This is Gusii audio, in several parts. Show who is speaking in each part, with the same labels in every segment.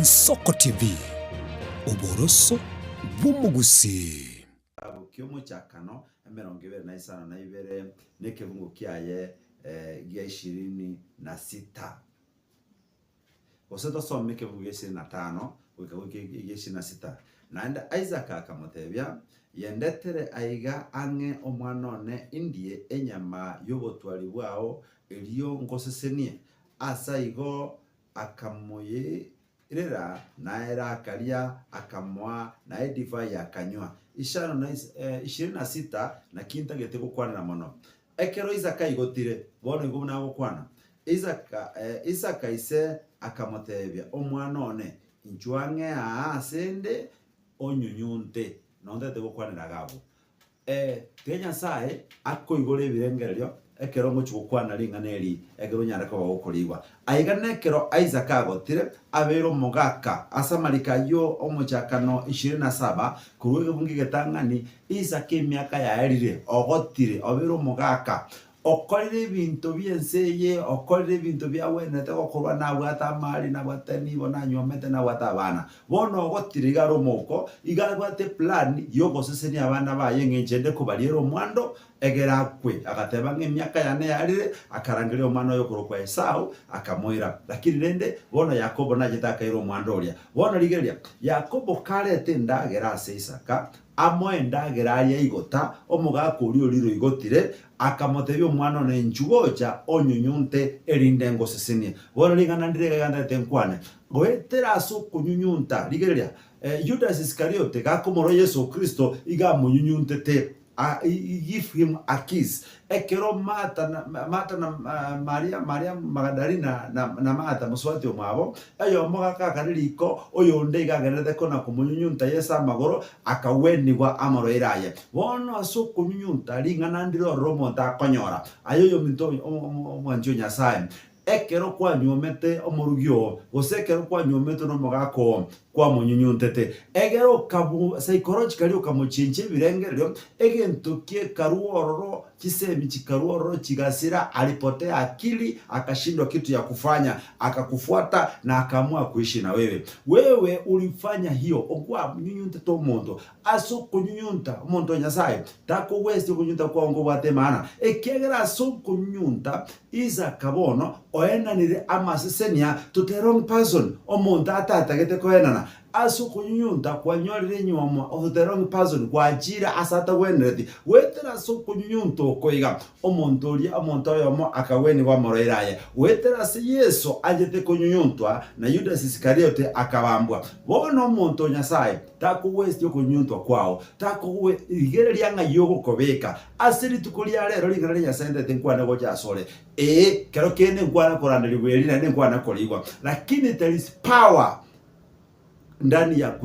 Speaker 1: Ensoko TV, oboroso bw'omogusii.
Speaker 2: Egetabu ki'omochakano emerongo ebere na isano na ibere, na ekebungo kiaye gia ishirini na sita. Gose tosome ekebungo gia ishirini na tano goika goika egia ishirini na sita. Naende Isaka akamotebia, Yendetere aiga ang'e omwana one indie enyama y'obotwari bwao erio ngosesenie. Ase igo akamoyeirera, na ere akaria, akamoa, na edivai akanywa. Isano na ishirini na sita Naki ntagete gokwanera mono. Ekero Isaka aigotire, bono igo buna agokwana, Isaka, Isaka ise akamotebia, Omwana one, inchuo ang'e aa ase 'nde, onyunyunte. Noo ntagete gokwanera iga abwo. Ee, tiga Nyasae akoigore ebirengererio ekero ngochia gokwana ring'ana eri, ekero onyare koba gokorigwa. Aiga nekero Isaka agotire, abeire omogaka. Ase amariko ayio omochakano ishirini na saba, korwa egebungo egetang'ani, Isaka emiaka yaerire, ogotire, obeire omogaka. Okorire ebinto bi'ense eye, okorire ebinto biagwenerete gokorwa, nabwate amari, nabwate enibo, nanywomete, nabwate abana. Bono ogotire iga are omouko, iga abwate eplan y'ogosesenia abana baye eng'encho ende kobariera omwando, egere akwe. Agateba ng'a emiaka yane yarire, akarangeria omwana oye okorokwa Esau, akamoira. Lakini rende, bono Yakobo nachete akaira omwando oria. Bono rigereria, Yakobo karete endagera ase Isaka, amoe endagera aria aigota, omogaka oria orire oigotire, akamotebia, Omwana one, inchuo gocha onyunyunte, erinde ngosesenie. Bono ring'ana ndire iga iga nkwane, Goetera ase okonyunyunta, rigereria, Yudasi Iskariote gakomorora Yeso Kristo iga amonyunyuntete, he give him a kiss. Ekero Martha na Martha na Maria, Maria Magadalina na na Martha mosubati omwabo, oyomo gakakare riko, oyonde iga agenderete kona komonyunyunta Yeso amagoro, akagwenigwa amorwaire aye. Bono ase okonyunyunta ring'ana ndire ororo omonto akonyora, aye oyominto omwanchi o Nyasae, Ekero kwanyuomete omorugi oo, gose ekero kwanyuometwe nomogaka oo, kwamonyunyuntete, egere okabu psychologically okamochenchia ebirengererio, egento gekarua ororo, chisemi chikarua ororo chigasira, alipotea akili, akashindwa kitu ya kufanya, akakufuata na akaamua kuishi na wewe. Wewe ulifanya hiyo, okwanyunyuntete omonto, Ase okonyunyunta omonto o Nyasae takogwesia okonyunyunta kwao nkobwate emaana, ekiagera ase okonyunyunta Isaka bono oenanire amasesenia to the wrong person, omonto atatagete koenana. Ase okonyunyunta kwanyorire enywomo to the wrong person, gwachire ase atagwenereti. Goetera ase okonyunyunta oko iga, omonto oria omonto oyomo akagwenigwa amorwaire aye. Goetera ase Yeso anchete konyunyuntwa, na Yudas Iskariote akabambwa. Bono omonto o Nyasae Takogwestia okonyunyuntwa kwao, takogwe-rigereria ng'ai ogokobeka. Ase rituko ria rero ring'ana ria Nyasae ntagete nkwane gocha asore. Ee, kero kende nkwane koranderigwa eri naende nkwane korigwa, lakini there is power ndani ya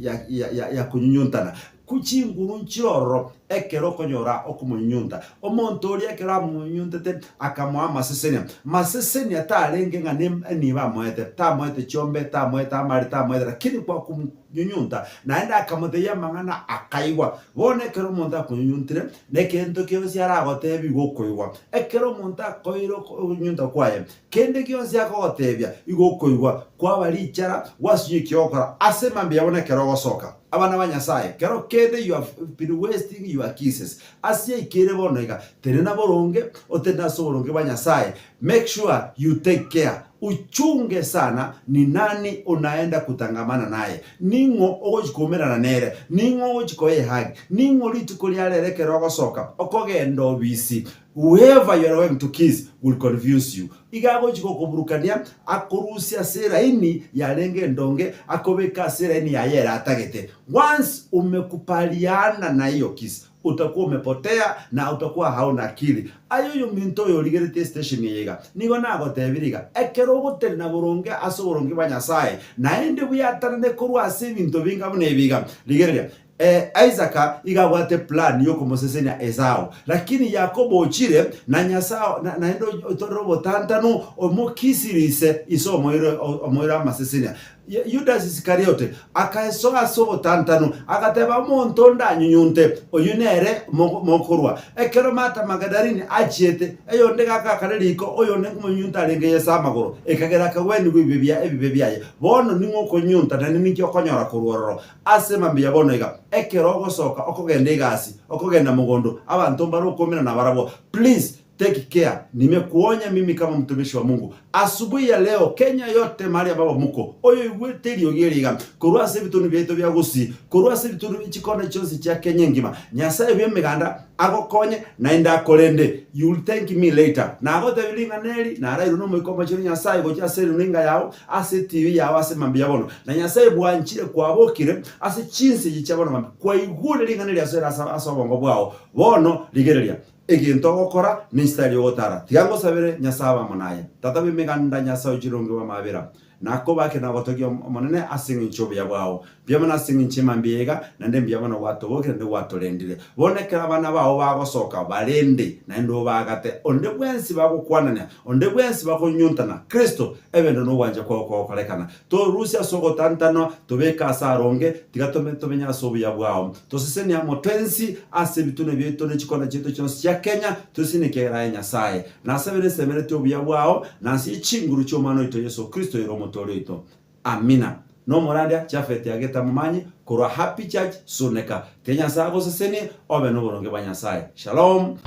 Speaker 2: ya ya ya ya konyunyuntana. Ku chinguru nchire ororo ekero okonyora okomonyunyunta. Omonto oria ekero amonyunyuntete akamoa amasesenia, masesenia tarenge ng'a ne enibo amoete, tamoete chiombe, tamoete amari, tamoete lakini kwa komonyunyunta naende akamotebia amang'ana akaigwa. Bono ekero omonto akonyunyuntire, na egento kionsi aragotebie igo okoigwa. Ekero omonto akoire okonyunyunta kwaye, kende gionsi akogotebia igo okoigwa, kwaba richara, gwasinywa eki ogokora ase mambia bono ekero ogosoka. Abana ba Nyasae, kero kende you have been wasting your kisses. Ase yaikeire bono iga, tenena boronge, otenene ase oboronge bwa Nyasae, make sure you take care, uchunge sana ni nani unaenda kutangamana naye, ning'o ogochi koumerana nere, ning'o ogochi koa ehug, ning'o rituko ria rero ekero ogosoka, okogenda obisi, Whoever you are going to kiss will confuse you. Iga agochi gokoburukania akorusie ase eraini yarenge endonge akobeke ase eraini yaye ere atagete. Once umekupaliana na hiyo kiss utakuwa umepotea na utakuwa hauna akili. Aye oyominto oyo origeretie estation eye iga, nigo nagotebirie iga, ekero ogotenena boronge ase oboronge bwa Nyasaye, naende bweatanane korwa ase ebinto binga buna ebi iga, rigereria, Ee, Isaka iga abwate plan yokomosesenia Esau, lakini Yakobo ochire na Nyasae naende otorire obotantanu omokisirise ise omoire omoire amasesenia. Yudasi Isikariote akaesoa ase obotantanu, agateba, Omonto onde anyunyunte, oyio nere mokorwa. Ekero Martha Magadalene achiete, eyonde gakakare riko, oyonde nkomonyunyunta arenge Yeso amagoro, ekagera akagwenigwa ebibe biaye. Bono ning'o okonyunyunta, naende ninki okonyora korwa ororo? Ase mambia bono iga, ekero ogosoka okogenda egasi, okogenda mogondo, abanto mbare okoumera nabarabwo. Please take care, nimekuonya mimi kama mtumishi wa Mungu asubuhi ya leo Kenya yote mahali ambapo muko, oyoigwete eriogi eri iga, korwa ase ebitundu biaito bia Gusii, korwa ase ebitundu bie chikona chionsi chia Kenya engima, Nyasae bw'emeganda agokonye naende akorende. You will thank me later. Nagotebirie ring'ana eri, narairwe n'Omoika Omochenu Nyasae gochia ase eruninga yao, ase etibi yao ase mambia bono, na Nyasae bwanchire kwabokire ase chinsa echi chia bono mambia, kwaigure ring'ana eri asoire ase ase obongo bwao. Bono rigereria, egento ogokora nestyle ogotara. Tiga ngosabere Nyasae abe amo naye. Tata bw'emeganda, Nyasae oichire oronge bw'amabera, nakobake na gotogia Omonene ase engencho y'obuya bwao. Mbuya mono ase engencho y'emambia eye iga, naende mbuya mono gwatobokire naende gwatorendire. Bono ekero abana bao bagosoka, barende, naende obaagate. Onde bwensi bagokwanania, onde bwensi bakonyunyuntana, Kristo, ebento nogwancha kwao kogokorekana. Torusie ase ogotantanwa, tobeke ase aronge, tiga tome tomenye ase obuya bwao. Tosesenie amo twensi ase ebitunwa biaito ne chikona chiaito chionsi chia Kenya, tosesenie ekiagera aye Nyasae. Nasabire nsemeretie obuya bwao, na ase chinguru chi'Omwana oito Yeso Kristo ere Omotooria oito. Amina. Nomorandia Japhet Ageta Momanyi korwa Happy Church Suneka. Tiga Nyasae agosesenie obe noboronge bwa Nyasae. Shalom.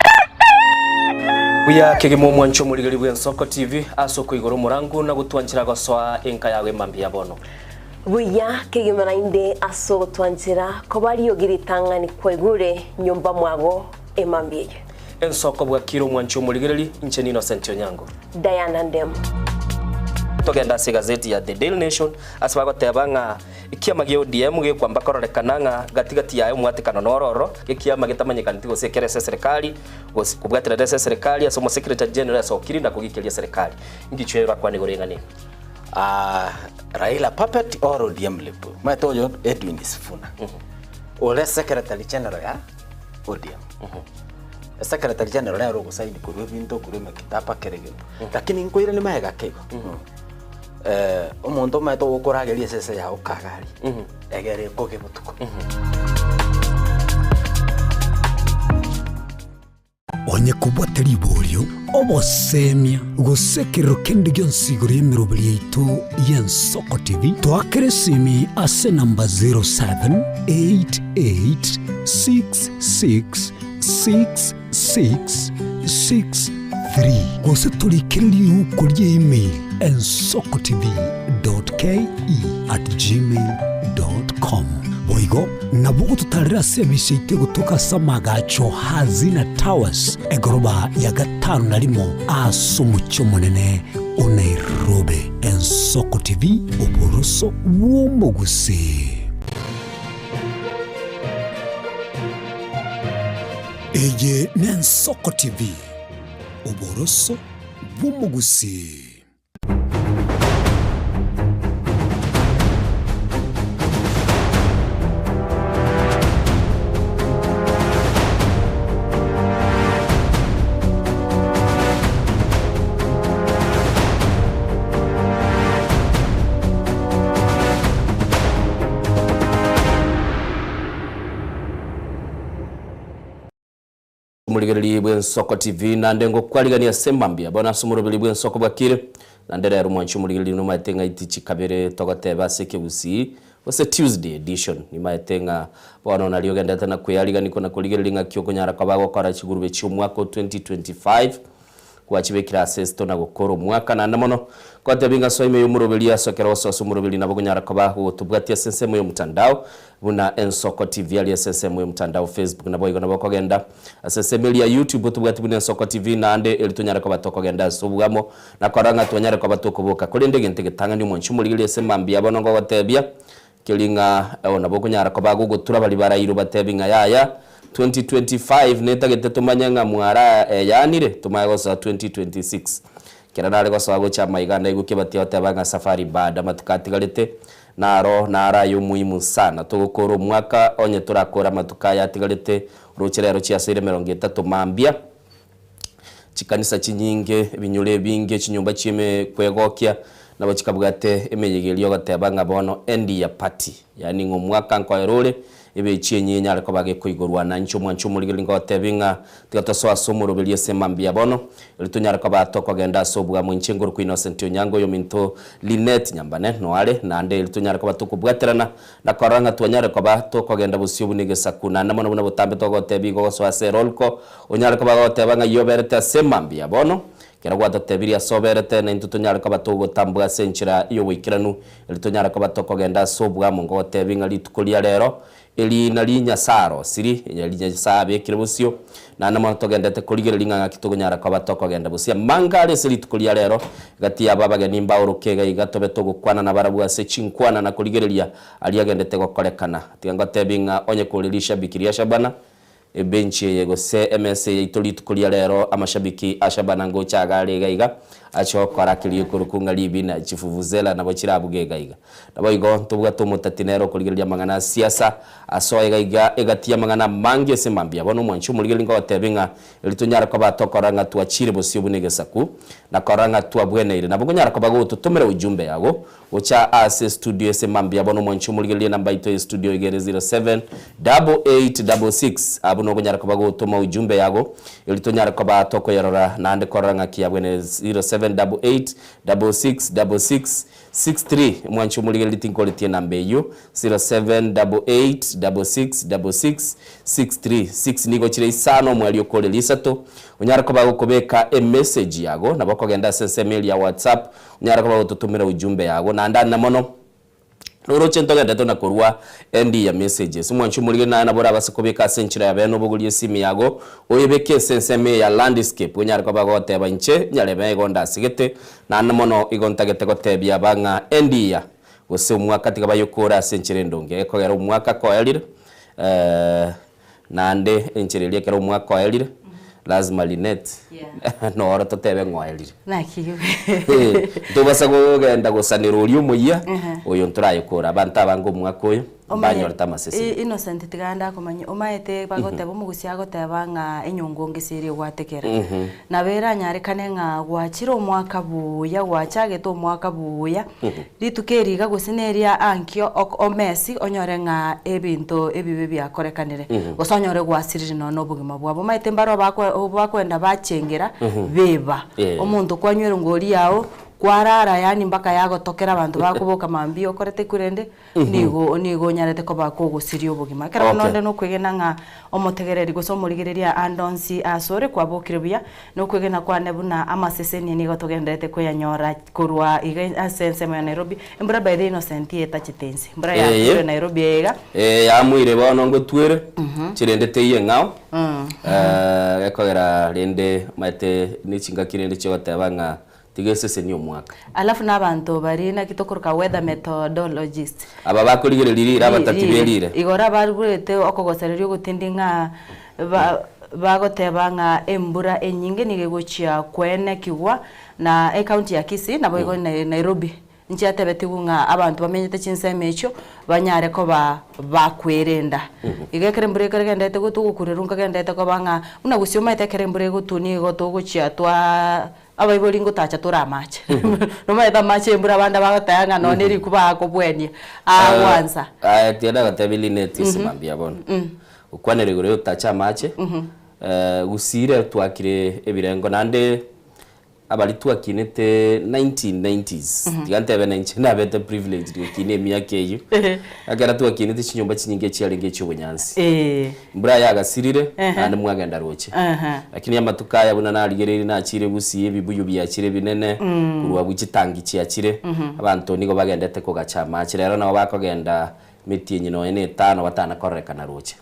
Speaker 3: Buya kegima omwanche omorigeri bw'Ensoko TV ase okoigora omorango na gotwanchera gosoa enka yago emambia ya bono.
Speaker 4: Buya kegima naende ase ogotwanchera koba riogi ritang'ani kwaigure nyomba mwago emambia eye.
Speaker 3: Ensoko bwakire omwanchi omorigereri, inche n'Innocent Onyango.
Speaker 4: Diana Ndemo.
Speaker 3: Togende ase egazeti ya The Daily Nation ase bagoteba ng'a ekiama gia ODM gekwamba kororekana ng'a gati gati yaye omwatekano noro ororo, ekiama getamanyekaneti gose ekere ase eserekari gose kobwaterera ase eserekari ase omosecretary general asokire na kogikeria eserekari. Ngichwe orakwane igoro y'eng'ana eye.
Speaker 5: Ah, Raila puppet or ODM lip? Omanyete oyo Edwin Sifuna ore secretary general ya ODM. Secretary general nere ogosaini korwa ebinto korwa emekitaba kera egento. Lakini nkoiranie magega ake igo. Omonto omanyete ogokorageria esese yago kagari, egere ekoge botuko.
Speaker 1: Onye kobwate riborio, obosemia, gose ekerero kende gionsi igoro y'emeroberi yaito y'Ensoko TV, toakere esimi ase enamba 0788666663 gose torikere riuko ria email ensokotv.ke@gmail.com. Boigo nabo ogototarera ase emisa yaito egotoka ase amagacho Hazina Towers, egoroba ya gatano na rimo ase omochie omonene o Nairobi. Ensoko TV, oboroso bw'omogusii. Eye n'Ensoko TV, oboroso bw'omogusii.
Speaker 3: Omorigereria bw'Ensoko TV naende ngokwarigania ase mambia bono ase omoroberi bw'ensoko bwakire naende rero mwanche omorigereria nomaete ng'a itichi kabere togoteba ase ekegusii gose Tuesday edition nimaete ng'a bono nario ogenderete na kweyarigani kona korigereria ng'aki okonyara koba gokora chigurube chi'omwaka o 2025 Gwachibekire ase esito na gokora omwaka naende mono. Gwatebia ng'a soa ime y'omoroberi ase ekero osoa ase omoroberi nabo okonyara koba gogotobwatia ase ensemo y'omotandao buna Ensoko TV aria ase ensemo y'omotandao Facebook naboigo nabo okogenda ase ensemo eria ya YouTube otobwati buna Ensoko TV naende eri tonyare koba tokogenda ase obwamo na korora ng'a twanyare koba tokoboka korende egento egetang'ani omwanchi omorigereria ase mambia bono ngogotebia Keri ng'a oo nabo okonyara koba gogotura baria barairwe batebi ng'a yaya, 2025 netagete tomanye ng'a mwara eyaanire, tomanye gosoa 2026. Kera nare gosoa gocha amaiga ande aigwe kebatia goteba ng'a safari bado amatuko atigarete, naro naro aye omuhimu sana. Togokora omwaka onye torakore amatuko aya atigarete, oroche rero chiasoire emerongo etato mambia, Chikanisa chinyinge, ebinyoro ebinge, chinyomba chi'emekwegokia, Nabo chikabwate emeyega eria ogoteba ng'a bono end ya party, yaani ng'a omwaka nkoera ore, ebechi enyia enyare koba gekoigorwa. Na inche omwanchi omorigereria ngotebie ng'a tiga tosoe ase omoroberi ase mambia bono, erio tonyare koba tokogenda ase obwamo. Inche nkorokwa Innocent Onyango, oyominto Linet Nyambane noare, naende erio tonyare koba tokobwaterana na korora ng'a twanyare koba tokogenda bosio buna egesaku. Naende mono buna botambe togotebia igo gosoa ase erolko, onyare koba goteba ng'a ayio oberete ase mambia bono, Ekero gwatotebirie ase oberete, naintwe tonyare koba togotambua ase enchera y'oboikeranu, erio tonyare koba tokogenda ase obwamo, ngogoteebie ng'a rituko ria reero, eri nari Nyasae arosirie, eri Nyasae abekire bosio, naende mono togendete korigereria ng'a ng'aki tokonyara koba tokogenda bosio. Amanga are ase rituko ria reero, egati yabo abageni mbaoroke iga iga, tobe togokwana nabarabwo ase chinkwana na korigereria aria agendete gokorekana. Tiga ngoteebie ng'a onye kore rishabiki ria Shabana, Ebenchi eye gose emesa eye yaito rituko ria rero amashabiki a Shabana ngocha iga are iga iga ache gokora keria ekorokwa ng'a ribina chifuvuzela nabo chirabuge iga iga. Naboigo ntobwate omotati nere okorigereria amang'ana a siasa asoe iga iga egati y'amang'ana amange ase mambia bono omwanchi omorigereria ngogotebi ng'a erio tonyare koba tokorora ng'a twachire bosio buna egesaku na korora ng'a twabweneire nabo konyara koba gototomera ujumbe yago Gocha ase studio ase mambia bono mwanche omorigererie enamba yaito ye studio iga ere 078866 abwo nokonyara koba gotoma ujumbe yago erio tonyare koba tokoyerora naende korora ng'aki yabwenere 0788666663 mwanche omorigererie tinkoretie enamba eyio 0788666663 6 nigo chire isano omweri okoreria isato onyare koba gokobeka emessage yago nabo okogenda ase ensemo eria ya whatsapp Onyare koba gototomera ujumbe yago naende ande mono noroche ntogendete na korwa endi ya messages. Omwanchi omorigeri naye nabo orabase kobeka ase enchera ya bene obogorie esimi yago oyebeke ase ensemo eye ya landscape onyare koba goteba inche nyarebe igo ndasigete naende mono igo ntagete gotebia aba ng'a endi ya gose omwaka tiga bayokore ase enchera endonge ekogera omwaka koerire Naende enchera eria ekero omwaka oerire, lazima Linet, noro totebe ng'a oerire.
Speaker 6: Naki
Speaker 3: Ntobasa kogenda gosanera oria omoyia, oyo ntorayekore. Abanto abange omwaka oyo, mbanyorete amaseseni.
Speaker 6: Innocent tiga ndakomanyie, omaete bagoteba omogusia agoteba ng'a enyongo ngese eria egwatekera. Nabo eranyarekane ng'a gwachire omwaka buya, gwachagete omwaka buya, Rituko eri iga gose neria ankio ok omesi onyore ng'a ebinto ebibe biakorekanire, gose onyore gwasirire nonya na obogima bwabo. Omanyete mbaro bakwe bakwenda bachengera beba. Omonto kwanywa erongori yao, kwarara yaani mpaka yagotokera abanto bakoboka mambia okorete ki rende, nigo nigo onyarete koba kogosiria obogima. Ekero bono
Speaker 3: Okay.
Speaker 6: onde nokwegena ng'a omotegereri gose omorigereria ande onsi asore kwabokire buya, Nokwegena kwane buna amaseseni nigo togendererete koyanyora korwa iga ase ensemo ya Nairobi. Embura by the Innocent etachete inse. Embura
Speaker 3: Eye.
Speaker 6: yature Nairobi eye iga.
Speaker 3: Eh, yamoire bono ngotwere, chirende teiyo eng'ao, gekogera rende omanyete ne chingaki rende chiogoteba ng'a tiga esesenie omwaka.
Speaker 6: Alafu na abanto baria naki tokoroka weather methodologist.
Speaker 3: Aba bakorigereria rire abatati be rire.
Speaker 6: Igoro abarwete okogosereria ogotindi ng'a ba bagoteba ng'a embura enyinge nigo egochia koenekigwa na ecounty ya Kisii naboigo Nairobi. Nchiatebetigwe ng'a abanto bamenyete chinsemo echio banyare koba bakwerenda. Igo ekero embura ekero egenderete gotwa ogokurerwa nkogenderete koba ng'a buna gose omanyete ekero embura egotwa nigo togochia twaa abaibori ngotacha tore amache. Nomanyete amache embura abande bagoteba ng'a nonye rikuba akobwenia agwansa.
Speaker 3: Aye tiga nagotebia Linet ase mambia bono. Gokwanera igoro ya otacha amache, gusii rero twakire ebirengo naende abaria twakinete 1990s, tiga ntebe na inche nabete privileged gokina emiaka eyio, ekero twakinete chinyomba chinyinge chiarenge echiobonyansi. Mbura yagasirire, naende mwagenda roche. Lakini amatuko aya buna narigereirie nachire gusii ebibuyu biachire ebinene, korwa abwo chitangi chiachire, abanto nigo bagendete kogacha amache. Rero nabo bakogenda Emetienyi nonya na etano batana kororekana roche.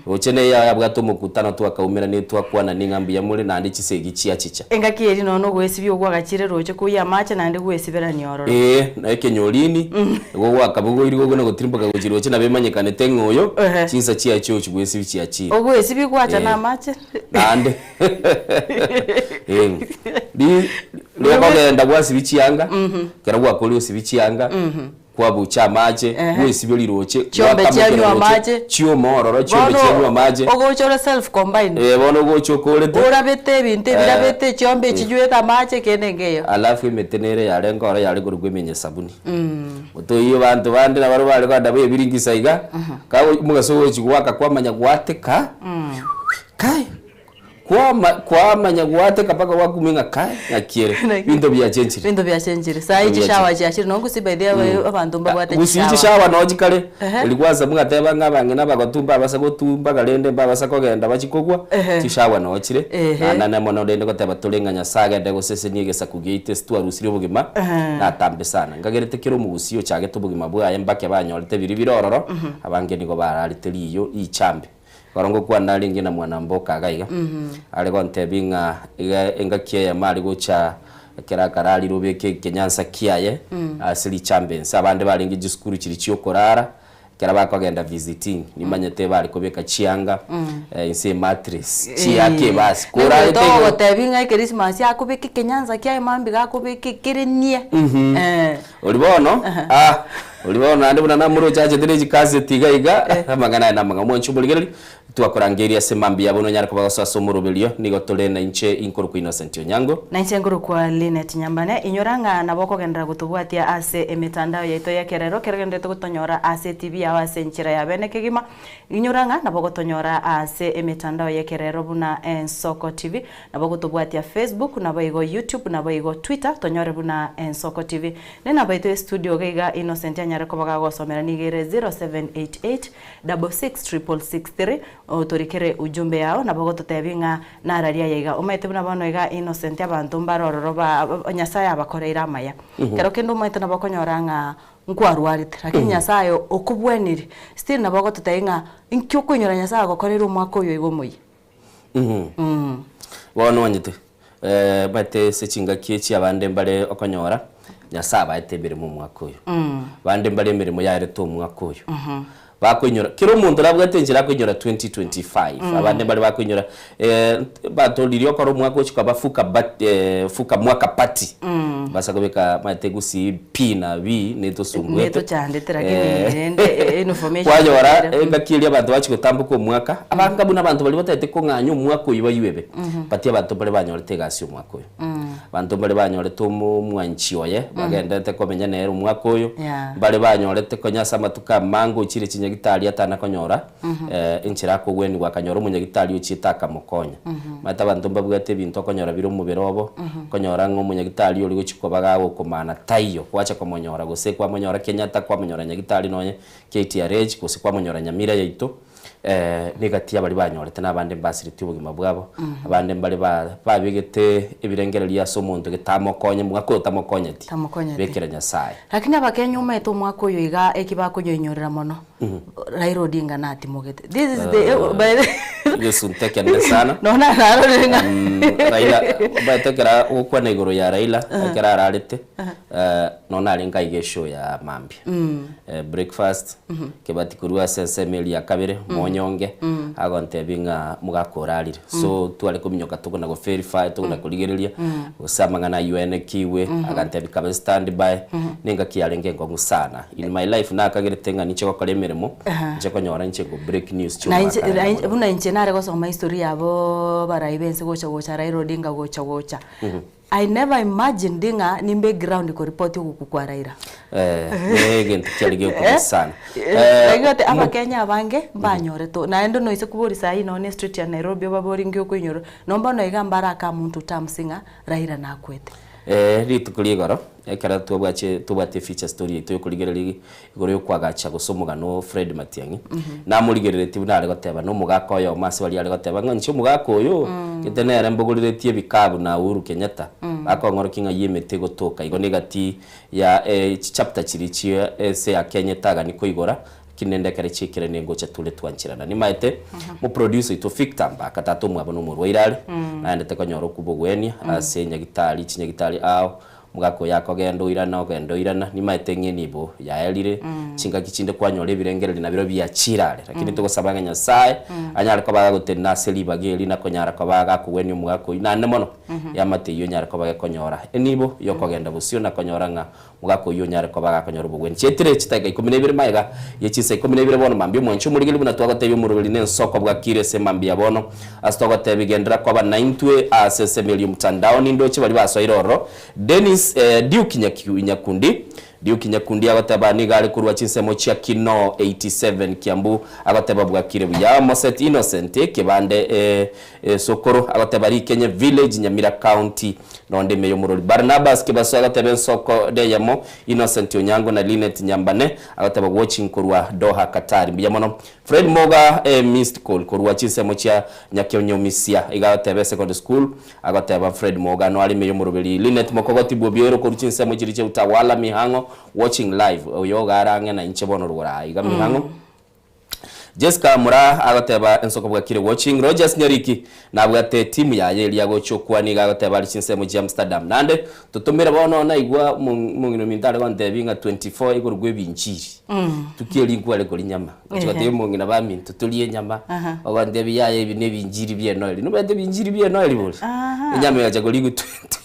Speaker 3: Roche neye yabwate omokutano twakaumerania twakwanania ng'a mbuya more naende chisegi chiachicha.
Speaker 6: Engaki eria nonya ogoesibia ogwagachire roche koyia amache naende gwesiberania ororo.
Speaker 3: Ee, na ekenyorini, igo gwakabogoirwe igo na gotirimboka gochia roche nabo emanyekanete ng'a oyo, chinsa chiachia ochia goesibia chiachire.
Speaker 6: Ogoesibia gwacha na amache.
Speaker 3: Naende eh, ri, riokogenda gwasibia chianga, ekero gwakorire gosibia chianga. Kwabucha amache, bwesibia riroche,
Speaker 6: Chiombe
Speaker 3: gwakamokera
Speaker 6: chianywa
Speaker 3: roche,
Speaker 6: amache.
Speaker 3: chioma ororo, chiombe
Speaker 6: Bono
Speaker 3: chianywa amache.
Speaker 6: ogocha ore self combined.
Speaker 3: Eh, bono ogocha okorete.
Speaker 6: Orabete ebinto ebirabete, chiombe echinywete amache, kende nkeiyo.
Speaker 3: Alafu emete nere yarenge oro yare korokwa emenyesabuni. Otoiyo banto bande nabarobwo bare kogenda bebiringisa iga, kago omogaso ogochi goaka kwamanya goateka, kai, Kwama kwamanya gwateka mpaka gwakumia ng'a kai ng'aki ere. Ebinto biachenchire.
Speaker 6: Ebinto biachenchire. Saa hii chishawa chiachire nonye gusii by the way abanto mbabwate
Speaker 3: Gusii
Speaker 6: chishawa.
Speaker 3: chishawa noo chikare,
Speaker 6: Ehe.
Speaker 3: eri kwanza mwateba ng'a abang'ina abagotu mbabasa gotumbaga rende mbabasa kogenda bachie kogwa,
Speaker 6: Ehe.
Speaker 3: chishawa noo chire,
Speaker 6: Ehe.
Speaker 3: naende mono rende goteba tore ng'a Nyasaye agende gosesenia egesaku giaito ase twarusirie obogima, natambe sana. Nkagerete kera omogusii ochagete obogima bwaye mbake banyorete biria bire ororo, abange nigo bararete riyo richambe. Ekero ngokwana narenge na mwanamboka iga iga, are gontebia ng'a iga engaki eyemo are gocha ekero akararire obeke ekenyansa kiaye ase richambe ense. Abande barenge chisukuru chiria chia okorara, ekero bakogenda visiting, nimanyete bare kobeka chianga inse emattress, chiaka ebasi, korarete igoro.
Speaker 6: Togogotebi ng'a ekerismasi akobeka ekenyansa kiaye mambia gakobeka ekerenie.
Speaker 3: Oria bono, ah, oria bono naende buna namoroche achete ne chikaseti iga iga, amang'ana aya namang'ana. Omwanchi omorigereria, twakorangeria ase mambia bono onyare koba gosoa ase omoroberio, nigo tore na inche inkorokwa Innocent Onyango.
Speaker 6: Na inche nkorokwa Linet Nyambane. Inyora ng'a nabo okogenderera gotobwatia ase emetandao yaito y'ekerero, ekero ogendererete gotonyora ase etibi yao ase enchera ya bene kegima. Inyora ng'a nabo ogotonyora ase emetandao y'ekerero buna Ensoko TV, Nabo gotobwatia Facebook, naboigo YouTube, naboigo Twitter, tonyore buna Ensoko TV. Nenamba yaito ye studio iga iga Innocent anyare koba gagosomera nigo ere 0788 666663 otorikere ujumbe yao nabo ogototebi ng'a nararia aya iga. Omanyete buna bono iga Innocent abanto mbare ororo ba Nyasaye abakoreire amaya. Kero kende omanyete nabo okonyora ng'a nkwarwarete lakini Nyasaye okobwenirie still nabo ogototebi ng'a inki okoinyora Nyasaye agokoreire omwaka oyo iga omoyia.
Speaker 3: Bono omanyete, omanyete ase chingaki echi abande mbare okonyora, Nyasae abaete emeremo omwaka oyo. Bande mbare emeremo yaerete omwaka oyo. Bakoinyora, kera omonto nabwate enchera akoinyora 2025, abande mbare bakoinyora abanto riria okora omwaka ochia koba fuka bat fuka mwaka party, basa kobeka omanyete gusii pi na bi netosumbuete.
Speaker 6: Netochandete lakini rende information
Speaker 3: Kwanyora
Speaker 6: ere.
Speaker 3: engaki eria abanto bachia gotamboka omwaka, abanga buna abanto baria batagete kong'anya omwaka oyio baywe ebe, but abanto mbare banyorete egasi omwaka oyo. Abanto mbare banyorete omo omwanchi oye, bagenderete komenya nere omwaka oyo,
Speaker 6: Yeah.
Speaker 3: mbare banyorete konya ase amatuko amange ochire chinyagitari atana konyora enchera akogwenigwa akanyora omonyagitari ochiete akamokonya. Omanyete abanto mbabwate ebinto okonyora bire omobere obo, okonyora ng'a omonyagitari oria gochia koba gagokomana taiyo, gwacha komonyora gose kwamonyora Kenyatta, kwamonyora nyagitari nonye KTRH, gose kwamonyora Nyamira yaito, negati ya baria banyorete na abande mbasiretie obogima bwabo, abande mbare ba babegete ebirengererio ase omonto getamokonye omwaka oyo tamokonyeti,
Speaker 6: Tamokonyeti.
Speaker 3: bekera Nyasaye.
Speaker 6: Lakini abakenya omanyete omwaka oyo iga eki bakonyoinyorera mono, Raila Odinga natimogete. This is the eh, by the
Speaker 3: Egesunte ekenene sana.
Speaker 6: Nonya narorire ng'a
Speaker 3: Raila, omanyete ekero ogokwana igoro ya Raila, ekero ararete, nonya narenge aiga eshow ya mambia. Breakfast, kebati korwa ase ensemo eria ya kabere, monyonge, agontebia ng'a mogaka orarire. So tware kominyoka tokona go verify, tokona korigereria, gose amang'ana aywo aenekigwe, agantebia kabe stand by, na engaki yarenge enkong'u sana. In my life nakagerete ng'a ninche gokora emeremo, inche konyora inche go break news
Speaker 6: Na inche
Speaker 3: chi'omwaka
Speaker 6: na inche
Speaker 3: mono.
Speaker 6: buna inche nare gosoma history yabo barai bense gocha gocha Raila Odinga gocha gocha. I never imagined ng'a nimbe ground koripoti ogokwa kwa Raila.
Speaker 3: Eh, ne egento kiare geokumia sana.
Speaker 6: Naigwete abakenya abange mbanyorete naende noise kobori sahi nonye street ya Nairobi obabori nki okoinyora, nomba noiga mbaraka omonto terms ng'a Raila nakwete.
Speaker 3: Rituko ria igoro, ekero twabwache tobwate feature story yaito yokorigereria igoro yokwagacha gose omogano o Fred Matiang'i, namorigereretie buna are goteba na omogaka oyomo ase baria are goteba ng'a inche omogaka oyo gete nere mbogoreretie ebikabu na Uhuru Kenyatta, bakong'orokia ng'ai emete egotoka. Igo negati ya chichapter chiria chia ense ya Kenya etagani koigora, Lakini rende ekero chiaikire ningocha tore twancherana. Nimaete moproducer oito Victor Mbaka tata omwabo nomorwaire are, naendete konyora okobogwenia ase nyagitari chinyagitari ao. Omogaka oyo akogenda oirana, ogenda oirana, nimaete ng'a enibo yaerire, chingaki chinde kwanyora ebirengererio nabirobio biachire are. Lakini togosaba ng'a Nyasaye anyare koba agotenena ase ribaga eri na konyara koba agakogwenia omogaka oyio naende mono, eamate eyio enyare koba gekonyora enibo yokogenda bosio na konyora ng'a Omogaka oyio onyare koba agakonyora obogwenia. Chietire chidakika ikomi na ibere magega ye chinsa ikomi na ibere bono mambia omwanche omorigeri buna twagotebia omoroberi nensoko bwakire ase mambia bono. Ase togotebia genderera koba naintwe ase ensemo eria omtandao nindoche baria basoire ororo. Dennis eh, Duke Nyakundi Duke Nyakundi agoteba nigo are korwa chinsemo chia Kinoo 87 Kiambu agoteba bwakire buya. Moset Innocent Kebande eh, Esokoro agoteba Rikenye Village Nyamira County. Nonde ime y'omorori Barnabas Kebaso agateba ensoko neyemo, Innocent Onyango na Linet Nyambane agateba watching korwa Doha Qatar. Mbuya mono. Fred Moga e missed call korwa chinsemo chia Nyakenyomisia iga agoteba esecondary school agoteba Fred Moga noare ime y'omoroberi Linet Mokogoti Bwobiero korwa chinsemo chiria chia Utawala Mihang'o watching live oyo iga are ang'e nainche bono rogoro aa iga Mihang'o. Jesca Muraa agoteba ensoko bwakire watching Rogers Nyariki nabwate etimu yaye eria agochia okwa nigo agoteba are chinsemo chia Amsterdam naende totomere bono naigwa omong'ina ominto are gontebia ng'a 24 igoro gwa ebinchiri tuki eri nkware koria nyama ngochia gotebia omong'ina baminto torie enyama ogontebia yaya ebi ne ebinchiri bia enoeri nomanyete ebinchiri bia enoeri bori enyama egacha korigwa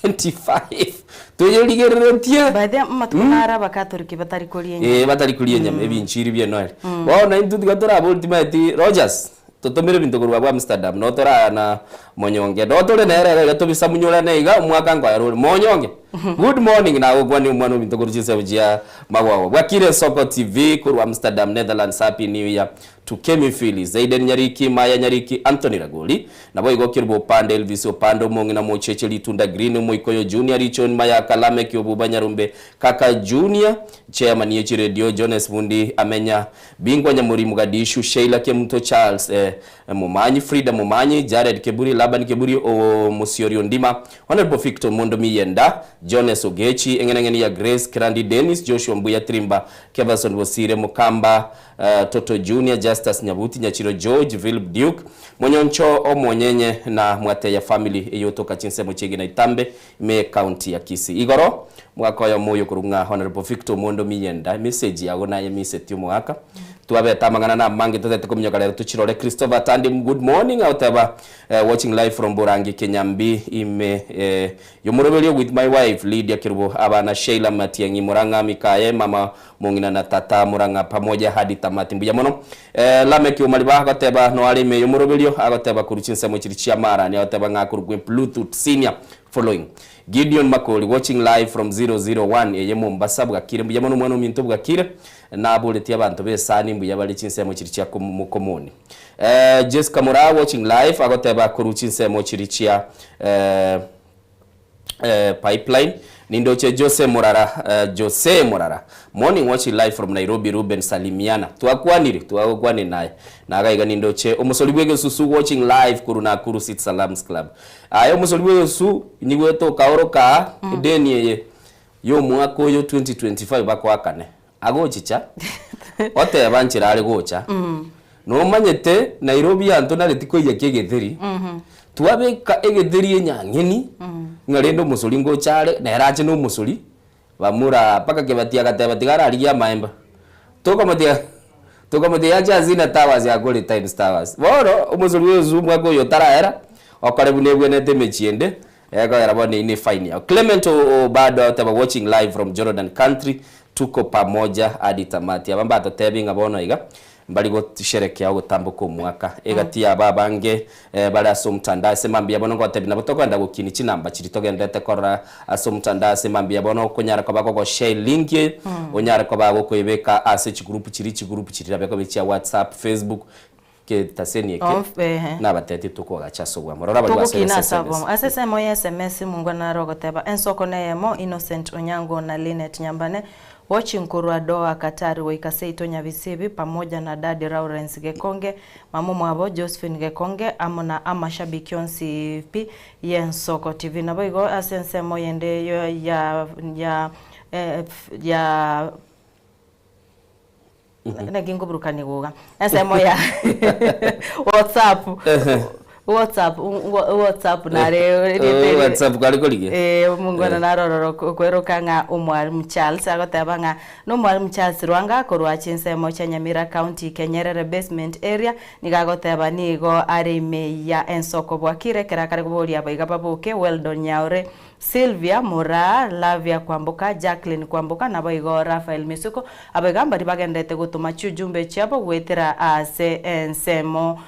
Speaker 3: 25 Toyerigereretie.
Speaker 6: By the amatuko naro abakatoriki batari koria enyama.
Speaker 3: Ee, batari koria enyama, ebinchiri bi'enoeri. Bono intwe tiga toraborie timaeti Rogers, totomere ebinto korwa abwo Amsterdam, noo toraa na Monyonge. Noo tore nere iga iga tobisamunyorane iga, omwaka nkoera ore. Monyonge, good morning, nagokwania omwana ominto korwa chinsemo chia Magwagwa. Bwakire Ensoko TV korwa Amsterdam, Netherlands, Happy New Year. To Kemi Philly, Zayden Nyariki, Maya Nyariki, Anthony Ragoli, naboigo Kerubo Opande, Elvis Opande, Omong'ina Mocheche, Ritunda Green, Omoikoyo Junior, Richon Mayaka, Lameck Obuba Nyarombe, Kaka Junior, Chairman ye chiredio, Jones Bundi, Amenya, Bingwa Nyamori, Mogadishu, Sheila Kemunto, Charles Momanyi, Frida Momanyi, Jared Keburi, Laban Keburi, Omosiori Ondima, Honourable Victor Mondo Miyenda, Jones Ogechi, Eng'enang'eni ya Grace, Kirandi Dennis, Joshua Mbuya Trimba, Keverson Bosire, Mokamba, Toto Junior, Justus Nyabuti, Nyachiro George, Philip Duke, Monyoncho Omonyenye na Mwateya family eyotoka chinsemo chi'Egina Itambe ime y'ecounty ya Kisii. Igoro omogaka oyomo oyo okorokwa ng'a Honourable Victor Omondo Minyenda emessage yago naye emiseti omogaka twabete amang'ana namange totete kominyoka rero tochirore Christopher Tandi good morning agoteba watching live from Borangi Kenyambi ime yomoroberio with my wife Lydia Kerubo abana Sheila Matiang'i Murang'a Mikaye mama Mong'ina na tata morang'a pamoja hadi tamati. Mbuya mono. Lameki omariba agoteba noare ime y'omoroberio, agoteba korwa chinsemo chiria chia Maarani, agoteba ng'a akorokwa Bluetooth Senior following. Gideon Makori watching live from 001 eye Mombasa bwakire mbuya mono omwana ominto bwakire naboretie abanto b'esani mbuya bare chinsemo chiria chia Mokomoni. Jessica Moraa watching live agoteba korwa chinsemo chiria chia Pipeline, Nindoche Jose Morara Jose Morara Morning watching live from Nairobi Reuben Salimiana Twakwanire twagokwanire naye Naga iga nindoche omosori bw'egesusu watching live korwa Nakuru City Salams Club Aye omosori bw'egesusu nyigwete okaoroka aa edeni eye y'omwaka oyo 2025 bakoakane Agochicha oteba nchera are gocha Nomanyete Nairobi anto nareti koiyaki egetheri, twabeka egetheri enyang'eni, ng'a rende omosori ngocha are, nere ache na omosori, bamura mpaka Kebati agateba tiga ararigie amaemba. Tokomotiga tokomotiga ache Hazina Towers akore Times Towers. Bono, omosori oyo Yesu omwaka oyo otaraera, okore buna ebwenerete emechie ende, ekogera bono eyio ne fine yao. Clement Obado agoteba watching live from Jordan country, tuko pamoja hadi tamati. Aba mbatotebie ng'a bono iga, Mbari gosherekea ogotamboka omwaka egati yabo abange bare ase omotandao ase mambia bono ngotebia nabo tokogenda gokinia chinamba chiria togenderete korora ase omotandao ase mambia bono okonyara koba gogoshare link eye onyare koba gokoebeka ase chigroup chiria chigroup chiria rabe kobe chia whatsapp, facebook getaseni eke
Speaker 6: Of, ehe.
Speaker 3: nabatetie tokoagacha ase obwamo rora baria basoire
Speaker 6: Togokina
Speaker 3: ase
Speaker 6: ase
Speaker 3: SMS.
Speaker 6: obomo. Ase esemo ya SMS mongwana naro ogoteba, Ensoko neyemo, Innocent Onyango na Linet Nyambane Watching korwa Doha Qatar goika seito Nyabisibi pamoja na Daddy Lawrence Gekonge, mama omwabo Josephine Gekonge amo na amashabiki onsi pi y'Ensoko TV. Naboigo ase ensemo yende ya ya ya naki nkoburukania iga ensemo ya WhatsApp. Whatsapp Whatsapp nare
Speaker 3: Eh,
Speaker 6: erieta eri-
Speaker 3: WhatsApp kware korigia?
Speaker 6: Eh, omongwana naro ororo okweroka ng'a omwalimu Charles agoteba ng'a na omwalimu Charles Rwanga korwa chinsemo chia Nyamira County Kenyerere Basement Area nigo agoteba nigo are ime ya ensoko bwakire ekero akare koboria abaiga baboke Weldon Nyaore Sylvia Moraa, Lavia Kwamboka, Jacqueline Kwamboka naboigo Raphael Misuko abaiga mbaria bagenderete gotoma chiujumbe chiabo goetera ase ensemo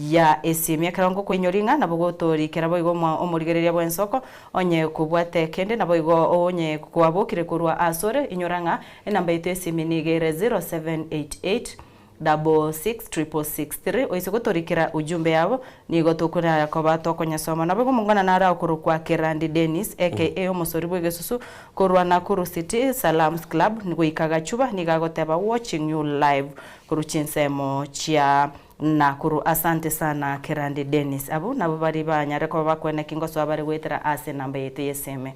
Speaker 6: ya esimi. Ekero ngokoinyoria ng'a nabo gotorikera boigo omorigereria bw'ensoko, onye kobwate kende naboigo onye kwabokire korwa asore, inyora ng'a enamba yaito y'esimi nigo ere 0788 666663. Oise gotorikera ujumbe yabo, nigo tokonyara koba tokonyesoma. Naboigo omongwana nare akorokwa Kerandi Dennis aka omosori bw'egesusu korwa Nakuru City Salams Club goika Gachuba nigo agoteba watching you live korwa chinsemo chia Nakuru. Asante sana Kerandi Dennis. Abwo nabwo baria banyare koba bakweneki ngosoa bare goetera ase enamba yaito y'esimi.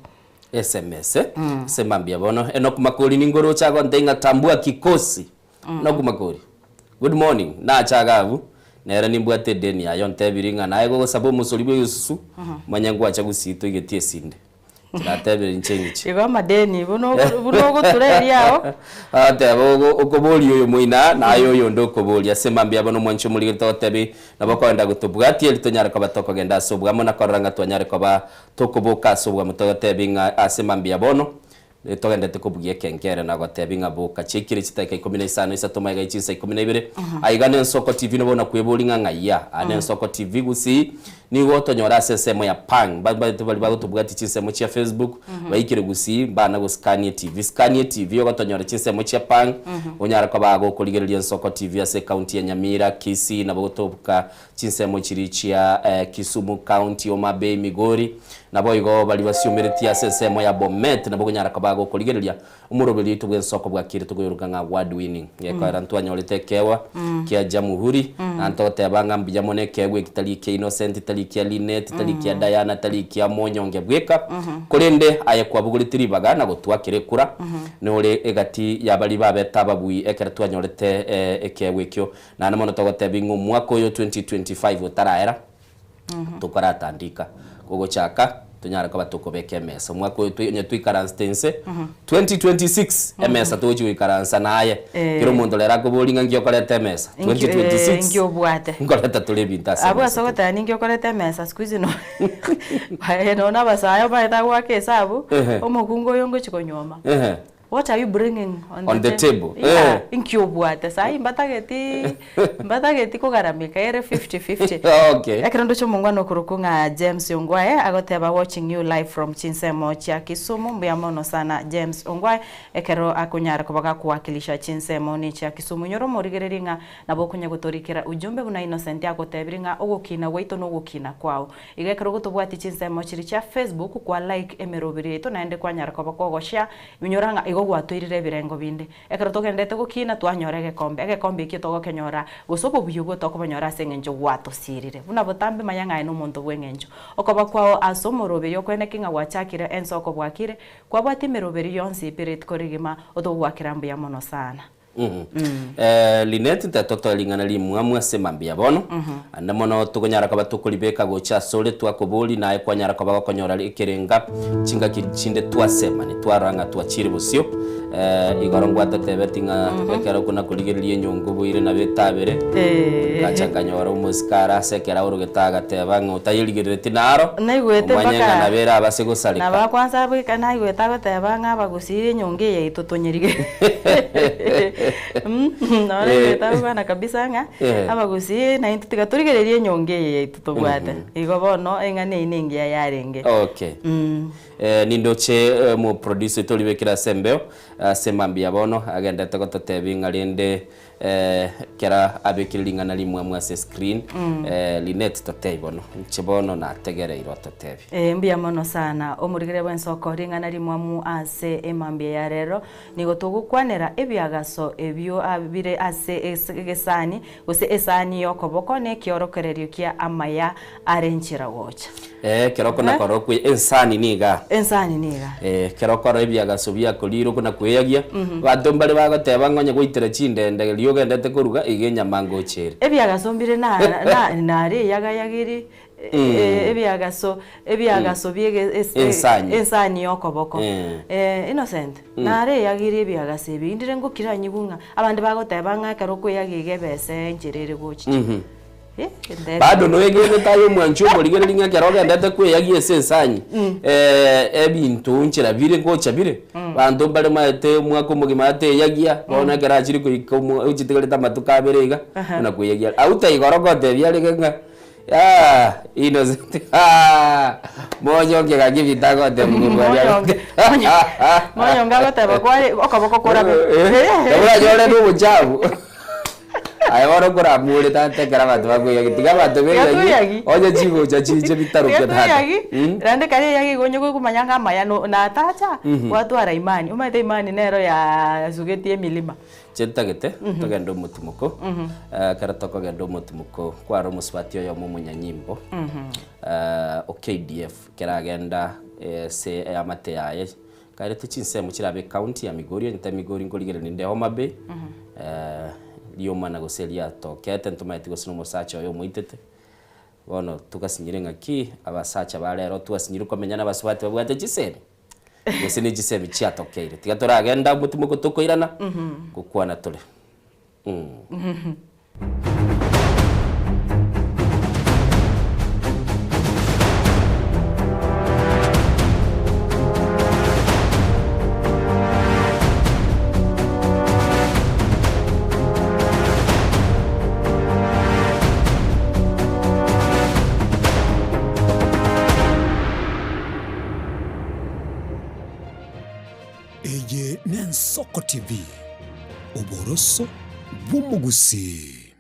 Speaker 3: Sms, ase mambia bono. Enock Makori ningoroche agontebia ng'a tambua kikosi. Enock Makori, good morning, nache iga abwo, nere nimbwate edeni yaye ontebirie ng'a naye gogosaba omosori bw'egesusu, manye ngwacha gusii toigeti esinde. Natebire inche ing'iche.
Speaker 6: Igo amadeni buna ogo- buna ogotura eria ao.
Speaker 3: Agateba ogo okoboria oyo moina naye oyonde okoboria. Ase mambia bono omwanchi omorigeri togotebi nabo okoenda gotobwatia eri tonyare koba tokogenda ase obwamo na korora ng'a twanyare koba tokoboka ase obwamo togotebi ng'a ase mambia bono togendete kobugia ekengere na gotebi ng'a boka chiaikire chidakika ikomi na isano isato magega ye chinsa ikomi na ibere aiga nensoko TV nabo nakweboria ng'a ng'ai aa nensoko TV gusii Nigo otonyore ase ensemo ya Pang, mbabaete baria bagotobwatia chinsemo chia Facebook, baikire gusii, mbana gosikania etivi. Sikania etivi ogotonyora chinsemo chia Pang, onyare koba gokorigereria Ensoko TV ase ecounty ya Nyamira, Kisii, nabo gotoka chinsemo chiria chia Kisumu county, Homa Bay, Migori. Naboigo baria basiomeretie ase ensemo ya Bomet nabo okonyara koba gokorigereria Omoroberi oito bw'ensoko bwakire tokoiroka ng'a award winning. Gekoera ntwanyorete ekeegwa kia Jamhuri, na ntogoteba ng'a mbuya mono ekeegwa eki tari ekia Innocent, tari ekia Linet, tari ekia Diana, tari ekia Monyonge bweka, korende aye kwabogoretie ribaga na gotwakera ekura, nore egati ya baria babete ababui ekero twanyorete ekeegwa ekio. Naende mono togotebia ng'a omwaka oyo 2025 otaraera, Tokoratandika gogochaka tonyare koba tokobeka emesa omwaka oyo onye twaikaransete inse 2026 emesa togochia goikaransa naye
Speaker 6: Eh.
Speaker 3: kera omonto rero akoboria ng'a nki okoreta emesa
Speaker 6: Inki- eh,
Speaker 3: 2026
Speaker 6: inki obwate?
Speaker 3: nkoreta tore ebinto ase
Speaker 6: Abwo ase
Speaker 3: emesa tore.
Speaker 6: ogoteba ninki okoreta emesa siku hizi no aye nonya abasae omanyete agoaka esabu,
Speaker 3: Ehe.
Speaker 6: omokungu oyo ngochi konyuoma.
Speaker 3: Ehe.
Speaker 6: What are you bringing on,
Speaker 3: On the table?
Speaker 6: Yeah,
Speaker 3: Eh.
Speaker 6: inki obwate sahi mbatageti mbatageti kogaramika ere 50 50.
Speaker 3: Okay.
Speaker 6: Ekero ndoche omongwana okorokwa ng'a James Ongwae agoteba watching you live from chinsemo chia Kisumu mbuya mono sana James Ongwae ekero akonyara koba gakowakilisha chinsemo ni chia Kisumu inyora omorigereria ng'a nabo okonya gotorikera ujumbe buna Innocent agotebiri ng'a ogokina gwaito nogokina kwao Iga ekero gotobwatie chinsemo chiria chia Facebook kwa like emeroberi yaito naende kwanyara koba kogoshare, inyora ng'a igo gwatoirire ebirengo binde. Ekero togenderete gokina twanyora egekombe, egekombe ekio togokenyora gose obobuya obwo tokobonyora ase eng'encho gwatosirire. Buna botambe manya ng'a aye nomonto bw'eng'encho. Okoba kwao ase omoroberi okweneki ng'a gwachakire ense okobwakire, kwabwatia emeroberi yonsi pi rituko rigima otogwakera mbuya mono sana.
Speaker 3: Linet ntetotoe ring'ana rimwamu ase mambia bono, ande mono tokonyara koba tokoribeka gocha asore twakobori, naye kwanyara koba gokonyora ekerenga chingaki chinde twasemani twarora ng'a twachire bosio. Igoro ngwatotebeti ng'a ekero okona korigereria enyongo boire nabo etabere, ngacha nkanyora omosike are ase ekero aorogete agateba ng'a otayerigerereti naro,
Speaker 6: Naigwete
Speaker 3: omanye ng'a
Speaker 6: mpaka
Speaker 3: nabo erabe ase gosareka.
Speaker 6: Nabo akwansa bweka naigwete agoteba ng'a abagusii enyongo eye yaito tonyerigere. Nabo naigwete agokwana kabisa ng'a
Speaker 3: Eh.
Speaker 6: abagusii naintwe tiga torigererie enyongo eye yaito tobwate. Igo bono eng'ana eyio nengiya yarenge.
Speaker 3: Okay. Nindoche omoproducer oito oribekire ase embeo ase mambia bono agenderete gototebia ng'a rende Ekero abekire ring'ana rimwamu ase screen, Linet totebi bono, inche bono nategereire ototebi.
Speaker 6: Ee, mbuya mono sana omorigereria bw'ensoko ring'ana rimwamu ase emambia ya rero. Nigo togokwanera ebiagaso ebio bire ase egesani gose esani y'okoboko na ekiorokererio kia amaya are nchera gocha.
Speaker 3: Ee, ekero okona korora okwe ensani niga.
Speaker 6: Ensani niga.
Speaker 3: Ee, ekero okorora ebiagaso biakorirwe okona kwe. koeyagia, abanto mbare bagoteba ng'a onye gwaitera chindende riria ogendete koruga, iga enyama ngocha ere.
Speaker 6: Ebiagaso mbire na na nare eyagayagiri ebiagaso ebiagaso bie
Speaker 3: Ensani.
Speaker 6: ensani ya okoboko.
Speaker 3: Eh.
Speaker 6: Innocent, nare eyagiri ebiagaso ebi, indire ngokira nyigwe ng'a abande bagoteba ng'a ekero okoeyagia iga ebesa enchera ere gochicha. Eh, nde-
Speaker 3: Bado noegenete aye omwanchi omorigereria ng'a ekero ogendete kweyagia ase ensanyi, ebinto nchera bire ngocha bire, abanto mbare maete omwaka omogima ateyagia, bono ekero achire goika omo ochitigarete amatuko abere iga, buna kweyagia are. Auta igoro ngotebia arenge ng'a aah Innocent aah monyonge gaki ebinto agoteba korwa aria
Speaker 6: Monyonge, monyonge agoteba kware okoboko korabe.
Speaker 3: Nabo oranyore na obochafu. Aye bono nkoramore tata ekero abanto bakoiyagia, tiga abanto
Speaker 6: Tiga
Speaker 3: beiyagie,
Speaker 6: toiyagi.
Speaker 3: onye chigocha chinche bitarokia
Speaker 6: Tiga
Speaker 3: tata.
Speaker 6: toiyagi, naende kare eyagi igo onye gokomanya ng'a amaya no natacha, gwatwara imani. Omanyete imani nero yasugetie emilima.
Speaker 3: Inche ntagete togende omotimoko, ekero tokogenda omotimoko kware omosubati oyomo omonyanyimbo, o KDF, ekero agenda ase eamate yaye, Kairete chinsemo chirabe ecounty ya Migori, onye tari Migori nkorigereria ninde Homa Bay, riomana gose riatokete ntomaeti gose nomosacha oye omoitete. Bono togasinyire ng'aki abasacha ba rero twasinyire komenya nabasubati babwate chisemi, gose ne chisemi chiatokeire. Tiga toragenda omotimoko tokoirana, gokwana tore.
Speaker 1: Eye n'Ensoko TV, oboroso bw'omogusii.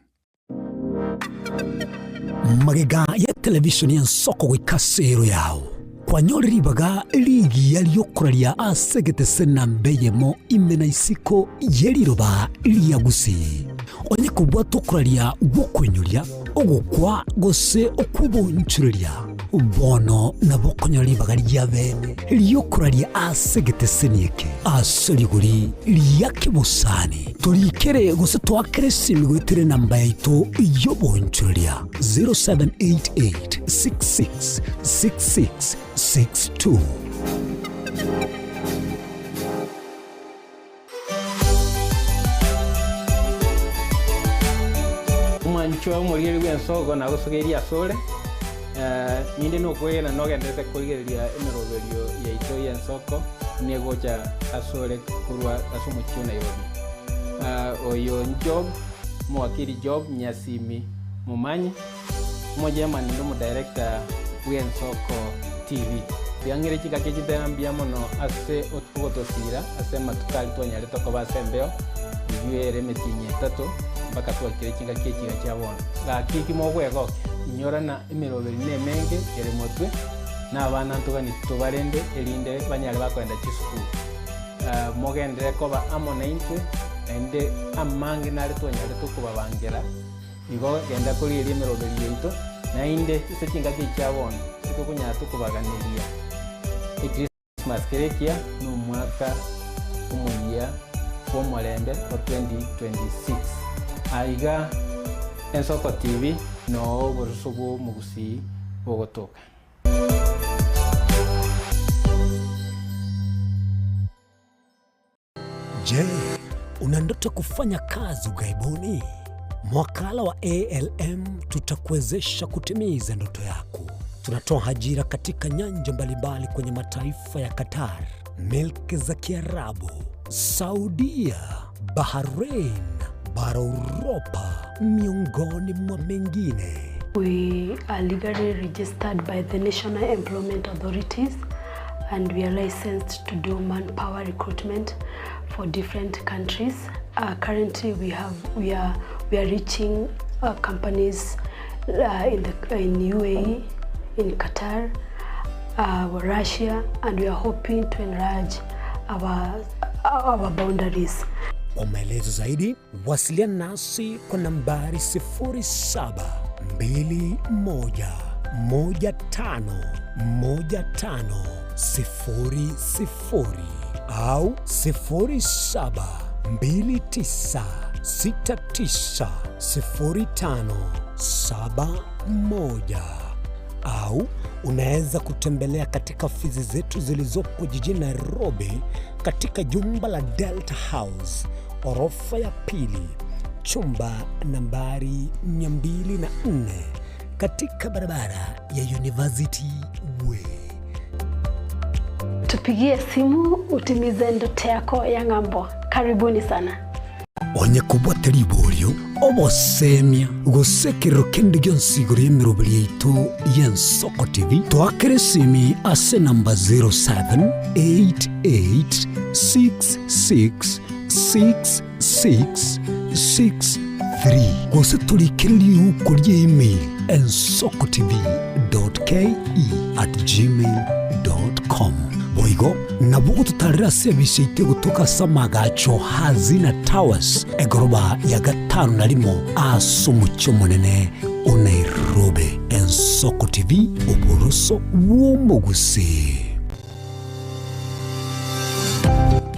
Speaker 1: Magega ya televisheni y'Ensoko goika ase ero yao, kwanyore ribaga rigiya ri'okoraria ase egetese namba eyemo ime na isiko ye riroba ria Gusii. Onye kobwata okoraria gw'okoinyoria, ogokwa gose okw'obonchoreria, bono nabo okonyora ribaga ria bene ri'okoraria ase egeteseni eke ase rigori ria kebosani. Torikere gose toakere esimi goetera enamba yaito y'obonchoreria 0788 66 66 62.
Speaker 7: Omwanchwa omorigereria bw'ensoko nagosogeirie asore, ninde nokwegena nogenderete korigereria emeroberio yaito y'ensoko buna egocha asore korwa ase omochie o Nairobi. Oyo Job, omowakili Job Nyasimi Momanyi. Omochairman naende omodirector bw'Ensoko TV. Biang'ire chingaki echi nteba mbuya mono ase ogotosiira ase amatuko aria twanyarete koba ase embeo eyio ere emetienyi etato mpaka twakire chingaki echi iga chia bono. Gaki ki mogwegokia? Inyora na emeroberi nemenge ere motwe, na abana ntogani tobarende erinde banyare bakoenda chisukuru. Mogenderere koba amo naintwe, naende amange nare twanyarete okobabangera. Igo genda korigereria emeroberio yaito, naende ase chingaki echi chia bono titokonyara tokobaganeria Ekrismasi kere ekiya na omwaka omoyia bw'omorembe o 2026. Aiga Ensoko TV noo oboruso bw'omogusii bogotoka.
Speaker 1: Je, una ndoto kufanya kazi ughaibuni? Mwakala wa ALM tutakuwezesha kutimiza ndoto yako. Tunatoa ajira katika nyanja mbalimbali kwenye mataifa ya Qatar, milki za Kiarabu, Saudia, Bahrain, bara Uropa, miongoni mwa mengine.
Speaker 8: We are legally registered by the National Employment Authorities and we are licensed to do manpower recruitment for different countries. Currently we have we are we are reaching companies in the in UAE, in Qatar, Russia and we are hoping to enlarge our our boundaries.
Speaker 1: Kwa maelezo zaidi wasiliana nasi kwa nambari 0721151500. au 0729690571 au unaweza kutembelea katika ofisi zetu zilizopo jijini Nairobi katika jumba la Delta House orofa ya pili chumba nambari 204 katika barabara ya University Way.
Speaker 8: Tupigie simu utimize ndoto yako ya ng'ambo. Karibuni sana.
Speaker 1: Onye kobwate riborio, obosemia, gose ekerero kende gionsi igoro y'emeroberi yaito y'Ensoko TV, toakere esimi ase enamba 0788666663 gose torikere riuko ria email ensokotv.ke@gmail.com. Boigo nabo ogototarera ase ebise yaito egotoka ase amagacho Hazina Towers, egoroba ya gatano na rimo ase omochie omonene o Nairobi. Ensoko TV, oboroso bw'omogusii.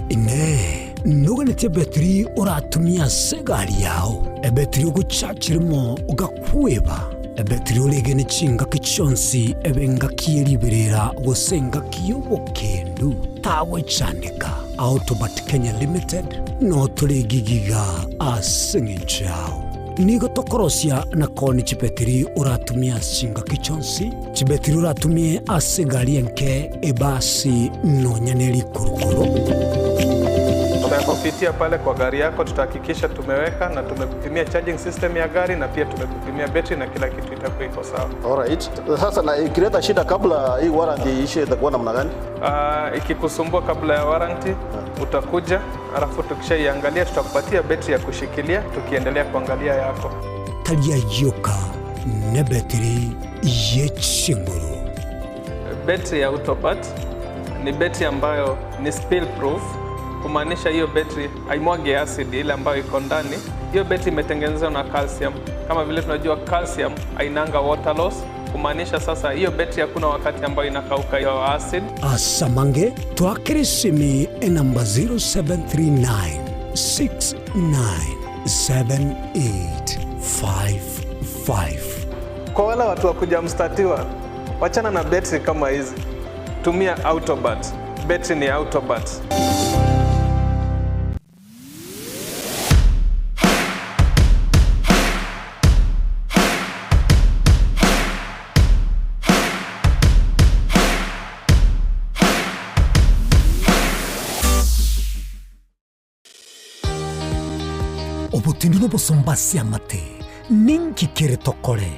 Speaker 1: Inee! Noganetie ebetiri oratumie ase egari yao, ebetiri ogochachiremo ogakweba, ebetiri oregene chingaki chionsi ebe engaki ye riberera gose engaki y'obokendu? Tagwechandeka. Autobat Kenya Limited noo tore gigiga ase engencho yao. Nigo tokorosia na koonia chibetiri oratumie ase chingaki chionsi, chibetiri oratumie ase egari enke, ebasi, nonya ne rikurukuru.
Speaker 9: Tutakupitia pale kwa gari yako, tutahakikisha tumeweka na tumekupimia charging system ya gari na pia tumekupimia betri na kila kitu itakuwa iko sawa.
Speaker 10: Alright. Sasa na ikileta shida kabla hii warranty iishe itakuwa namna gani?
Speaker 9: Ikikusumbua kabla ya warranty utakuja, alafu tukishaiangalia tutakupatia betri ya kushikilia tukiendelea kuangalia yako.
Speaker 1: Tari ayio ka nebetiri ye chinguru.
Speaker 9: Betri ya Autobat ni betri ambayo ni spill proof, kumaanisha hiyo betri haimwagi acid ile ambayo iko ndani. Hiyo betri imetengenezwa na calcium. Kama vile tunajua calcium hainanga water loss, kumaanisha sasa hiyo betri hakuna wakati ambayo inakauka hiyo acid.
Speaker 1: Asamange twakere esimi enamba 0739 697855.
Speaker 9: Kwa wale watu wa kuja mstatiwa, wachana na betri kama hizi, tumia Autobat. Betri ni Autobat.
Speaker 1: Obotindi nobosomba ase amate, ninki kere tokore?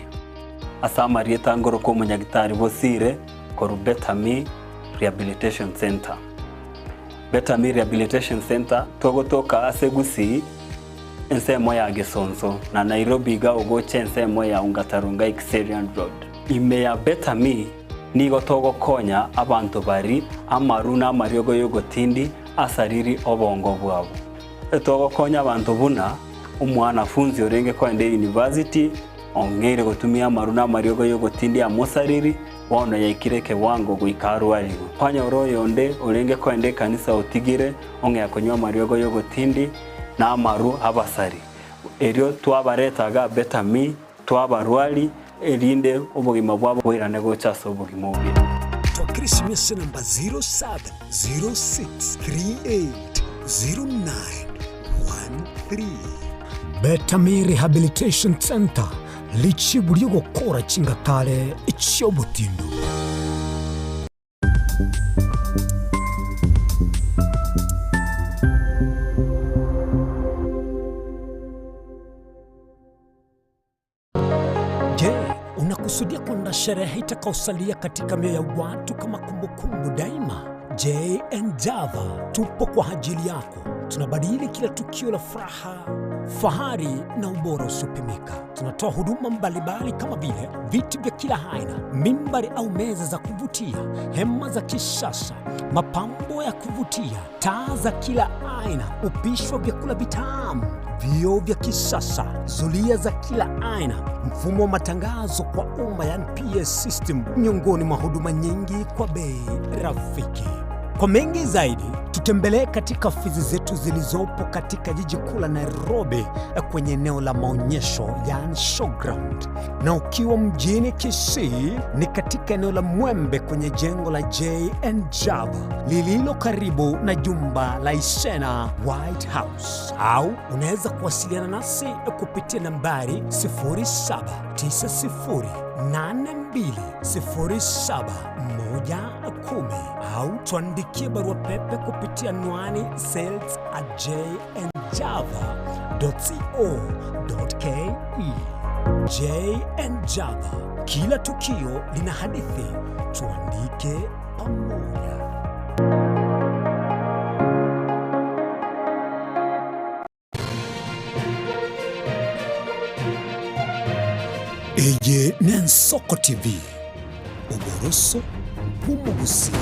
Speaker 11: Ase amarieta ngorokwa omonyagitari Bosire korwa Better Me Rehabilitation Centre. Better Me Rehabilitation Centre togotoka ase Gusii ensemo ya Gesonso na Nairobi iga ogocha ensemo ya Ongata Rongai Kiserian Road. Ime ya Better Me nigo togokonya abanto bari amaru na amariogo y'ogotindi asariri obongo bwabo. Togokonya abanto buna omwanafunzi orenge kogenda university ong'eire gotumia amaru na amariogo y'ogotindi amosariri bono yaikire ekewango goika arwarigwe. Kwanyora oyonde orenge kogenda ekanisa otigire ong'ea konywa amariogo y'ogotindi na amaru abasari. Erio twabaretaga Better Me twabarwari erinde obogima bwabo bwairane gocha ase obogima obuya.
Speaker 1: Twakire esimia ase namba 0706380913. Better Me Rehabilitation Center richibu ri'ogokora chingatare chi'obotindu. Je, unakusudia kuandaa sherehe itakayosalia katika mioyo ya watu kama kumbukumbu daima? J and Java tupo kwa ajili yako. Tunabadili kila tukio la furaha, fahari na ubora usiopimika. Tunatoa huduma mbalimbali kama vile viti vya kila aina, mimbari au meza za kuvutia, hema za kisasa, mapambo ya kuvutia, taa za kila aina, upishi wa vyakula vitamu, vioo vya kisasa, zulia za kila aina, mfumo wa matangazo kwa umma yani PS system, miongoni mwa huduma nyingi kwa bei rafiki. Kwa mengi zaidi, tutembelee katika ofisi zetu zilizopo katika jiji kuu la Nairobi kwenye eneo la maonyesho yaani showground, na ukiwa mjini Kisii ni katika eneo la Mwembe kwenye jengo la J&J Java lililo karibu na jumba la Isena White House, au unaweza kuwasiliana nasi kupitia nambari 0790820710 au tuandikie barua pepe kupitia anwani sales at jnjava.co.ke. JN Java, kila tukio lina hadithi, tuandike pamoja. Eye n'Ensoko TV, oboroso bw'omogusii.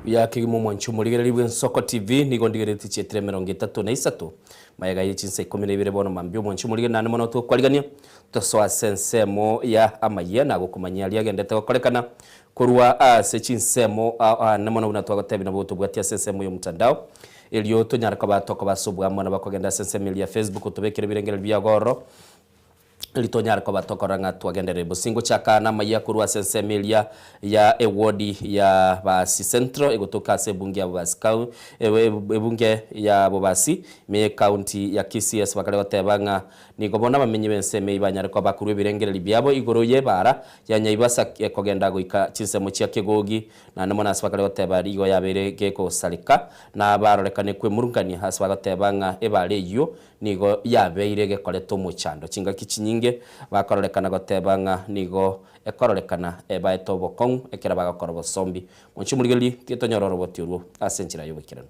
Speaker 3: Buya kegima omwanchi omorigereria bw'Ensoko TV, nigo ndigereretie chietire emerongo etato na isato, mayega ye chinsa ikomi na ibere bono mambia omwanchi omorigereria naende mono tokwarigania tosoa ase ensemo ya amayia na gokomanyia aria agendete gokorekana korwa ase chinsemo aane mono buna twagotebia nabo tobwatie ase ensemo y'omotandao erio tonyare koba tokoba ase oboamo na bakogenda ase ensemo eria ya Facebook otobekere ebirengererio biago ororo. Erio tonyare koba tokorora ng'a twagenderere bosie. Ngochaka namaiya korwa ase ensemo eria ya ewodi ya Baasi Central egotoka ase ebunge ya Bobasi Coun ebunge ya Bobasi ime y'ecounty ya Kisii ase bakare goteba ng'a nigo bono abamenyi b'ensemo eyio banyare koba bakorua ebirengererio biabo igoro y'ebaara ya Nyaibasa ekogenda goika chinsemo chia Kegogi naende mono ase bakare goteba rigo yabeire gegosareka na barorekane kwemurungania ase bagoteba ng'a ebaara eyio Nigo yabeire egekoreta omochando. Chingaki chinyinge bakororekana goteba ng'a nigo ekororekana ebaete obokong'u ekero bagokora obosombi. Monche omorigererie, titonyora oroboti orwo ase enchera y'oboikeranu.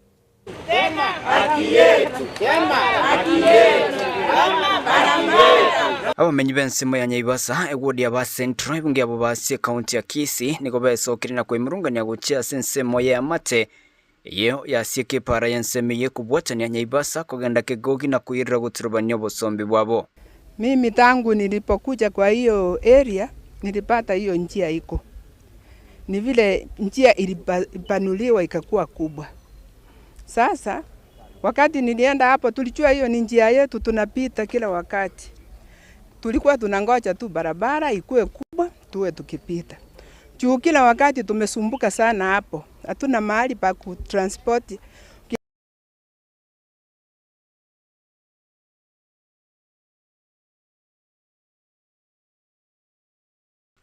Speaker 12: Abamenyi b'ensemo ya Nyaibasa, ewodi ya Basentro, ebunge ya Bobasi, ekaunti ya Kisii, nigo besokire na koimurungania gochia ase ensemo y'eamate Eyio yasieka epaara y'ensemo eye ekobwatania Nyaibasa kogenda Kegogi na koirera goturubania obosombi bwabo.
Speaker 13: Mimi tangu nilipokuja kwa hiyo area nilipata hiyo njia iko. Ni vile njia ilipanuliwa ikakuwa kubwa. Sasa wakati nilienda hapo tulijua hiyo ni njia yetu tunapita kila wakati. Tulikuwa tunangoja tu barabara ikuwe kubwa tuwe tukipita. Juu kila wakati tumesumbuka sana hapo, hatuna mahali pa kutransport.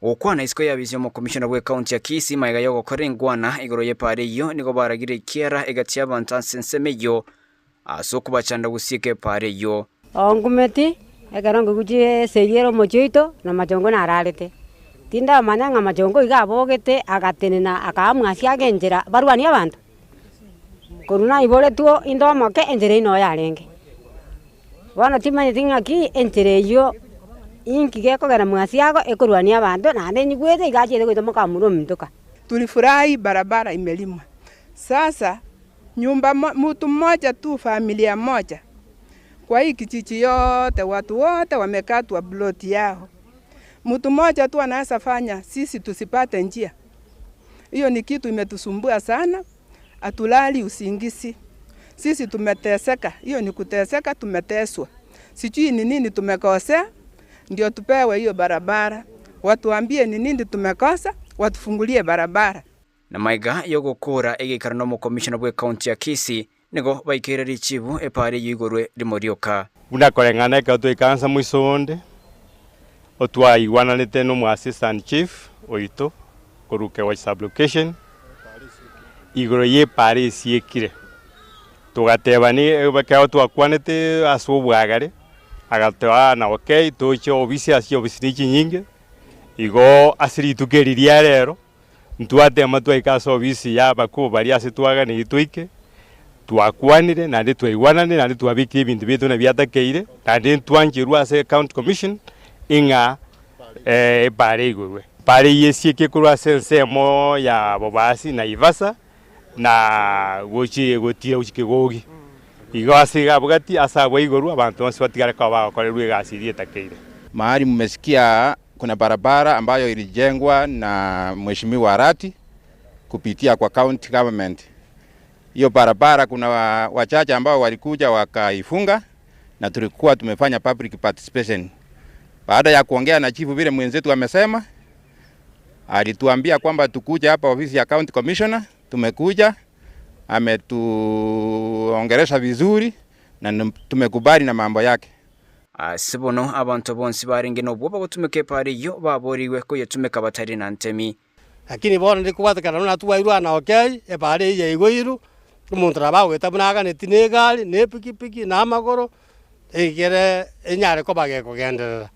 Speaker 12: Gokwana isiko y'abisia omokomishona bw'ekaunti ya Kisii magega y'ogokora engwana igoro y'epaara eyio nigo baragire ekiara egati y'abanto ase ensemo eyio ase okobachanda gosieka epaara eyio.
Speaker 14: Ongumeti, ekero nkoigwa esegi ere omochie oito, na amachongo nararete. Tindamanya ng'a amachongo iga abogete, agatenena akaamua ase age enchera barwanie abanto. Korwa naiboretwe inde omoke, enchera eyio noyo yarenge. Bono timanyeti ng'aki enchera eyio inki gekogera mwasiago ekorwania abanto, naende nyigwete iga achiete goita mokamura omintoka.
Speaker 13: Tulifurahi barabara imelimwa. Sasa nyumba mtu mmoja tu familia moja kwa hii kijiji yote watu wote wamekatwa ploti yao. Mtu mmoja tu anaweza fanya sisi tusipate njia. Hiyo ni kitu imetusumbua sana, hatulali usingizi. Sisi tumeteseka, hiyo ni kuteseka, tumeteswa. Sijui ni nini tumekosea ndio tupewe hiyo barabara. Watuambie ni nini tumekosa, watufungulie barabara.
Speaker 12: Na magega y'ogokoora egeikaro nomokomishona bw'ecounty ya Kisii nigo baikeire richibu epaara eyio igorwe rimo rioka.
Speaker 15: Buna koreng'ana ekero twaikaransa moiso onde, otwaigwananete nomo assistant chief oito korwa Kegochi sub-location igoro y'epaara esiekire. Togatebani ekero twakwanete ase obwagare, agatoa na okay toche obisi ase chiobisi ne chinyinge, igo ase rituko eri ria rero, ntwatema twaika ase obisi ya abakuu baria ase twaganeirie toike, twakwanire naende twaigwananire naende twabekire ebinto biaito buna biatakeire, naende ntwancherwe ase county commission ing'a epaara eigorwe. Pare yesieke korwa ase ensemo ya Bobasi na Ivasa, na gochia gotiira gochia Kegogi. Igo ase iga abwo gati ase abwo igoro abanto bonsi batigare koba bagokorerwa egasi eria etakeire.
Speaker 16: Mahali mmesikia kuna barabara ambayo ilijengwa na Mheshimiwa Arati kupitia kwa county government. Hiyo barabara kuna wachache ambao walikuja wakaifunga na tulikuwa tumefanya public participation. Baada ya kuongea na chifu vile mwenzetu amesema, alituambia kwamba tukuje hapa ofisi ya county commissioner. Tumekuja, ametuongelesha vizuri na tumekubali na mambo yake.
Speaker 12: Ase bono abanto bonsi barenge nobwoba gotumeka epaara eyio baboorigwe koyetumeka batari na ntemi.
Speaker 17: Lakini bono ndikobwatekana buna twairwe na okay, epaara eyio yaigoirwe, omonto nabo agoeta buna aganeti na egari, na epikipiki, na amagoro, egere enyare koba gekogenderera.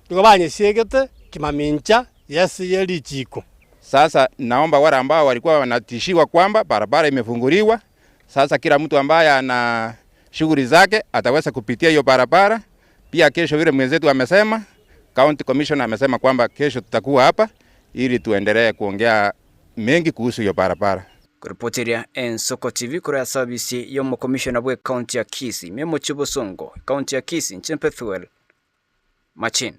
Speaker 17: Nigo banyesiegete kimamincha Yes ye richiko.
Speaker 16: Sasa naomba wale ambao walikuwa wanatishiwa kwamba barabara imefunguliwa, sasa kila mtu ambaye ana shughuli zake ataweza kupitia hiyo barabara. Pia kesho vile mwenzetu amesema, county commissioner amesema kwamba kesho tutakuwa hapa ili tuendelee kuongea mengi kuhusu hiyo barabara.
Speaker 12: Koripoteria Ensoko TV korwa ase ofisi y'omokomishona bw'ecounty ya Kisii, Memo Chibosongo, County ya Kisii, inche Bethuel Machin.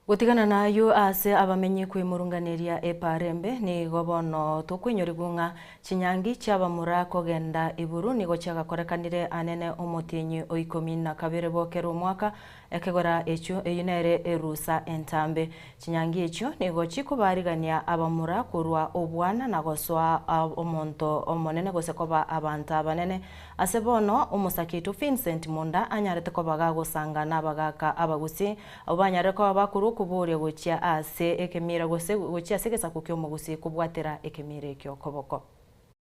Speaker 6: Gotigana nayio ase abamenyi kwemurunganeria epaara embe, nigo bono tokoinyorigwa ng'a chinyangi chi'abamura kogenda iburu nigo chiagakorekanire anene omotienyi o ikomi na kabere bokera omwaka, ekegora ekio eyio nere erusa entambe. Chinyangi echio nigo chikobaarigania abamura korwa obwana na gosoa omonto omonene gose koba abanto abanene. Ase bono omosake oito Vincent Munda anyarete koba gagosanga nabagaka abagusii Abwo banyarire koba bakorwa okoboria gochia ase ekemira gose gochia ase egesaku ki'omogusii kobwatera ekemira ekio koboko.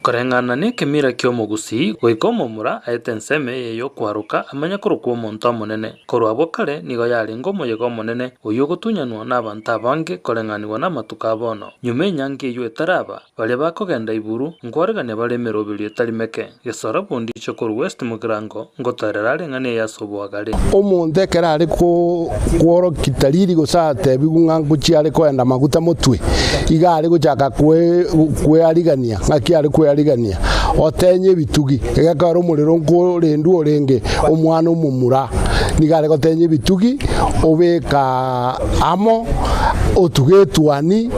Speaker 18: Koreng'ana nekemira ki'omogusii, goika omomura aete ensemo eye y'okwaroka amanye korokwa omonto omonene. Korwa abwo kare nigo yarenge omoyega omonene oyio ogotunyanwa nabanto abange koreng'anigwa namatuko a bono. Nyuma enyangi eyio etaraba, baria bakogenda iburu nkwaregania bare emeroberio etari meke. Gesora bundicho korwa West Mugirango ngotoerera are ng'a neye ase oboagare.
Speaker 19: Omonto ekero are kworokia tariri gose atebigwe ng'a ngochia are koenda maguta motwe, iga are gochaka kwearigania, ng'aki are kwearigania? Otenye ebitugi, egekogera omorero nkorendwa orenge omwana omomura, nigo are gotenya ebitugi, obeka amo, otuga etuani,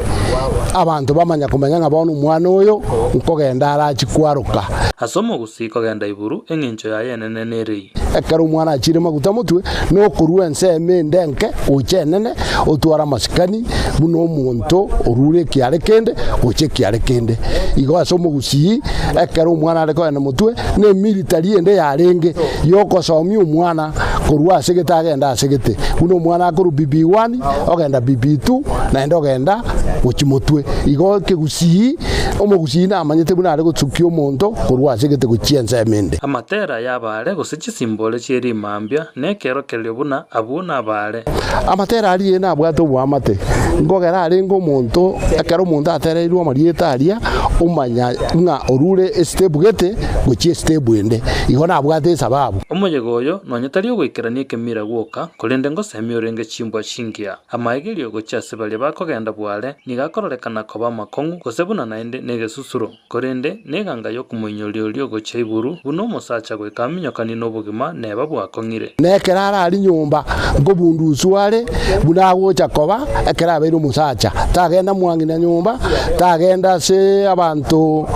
Speaker 19: abanto bamanya komanya ng'a bono omwana oyo nkogenda arachie kwaroka.
Speaker 18: Ase omogusii kogenda iburu, engencho yaye enene nerei.
Speaker 19: Ekero omwana achiire maguta motwe, nokorua ensemo ende enke gocha enene, otware amasikani buna omonto orure ekiare kende gocha ekiare kende. Igo ase omogusii, ekero omwana are kogenda motwe, na emilitari ende yarenge yokosomia omwana korwa ase gete agende ase gete. Buna omwana akorwa BB1 ogenda BB2 naende ogenda gochia motwe. Igo ekegusii, omogusii namanyete buna are gosukia omonto korwa ase egete gochia ensemo ende.
Speaker 18: Amatera y'abaare gose chisimbore chie rimambia nekerokererio buna abwo nabaare.
Speaker 19: Amatera aria nabwate oboamate, nkogera arenge omonto, ekero omonto atereirwe amarieta aria, omanya ng'a orure estepu gete gochia estepu ende. Igo nabwate esababu.
Speaker 18: Omoyega oyo nonya tari ogoikerania ekemira gwoka, korende ngosemia orenge chimbwa chingiya. Amaegerio gochia ase baria bakogenda bware nigo akororekana koba amakong'u gose buna naende negesusuro. Korende neganga y'okomoinyoria oria ogochia iburu, buna omosacha goika aminyokanie nobogima neba bwakong'ire.
Speaker 19: Na ekero arare nyomba, nkobunduswa are, buna agocha koba ekero abeire omosacha. Tagenda mwang'ina nyomba, tagenda ase abanto,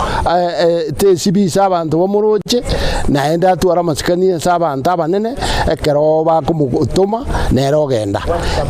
Speaker 19: tesibisa abanto bamoroche, naende atware amasikani ase abanto abanene, ekero bakomotoma, nere ogenda.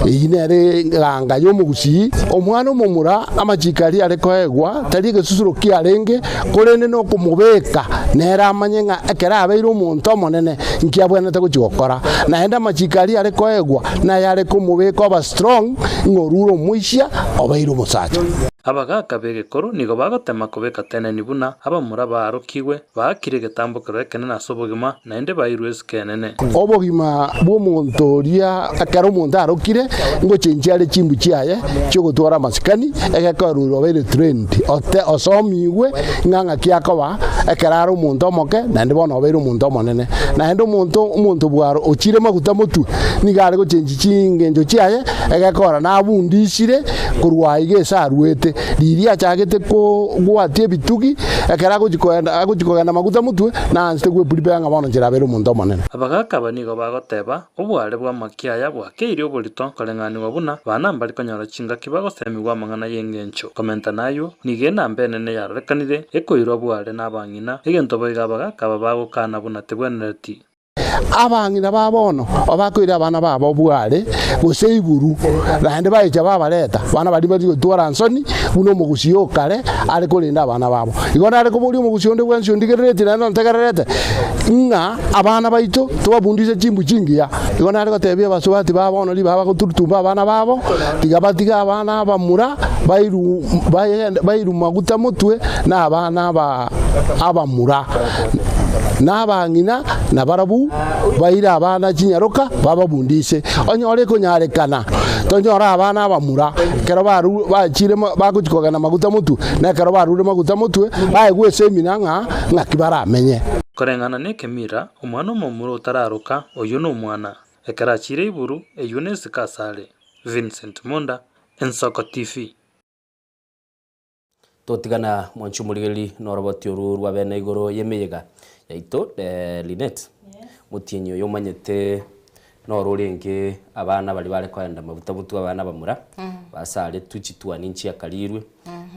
Speaker 19: Eyio nere eganga y'omogusii. Omwana omomura amachiko aria are koegwa tari egesusuro kiarenge, korende nokomobeka nere amanye ng'a ekero abeire omonto omonene inki abwenerete gochia gokora. Naende amachiko aria are koegwa nayare komobeka oba strong ng'a orure omoisia obeire omosacha.
Speaker 18: Abagaka b'egekoro nigo bagotema kobeka teneni buna abamura baarokigwe, baakire egetambokero ekenene ase obogima, naende bairwe esiko enene.
Speaker 19: Obogima bw'omonto oria ekero omonto arokire, ngochenchia are chimbu chiaye chi'ogotwara amasikani, egekorwa obeire trained, ote osomigwe ng'a ng'aki akoba ekero are omonto omoke, naende bono obeire omonto omonene. Naende omonto omonto bwaro ochire maguta motwe, nigo are gochenchia chingencho chiaye, egekora nabundisire korwa aiga ase arwete. Riria achagete kogwatia ebitugi, ekero agochia koenda agochia kogenda maguta motwe, naansete gweprepare ng'a bono inche nabeire omonto omonene.
Speaker 18: Abagaaka aba nigo bagoteba, Obware bw'amakia aya bwakeirie oborito koreng'anigwa buna bana mbare konyora chingaki bagosemigwa amang'ana y'engencho. Komenta nayio, nigo enamba enene yarorekanire ekoirwa bware nabang'ina, egento boigo abagaaka aba bagokana buna tebwenereti.
Speaker 19: Abang'ina ba bono bakoira abana babo bware gose iburu, naende baecha babareta, abana baria bari gotwara nsoni buna omogusii o kare are korenda abana babo. Igo nare koboria omogusii onde bwensi ondigereretie naende ontegererete, ng'a abana baito tobabundise chimbu chingiya. Igo nare gotebia abasubati ba bono ribaga bagoturutumba abana babo, tiga batige abana abamura bairu bagende bairu maguta motwe na abana aba abamura. Na abang'ina nabarabwo baire abana chinyaroka bababundise. Onyore ekonyarekana, tonyore abana abamura ekero baru bachire bagochia kogenda maguta motwe, na ekero barure maguta motwe, baegwe esemina ng'a ng'aki baramenye.
Speaker 18: Koreng'ana nekemira, omwana omomura otararoka, oyio nomwana. Ekero achiire iburu, eyio nesiko asare. Vincent Monda, Ensoko TV.
Speaker 3: Totigana mwanche omorigereria noroboti oru rwa bene igoro y'emeyega yaito eh, Linet motienyi oyo omanyete noro orenge abana baria bare koenda mabuta motwe abana bamura basaretwe chituani nchiakarirwe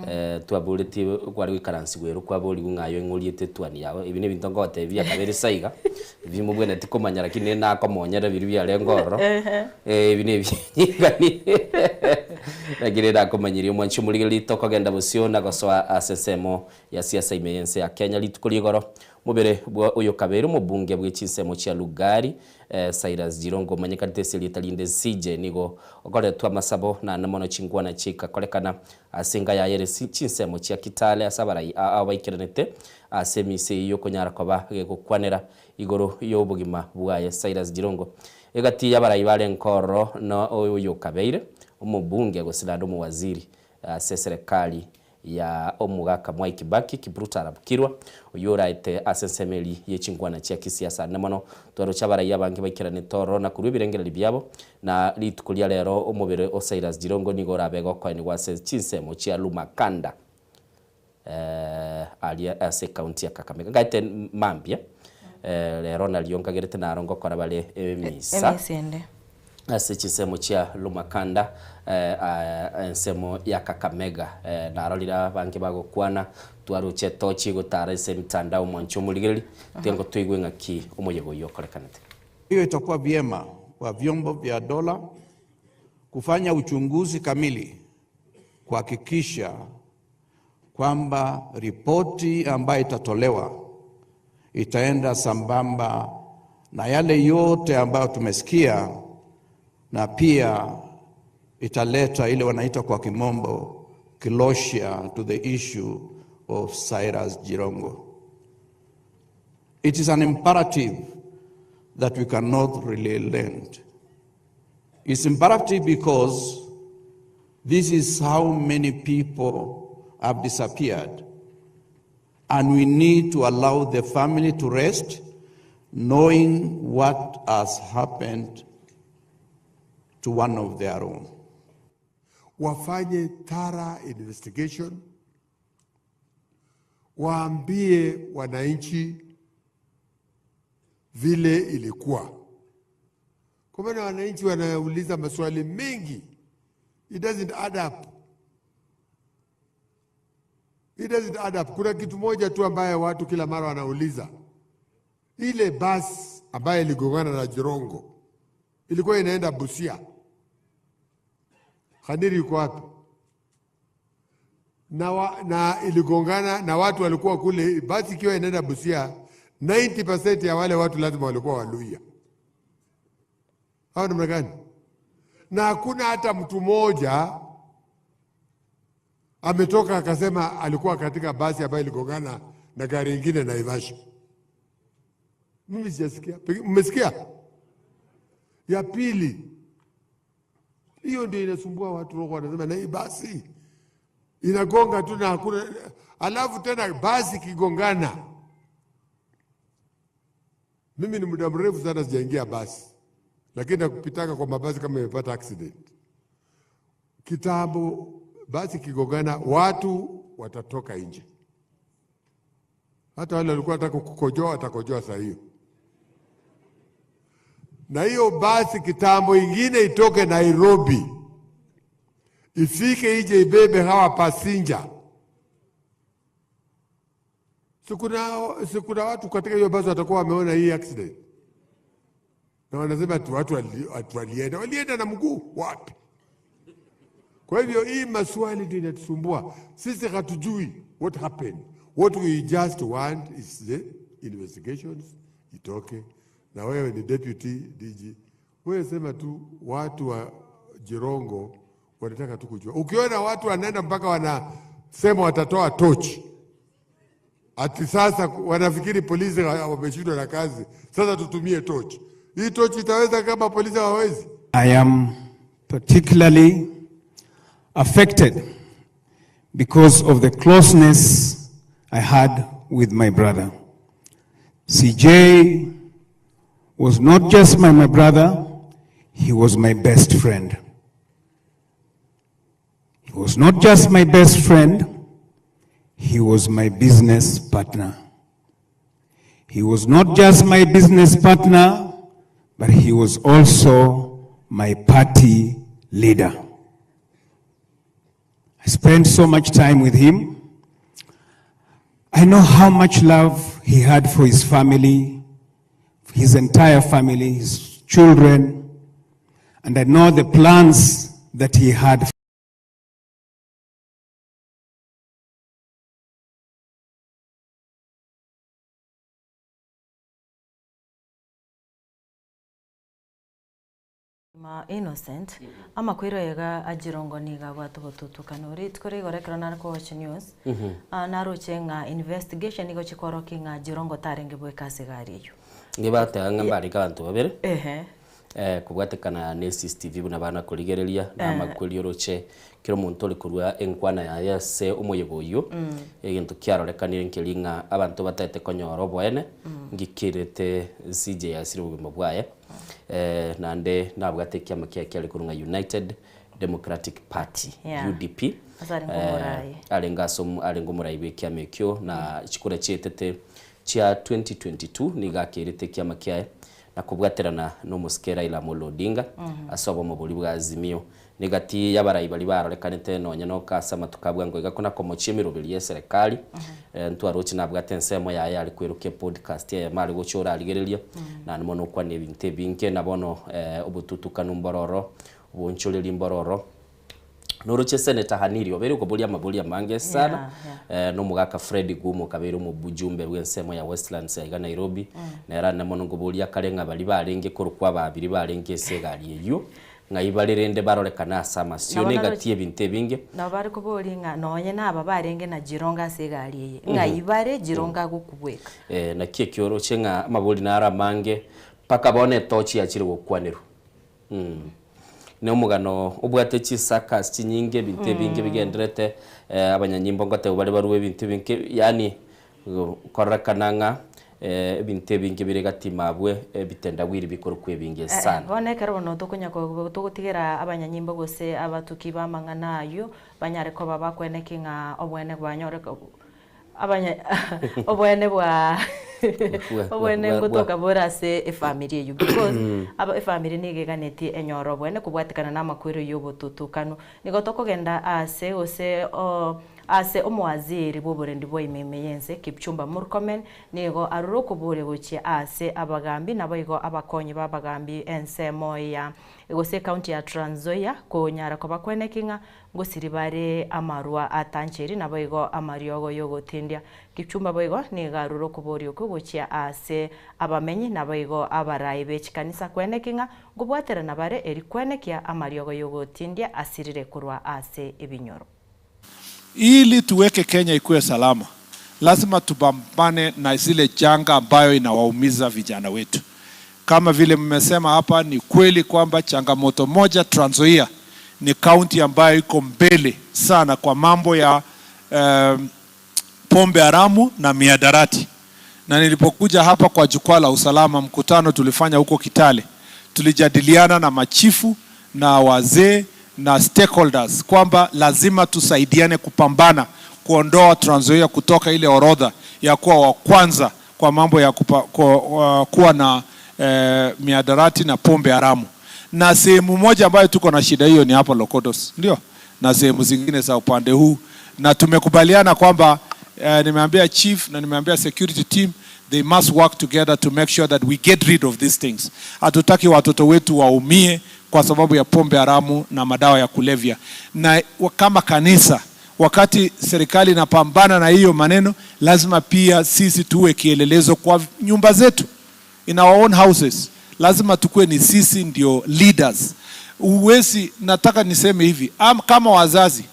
Speaker 3: eh, twaboretie kware goikaransigwa ero kwaborigwe ng'a aye oing'oriete etuani yago ebi nebinto ngogotebia biakabere saiga ebi mobwenereti komanya lakini nere nakomonyerera biria biarenge ororo ebi nebinyingani lakini nakomanyirie omwanchi omorigereria tokogenda bosio na gosoa ase ensemo ya siasa ime y'ense ya Kenya rituko ria igoro mobere bwa oyo kabeire omobunge bwe chinsemo chia Lugari Cyrus Jirongo omanyekanete ase erieta rinde CJ nigo okoretwa amasabo naende mono chinkwana chikakorekana ase enka yaye ere chinsemo chia Kitale ase abarai ao baikeranete ase emisa eyio yokonyara koba gegokwanera igoro y'obogima bwaye Cyrus Jirongo egati y'abarai barenge ororo na oyokabeire omobunge gose naende omowaziri ase eserekari ya omogaka Mwai Kibaki, Kipruto Arap Kirwa, oyio oraete ase ensemo eria ye chinkwana chia kisiasa ande mono. Twaroche abarai abange baikeranete ororo na korua ebirengererio biabo, na rituko ria rero omobere o Cyrus Jirongo nigo orabe gokoenigwa ase chinsemo chia Lumakanda aria ase ekaunti ya Kakamega. Ngaete mambia rero nario nkagerete naro ngokora bare emisa.
Speaker 6: Emisa ende.
Speaker 3: Ase chinsemo chia Lumakanda, ensemo ya Kakamega, narorire abange bagokwana, twaroche etochi egotara ase emitandao mwanche omorigereria, tiga toigwe ng'aki omoyega oyio okorekanete.
Speaker 20: Hiyo itakuwa vyema kwa vyombo vya dola kufanya uchunguzi kamili kuhakikisha kwamba ripoti ambayo itatolewa itaenda sambamba na yale yote ambayo tumesikia na pia italeta ile wanaita kwa kimombo closure to the issue of Cyrus Jirongo. It is an imperative that we cannot relent. It's imperative because this is how many people have disappeared. And we need to allow the family to rest knowing what has happened to one of their own.
Speaker 21: Wafanye thorough investigation, waambie wananchi vile ilikuwa, kwa maana wananchi wanauliza maswali mengi. It doesn't add up. It doesn't add up. Kuna kitu moja tu ambaye watu kila mara wanauliza, ile basi ambaye iligongana na Jirongo ilikuwa inaenda Busia, Khaniri yuko wapi? Na, wa, na iligongana na watu walikuwa kule, basi ikiwa inaenda Busia, 90% ya wale watu lazima walikuwa Waluhya. Hao namna gani? Na hakuna hata mtu mmoja Ametoka akasema alikuwa katika basi ambayo iligongana na gari ingine Naivasha. Mimi sijasikia. Mmesikia? Ya pili, hiyo ndio inasumbua watu roho, wanasema na hii basi inagonga tu na hakuna. Alafu tena basi ikigongana, mimi ni muda mrefu sana sijaingia basi, lakini nakupitaka kwa mabasi kama imepata accident kitambo, basi ikigongana watu watatoka nje, hata wale walikuwa wanataka kukojoa watakojoa saa hiyo na hiyo basi kitambo ingine itoke Nairobi ifike ije ibebe hawa pasinja. Si kuna watu katika hiyo basi watakuwa wameona hii accident na wanasema tu watu watu walienda walienda na mguu wapi? Kwa hivyo hii maswali ndio inatusumbua sisi, hatujui what happened. What we just want is the investigations itoke, na wewe ni deputy DG, wewe sema tu watu wa Jirongo wanataka tu kujua. Ukiona watu wanaenda mpaka wanasema watatoa tochi, ati sasa wanafikiri polisi wameshindwa na kazi, sasa tutumie tochi. Hii tochi itaweza kama polisi hawawezi?
Speaker 20: I am particularly affected because of the closeness I had with my brother. CJ was not just my brother, he was my best friend. He was not just my best friend, he was my business partner. He was not just my business partner, but he was also my party leader. I spent so much time with him. I know how much love he had for his family, his entire family, his children, and I know the plans that he had.
Speaker 6: Ma Innocent, amakwiro iga ajirongo niga abwate obotutukano. Rituko rigoro ekero nare kowatch news, naroche ng'a investigation nigo chikorokia ng'a Jirongo tarenge bweka ase egari eywo.
Speaker 3: Nigo bateba ng'a mbarenge abanto babere,
Speaker 6: Ehe.
Speaker 3: kobwatekana ne CCTV buna bana korigereria, na amakweri oroche kera omonto ore korwa enkwana yaye ase omoyega oyio, egento kiarorekanire nkeri ng'a abanto batagete konyora oboene, ngikerete CJ asire obogima bwaye. Naende nabwate ekiama kiaye kiare korwa ng'a United Democratic Party, UDP.
Speaker 6: Ase arenge omorai.
Speaker 3: Arenge ase arenge omorai bw'ekiama ekio na chikura chietete chia 2022 nigo akerete ekiama kiaye na kobwaterana na omosike Raila Amolo Odinga ase obomo boria bwa Azimio. Negati y'abarai baria barorekanete nonya noka ase amatuko a bwango iga kona komochia emeroberi y'eserekari, ntwaroche nabwate ensemo yaye are kwerokia podcast eyemo are gocha orarigereria, naende mono okwane ebinto ebinge, na bono obotutukanu mbororo, obonchoreri mbororo. Noroche Senator Haniri obeire okoboria amaborio amange sana, na omogaka Fred Gumo okabeire omobujumbe bw'ensemo ya Westlands aiga Nairobi, nere ande mono nkoboria kare ng'a baria barenge korokwa ababiri barenge ase egari eyio, Ng'ai bare rende barorekane ase amasio
Speaker 6: Nabo
Speaker 3: na egati y'ebinto ebinge?
Speaker 6: Nabo bare koboria ng'a nonye naba barenge na Jirongo ase egari eye, ng'ai bare Jirongo agokubweka?
Speaker 3: Eh, naki ekio oroche ng'a amabori naro amange mpaka bono etochi yachire gokwanerwa. Mm. Ne omogano obwate chisakasi chinyinge, ebinto ebinge bigendererete, abanyanyimbo ngotebwa bare barue ebinto ebinge, yaani Kororekana ng'a ebinto ebinge bire gati mabwe ebitendawiri bikorokwa ebinge sana.
Speaker 6: Bono ekero bono tokonya togotigera abanyanyimbo gose abatuki b'amang'ana ayio, banyare koba bakweneki ng'a obwene bwanyore abanya obwene bwa obwene ngotoka bore ase efamiri eyio because aba efamiri nigo eganetie enyore obwene kobwatekana na amakwero ya obotutukanu. Nigo tokogenda ase gose Ase omowaziri bw'oborendi bwa ime ime y'ense, Kipchumba Murkomen, nigo arure okoboria gochia aase abagambi naboigo abakonyi b'abagambi ensemo ya gose ekaunti ya Trans Nzoia konyara koba kweneki ng'a ngosiri bare amarwa atancheri naboigo amariogo y'ogotindia. Kipchumba boigo nigo arure okoboria okwo gochia aase abamenyi naboigo abarai be chikanisa kweneki ng'a ngobwaterana bare eri kwenekia amariogo y'ogotindia asirire korwa ase ebinyoro.
Speaker 2: Ili tuweke Kenya ikuwe salama, lazima tupambane na zile janga ambayo inawaumiza vijana wetu. Kama vile mmesema hapa, ni kweli kwamba changamoto moja Trans Nzoia ni kaunti ambayo iko mbele sana kwa mambo ya pombe haramu na mihadarati. Na nilipokuja hapa kwa jukwaa la usalama, mkutano tulifanya huko Kitale, tulijadiliana na machifu na wazee na stakeholders kwamba lazima tusaidiane kupambana kuondoa Trans Nzoia kutoka ile orodha ya kuwa wa kwanza kwa mambo ya kuwa na mihadarati na pombe haramu. Na sehemu moja ambayo tuko na shida hiyo ni hapa Lokodos, ndio, na sehemu zingine za upande huu, na tumekubaliana kwamba nimeambia chief na nimeambia security team they must work together to make sure that we get rid of these things. Hatutaki watoto wetu waumie kwa sababu ya pombe haramu na madawa ya kulevya. Na kama kanisa, wakati serikali inapambana na hiyo maneno, lazima pia sisi tuwe kielelezo kwa nyumba zetu, in our own houses. Lazima tukue ni sisi ndio leaders. Uwezi, nataka niseme hivi, kama wazazi,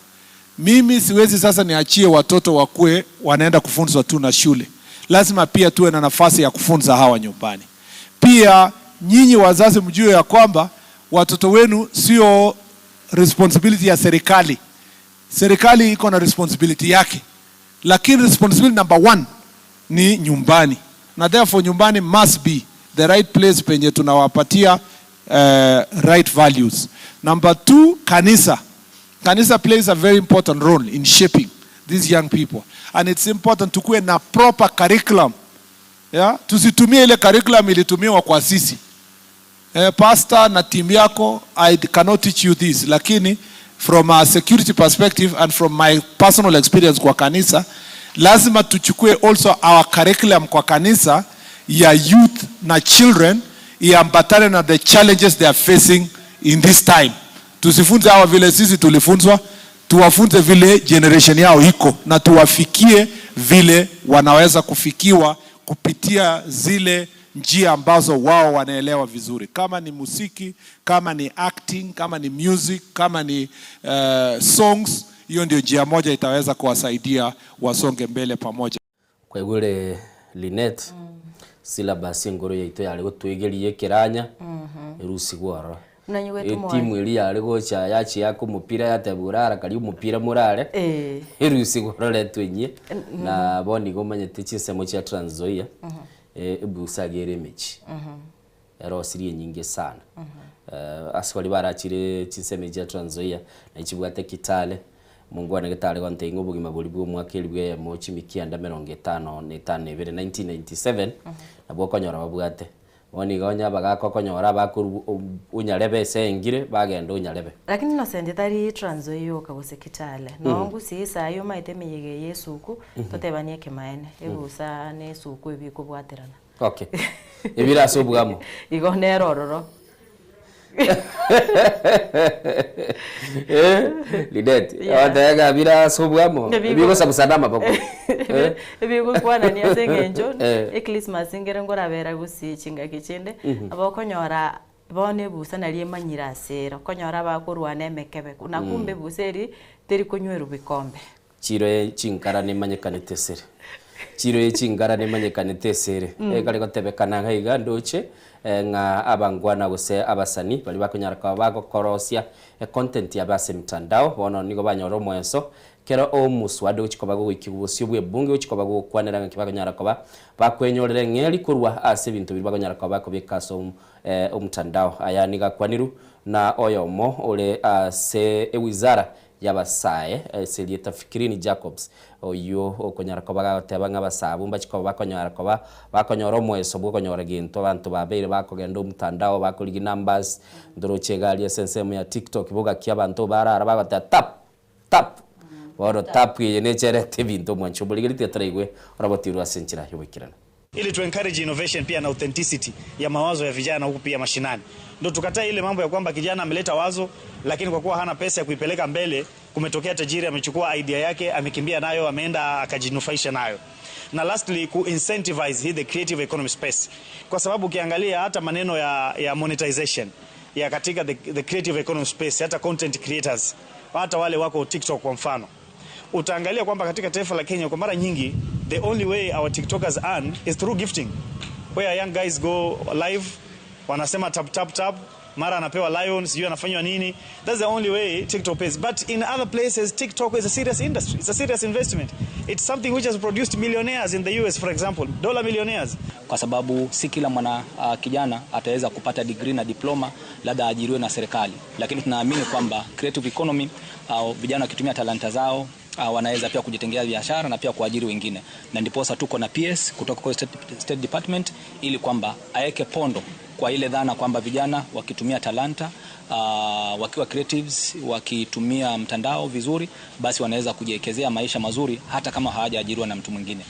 Speaker 2: mimi siwezi sasa niachie watoto wakue wanaenda kufunzwa tu na shule. Lazima pia tuwe na nafasi ya kufunza hawa nyumbani. Pia nyinyi wazazi mjue ya kwamba watoto wenu sio responsibility ya serikali. Serikali iko na responsibility yake, lakini responsibility number one ni nyumbani, na therefore nyumbani must be the right place penye tunawapatia right values. Number two, kanisa. Kanisa plays a very important role in shaping these young people, and it's important tukuwe na proper curriculum. Yeah? Tusitumie ile curriculum ilitumiwa kwa sisi. Pastor na team yako, I cannot teach you this, lakini from a security perspective and from my personal experience kwa kanisa, lazima tuchukue also our curriculum kwa kanisa ya youth na children iambatane na the challenges they are facing in this time. Tusifunze hawa vile sisi tulifunzwa, tuwafunze vile generation yao iko na tuwafikie vile wanaweza kufikiwa kupitia zile njia ambazo wao wanaelewa vizuri, kama ni muziki, kama ni acting, kama ni music, kama ni songs. Hiyo ndio njia moja itaweza kuwasaidia wasonge mbele pamoja.
Speaker 3: Kwaigure Linet, syllabus engoro yaito yare gotwegeria ekeranya erusigwa ororo.
Speaker 6: Nanyigwete
Speaker 3: Etimu eri yare gocha yachiaka omopira yateba orara karia omopira morare erusigwa ororo etwenyie na bono igo omanyete chinsemo chia Trans Nzoia ebusa ere emechi erosirie enyinge sana. Ase baria barachire chinsemo chia Trans Nzoia nachibuate Kitale mongwana getare gontebia ng'a obogima boria bwa omwaka eri bwa eyemo chimikianda 52 1997 nabwo okonyora babwate. Bono igo onye abagaka okonyora abakorwa onyarebe ase engire bagenda onyarebe.
Speaker 6: Lakini Innocent tari Trans Nzoia yoka gose Kitale nongusia esaa omaete emeyega eye esuku totebanie ekemaene ebusa na esuku ebikobwaterana.
Speaker 3: Okay. Ebire ase obwamo.
Speaker 6: Igo nere ororo.
Speaker 3: Linet, ogoteba ng'a bire ase obwamo, ebigosabusana amaboko.
Speaker 6: Ebigokwanania ase eng'encho echristmas nkere nkorabera gusii chingaki chinde, nabo okonyora bono ebusa naria emanyire ase ere, okonyora bakorwana emekebe, na kumbe ebusa eria teri konywerwa bikombe.
Speaker 3: Chiro ye chinkara nemanyekanete esere. Chiro ye chinkara nemanyekanete esere. Ekare gotebekana iga iga ndoche ng'a abangwana gose abasani baria bakonyara koba bagokorosia econtent yabo ase emitandao bono nigo banyora omoeso kero omoswada ogochia koba gogoikiwa bosio bwa ebunge ogochia koba gogokwanera ng'aki bakonyara koba bakwenyorera eng'eri korwa ase ebinto biria bakonyara koba bakobeka ase omotandao. Aya nigo akwanirwe na oyomo ore ase ewizara y'abasae ase erieta Fikirini Jacobs, oyio okonyara koba gagoteba ng'a abasae abwo mbachie koba bakonyara koba bakonyora omoeso bw'okonyora gento abanto babeire bakogenda omotandao bakorigia numbers, ntoroche egari ase ensemo ya TikTok bogaki abanto barara bagoteba tap tap bono tap eye necherete ebinto omwancho omorigeretie taraigwe orobotirwe ase enchera y'oboikeranu.
Speaker 22: Ili tu encourage innovation pia na authenticity ya mawazo ya vijana huku pia mashinani. Ndio tukatae ile mambo ya kwamba kijana ameleta wazo lakini kwa kuwa hana pesa ya kuipeleka mbele, kumetokea tajiri amechukua idea yake, amekimbia nayo, ameenda akajinufaisha nayo. Na lastly ku incentivize hii the creative economy space. Kwa sababu ukiangalia hata maneno ya monetization ya katika the creative economy space, hata content creators, hata wale wako TikTok kwa mfano. Utaangalia kwamba katika taifa la Kenya kwa mara nyingi the only way our tiktokers earn is through gifting where young guys go live wanasema tap tap tap mara anapewa lion sijui anafanywa nini that's the only way tiktok pays but in other places tiktok is a serious industry it's a serious investment it's something which has produced millionaires in the US for example dollar millionaires
Speaker 4: kwa sababu si kila mwana uh, kijana ataweza kupata degree na diploma labda aajiriwe na serikali, lakini tunaamini kwamba creative economy au uh, vijana wakitumia talanta zao uh, wanaweza pia kujitengea biashara na pia kuajiri wengine, na ndiposa tuko na PS kutoka kwa State, State Department ili kwamba aweke pondo kwa ile dhana kwamba vijana wakitumia talanta uh, wakiwa creatives, wakitumia mtandao vizuri, basi wanaweza kujiwekezea maisha mazuri hata kama hawajaajiriwa na mtu mwingine.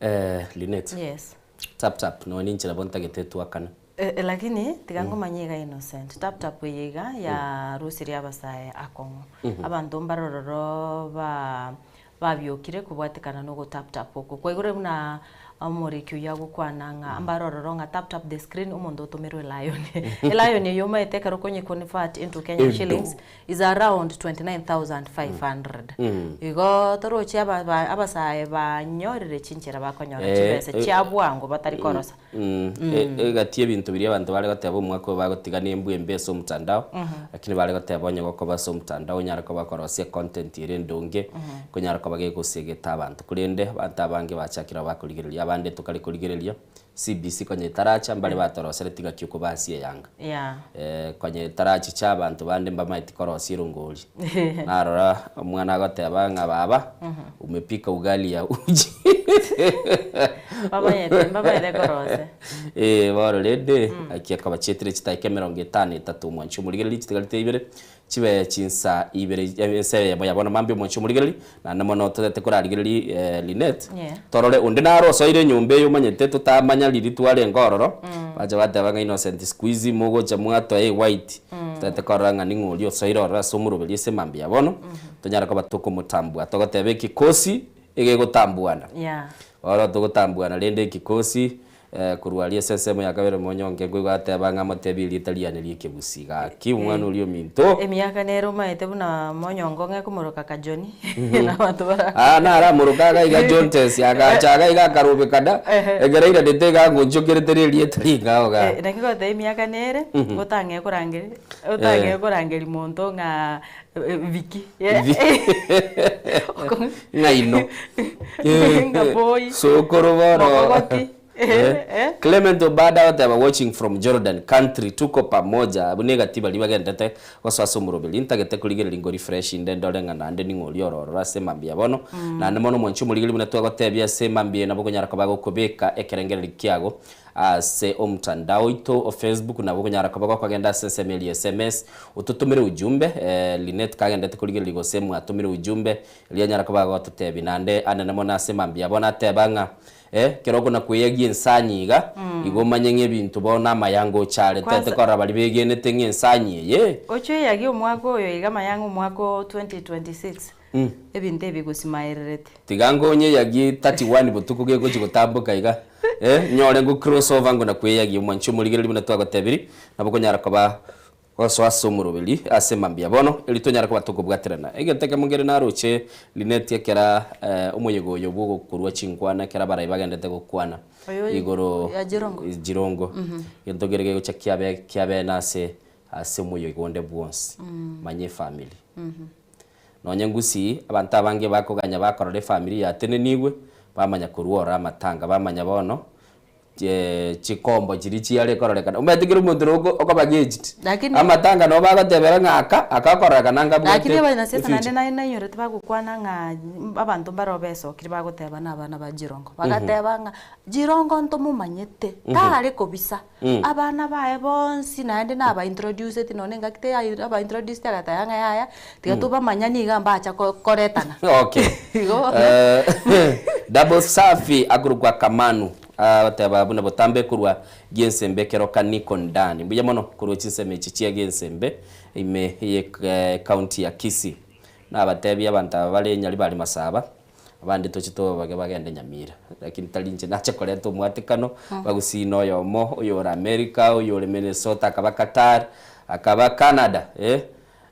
Speaker 3: Eh, Linet.
Speaker 6: Yes.
Speaker 3: Tap tap no ninche nabo ntagete twakana.
Speaker 6: Eh, eh, lakini tiga ngomanye iga Innocent tap tap eye iga yarusirie abasae akong'u abanto mbarororo ba babiokire kobwatekana na ogotap tap oko kwaigure buna omoriki oyio agokwana ng'a mbarororo ng'a tap tap the screen omonto otomerwe elion elion eyio omaete ekero okonye convert into Kenya shillings is around 29500 Igo toroche aba ba abasae banyorire chinchera bakonyora
Speaker 3: Eh,
Speaker 6: chibesa
Speaker 3: eh,
Speaker 6: chia bwango batari korosa.
Speaker 3: Mm, e- egati ebinto biria abanto bare goteba omwaka oyo bagotiga na embwa embe ase omotandao, lakini bare goteba onye gokoba ase omotandao onyare koba korosia econtent ere endonge, konyara koba gegosegeta abanto. Korende abanto abange bachakire bakorigereria abande tokare korigereria, CBC konya etaracha mbare batorosereti gaki okobasia eyanga.
Speaker 6: Yeah.
Speaker 3: Eh, konya etarachicha abanto bande mbamaeti korosia erongori. Narora omwana agoteba ng'a baba, umepika ugali ya uji.
Speaker 6: Bamanyete, mbamaete korosia.
Speaker 3: Eh, bono rende, gaki akabachetire chidakika emerongo etano etato omwanchi omorigereria chitigarete ibere, Chibe chinsa ibere ense eyemo ya bono mambia omochie omorigereria, naende mono totete korarigereria Linet,
Speaker 6: Yeah.
Speaker 3: torore onde naro osoire enyomba eye omanyete totamanya riria twarenge ororo, bacha bateba ng'a Innocent siku hizi mogocha mwatoa ewhite, totete korora ng'a ning'o oria osoire ororo ase omoroberio ase mambia ya bono, tonyare koba tokomotambua togoteba ekikosi egegotambuana.
Speaker 6: Yeah.
Speaker 3: Oro togotambuana rende ekikosi Korwa aria ase ensemo ya kabere monyonge nkoigwa ateba ng'a motebie erieta riane ri'ekegusi. Gaki omwana oria ominto.
Speaker 6: Emiaka nere omaete buna monyongo ng'e komoroka Kajoni na abanto bara.
Speaker 3: Aa naro amoroka iga iga John Tesi agacha iga iga akarobekana ekero airanete iga angonchokerete ririeta ring'ao igaa.
Speaker 6: Naki goteba emiaka nere otang'e korangeri otang'e korangeria monto ng'a Viki.
Speaker 3: Ng'aino.
Speaker 6: Ng'a boy.
Speaker 3: Sokoro bono.
Speaker 6: Mokogoti. Eh.
Speaker 3: Clement Obada agoteba watching from Jordan country tuko pamoja abwo negati baria bagendete gosoa ase omoroberi ntagete korigereria ngo refresh inde ndore ng'a naende ning'o oria ororo ase mambia bono naende mono mwanche omorigereria buna twagotebia ase mambia nabo okonyara koba gokobeka ekerengererio kiago Ase omotandao oito o Facebook nabo okonyara koba gokogenda ase ensemo eria ya sms ototomere ujumbe Linet kagendete korigereria gose mwatomire ujumbe erio anyare koba agototebia naende anene mono ase mambia bono ateba ng'a ekero okona kweyagia ensanyi iga igo omanye ng'a ebinto bono amaya ngocha are
Speaker 6: Kwanza
Speaker 3: tete korora baria begenete ng'a ensanyi eye
Speaker 6: Ochoeyagie omwaka oyo iga maya ng'a omwaka o 2026 Ebinto ebi gosimaererete.
Speaker 3: Tiga ngonyeyagie 31 botuko gegochi gotamboka iga eh, nyore ngo cross over ngo nakweyagie omwanchi omorigereria buna twagotebiri, nabo okonyara koba gosoa ase omoroberi ase mambia bono, erio tonyare koba tokobwaterana. Egento ekemo nkere naroche Linet ekera omoyega oyo bwa ogokorwa chinkwana ekero abarai bagendete gokwana
Speaker 6: Oyo
Speaker 3: igoro
Speaker 6: ya Jirongo?
Speaker 3: Jirongo, egento kere gegocha kiabe kiabene ase ase omoyega onde bwonsi, manya efamiri. Nonye ngusii, abanto abange bakoganya bakorora efamiri yatenenigwe, bamanya korwa ororo amatanga, bamanya bono chikombo chiria chiare kororekana. Omanyete kera omonto nabo okoba engaged,
Speaker 6: Lakini
Speaker 3: amatanga nabo bagotebera ng'a aka, aka okororekana
Speaker 6: Lakini
Speaker 3: ngabwate
Speaker 6: abanasiasa naende
Speaker 3: efuture.
Speaker 6: naye nainyorete bagokwana ng'a abanto mbaro besokire bagoteba na abana ba Jirongo. Bagateba ng'a Jirongo ntomomanyete, tare kobisa. Abana baye bonsi naende nabaintroduceti nonye engaki teyai abaintroduceti agateba ng'a yaya, tiga tobamanyanie iga mbacha ko koretana.
Speaker 3: Okay.
Speaker 6: Igo bono.
Speaker 3: Double Safi akorokwa Kamanu agoteba buna botambe korwa Giensembe ekero ka niko ndani. Mbuya mono korwa chinsemo echi chia Giensembe ime ye county ya Kisii. Nabatebie abanto aba bare Nyaribari Masaba Abande toche tobabage bagende Nyamira, lakini tari inche nache koreta omwatekano, bagusii na oyomo, oyore America, oyore Minnesota, akaba Qatar, akaba Canada eh.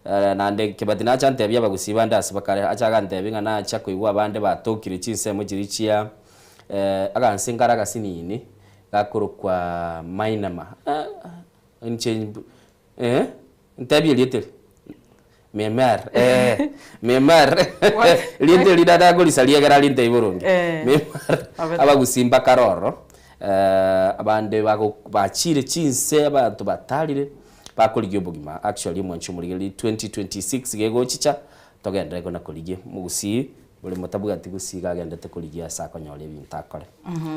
Speaker 3: Naende Kebati nacha antebie abagusii bande ase bakare, ache agantebia ng'a nacha koigwa abande batokire chinsemo chiria chia aganse nkare agasinini gakorokwa Mainama. Inche ntebie erieta eri? Memer, eh, Memer erieta eri ndakorisaria ekero arintebie boronge. Memer, abagusii mbakare ororo, abande bago bachire chinse abanto batarire. Bakorigia obogima actually omwanchi omorigereria 2026 gegochicha togenderere kona korigia omogusii bori motabwati gusii iga agendete korigia ase akonyora ebinto akore.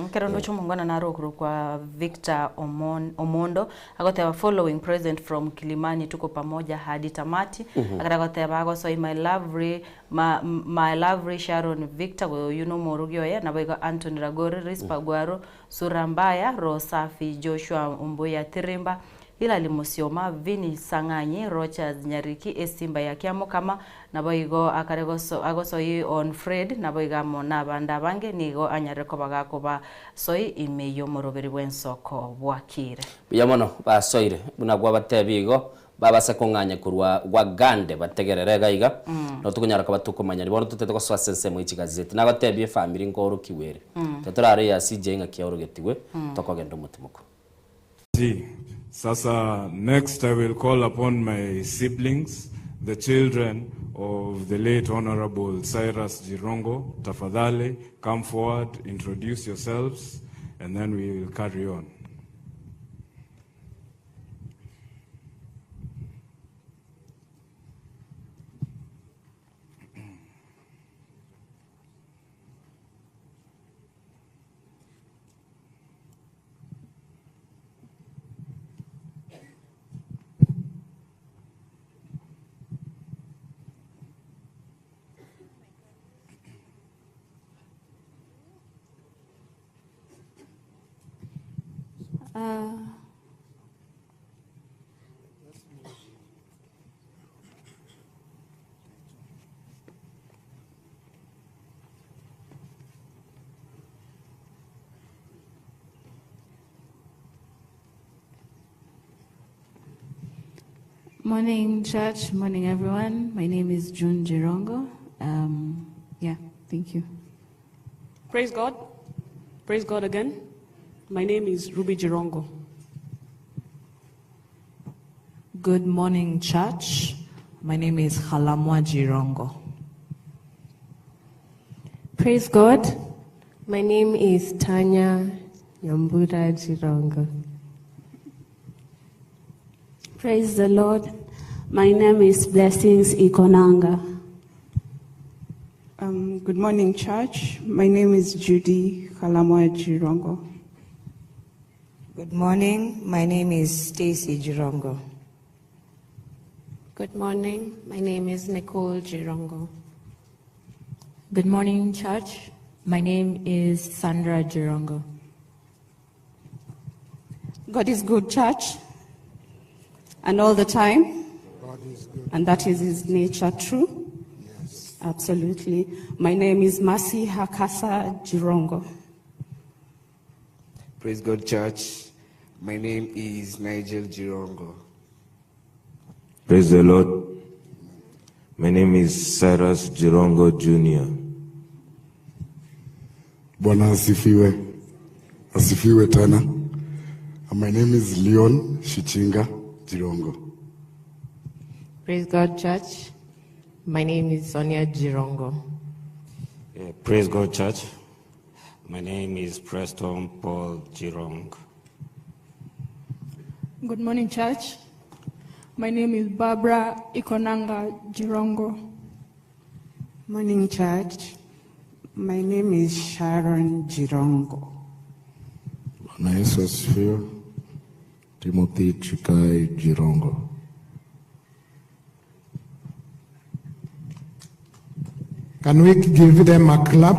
Speaker 6: Ekero ndoche omongwana nare okorokwa Victor Omon Omondo agoteba following president from Kilimani tuko pamoja hadi tamati ekero agoteba agosoi my lovely ma my lovely Sharon Victor oywo na omorogi oye naboigo Anthony Ragori Risper Gwaro Sura Mbaya Rosafi Joshua Ombuya Tirimba Hilary Musioma, Vinny Sang'anyi, Rochas Nyariki, Esimba ya Kiamokama, naboigo akare agosoi on Fred, naboigo amo nabande abange nigo anyarire koba gakobasoi ime y'omoroberi bw'ensoko bwakire.
Speaker 3: Buya mono basoire, buna gwabatebia igo, babase kong'anya korwa gwagande bategerere iga iga, nabo tokonyara koba tokomanyani. Bono totete gosoa ase ensemo ye chigazeti. Nagotebia efamiri nkoorokigwe ere. Totorare ya CJ ng'aki yaorogetigwe, tokogenda omotimoko.
Speaker 5: Sasa next I will call upon my siblings, the children of the late Honorable Cyrus Jirongo. Tafadhali, come forward, introduce yourselves, and then we will carry on.
Speaker 7: Uh, Morning, church. Morning, everyone. My name is June Jirongo. Um, yeah, thank you.
Speaker 23: Praise God. Praise God again. My name is Ruby Jirongo.
Speaker 24: Good morning, church. My name is Halamwa Jirongo.
Speaker 25: Praise God. My name is Tanya Nyambura Jirongo.
Speaker 8: Praise the Lord. My name is Blessings Ikonanga.
Speaker 26: Um, good morning, church. My name is Judy Kalamwa Jirongo.
Speaker 27: Good morning. My name is Stacy Jirongo.
Speaker 25: Good morning. My name is Nicole Jirongo.
Speaker 28: Good morning, church. My name is Sandra Jirongo.
Speaker 26: God is good, church, and all the time.
Speaker 21: God is good.
Speaker 26: And that is his nature, true?
Speaker 21: Yes.
Speaker 26: Absolutely. My name is Mercy Hakasa Jirongo.
Speaker 29: Praise God, church. My name is Nigel Jirongo.
Speaker 30: Praise the Lord. My name is Cyrus Jirongo Jr.
Speaker 31: Bwana asifiwe. Asifiwe tena. My name is Leon Shichinga Jirongo.
Speaker 25: Praise God, church. My name is Sonia Jirongo.
Speaker 32: Yeah, praise God, church. My name is Preston Paul Jirong.
Speaker 33: Good morning, church. My name is Barbara Ikonanga Jirongo.
Speaker 26: Morning, church. My name is Sharon Jirongo.
Speaker 31: Bwana Yesu asifiwe. Timothy Chikai Jirongo.
Speaker 20: Can we give them a clap?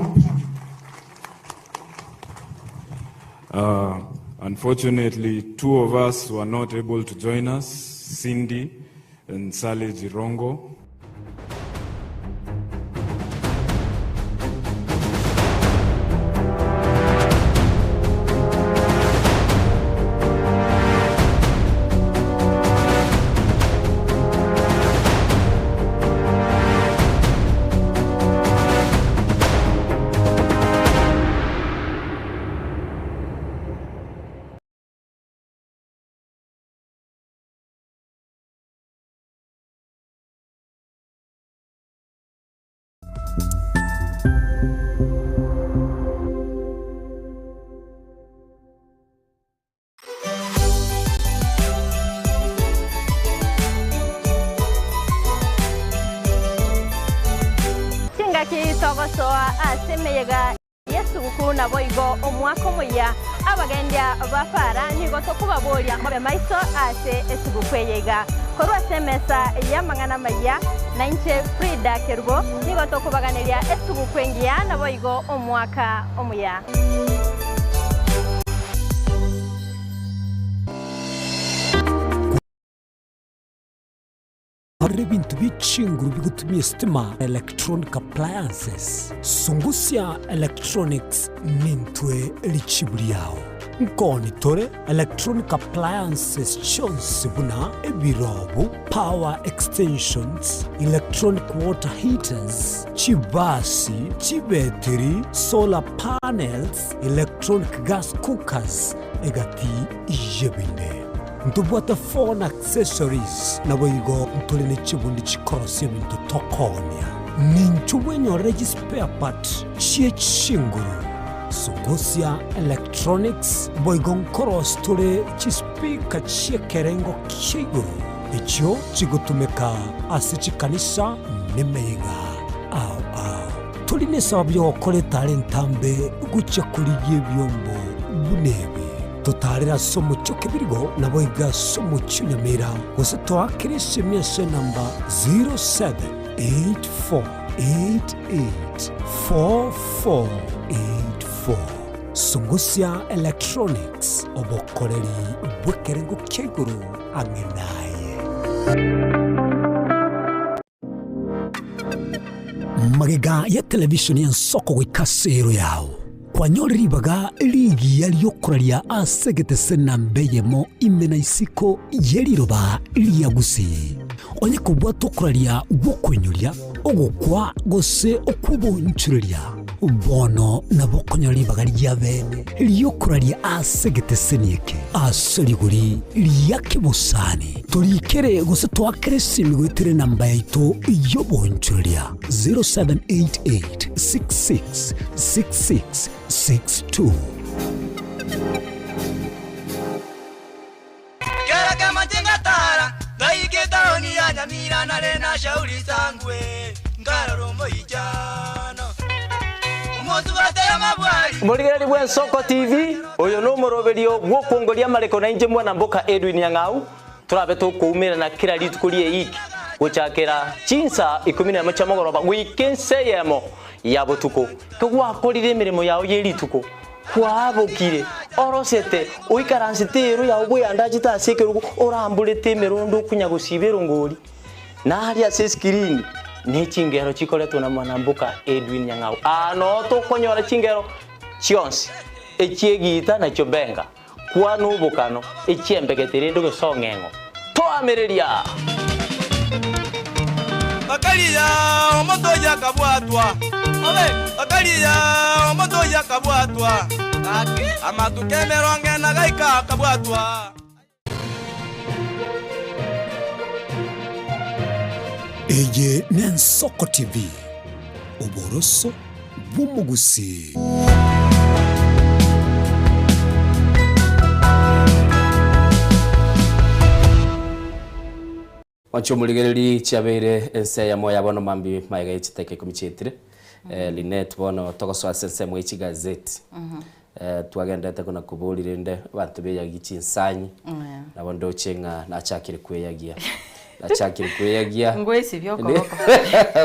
Speaker 5: Unfortunately, two of us were not able to join us, Cindy and Sally Jirongo.
Speaker 1: Engaki togosoa ase emeyega y'esuguku naboigo omwaka omoyia, abagendia ba para nigo tokobaboria mobe maiso ase esuguku eye iga. Korwa ase emesa y'amang'ana amayia, nainche Frida Kerubo nigo tokobaganeria esuguku engiya naboigo omwaka omuya.
Speaker 2: Korera ebinto bie chinguru bigotumia esitima, electronic appliances, sungusia electronics nintwe richibu riao. Nkoni tore electronic appliances chionsi buna ebirobu, power extensions, electronic water heaters, chibasi, chibetiri, solar panels, electronic gas cookers, egati y'ebinde. Ntobwate phone accessories, naboigo ntore ne chibundi chikorosia ebinto tokoonia. Ninchwo bwenyorere chispare part chie chinguru, Sungusia Electronics, boigo nkorosia tore chispeaker chi'ekerengo kia igoro echio chigotumeka ase chikanisa nemeyega ao ao. Tori nesababu y'ogokora etara entambe gochia korigia ebiombo buna ebi. Totaarere ase omochie o Kebirigo, naboigo ase omochie o Nyamira, gose toakere esemi ase enamba 0784884484. Sungusia Electronics, obokoreri bw'ekerengo kia igoro ang'e naye. Magega ya televisheni y'ensoko goika ase ero yao, kwanyore ribaga rigiya ri'okoraria ase egetese namba eyemo ime na isiko ye riroba ria Gusii. Onye kobwate okoraria gw'okoinyoria, ogokwa gose okw'oboonchoreria, Bono nabo okonyora ribaga ri'abeene ri'okoraria ase egeteseni eke, ase rigori ria kebosani. Torikere gose toakere esimi goetera enamba yaito y'oboonchoreria 0788 66 66 62.
Speaker 9: Kera kemanche ngatara, ngaika etaoni ya Nyamira nare na Shauri Sangwe, nkarora omoichano. Omosubati amabwari.
Speaker 10: Omorigereria bw'Ensoko TV, oyo nomoroberio bw'okwongoria amareko nainche mwana mboka Edwin Nyang'au, torabe tokoumerana kera rituko ri'eiki gochakera chinsa ikomi nemo chia mogoroba goika ensa eyemo ya botuko. Kegwakorire emeremo yao ye rituko, Kwabokire, orosete, oikaransete eero yao bweyandachete ase ekerogo, oramborete emerondo okunya gosiba erongori, na aria ase esikirini ne chingero chikoretwe na mwanamboka Edwin Nyang'au. Aa noo tokonyora chingero chionsi, echi'egiita na chiobenga, kwana obokano, echi'embegete rende gose ong'eng'o. Toamereria!
Speaker 9: Bakaria omonto oyio akabwatwa, bakaria omonto oyio akabwatwa, amatuko emerongo ena gaika akabwatwa.
Speaker 2: Eye n'Ensoko TV, oboroso bw'omogusii.
Speaker 3: Mwanche omorigereri chiabeire ense eyemo ya bono mambi magega ye chiteka ikomi chietire. Eh, Linet bono togosoa ase ensemo ye chigazeti. Eh, twagenderete kona kobori rende abanto beyagie chinsanyi nabo ndoche ng'a nachakire kweyagia nachakire kweyagia
Speaker 6: Ngoesibia okoboko.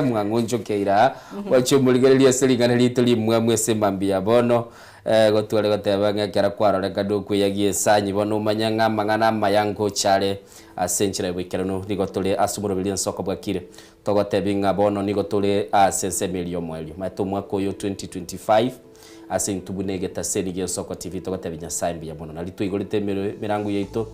Speaker 3: mwang'onchokeire aa gwacha omorigereria ase ring'ana riaito rimwamu ase emambia ya bono eh, gotware goteba ng'a ekero kwarorekana okweyagia ensanyi bono omanye ng'a amang'ana amaya ngocha are ase enchera ya boikeranu nigo tore ase omoroberi ensoko bwakire togotebi ng'a bono nigo tore ase ensemo eria y'omoerio maete omwaka oyo 2025 Ase intwe buna egetaseni gi'Ensoko TV togotebia Nyasae mbuya mono. Nario twaigorete emerango yaito,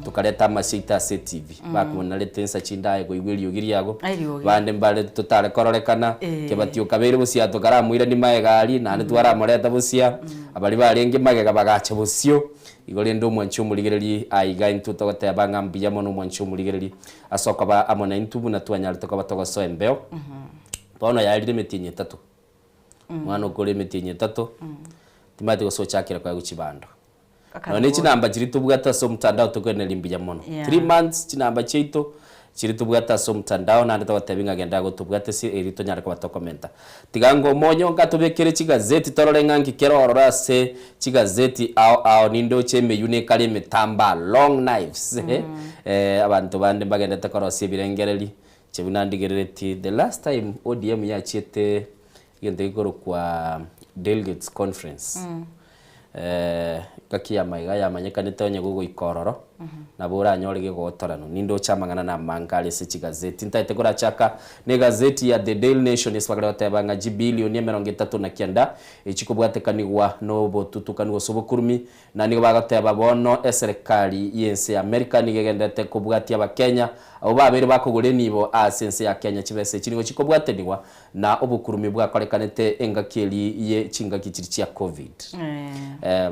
Speaker 3: tokareta amasio aito ase etibi. Bakonarete insa chinde aye koigwa eriogi riago,
Speaker 6: Eriogi.
Speaker 3: bande mbare totare kororekana,
Speaker 6: Eh.
Speaker 3: kebatio kabeire bosia tokaramoirania magega aria, naende twaramoreta bosia, abaria barenge magega bagacha bosio. Igo rende omwanchi omorigereria aiga intwe togoteba ng'a mbuya mono omwanchi omorigereria ase okoba amo naintwe buna twanyarete koba togosoa embeo. Bono yaerire emetienyi etato. Omwana okore emetienyi etato, timanyeti gose ochakire koegwa chibando. Nonya ne chinamba chiria tobwate ase omotandao tokoeneria mbuya mono. 3 months chinamba chiaito, Chiri tobwate ase omtandao naende togotebi ng'a genda agotobwate ase eri tonyare koba tokomenta. Tiga ngo omonyo ngatobekere chigazeti torore ng'a nki kere ororo ase chigazeti ao ao nindoche emeyio nekare emetamba, long knives, eh, abanto bande mbagendete korosia ebirengereri inche buna ndigerereti the last time ODM yachiete egento gekorokwa delegates conference. Engaki ya magega yamanyekanete onye gogoika ororo, nabo oranyore gegotoranu. Nindoche amang'ana namange are ase chigazeti. Ntaete korachaka negazeti ya The Daily Nation ase bakare goteba ng'a chibilioni 39 echikobwatekanigwa nobotutukanu gose obokurumi, na nigo bagoteba bono eserekari y'ense ya America nigo egenderete kobwatia abakenya abwo babeire bakogora enibo ase ense ya Kenya. Chibesa echi nigo chikobwatanigwa Na obokurumi bwakorekanete engaki eria ye chingaki chiria chia Covid.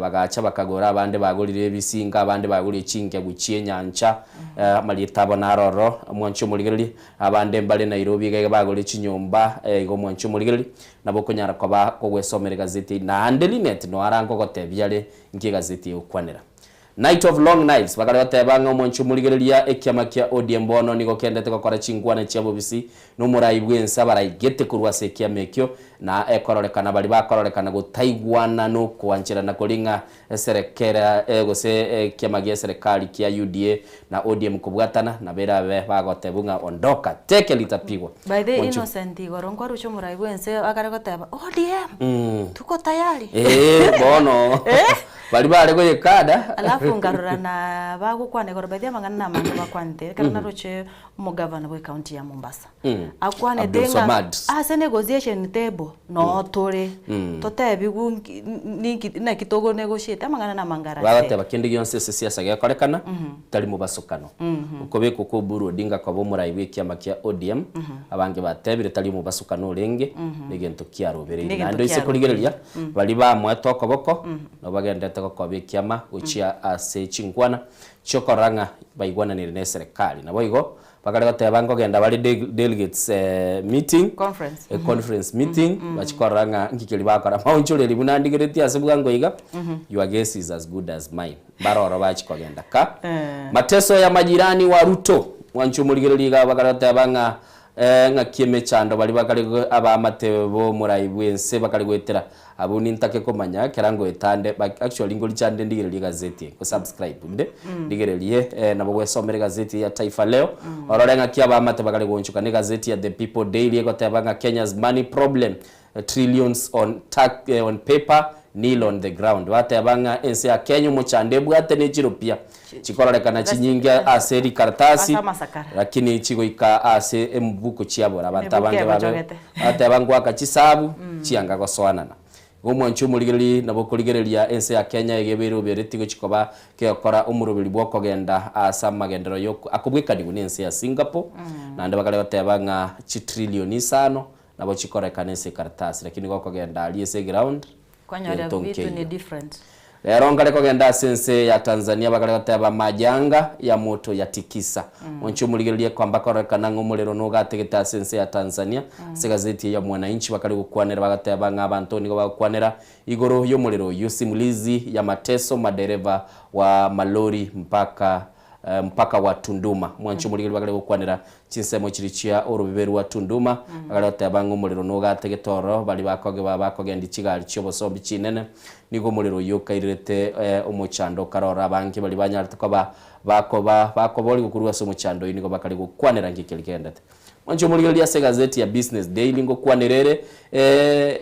Speaker 3: Bagacha bakagora abande bagorire ebisinka, abande bagorire chingegu chi'enyancha, amarieta abo naro ororo, omwanchi omorigereria, abande mbare Nairobi iga iga bagorire chinyomba, igo omwanchi omorigereria, nabo okonyara koba kogwesomera egazeti eyio. Naende Linet noara nkogotebia are nki egazeti egokwanera. Night of long knives, bakare goteba ng'a omwanchi omorigereria ekiama kia ODM bono nigo kendete gokora chinkwana chia bobisi nomorai bw'ense abaraigete korwa ase ekiama ekio, na ekororekana baria bakororekana gotaigwana nokoancherana koria ng'a eserekera gose ekiama gi'eserekari kia UDA na ODM kobwatana nabo erabe bagotebwa ng'a ondoka teke litapigwa.
Speaker 6: By the
Speaker 3: Mwanchi.
Speaker 6: Innocent igoro nkwaruche omorai bw'ense akare goteba ODM tuko tayari.
Speaker 3: Eeh bono Baria bare goyekana.
Speaker 6: Alafu nkarora na bagokwana igoro by the way amang'ana namange bakwanete, ekero naroche omogavana bwe county ya Mombasa, akwanete
Speaker 3: Abdul
Speaker 6: ng'a
Speaker 3: Swamad.
Speaker 6: ase negotiation table noo tore, totebiwu nki ninki naki togo negotiate, amang'ana namange arasete.
Speaker 3: Bagoteba kende gionsi ase siasa gekorekana, tari mobasokano. Okobekwa kwa Oburu Odinga koba omorai bw'ekiama kia ODM, abange batebire tari omobasokano orenge, negento kiarobereire.
Speaker 6: Negento
Speaker 3: Naende oise
Speaker 6: kiarobereire.
Speaker 3: korigereria, baria bamoete okoboko, nabo bagendererete gokoba ekiama gochia ase chinkwana chi'okorora ng'a baigwananire neserekari. Naboigo bakare goteba nkogenda bare delegates meeting,
Speaker 6: Conference.
Speaker 3: conference meeting, bachie korora ng'a nki keria bakora. Maonchoreri buna ndigeretie ase bwango iga, your guess is as good as mine. Mbare oro bachie kogenda ka. Mateso ya majirani wa Ruto, mwanche omorigereria iga bakare goteba ng'a Ng'aki emechando baria bakare abaamate b'omorai bw'ense bakare goetera abwo nintake komanya ekero ngoeta nde but actually ngoricha nde ndigererie egazeti eye ngo subscribe nde ndigererie nabo gwesomera egazeti ya Taifa Leo orore ng'aki abaamate bakare goonchoka na egazeti ya The People Daily egoteba ng'a Kenya's money problem Trillions on tax on paper, nil on the ground. Bateba ng'a ense ya Kenya omochando ebwate ne chiropia chikororekana chinyinge ase rikaratasi
Speaker 6: Ase amasakara.
Speaker 3: lakini chigoika ase emubuko chiabora. Abanto
Speaker 6: Emibuko
Speaker 3: abange babe
Speaker 6: ebochogete.
Speaker 3: bateba ngoaka chisabu chianga gosoanana. Igo omwanchi omorigereri nabo okorigereria ense ya Kenya iga ebeire obereti gochi koba kegokora omoroberi bw'okogenda ase amagenderero yok akobwekanigwa na ense ya Singapore naende bakare goteba ng'a chitrillion isano Nabo chikorekana ase ekaratasi, lakini gokogenda aria ase eground,
Speaker 6: Kwanyora
Speaker 3: gento
Speaker 6: vitu ni
Speaker 3: nkeiyo.
Speaker 6: different.
Speaker 3: Rero nkare kogenda ase ense ya Tanzania bakare goteba majanga ya moto yatikisa. Monche omorigererie kwamba kororekana ng'a omorero nogategete ase ense ya Tanzania. Ase egazeti eye ya Mwananchi bakare gokwanera bagateba ng'a abanto nigo bagokwanera igoro y'omorero oyio simulizi ya mateso madereva wa malori mpaka mpaka wa Tunduma. Mwanche omorigereria bakare gokwanera chinsemo chiria chia orobebe rwa Tunduma, bakare goteba ng'a omorero nogategete ororo, baria bakogeba bakogendia chigari chi'obosombi chinene. Nigo omorero oyio okairerete omochando okare ororo. Abange baria banyarete koba bakoba bakoborigwa korwa ase omochando oyio nigo bakare gokwanera nki keria kegendete. Mwanche omorigereria ase egazeti ya Business Daily ngokwanera ere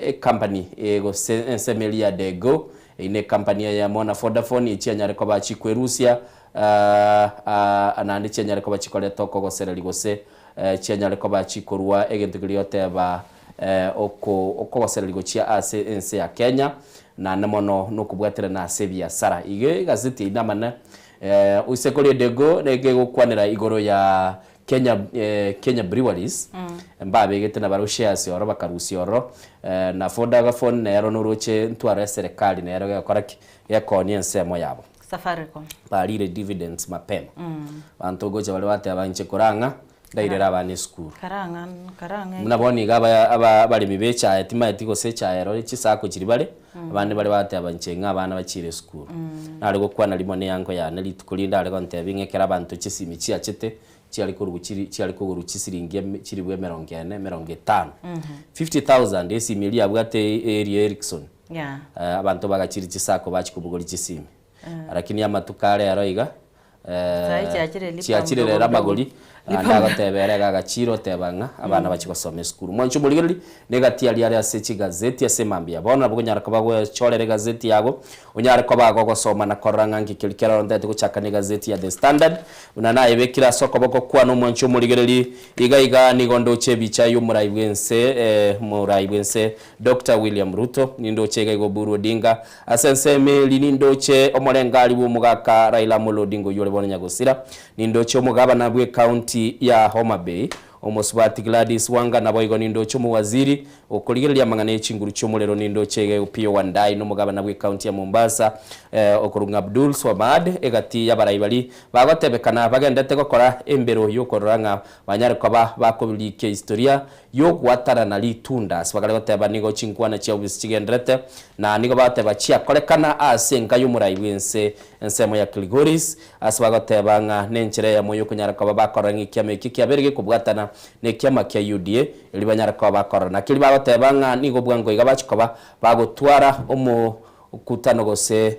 Speaker 3: ecompany gose ensemo eria ya Dego, Eyio necompany eyemo na Vodafone echianyare koba chikwerusia naende chianyare koba chikoreta okogosereria gose chianyare koba chikorua egento keria goteba okogosereria gochia ase ense ya Kenya naende mono nokobwaterana ase ebiasara. Igo egazeti eyio namana oise koria Dego nigo egokwanera igoro ya Kenya Kenya Breweries mbabegete nabarabwo shares oro bakarusia oro na Vodafone nero noroche ntwaro eserekari nero gegokora ki? Gekoonia ensemo yabo.
Speaker 6: Safaricom.
Speaker 3: Barire dividends mapema. Abanto gocha bare bateba inche korang'a ndairere abana esukuru.
Speaker 6: Karang'a karang'a
Speaker 3: Buna bono iga aba aba abaremi ba echae timaeti gose echae ero chisako chiria bare, abande bare bateba inche ng'a abana bachiire esukuru. Nare gokwana rimo ne eango yane rituko rinde are gontebia ng'a ekero abanto chisimi chiachete. chiare korwa chiri chiare kogorwa chisiringi eme chiribu emerongo ene, emerongo etano. 50,000 esimi eria yabwate eria Ericsson.
Speaker 6: Yeah.
Speaker 3: Abanto bagachire chisacco bachia kobogoria chisimi. Lakini amatuko are aro iga,
Speaker 6: Sahi chiachire lipa
Speaker 3: chiachire
Speaker 6: mdogo
Speaker 3: rero
Speaker 6: mdogo.
Speaker 3: amagori,
Speaker 6: Lipa
Speaker 3: naende
Speaker 6: mdogo.
Speaker 3: agoteba ere iga agachire oteba ng'a abana bachie gosoma esukuru. Mwanche omorigereria, na egati aria are ase chigazeti ase emambia. Bono nabo okonyara koba gwechorera egazeti yago, onyare koba gogosoma na korora ng'a nki keria keroro ntagete gochaka na egazeti ya The Standard, buna nayebekire ase okoboko kwane omwanche omorigereria, iga iga nigo ndoche ebicha y'omorai bw'ense, omorai bw'ense Doctor William Ruto, nindoche iga iga Oburu Odinga, Ase ensemo eria nindoche omorengari bw'omogaka Raila Amolo Odinga oyio ore bono nyagosira. Nindoche omogabana bw'ecounty ya Homa Bay, omosubati Gladys Wanga, naboigo nindoche omowaziri okorigereria amang'ana ye chinguru chi'omorero nindoche iga Opiyo Wandayi nomogabana bw'ecounty ya Mombasa okorwa Abdul Swamad egati y'abarai baria bagotebekana bagendete gokora embero y'okorora ng'a banyare koba bakorikia historia y'ogwatanana ritunda. Ase bakare goteba nigo chinkwana chia obisi chigenderete, na nigo bagoteba chiakorekana ase enka y'omorai bw'ense ensemo ya Kilgoris, ase bagoteba ng'a nenchera eyemo y'okonyara koba bakorora ng'a ekiama ekio kiabeire gekobwatana nekiama kia UDA, erio banyare koba bakorora. Naki erio bagoteba ng'a nigo bwango iga bachia koba bagotwara omokutano gose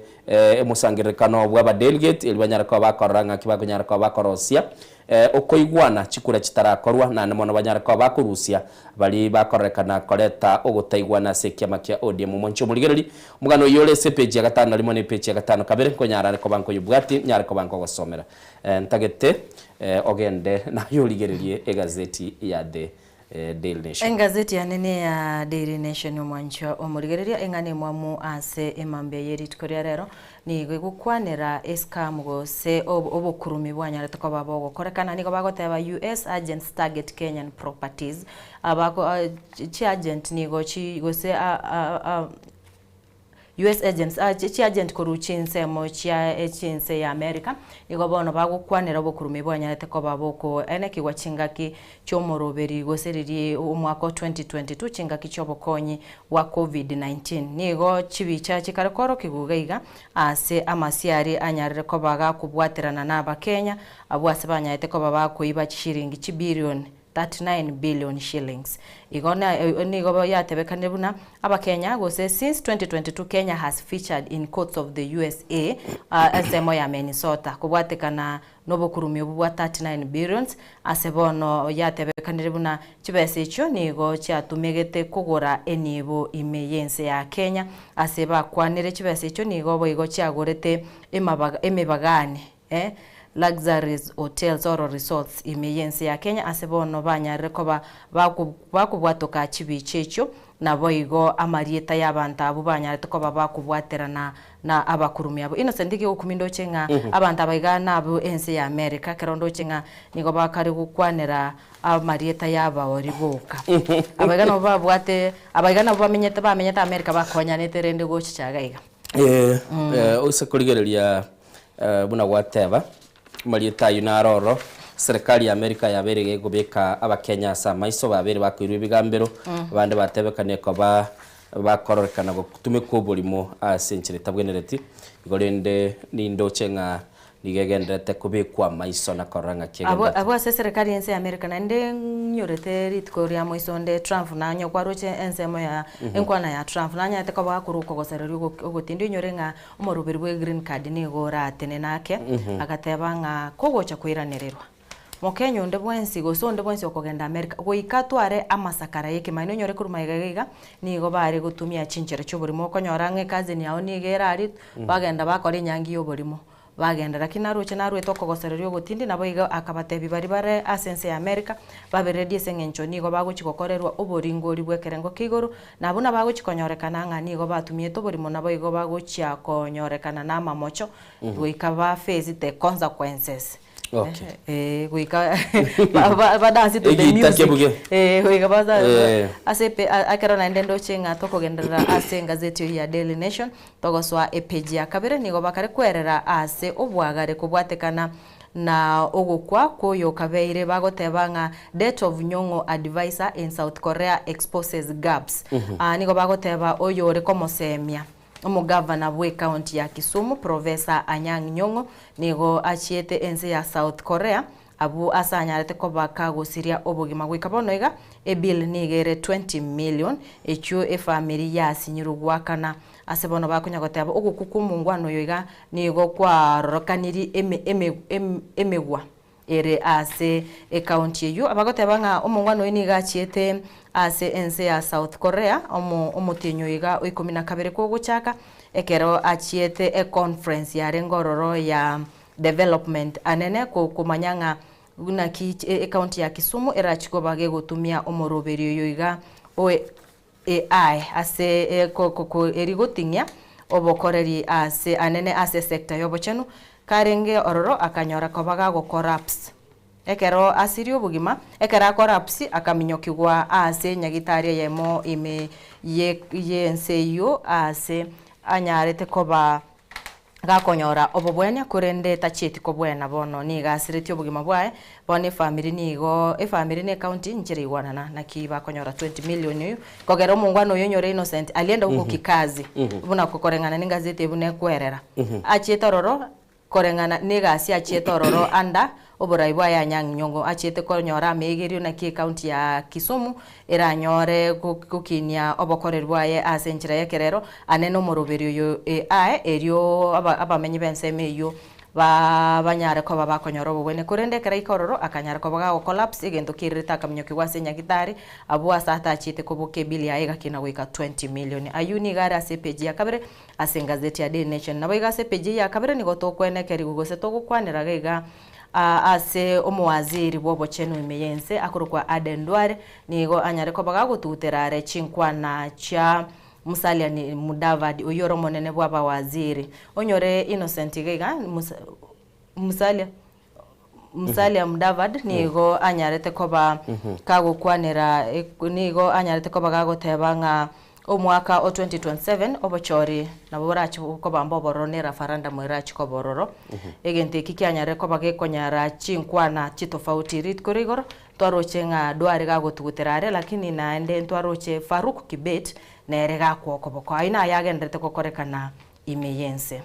Speaker 3: omosangererekano bw'abadelegate, erio banyare koba bakorora ng'aki bakonyara koba bakorosia Okoigwana chikura chitarakorwa, naende mono banyare koba bakorusia baria bakororekana koreta ogotaigwana ase ekiama kia ODM. Omonche omorigereria, omogano oyio ore ase epeji ya gatano na rimo na epeji ya gatano kabere, nkonyara are koba nkoyobwatie, nyare koba nkogosomera. Ntagete ogende naye origererie egazeti ya The Daily Nation.
Speaker 6: Engazeti yane neya Daily Nation omwanchwa omorigereria eng'ana emwamu ase emambia ye rituko ria rero nigo egokwanera escam gose obokurumi bwanyarete koba bogokorekana nigo bagoteba US agents target Kenyan properties abako chiagent nigo chi gose US agents, chiagent korwa chinsemo chia chinse ya America, nigo bono bagokwanera obokurume bwanyarete koba bokoenekigwa chingaki chi'omoroberi gose riria omwaka o 2022 chingaki chi'obokonyi bwa Covid-19. Nigo chibicha chikare korokigwa iga iga ase amasiari anyarire koba gakobwaterana na abakenya abwo ase banyarete koba bakoiba chishiringi chibilioni 39 billion shillings. Igo nigo yatebekanire buna Abakenya gose since 2022 Kenya has featured in courts of the usa ensemo ya Minnesota kobwatekana nobokurumi obwo bwa 39 billions ase bono yatebekanire buna chibesa echio nigo chiatumegete kogora enibo ime yense ya Kenya ase bakwanire chibesa echio nigo boigo chiagorete emebagani Luxuries Hotels or Resorts ime y'ense ya Kenya ase bono banyarire koba bakobwatoka chibicha echio, naboigo amarieta y'abanto abwo banyarete koba bakobwaterana na abakurumi abwo. Innocent egegokumia ndoche ng'a abanto aba iga nabwo ense ya America, ekero ndoche ng'a nigo bakare gokwanera amarieta y'abaori boka. Aba iga nabo babwate, aba iga nabo bamenyete bamenyete America bakonyanete rende gochicha iga iga.
Speaker 3: Ase korigereria buna gwateba, amarieta ayio naro ororo, serikali ya America yabeire gekobeka abakenya ase amaiso, babeire bakoirwa ebigambero, abande batebekanie koba bakororekana gotumekwa oborimo ase enchera etabwenereti, igo rende nindoche ng'a Nigo egendererete kobekwa amaiso na korora ng'aki
Speaker 6: Abwo
Speaker 3: egendererete.
Speaker 6: abwo ase eserekari y'ense ya America naende ng'inyorete rituko ria moiso onde Trump nanye kwaroche ensemo ya enkwana ya Trump nanyarete koba gakorwa okogosereria ogo ogotindi onyore ng'a omoroberi bwe green card nigo oratenene ake agateba ng'a kogocha koiranererwa Mokenya onde bwensi gose onde bwensi okogenda America goika atware amasakara y'ekemaene onyore korwa magega iga iga nigo bare gotumia chinchera chi'oborimo okonyora ng'a ecousin yao nigo ere aria bagenda bakora enyangi y'oborimo. Bagenda, lakini naroche naruete okogosereria ogotindi, naboigo akabatebia baria bare ase ense ya Amerika, baberererie ase engencho nigo bagochia gokorerwa oboringori bw'ekerengo kia igoro, na buna bagochia konyorekana ng'a nigo batumiete oborimo naboigo bagochia konyorekana namamocho, goika ba face the consequences.
Speaker 3: Okay.
Speaker 6: Eh, goika ba- ba- ba dance to the
Speaker 3: Egita
Speaker 6: music.
Speaker 3: kebuge.
Speaker 6: Eh, goika ba
Speaker 3: Eh.
Speaker 6: ase epe- a- ekero naende ndoche ng'a tokogenderera ase engazeti eyio ya Daily Nation, Togosoa epeji ya kabere nigo bakare kwerera ase obwagare kobwatekana na ogokwa kw'oyokabeire bagoteba ng'a Death of Nyong'o adviser in South Korea exposes gaps. Aa nigo bagoteba oyore komosemia omogavana bw'ecounty ya Kisumu Professor Anyang' Nyong'o nigo achiete ense ya South Korea. Abwo ase anyarete koba kagosiria obogima goika bono iga, ebill nigo ere 20 million, echio efamiri yasinyirwe goakana. Ase bono bakonya goteba ogokwa kw'omongwana oyo iga nigo kwarorokaniri eme eme emegwa ere ase ecounty eyio. Abagoteba ng'a omongwana oyo nigo achiete ase ense ya South Korea omo omotienyi oyo iga o ikomi na kabere kogochaka ekero achiete econference yarenge ororo ya development anene komanya ng'a naki ecounty ya Kisumu erachie koba gegotumia omoroberi oyo iga o AI ase eri goting'ia obokoreri ase anene ase esector y'obochenu, karenge ororo akanyora koba gagocollapse. Ekero asirie obogima, ekero acollapse akaminyokigwa ase nyagitari eyemo ime y'ense eyio ase anyarete koba Gakonyora obobwenia, korende tachieti kobwena bono nigo asiretie obogima bwaye. Bono efamiri nigo efamiri na ecounty nchire igwanana naki bakonyora 20 million oyo kogera omongwana oyo onyore innocent alienda huko kikazi buna koreng'ana ne engazeti eye buna ekwerera. Achiete ororo koreng'ana ne egasi achiete ororo under oborai bwaye Anyang' Nyong'o achiete konyora ameegerio naki ecounty ya Kisumu eranyore gokinia obokoreri bwaye ase enchera y'ekerero ane nomoroberi oyo aye erio abamenyi b'ensemo eyio banyare koba bakonyora obobwene. Korende ekero aika ororo akanyara koba gagocollapse egento kererete akaminyokigwa ase nyagitari abwo ase atachiete koboka ebill yaye egakina goika 20 million. Ayio nigo are ase epeji ya kabere Ase engazeti ya Daily Nation. Naboigo ase epeji eye ya kabere nigo tokwenekerigwa gose togokwanera iga ase omowaziri bw'obochenu ime y'ense akorokwa Aden Duale nigo anyare koba gagotugutera are chinkwana chia Musalia Mudavadi oyio ore omonene bw'abawaziri. Onyore Innocent iga iga Musalia Musalia Mudavadi nigo anyarete koba kagokwanera nigo anyarete koba gagoteba ng'a omwaka o 2027 obochori nabo borache koba mbobororo ne referendum erache koba ororo. Egento eki kianyarire koba gekonyara chinkwana chitofauti rituko ria igoro twaroche ng'a Duale gagotugutera are lakini naende ntwaroche Farouk Kibet nere gakwa okoboko. Ayio naye agenderete gokorekana ime y'ense.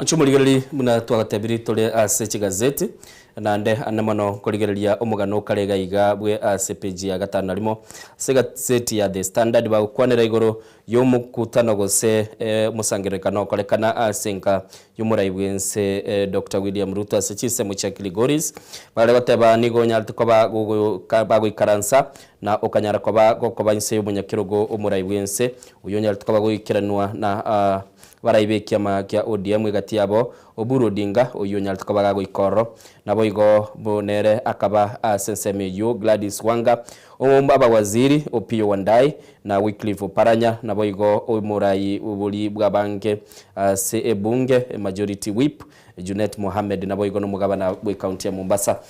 Speaker 3: Inche omorigereria buna twagatebirie tore ase chigazeti, naende ane mono nkorigereria omogano okare iga iga bwe ase epeji ya gatano na rimo ase egazeti ya The Standard bagokwanera igoro y'omokutano gose omosangererekano okorekana ase enka y'omorai bw'ense Doctor William Ruto ase chinsemo chia Kilgoris. Bare goteba nigo onyarete koba bagoikaransa na okanyara koba gokoba inse y'omonyakerogo omorai bw'ense oyio onyarete koba goikeranwa na Baraibe ekiama kia ODM egati yabo, Oburu Odinga, oyio onyarete koba gagoika ororo. Naboigo bo nere akaba ase ensemo eyio Gladys Wanga, omo abawaziri Opiyo Wandayi na Wycliffe Oparanya, naboigo omorai bori bw'abange ase ebunge, Majority Whip, Junet Mohamed, naboigo nomogabana bw'ecounty ya Mombasa.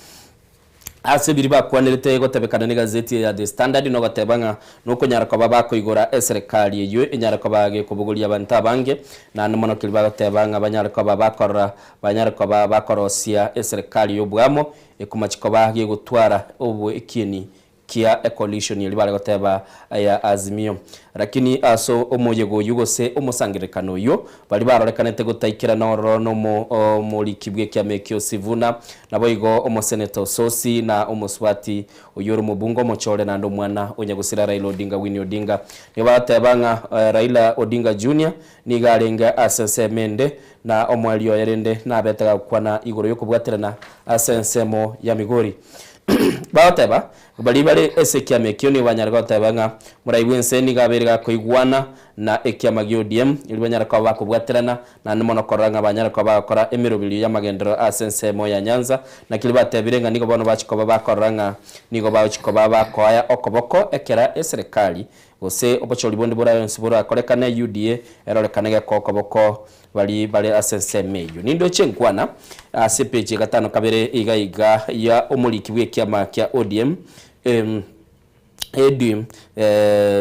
Speaker 3: Ase biria bakwanerete gotebekana negazeti eye ya The Standard nogoteba ng'a nokonyara koba bakoigora eserekari eyio enyare koba gekobogoria abanto abange, naende mono keria bagoteba ng'a banyare koba bakorora banyare koba bakorosia eserekari y'oboamo ekomachi koba gegotwara obo ekieni kia ecoalition eria bare goteba ya Azimio. Lakini ase omoyega oyio gose omosangererekano oyio Baria barorekanete gotaikerana ororo nomoriki bw'ekiama ekio Sivuna, naboigo omoseneta Osotsi, na omosubati oyio ore omobunge omochore naende omwana o nyagusira Raila Odinga Winnie Odinga. Nigo bagoteba ng'a Raila Odinga Junior nigo arenge ase ensemo ende na omoerio oye rende nabete gagokwana igoro y'okobwaterana ase ensemo ya Migori. Bagoteba Baria bare ase ekiama ekio nigo banyare goteba ng'a morai bw'ense nigo abeire gakoigwana na ekiama gia ODM, erio banyare koba bakobwaterana, naende mono korora ng'a banyare koba bagokora emeroberio y'amagenderero ase ensemo ya Nyanza. Naki riria batebire ng'a nigo bono bachia koba bakorora ng'a nigo bagochia koba bakoaya okoboko ekera eserekari gose obochori bonde borabe borakorekane UDA erorekane gekoa okoboko Baria bare ase ensemo eyio. Nindoche nkwana ase epeji ya gatano kabere iga iga ya omoriki bw'ekiama kia ODM Edwin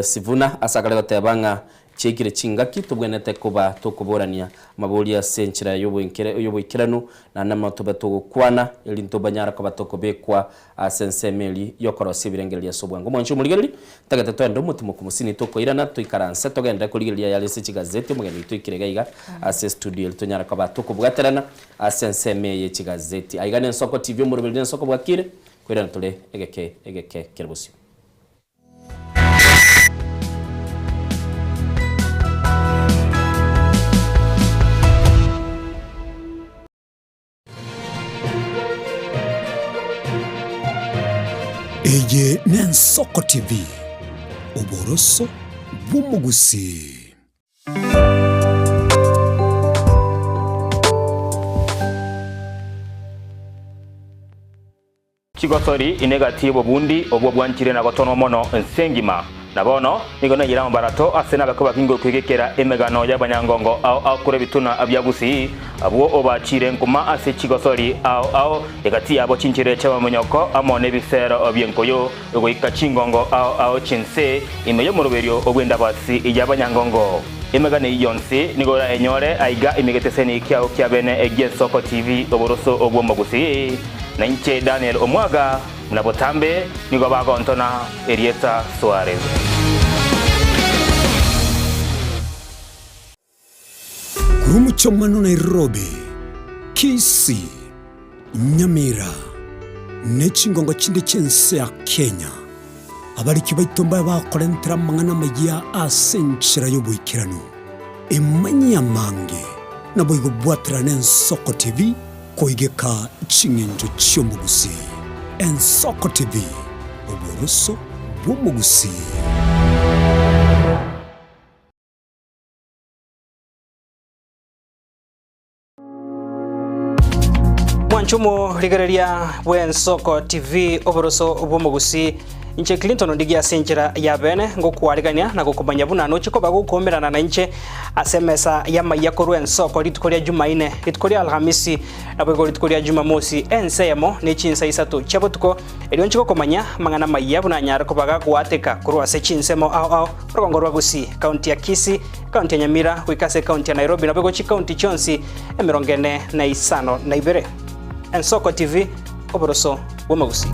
Speaker 3: Sifuna ase akare goteba ng'a Chiaikire chingaki tobwenerete koba tokoborania amaborio ase enchera y'oboikeranu, naende amo tobe togokwana, erinde tobanyare koba tokobekwa ase ensemo eria y'okorosia ebirengererio ase obwango. Omwanchi omorigereria, ntagete toende omotimoku mosini tokoirana, toikaranse togenderere korigereria ayare ase chigazeti, omogeni oito oikire iga iga ase estudio eria tonyare koba tokobwaterana ase ensemo eye ye chigazeti. Aiga n'Ensoko TV omoroberi n'Ensoko bwakire, koirana tore egeke egeke kere bosio.
Speaker 2: Eye n'Ensoko TV, oboroso bw'omogusii.
Speaker 4: Chigosori inegati y'obobundi obwo bwanchire na gotonwa mono ense engima. Na bono nigo naiyire amabarato ase nabake bakinge okwegekera emegano y'abanyangongo ao ao korwa ebituna bia Gusii, abwo obachiire nkuma ase chigosori ao ao, egati yabo chinchera chi'amamonyoko amo nebisero bi'enkoyo, goika chingongo ao ao chi'ense ime y'omoroberio bw'endabasi y'abanyangongo. Emegano eyio yonsi nigo orayenyore aiga ime egeteseni kiao kia bene gi'Ensoko TV, oboroso bw'Omogusii. Na inche Daniel omwaga, buna botambe nigo bagontona erieta Suarez.
Speaker 2: Korwa omochie Nairobi, Kisii, Nyamira, ne chingongo chinde chi'ense ya Kenya, abariki baito mbabe bakorentera amang'ana amayia ase enchera y'oboikeranu. Emanyie amange, naboigo bwaterane Ensoko TV. Koigeka ching'encho chi'omogusii. Ensoko TV, oboroso bw'omogusii.
Speaker 7: Mwanche omorigereria bw'Ensoko TV oboroso bw'omogusii. Inche Clinton Ondigi ase enchera ya bene ngokwarigania na gokomanya buna noche koba gokoumerana nainche ase emesa y'amaiya korwa ensoko rituko ria Jumaine, rituko ria Alhamisi, naboigo rituko ria Jumamosi ense eyemo ne chinsa isato chia botuko, erio nche gokomanya amang'ana amaiya buna anyare koba gagoateka korwa ase chinsemo ao ao orogongo rwa Gusii, County ya Kisii, County ya Nyamira, goika ase County ya Nairobi naboigo chicounty chionsi 42. Ensoko TV, oboroso bw'omogusii.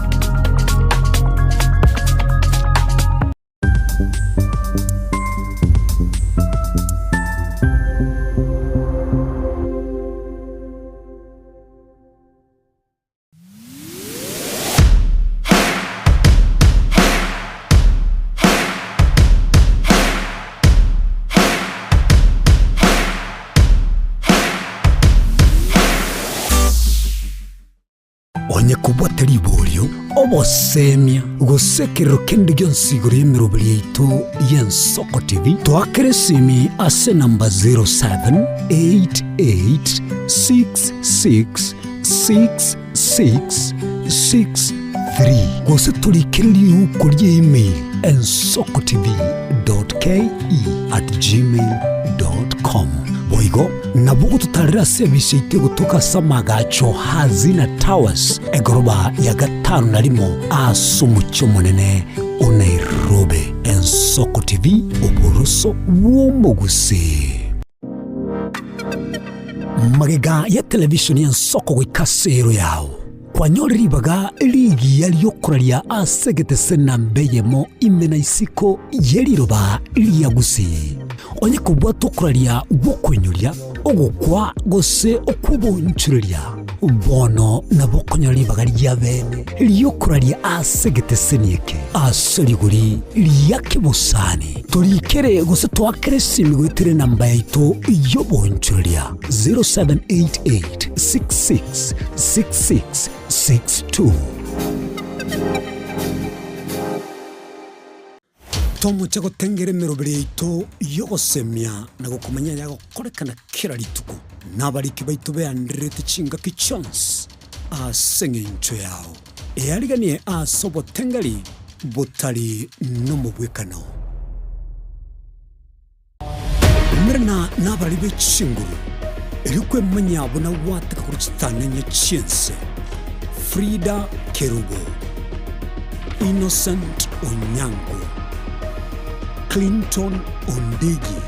Speaker 2: Onye kobwate riborio, obosemia, gose ekerero kende gionsi igoro y'emeroberi yaito y'Ensoko TV, toakere esimi ase enamba 0788666663 gose torikere riuko ria email ensokotv.ke@gmail.com. Boigo nabo ogototarera ase ebisi yaito egotoka ase amagacho Hazina Towers, egoroba ya gatano na rimo ase omochie omonene o Nairobi. Ensoko TV, oboroso bw'omogusii. Magega ya televishoni y'ensoko goika ase ero yao, kwanyore ribaga rigiya ri'okoraria ase egetese namba eyemo ime na isiko ye riroba ria Gusii. Onye kobwata okoraria gw'okoinyoria, ogokwa gose okw'oboonchoreria, bono nabo okonyora ribaga ria bene ri'okoraria ase egeteseni eke ase rigori ria kebosani. Torikere gose toakere esimi goetera enamba yaito y'oboonchoreria 0788 66 66 62. Tomoche gotengera emeroberi yaito y'ogosemia na gokomanya ayagokorekana kera rituko, na abariki baito beandererete chingaki chionsi ase engencho yao. Eariganie ase obotengeri botari nomobwekano. Umerana nabari be chinguru, erio kwemanyia buna gwateka korwa chitanenye chi'ense. Frida Kerubo, Innocent Onyango, Clinton Ondigi.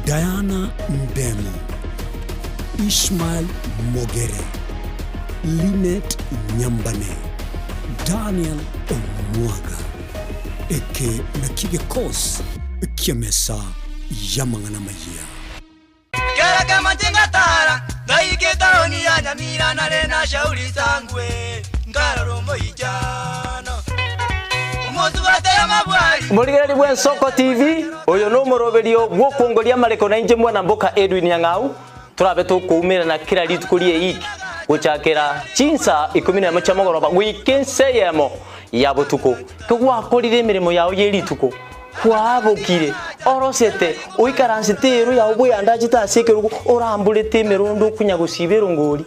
Speaker 2: Diana Ndemo, Ishmael Mogere, Linet Nyambane, Daniel Omwaga. Eke nakio gekosi ki'emesa y'amang'ana amayia.
Speaker 9: Kera kemanche ngatara, ngaika etaoni ya Nyamira nare na Shauri Sangwe, nkarora omoichano omosubate y'amabwari.
Speaker 10: Morigereri bw'Ensoko TV, oyo nomoroberio bw'okwongoria amareko na inche mwana mboka Edwin Nyang'au, torabe tokoumerana kera rituko ri'eiki gochakera chinsa ikomi nemo chia mogoroba goika ensa eyemo ya botuko. Kegwakorire emeremo yao ye rituko, Kwabokire, orosete, oikaransete eero yao bweyandachete ase ekerogo, oramborete emerondo okunya gosiba erongori,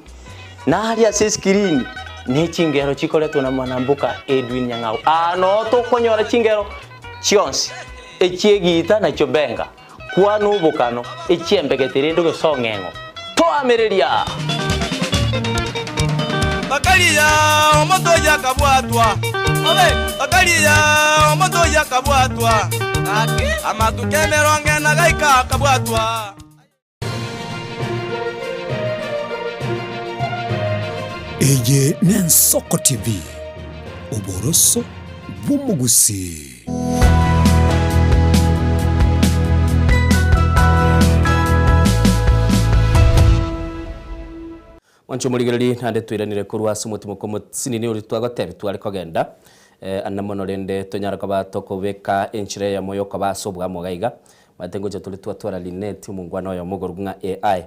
Speaker 10: na aria ase esikirini ne chingero chikoretwe na mwanamboka Edwin Nyang'au. Aa noo tokonyora chingero chionsi, echi'egiita na chiobenga, kwana obokano, echi'embegete rende gose ong'eng'o. Toamereria!
Speaker 9: Bakaria omonto oyio akabwatwa, bakaria omonto oyio akabwatwa, amatuko emerongo ena gaika akabwatwa.
Speaker 2: Eye n'Ensoko TV, oboroso bw'omogusii.
Speaker 3: Mwanche omorigererie naende twairanire korwa ase omotimoko omosinini oria twagotebi tware kogenda ande mono rende tonyare koba tokobeka enchera eyemo yokoba ase obwamo iga iga. Omanyete ngocha tore twatwara Linet omongwana oyomo okorokwa ng'a AI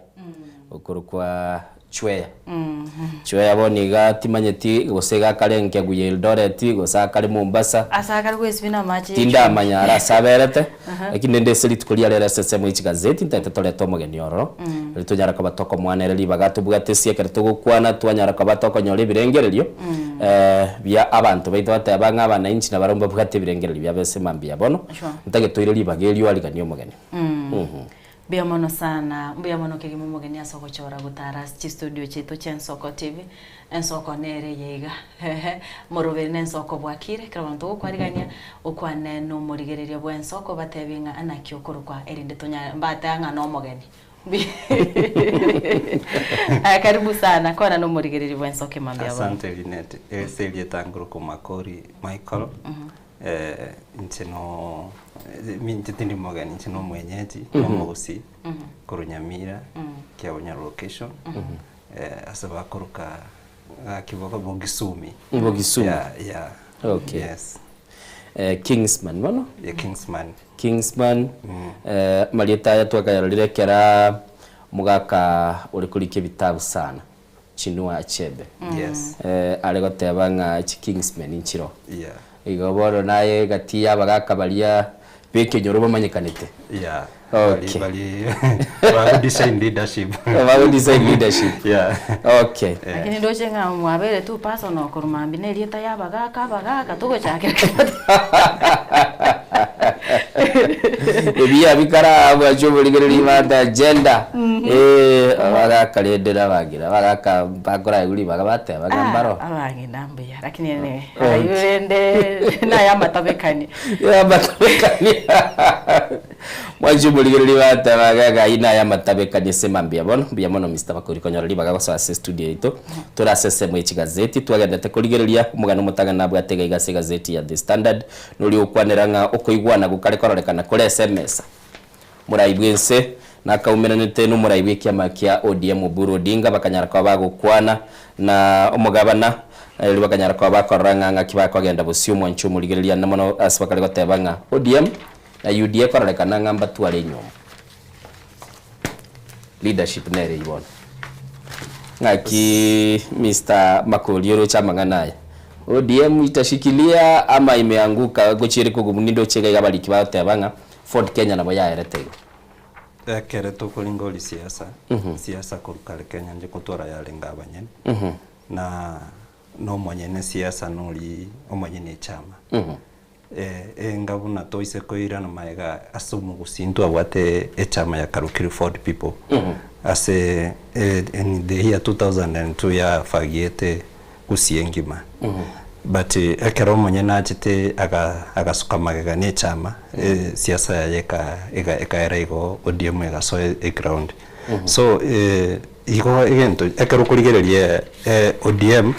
Speaker 3: okorokwa Chweya. Chweya bono iga timanyeti gose iga akare Nkegu ya Eldoret gose akare Mombasa.
Speaker 6: Ase akare gwesibia na amache ye
Speaker 3: Tindamanya are ase aberete, lakini rende ase rituko ria rero ase ensemo ye chigazeti ntaete torete omogeni ororo, erio tonyare koba tokomoana ere ribaga tobwate ase ekero togokwana twanyara koba tokonyora ebirengererio bia abanto baito bateba ng'a abanainchi nabarabwo mbabwate ebirengererio biabo ase mambia bono, ntagete toire ribaga erio ariganie omogeni.
Speaker 6: Mbuya mono sana, mbuya mono kegima omogeni ase ogochora gotara ase chistudio chiaito chia Ensoko TV, Ensoko nere eye iga moroberi na Ensoko bwakire, ekero bono togokwarigania okwane na omorigereria bwa Ensoko obatebie ng'a naki okorokwa erinde tonya mbate ang'a na omogeni. Aya karibu sana, kwana na omorigereria bwa Ensoko emambia bono.
Speaker 8: Asante Linet, ase erieta ngoroka Makori Michael, Inche no inche tindi mogeni, inche no omwenyeji, omogusii, korwa Nyamira, Kiabunya location, ase bakoroka gaki boka Bogisumi.
Speaker 3: Bogisumi.
Speaker 8: Yeah, yeah.
Speaker 3: Okay.
Speaker 8: Yes.
Speaker 3: Kingsman bono?
Speaker 8: Yeah, Kingsman.
Speaker 3: Kingsman, amarieta aya twakayarorire ekera omogaka ore korika ebitabu sana. Chinua Achebe.
Speaker 8: Yes.
Speaker 3: Are goteba ng'a chi Kingsmen nchiro.
Speaker 8: Yeah.
Speaker 3: Igo bono naye egati y'abagaka baria b'ekenyoro bamanyekanete.
Speaker 8: Yeah.
Speaker 3: Okay.
Speaker 8: Bari bari bago design leadership.
Speaker 3: Bago design leadership.
Speaker 8: Yeah.
Speaker 3: Okay.
Speaker 6: Lakini ndoche ng'a mwabere tu personal korwa mambia na erieta ya abagaka abagaka togochakera
Speaker 3: Ebiya bikara bwacha oborigereria bande agenda eh abagaka rende na abang'ina abagaka bakoraigwa ribaga bateba ng'a mbaro.
Speaker 6: Abang'ina mbuya lakini anyway aywo rende naye amatabekani.
Speaker 3: Amatabekani mwanche omorigereria bateba ng'a aywo naye amatabekani ase mambia bono mbuya mono Mister Makori konyora ribaga gosoa ase estudio yaito tore ase ensemo ye chigazeti twagendete korigereria omogano omotang'ani nabwate iga iga ase egazeti ya The Standard Noria ogokwanera ng'a okoigwana gokare kororekana kore ase emesa. Morai bw'ense nakaumeranete nomorai bw'ekiama kia ODM Oburu Odinga bakanyara koba bagokwana na omogabana erio bakanyara koba bakorora ng'a ng'aki bakogenda bosio omwancho omorigereria ande mono ase bakare goteba ng'a ODM na UDA kororekana ng'a mbatware enyomba. Leadership nere eyio bono. Ng'aki Mister Makori oroche amang'ana aya? ODM itashikilia ama imeanguka gochia ere kogumu nindoche iga iga abariki bagoteba ng'a Ford Kenya nabo yaerete igo.
Speaker 8: Ekere tokoringa ori siasa, siasa korwa kare Kenya inche kotwara yarenge abanyene, na nomonyene siasa nori omonyene echama. Enga buna toise koirana magega ase omogusii ntwabwate echama ya Karukiri Ford People ase in the year 2002 yafagiete Gusii engima. But ekero omonyene achete aga agasuka magega na echama, siasa yaye eka ega ekaera igo ODM egasoa eground. So igo egento ekero okorigereria ODM,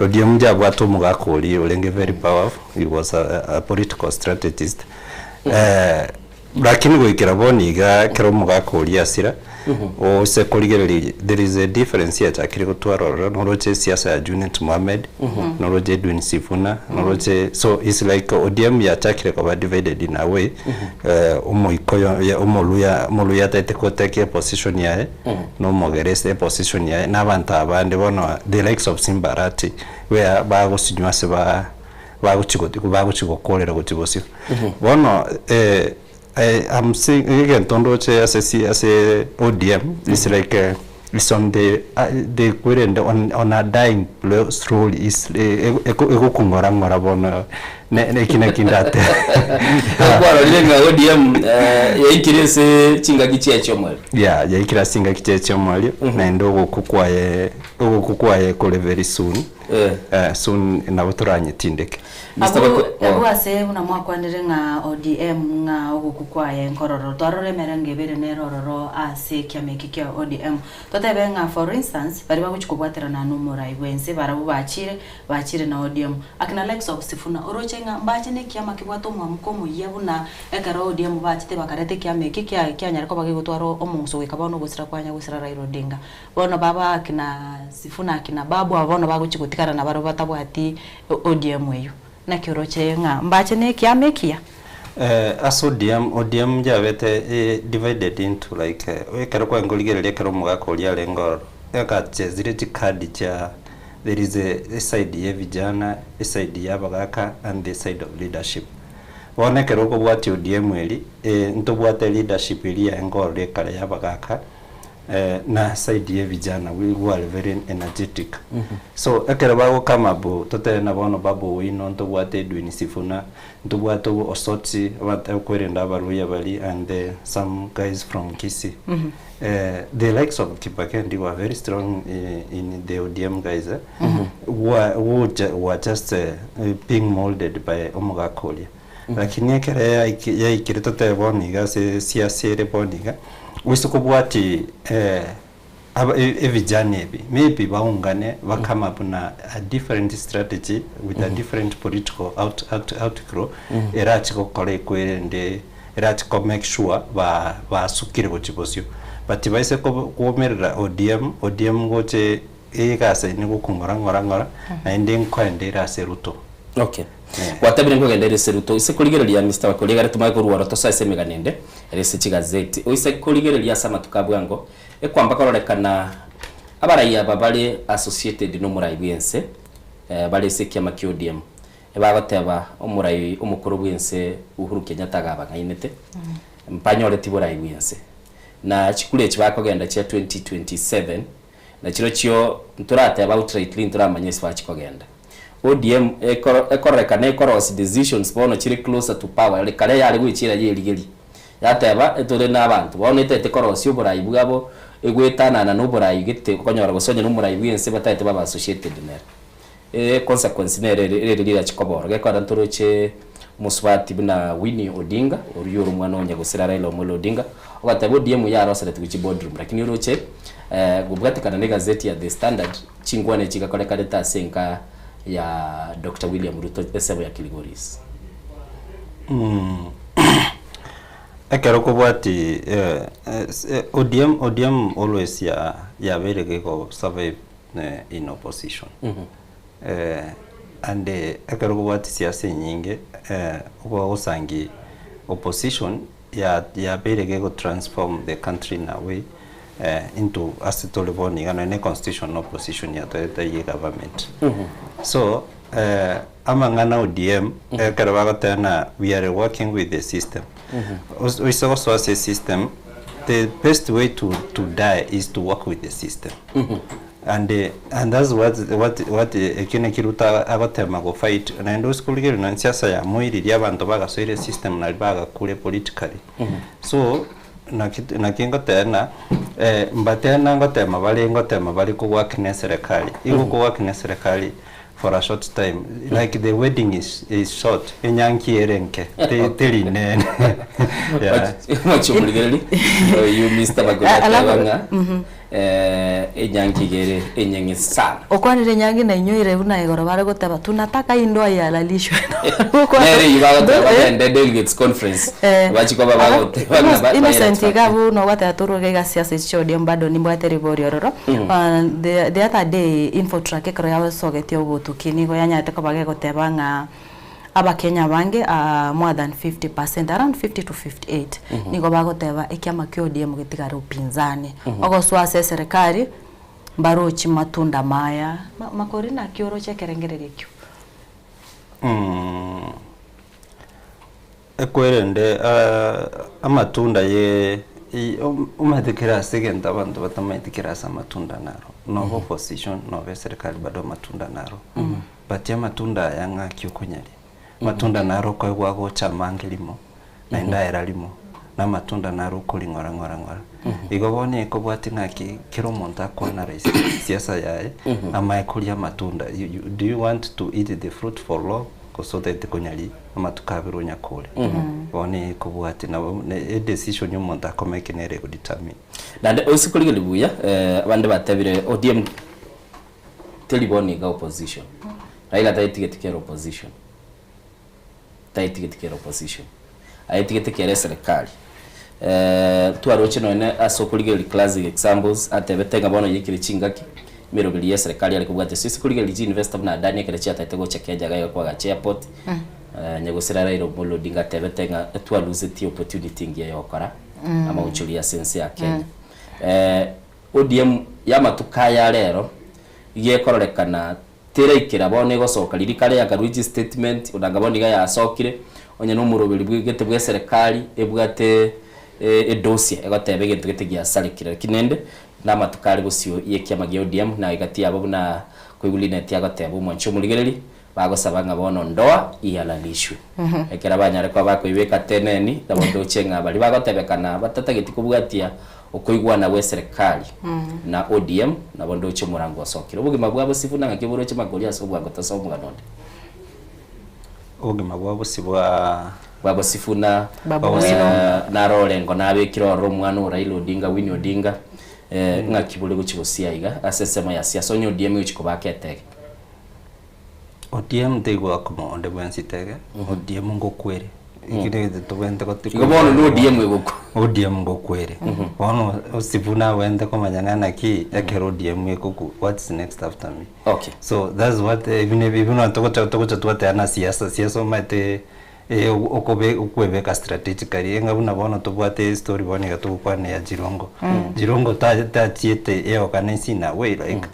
Speaker 8: ODM njabwate omogaka oria orenge very powerful, he was a a political strategist, Lakini goikera bono iga ekero omogaka oria asira, ose korigereria there is a difference yachakire gotwara ororo, noroche esiasa ya Junet Mohamed, noroche Edwin Sifuna, noroche so it's like ODM yachakire koba divided in a way, omoikoyo ya omoluya omoluya ataete gotake eposition yaye, na omogere ase eposition yaye, na abanto abande bono the likes of Simba Arati where bagosinywa ase ba. bagochia bagochia gokorera gochia bosio. Bono I'm seeing egento ndoche ase si ase ODM is like is on the the kwerende on on a dying slowly is egokong'ora ng'ora bono ne eki naki ndate.
Speaker 3: Kwarorire ng'a ODM yaikire ase chingaki chiaye chi'omoerio.
Speaker 8: Yeah, yaikire ase chingaki chiaye chi'omoerio, naende ogokwa kwaye ogokwa kwaye kore very soon. Eh, soon nabo toranyetindeke.
Speaker 6: Abwo abwo ase buna mwakwanire ng'a ODM ng'a ogokwa kwaye nkororo, twarora emerengo ebere nere ororo ase ekiama eke kia ODM. Totebe ng'a for instance, baria bagochia kobwaterana nomorai bwense barabwo bachire, bachire na ODM. Akina likes of Sifuna, oroche ng'a mbache na ekiama kebwate omwamuko omoyia buna ekero ODM bachete bakareta ekiama eke kia kianyare koba kegotwara omong'uso goika bono ogosira kwanya gosira Raila Odinga. Bono baba akina Sifuna akina Babu aba bono bagochia gotigara nabarabwo batabwati ODM eyio. Naki oroche ng'a mbache ne ekiama ekiya?
Speaker 8: Ase ODM, ODM yabete divided into like ekero kwarenge korigereria ekero omogaka oria arenge ororo, egachesire chikadi chia there is a side ya vijana, eside ya abagaka and the side of leadership. Bono ekero okobwatia ODM eria, ntobwate leadership eria yarenge ororo ekare ya abagaka, na side ye vijana we who are very energetic so ekero bago come up totebe na bono Babu Owino ntobwate Edwin Sifuna ntobwate Osotsi okwerenda abaruya baria and the some guys from Kisii the likes of Kibagendi were very strong in the ODM guys who are who were just being molded by omogaka oria Lakini ekero yaikire totebe bono iga ase siasa ere bono iga, gose kobwati ebijana ebi, maybe baungane ba come up na a different strategy with a different political out out outgrow erache gokora ekwerende erache ko make sure ba basukire gochia bosio. But baise koumerera ODM, ODM goche egase ine gokong'ora ng'ora ng'ora naende nkoenda ere ase Ruto.
Speaker 3: Okay. Gwatabire nkogenda ere ase Ruto. Ase korigereria Mister Wakori egere tomanye korwa oro tosoe ase emegano ende ere ase chigazeti. Oise korigereria ase amatuko a bwango ekwamba kororekana abarai aba bare associated nomorai bwense bare ase ekiama kia ODM ebagoteba omorai omokoro bwense Uhuru Kenyatta agabang'ainete mpanyoreti borai bwense na chikura echi bakogenda chia 2027 Na chirochio ntoratebe outrightly ntoramanya ase bachi kogenda. ODM ekoro ekororekana ekorosi decisions bono chire closer to power ere kare yare goechiera yerigeria. Yateba etore na abanto bono etaete korosia oborai bwabo egoetanana na oborai gete okonyora gose onye na omorai bwe ense bataete babe associated nere. E consequence nere ere ere riria riachi koba oro. Gekogera ntoroche omosubati buna Winnie Odinga oria ore omwana o nyagosira Raila Omollo Odinga ogoteba ODM yaroseretigwe chi boardroom lakini oroche Gobwatekana negazeti ya The Standard, chinkwana echi chigakorekanete ase enka ya Doctor William Ruto ensemo ya Kilgoris.
Speaker 8: Ekero okobwati ODM, ODM always ya yabeire gego survive in opposition. And ekero okobwati siasa enyinge ogosangi opposition ya yabeire gego transform the country in a way into ase tore bono iga nonya ne constitution opposition yatoete ye government. So amang'ana ODM ekero bagoteba ng'a we are working with the system, oise gosoa ase esystem the best way to to die is to work with the system. And and that's what what what ekio nakio Ruto agotema go fight naende ase korigereria nonya siasa ya Moi riria abanto bagasoire esystem naria bagakure politically. So naki naki ngoteba ng'a mbateba ng'a ngotema bare ngotema bare kogoakina eserekari, igo kogoakina eserekari. for a short time like the wedding is, is short enyangi ere nke te- teri nene yeah.
Speaker 3: Mochumurigereri oyu Mr. Magori
Speaker 6: Alafu-
Speaker 3: ateba ng'a
Speaker 6: Mhm.
Speaker 3: eh, enyangi iga ere enyeng'e sana.
Speaker 6: Okwanire enyangi nainyoire buna igoro bare goteba tunataka indoa ihalalishwe.
Speaker 3: Nere eyio bagoteba bagende delegates conference
Speaker 6: Eh.
Speaker 3: bachi koba bagoteba ng'a ba-
Speaker 6: Innocent
Speaker 3: ba-
Speaker 6: iga abwo nogoteba torwe iga siasa echi chia ODM bado nimbwate ribori ororo. Ah, the, the other day Infotrack ekero yasogetie obotuki nigo yanyarete koba gegoteba ng'a Abakenya abange more than 50 percent, around 50 to 58, nigo bagoteba ekiama kia ODM getigare upinzani. Ogosoa ase eserekari mbarochi matunda maya. Makori naki oroche ekerengererio ekio?
Speaker 8: Ekwerende amatunda ye omanyete kera ase egento abanto batamaeti kera ase amatunda naro. Nobe opposition nobe eserekari bado amatunda naro. But amatunda aya ng'aki okonyaria? Amatunda naro okoegwa agocha amange rimo, naende aera rimo, na amatunda naro okori ng'ora ng'ora ng'ora. Igo bono ekobwatia ng'aki kera omonto akoanalyse siasa yaye, amae koria amatunda. You you do you want to eat the fruit for long gose otagete konyaria amatuko abere onyakore? Bono ekobwatia nabo ne edecision omonto akomake nere egodetermine.
Speaker 3: Naende ase korigereria buya, abande batebire ODM Teri bono iga opposition. Raila taetigeti kera opposition. Taetigeti kera opposition. Aetigete kera eserekari. Eh, twaroche nonye ase okorigereria classic examples atebete ng'a bono yaikire chingaki emeroberi ya eserekari are kobwatia ase ase korigereria chiinvestor buna Adani ekero chiataete gocha Kenya iga iga koagacha airport. Nyagosira Raila Omolo Odinga atebete ng'a twalusetie opportunity engiya ya gokora amaonchori ase ense ya Kenya. ODM y'amatuko aya rero iga ekororekana teraikera bono egosoka riria kare yakarua chistatement onanga bono iga yasokire onye na omoroberi bwegete bwa eserekari ebwate edosia egoteba egento gete giasarekire lakini rende namatuko are bosio ye ekiama gia ODM na egati yabo buna koigwa Linet agoteba omwanchi omorigereri Bagosaba ng'a bono ndoa ihalalishwe. Ekero banyare koba bakoibeka teneni, nabo ndoche ng'a baria bagotebekana batatageti kobwatia okoigwana gw'eserekari na ODM, nabo ndoche omorango osokire. Obogima bwa bosifu na ng'aki boroche makori ase obwango tosoe omogano onde.
Speaker 8: Obogima bwa bosi bwa.
Speaker 3: Bwa bosifu na
Speaker 8: Babu Owino.
Speaker 3: naro orengo nabekire ororo omwana o Raila Odinga, Winnie Odinga, ng'aki bore gochia gosia iga ase ensemo ya siasa onye ODM egochia kobaka etege.
Speaker 8: ODM teigwa koma onde bwensi tege, ODM ngokwere. Ekio negento tobwenerete goti
Speaker 3: Igo bono na ODM egokwa.
Speaker 8: ODM ngokwere. Bono osibu nabwenerete komanya ng'a naki ekero ODM egokwa what's next after me.
Speaker 3: Okay.
Speaker 8: So that's what ebi nebi buna togocha togocha twateba na siasa, siasa omanyete okobe okwebeka strategically enga buna bono tobwate estory bono iga togokwana ya Jirongo. Jirongo ta tachiete eorganize in a way like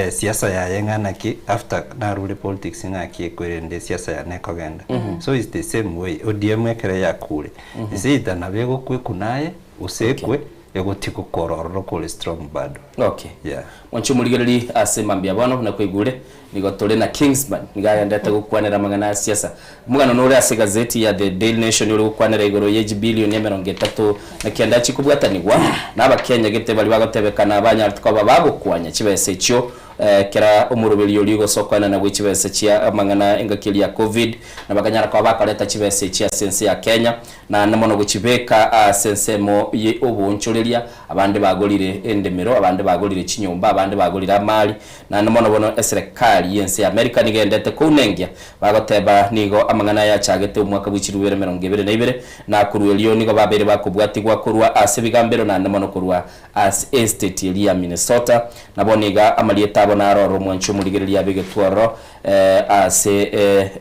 Speaker 8: Siasa yaye ng'a naki after narure politics ng'aki ekwerende siasa yane ekogenda. So it's the same way ODM ekero yakure is either nabo egokwekuna aye gose ekwe egotiga okora ororo kore strong bado.
Speaker 3: Okay.
Speaker 8: Yeah.
Speaker 3: Mwanche omorigereri ase mambia bono buna kwaigure nigo tore na Kingsman nigo agendete gokwanera amang'ana a siasa. Omogano nore ase egazeti ya The Daily Nation ore gokwanera igoro ye chibilioni emerongo etato na kianda chikobwatanigwa na Abakenya gete baria bagotebekana banyarete koba bagokwanya chibesa echio kera omoroberi oria ogosokoenana bwe chibesa chia amang'ana engaki eria ya Covid na bakanyara koba bakoreta chibesa echi ase ense ya Kenya naende mono gochibeka ase ensemo ye oboonchoreria abande bagorire endemero abande bagorire chinyomba abande bagorire amari Naende mono bono eserekari y'ense ya Amerika nigo egendete kounengia, bagoteba nigo amang'ana aya achagete omwaka bwe chirubere 22, na korwa erio nigo babeire bakobwatigwa korwa ase ebigambero naende mono korwa ase estate eria ya Minnesota. Na bono iga amarieta abo naro oro omwanchi omorigereria abegetwe ororo ase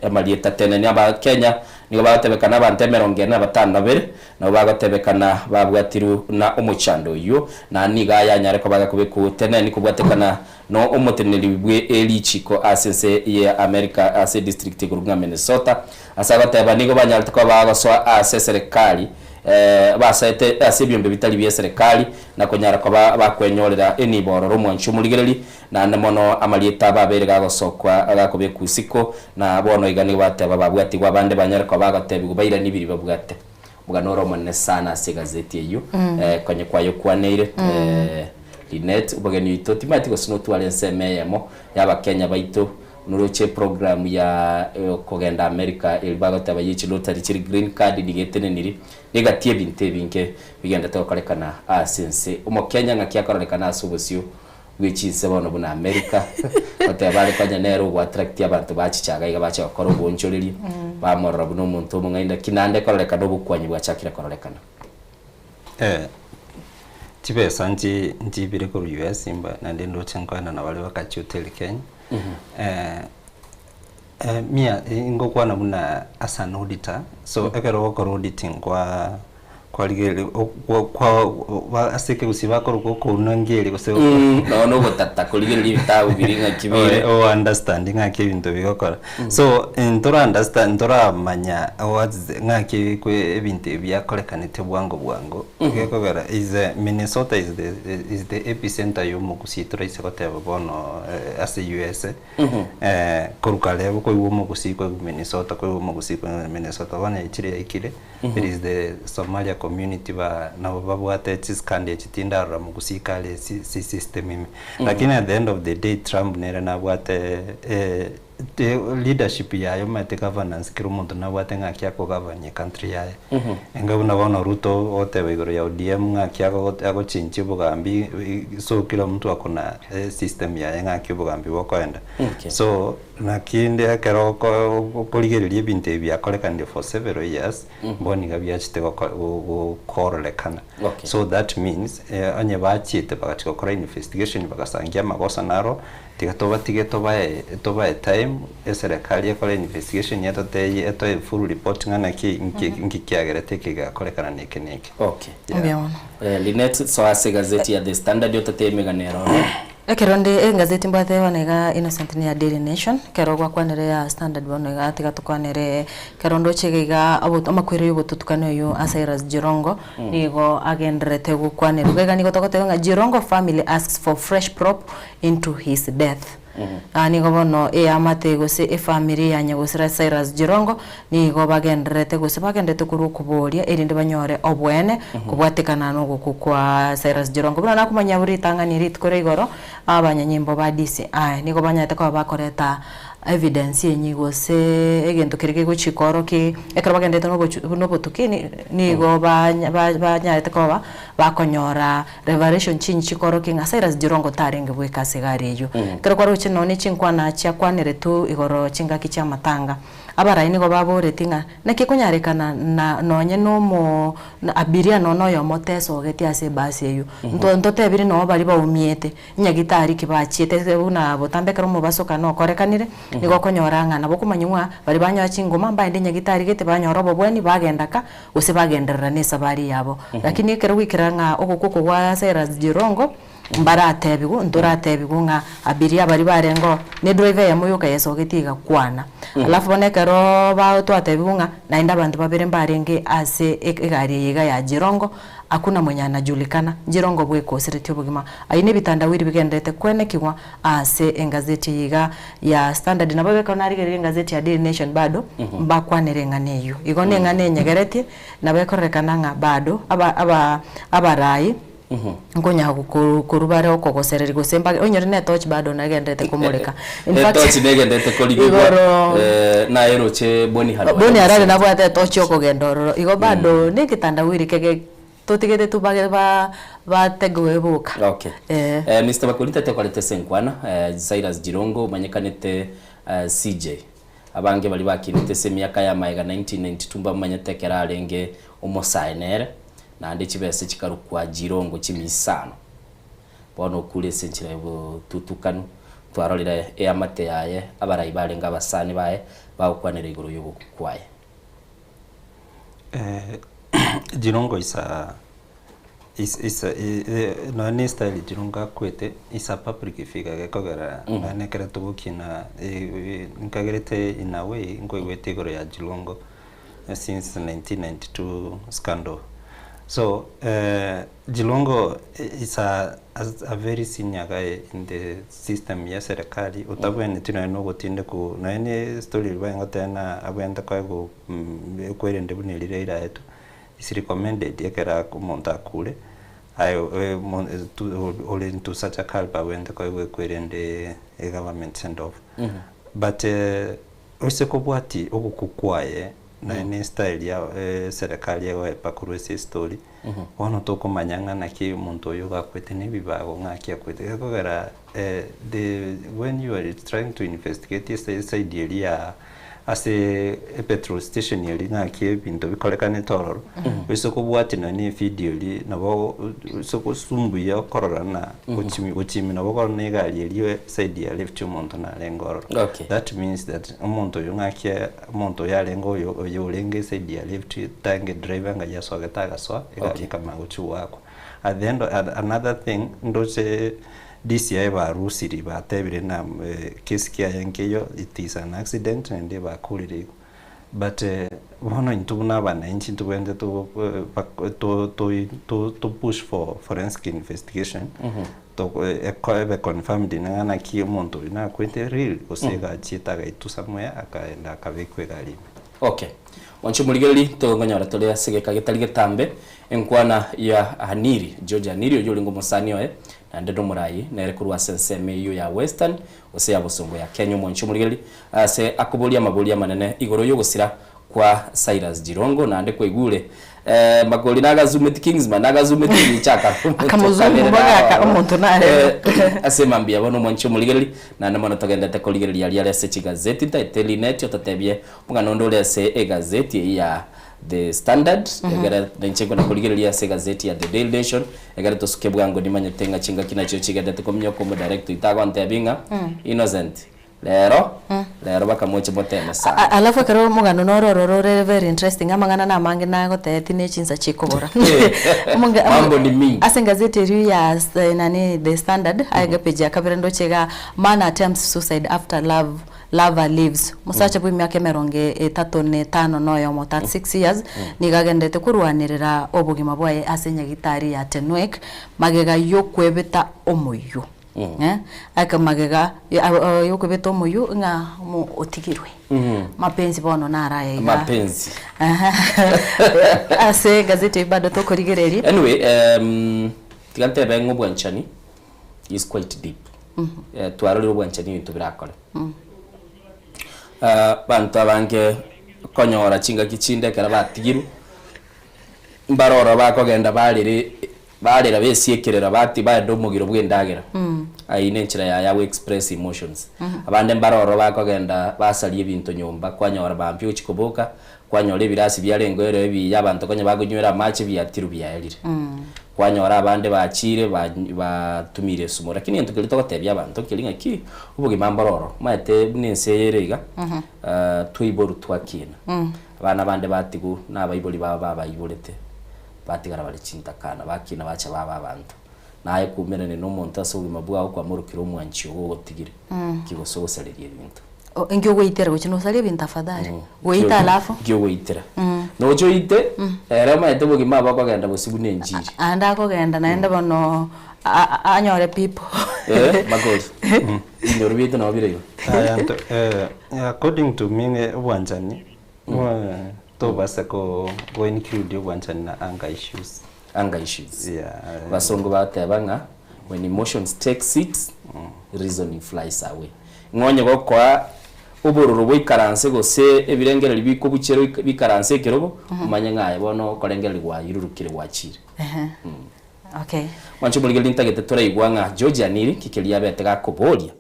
Speaker 3: amarieta teneni Abakenya nigo bagotebekana abanto emerongo ene na batano na babere Nabo bagotebekana babwatirwe na omochando oyio, na nigo ayanyare koba agakobekwa teneni kobwatekana no omoteneneri bwe erichiko ase ense ya America ase edistrict ekorokwa ng'a Minnesota. Ase agoteba nigo banyarete koba bagosoa ase eserekari basoete ase ebiombe bitari bie eserekari na konyara koba bakwenyorera enibo ororo omwanchi omorigereri naende mono amarieta abo abeire gagosokwa agakobekwa isiko na bono iga nigo bateba babwatigwe abande banyare koba bagotebigwa bairanie biria babwate. Omogano ore omonene sana ase egazeti eyio konye kwayokwaneire Linet, omogeni oito timanyeti gose notware ensemo eyemo y'Abakenya baito Noroche eprogram ya okogenda America eri bagoteba ye chilottery chiri green card nigo eteneniri, negati ebinto ebinge bigendete gokorekana ase ense. Omokenya ng'aki akororekana ase obosio bwe chinse bono buna America, goteba are konya nere ogoattractia abanto bachicha iga iga bache gokora oboonchoreria, bamorora buna omonto omong'aini lakini naende ekororekana obokwanyi bwachakire kororekana.
Speaker 8: Eh, chibesa nchi nchibire korwa US mba naende ndoche nkoenana bare bakachihoteli Kenya. Eh, eh, mia ngokwana buna as an auditor, so ekero ogokora auditing kwa kwarigereria kwa kwa ase ekegusii bakorokwa okounwa ngeri gose
Speaker 3: Nonya na ogotata korigereria ebitabu biria ng'aki bire.
Speaker 8: O understand ng'aki ebinto bigokora. So ntora understand ntoramanya what's the ng'aki kwe ebinto ebi biakorekanete bwango bwango, gekogera is Minnesota is the is the epicenter ya omogusii toraise goteba bono ase USA. Korwa kare okoigwa omogusii koigwa Minnesota koigwa omogusii koigwa Minnesota bono echire yaikire. There is the Somalia community ba nabo babwate chiscandal echi tindarora mogusii kare si si system ime. Lakini at the end of the day Trump nere nabwate leadership yaye omanyete governance kera omonto nabwate ng'aki akogovern ecountry yaye. Enga buna bono Ruto ogoteba igoro ya ODM ng'aki agochenchia obogambi so kila mtu akona system yaye ng'aki obogambi bokoenda. So Naki inde ekero okorigereria ebinto ebi biakorekanire for several years, bono iga biachete gokororekana. So that means onye bachiete bagachia gokora investigation bagasangia amagoso naro, tiga tobatige tobae tobae time, eserekari ekore investigation etotebie etoe full report ng'a naki nki nki kiagerete eke gegakorekana na eke na eke.
Speaker 3: Okay.
Speaker 8: Yeah.
Speaker 6: Mbuya mono.
Speaker 3: Linet, soa ase egazeti ya The Standard ototebie emegano ere ororo.
Speaker 6: Ekero nde engazeti mbwate bono iga Innocent ne ya Daily Nation, ekero gwakwanire ya Standard bono iga tiga tokwanere ekero ndoche iga iga obo amakweri ya obotutukani oywo a Cyrus Jirongo nigo agendererete gokwanerwa. Iga iga nigo togoteba ng'a Jirongo family asks for fresh probe into his death. Nigo bono eamate gose efamiri ya nyagosira Cyrus Jirongo nigo bagendererete gose bagendererete korwa okoboria erinde banyore oboene kobwatekana nogokwa kwa Cyrus Jirongo. Buna nakomanya buna ritang'ani rituko ria igoro abanyanyimbo ba DCI nigo banyarete koba bakoreta evidence enye gose egento keria kegochia koorokia ekero bagendererete nobochu nobotuki nigo banya banyarete koba bakonyora Revelation chinyi chikorokia ng'a Cyrus Jirongo tarenge bweka ase egari eyio. Ekero kwaroche nonya ne chinkwana chiakwaneretwe igoro chingaki chi'amatanga, abarai nigo baboretie ng'a naki ekonyarekana na nonye nomo abiria nonya oyomo tesogetie ase ebasi eyio. Nto ntotebire noo baria baumiete, nyagitari ki bachiete ase buna botambe ekero omobasokano okorekanire, nigo okonyora ng'a nabo okomanya ng'a baria banyora chingoma mbaende nyagitari gete banyora obobweni bagenda ka. gose bagenderera nesabari yabo. Lakini ekero goikera ng'a ogokwa oko gwa Cyrus Jirongo, mbaratebigwe, ntoratebigwe ng'a abiria baria barenge oo, ne driver eyemo yoka yesogetie egakwana. Alafu bono ekeroo ba twatebigwe ng'a naende abanto babere mbarenge ase egari eye iga ya Jirongo, hakuna mwenye anajulikana, Jirongo bwekoseretie obogima. Ayio na ebitandawiri bigendererete kwenekigwa ase engazeti eye iga ya Standard. Nabo ekero narigereria engazeti ya Daily Nation bado mbakwanere eng'ana eyio. Igo neng'ana enyegeretie, nabo ekororekana ng'a bado aba aba abarai nkonya korwa bare okogosereria gose mbage onyore ne etochi bado negendererete komoreka. In fact,
Speaker 3: Etochi negendererete korigigwa
Speaker 6: igoro
Speaker 3: naye roche Boni Harare.
Speaker 6: Boni Harare nabwate etochi okogenda ororo. Igo bado negetandawiri kege Totigete tu bage ba bategoe boka.
Speaker 3: Okay.
Speaker 6: Eh.
Speaker 3: Eh, Mister Bakorintho tekorete ase enkwana, eh, Cyrus Jirongo omanyekanete eh, CJ. Abange baria bakinete ase emiaka ya maega 1992 mbamomanyete ekero arenge omosae nere, naende chibesa chikarokwa Jirongo chimisano. Bono okure ase enchera y'obotutukanu, twarorire eamate yaye, abarai barenge abasani baye, bagokwanera igoro y'ogokwa kwaye.
Speaker 8: Jirongo is a is is a nonya ne style Jirongo akwete is a public figure gekogera nonya na ekero togokina nkagerete in a way nkoigwete igoro ya Jirongo since 1992 scandal so Jirongo is a a very senior guy in the system ya serikali otabwenereti nonya na ogotindekwa nonya ne story eria baengoteba na abwenerete koegwa Ekwerende buna eria Raila aetwe, is recommended ekero omonto akure, aye ore into such a calibre abwenerete koegwa ekwerende e government send off. But ase kobwatia ogokwa kwaye naye ne style ya eserekari egoepa korwa ase estory, bono tokomanya ng'a naki omonto oyo iga akwete na ebibago ng'aki akwete. Gekogera the when you are trying to investigate ase eside eria ya ase epetrol station eria ng'aki ebinto bikorekanete ororo, ase kobwatia nonye na evideo eria nabo ase gosumbuya okorora ng'a gochimi gochimi nabo okorora na egari eria eside ya left omonto narenge ororo.
Speaker 3: Okay.
Speaker 8: That means that omonto oyo ng'aki omonto oyo arenge oyo oyo orenge eside ya left tange driver ng'ai asogete agasoa egari
Speaker 3: Okay.
Speaker 8: ekamanya gochia goakwa. At the end another thing ndoche DCI barusiri batebire ng'a case kiaye nkeiyo it is an accident naende bakorire igo. But bono intwe buna abananchi ntobwenerete to to to push for forensic investigation ebe confirmed ng'a naki omonto oyio nakwete real gose iga achiete agaitwa somewhere akaenda akabekwa egari ime.
Speaker 3: Okay. Mwanche omorigereria, tokonyora tore ase egeka getari getambe, enkwana ya Haniri, George Haniri, oyio orenge omosani oye, naende nomoraai, nere korwa ase ensemo eyio ya Western, gose ya bosongo ya Kenya. Omwanche omorigereria, ase akoboria amaborio amanene igoro y'ogosira kwa Cyrus Jirongo, naende kwaigure eh, Makori nagazumeti Kingsman, nagazumeti ebicha
Speaker 6: Akamozungu mboga aka omonto nare.
Speaker 3: ase mambia bono omwanche omorigereria, naende mono togendete korigereria aria are ase chigazeti, ntaete Linet ototebie Omogano onde ore ase egazeti eyio ya The Standard, egere ninche nkona korigereria ase egazeti ya The Daily Nation, egere tosuke bwango nimanyete ng'a chingaki nachio chigendete kominyoka omodirect oito agontebia ng'a Innocent, rero, rero bakamoche moteme sana.
Speaker 6: Alafu ekero omogano noro ororo ore very interesting, amang'ana namange nagoteeti ne chinsa chikobora.
Speaker 3: Mambo ni mingi.
Speaker 6: Ase egazeti erio ya nani The Standard, aye epage ya kabere ndoche igaa, Man attempts suicide after love Lover lives. Omosacha bw'emiaka emerongo etato na etano na oyomo, 36 years, nigo agenderete korwanerera obogima bwaye ase nyagitari ya Tenwek magega y'okwebeta omoyio. Eh, ake magega y'okwebeta omoyio ng'a omo otigirwe. Mapenzi bono naro aya iga.
Speaker 3: Mapenzi.
Speaker 6: Ase egazeti eyio bado tokorigereria.
Speaker 3: Anyway, tiga ntebe ng'a obwanchani is quite deep. Twarorire obwanchani ebinto birakore. Abanto abange okonyora chingaki chinde ekero batigirwe, mbare ororo bakogenda barere barera besiekerera bati baenda omogiro bwa endagera. Ayio na enchera yaye ago express emotions. Abande mbare ororo bakogenda basaria ebinto nyomba, kwanyora mambia ochia koboka, Kwanyora ebirasi biarengeo ere ebiya abanto konya bakonywera amache biatirwe biaerire. Kwanyora abande bachiire batumire esumo. Lakini egento keria togotebia abanto nkeri ng'a ki, obogima mboro oro. Omanyete buna ense eye ere iga, twaiborwa twakina. Abana bande batigwa na abaibori babo babaiborete, batigara bare chintakana, bakina bacha baba abanto. Naye koumerane na omonto ase obogima bwao kwamorokire omwanchi ogo ogotigire, ki gose ogosareria ebinto.
Speaker 6: Oh, inki ogoitera gochia nosaria ebinto afadhali? Goita alafu?
Speaker 3: Inki ogoitera? Noche oite, ere omanyete obogima abo akogenda bosio buna enchiri.
Speaker 6: Aande akogenda naende bono anyore people.
Speaker 3: Eh, makori. Ebinyoro biaito nabo bire igo.
Speaker 8: Aya nto eh, according to me obwanchani tobasa ko go include obwanchani na anger issues.
Speaker 3: Anger issues.
Speaker 8: Yeah.
Speaker 3: Abasongo bateba ng'a when emotions take seat, reasoning flies away. Ng'a onye gokoa obororo boikaranse gose ebirengererio bikobuchera oik bikaranse ekerogo, omanye ng'a aye bono okorengereria gwairurukire gwachire.
Speaker 6: Ehe. Okay.
Speaker 3: Mwanche omorigereria ntagete toraigwa ng'a George Aniri ki keria abete gakoboria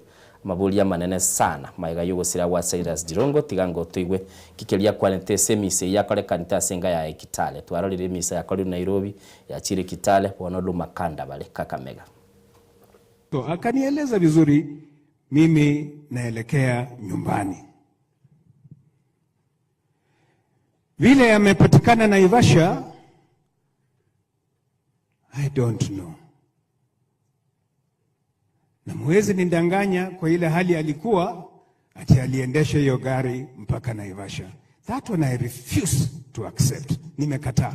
Speaker 3: amaboria amanene sana magega y'ogosira gwa Cyrus Jirongo tiga ngo toigwe ki keria akwanete ase emisa eyio yakorekanete ase enka yaye Kitale. Twarorire emisa yakorirwe Nairobi yachire Kitale bono Lumakanda bare Kakamega.
Speaker 20: So akanieleza vizuri, mimi naelekea nyumbani. Vile amepatikana Naivasha, I don't know. Na muwezi nindanganya kwa ile hali alikuwa ati aliendesha hiyo gari mpaka Naivasha. That one I refuse to accept. Nimekataa.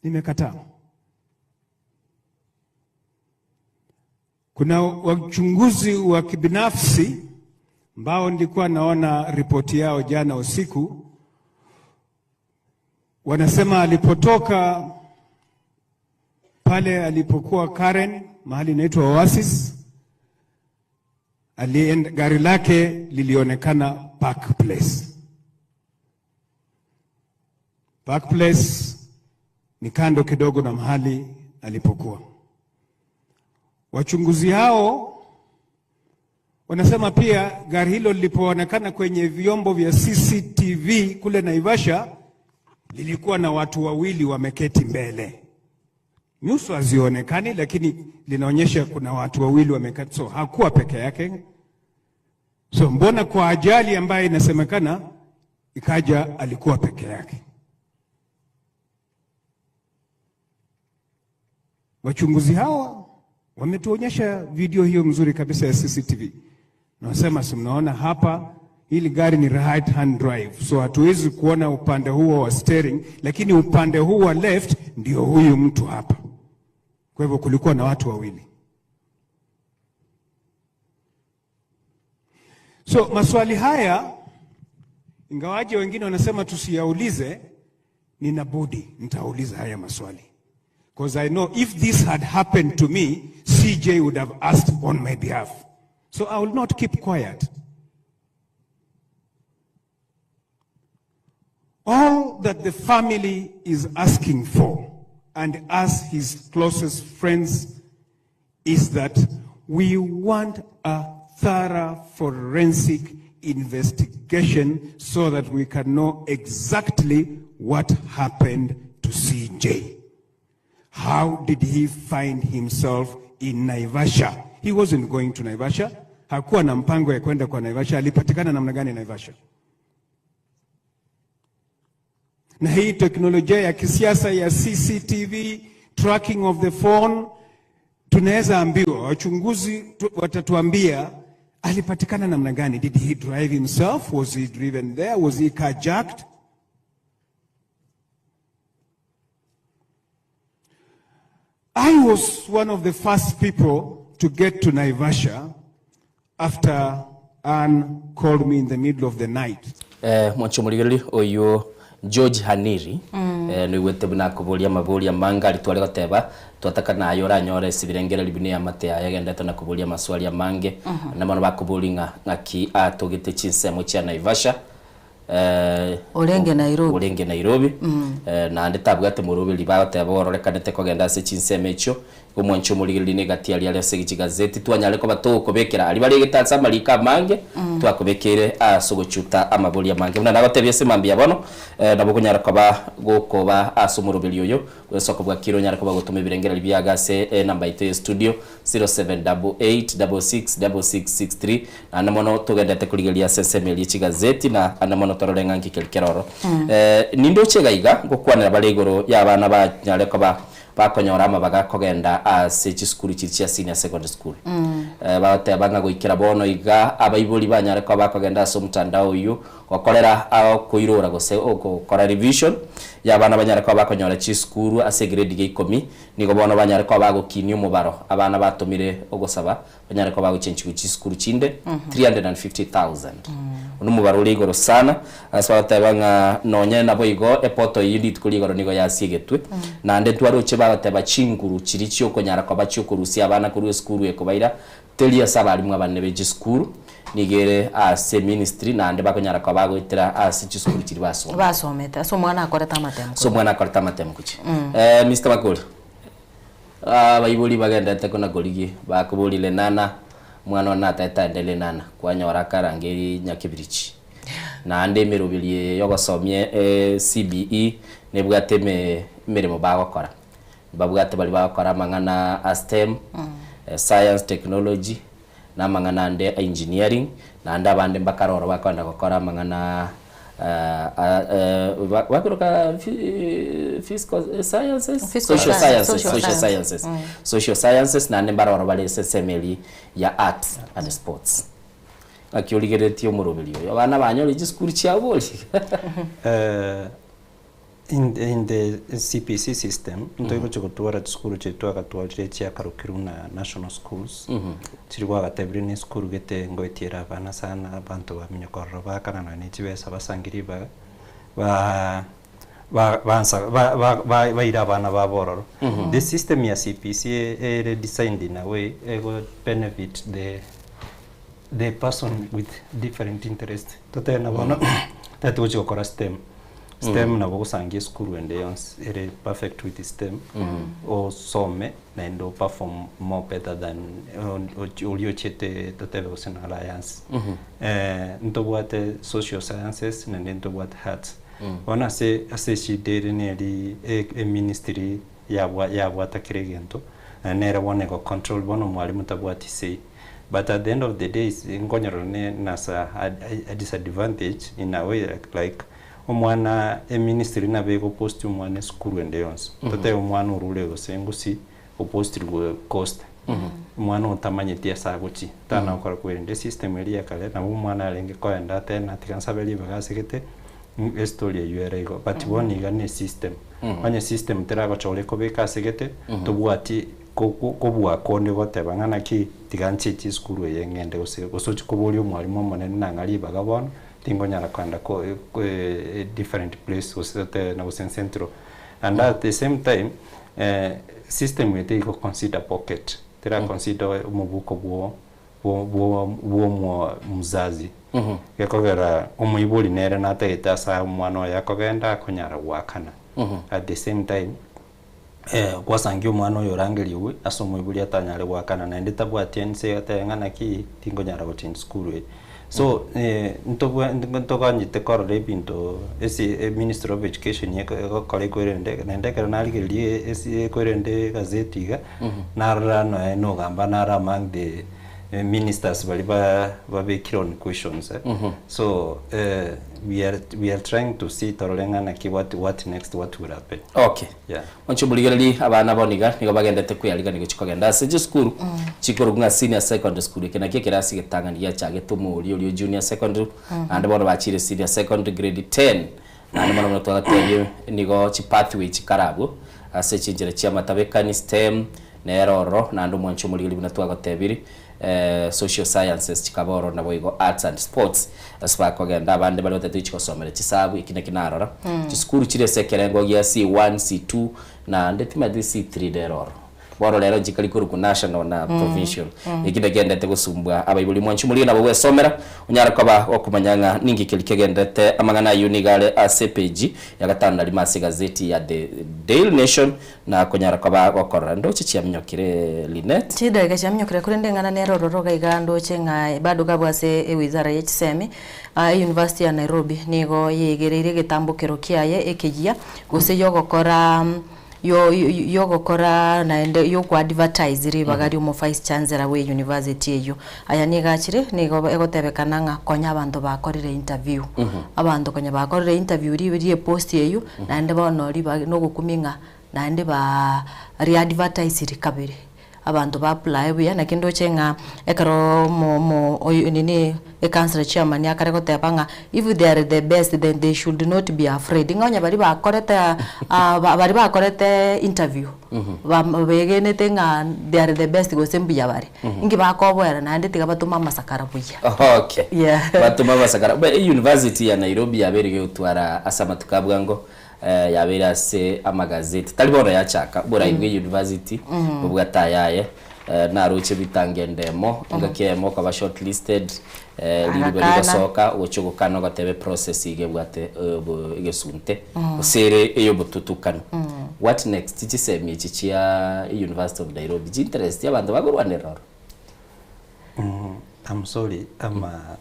Speaker 20: Nimekataa. Kuna wachunguzi wa kibinafsi ambao nilikuwa naona ripoti yao jana usiku, wanasema alipotoka pale alipokuwa Karen mahali inaitwa Oasis. Alienda, gari lake lilionekana Park Place. Park Place ni kando kidogo na mahali alipokuwa. Wachunguzi hao wanasema pia gari hilo lilipoonekana kwenye vyombo vya CCTV kule Naivasha lilikuwa na watu wawili wameketi mbele. Nyuso hazionekani, lakini linaonyesha kuna watu wawili wameketi, so hakuwa peke yake. So mbona kwa ajali ambayo inasemekana ikaja alikuwa peke yake? Wachunguzi hawa wametuonyesha video hiyo mzuri kabisa ya CCTV. Nasema si mnaona hapa, hili gari ni right hand drive, so hatuwezi kuona upande huo wa steering, lakini upande huu wa left ndio huyu mtu hapa. Kwa hivyo kulikuwa na watu wawili. So maswali haya, ingawaje wengine wanasema tusiyaulize, nina budi nitauliza haya maswali. Because I know if this had happened to me, CJ would have asked on my behalf. So I will not keep quiet. All that the family is asking for, and us, his closest friends, is that we want a thorough forensic investigation so that we can know exactly what happened to CJ. How did he find himself in Naivasha? He wasn't going to Naivasha. Hakuwa na mpango ya kwenda kwa Naivasha. Alipatikana namna gani Naivasha? Na hii teknolojia ya kisiasa ya CCTV, tracking of the phone, tunaweza ambiwa, wachunguzi watatuambia alipatikana namna gani. Did he drive himself? Was he driven there? Was he carjacked? I was one of the first people to get to Naivasha after Anne called me in the middle of the night.
Speaker 3: Mwancho murigereri oyo George Haniri niguete buna kuburia maburia manga ritware goteba twataka nayo oranyore sibirengereri bine ya mate aya gendete na kuburia maswali mange na mono bakuburi ng'a ng'aki atugite chinsemo chia Naivasha
Speaker 6: Orenge Nairobi.
Speaker 3: Orenge Nairobi. Naende tabwate murubiri bagoteba ororekanete kogenda ase chinsemo echio omwancho murigereri negati aria ase chigazeti twanyare koba togokobekera ari baregete ase amarika amange twakobekere ase ogochuta amaboria amange buna nagotebia ase mambia bono nabo konyara koba gokoba ase omoroberi oyo gwesoko bwakire onyare koba gotoma ebirengereri biaga ase namba ito ya studio 0788666663 naende mono togendete korigereria ase ensemo eria chigazeti na ande mono torore ng'a nki keri keroro. Ninde oche iga ngokwanera bare igoro ya abana banyare koba bakonyora amabaga kogenda ase chisukuru chiri chia senior secondary school. Bagoteba ng'a goikera bono iga abaibori banyare koba bakogenda ase omotandao oyo gokorera okoirora gose ogokora revision ya abana banyare koba bakonyora chisukuru ase grade ya ikomi nigo bono banyare koba bagokinia omobaro abana batomire ogosaba banyare koba bagochenchigwa chisukuru chinde 350,000. Ono omobaro ore igoro sana ase bagoteba ng'a nonye nabo igo epoto eyio rituko rigoro nigo yasiegetwe naende twaroche bagoteba chinguru chiri chiokonyara koba chiokorusia abana korwa esukuru ekobaira teri ase abarimu abanene be chisukuru nigere ase ministry naende bakonyara koba bagoetera ase chisukuru chiri basoma
Speaker 6: basomete ase omwana akorete amatemo
Speaker 3: so omwana akorete amatemo kuchi. Mr. Makori abaibori bagendete kona korigi bakoborire nana mwana one natete endele nana kwanyora akarangeri nyakibirichi naende emeroberi yogosomia CBE nebwate emeremo bagokora babwate bari bagokora amang'ana a STEM, science technology na amang'ana ande engineering naende abande mbakaroro bakwenda gokora amang'ana bakiroka physical sciences, social sciences, social sciences, social sciences naende mbaroro bare ase ensemo eri ya arts and sports. Ng'aki origeretie omoroberi oyo abana banyore chisukuru chiabo ori.
Speaker 8: In the CPC system, ntoigoche gotwara chisukuru chitu agatwarire chiakarokirwe na national schools. Chiri gwagatebirie na esukuru gete ngoetiera abana sana abanto bamenya korora bakana nonya na chibesa basangiri ba ba Ba bansa ba ba ba baire abana babo ororo. The system ya CBC ere designed in a way ego benefit the the person with different interest. Totebe bono tari togochi gokora STEM, STEM nabo ogosangia esukuru ende yonsi ere perfect with STEM, osome naende o perform more better than oria ochiete totebe gose na Alliance. Ntobwate social sciences naende ntobwate arts. Bono ase ase eshida ere neri eministry yabwa yabwata kera egento, naende nere bono ego control bono omwalimu tabwati say. But at the end of the day nkonyorora ne nasa a disadvantage in a way like omwana eministry nabo ego post omwana esukuru ende yonsi. Totebe omwana orure gose Gusii opostirwe Coast, omwana otamanyeti ase agochia, tana gokora kwerende esystem eria ya kare nabo omwana arenge koenda atebe ng'a tiga nsabe ribaga ase gete, estory eywo ere igo. But bono iga ne esystem, onye system teragochora ekobeka ase gete, tobwati kobua konde goteba ng'a naki tiga ncheche esukuru eye ng'ende gose gose ochie koboria omwalimu omonene nang'a ribaga bono, tingonyara koenda ko different place gose totebe gose central. And at the same time, system eye teigo consider pocket, tera consider omobuko bwo bwo bwo bwo mzazi. Gekogera omoibori nere natagete ase omwana oye akogenda akonyara goakana. At the same time, gwasangia omwana oyo orangerigwe ase omoibori atanyare goakana naende tabwati ense atebe ng'a naki tinkonyara gochange school eye. So ntobwe ntoganyete korora ebinto ase eministry of education egokora ekwerende, naende ekero narigereria ase ekwerende egazeti iga, narora nonya nogamba naro among the ministers baria ba babekire on questions so we are we are trying to see torore ng'a naki what what next what will happen.
Speaker 3: Okay.
Speaker 8: Yeah.
Speaker 3: Inche omorigereria abana bono iga nigo bagendete kweyarigania gochia kogenda ase chisukuru chikorokwa ng'a senior secondary school. Eke nakio ekerasi egetang'ani giachagete omoria oria o junior secondary, naende bono bachire senior secondary grade ten. Naende mono mono twagatebia nigo chipathway chikare abwo ase chinchera chi'amatabekani, STEM, nere ororo, naende omwancho omorigereria buna twagotebirie. social sciences chikaba ororo naboigo arts and sports ase bakogenda abande baria batagete gochia gosomera chisabu eki naki narora chisukuru chire ase ekerengo gia C1, C2 naende timanyeti C3 nere ororo. Bono rero nchikari korokwa national na provincial eki nakiendete gosumbua abaibori mwanche morie nabo gwesomera onyare koba gokomanya ng'a ninki keria kegenderete amang'ana ayio nigo are ase epeji ya gatano na rimo ase egazeti ya The Daily Nation Na konyara koba gokorora ndoche chiaminyokire Linet.
Speaker 6: Chidageka chiaminyokire korende eng'ana nere ororo iga iga ndoche ng'a bado gabwo ase ewizara ye chisemi Eyunivasiti ya Nairobi nigo yegereire egetambokero kiaye ekeyia gose yogokora yogokora naende yokoadvertise ribaga riomo vice chancellor bwe eyunivasiti eyio. Aya nigo achire nigo egotebekana ng'a konya abanto bakorire interview. Abanto konya bakorire interview rie post eyio naende bono ribaga nogokumia ng'a naende ba riadvertisiri kabere, abanto ba apply buya naki ndoche ng'a ekero omo omo oyo nini ecouncillor chairman akare goteba ng'a if they are the best then they should not be afraid ng'a onye baria bakorete baria bakorete interview ba begenete ng'a they are the best gose mbuya bare, inki bakoboera naende tiga batome amasakara buya.
Speaker 3: Okay.
Speaker 6: Yeah.
Speaker 3: Batome amasakara. But university ya Nairobi yabeire gegotwara ase amatuko a bwango yabeire ase amagazeti. Tari bono yachaka, oborai bwe university bobwate ayaye. Naroche bitange endemo, engaki eyemo okaba shortlisted, riruba
Speaker 6: Agakana.
Speaker 3: rigosoka, ogochia ogokana ogoteba eprocess iga ebwate egesunte, gose ere eyobotutukanu. What next? Chisemi echi chia University of Nairobi, chinterest abanto bakorwanerera oro?
Speaker 8: I'm sorry, I'm a,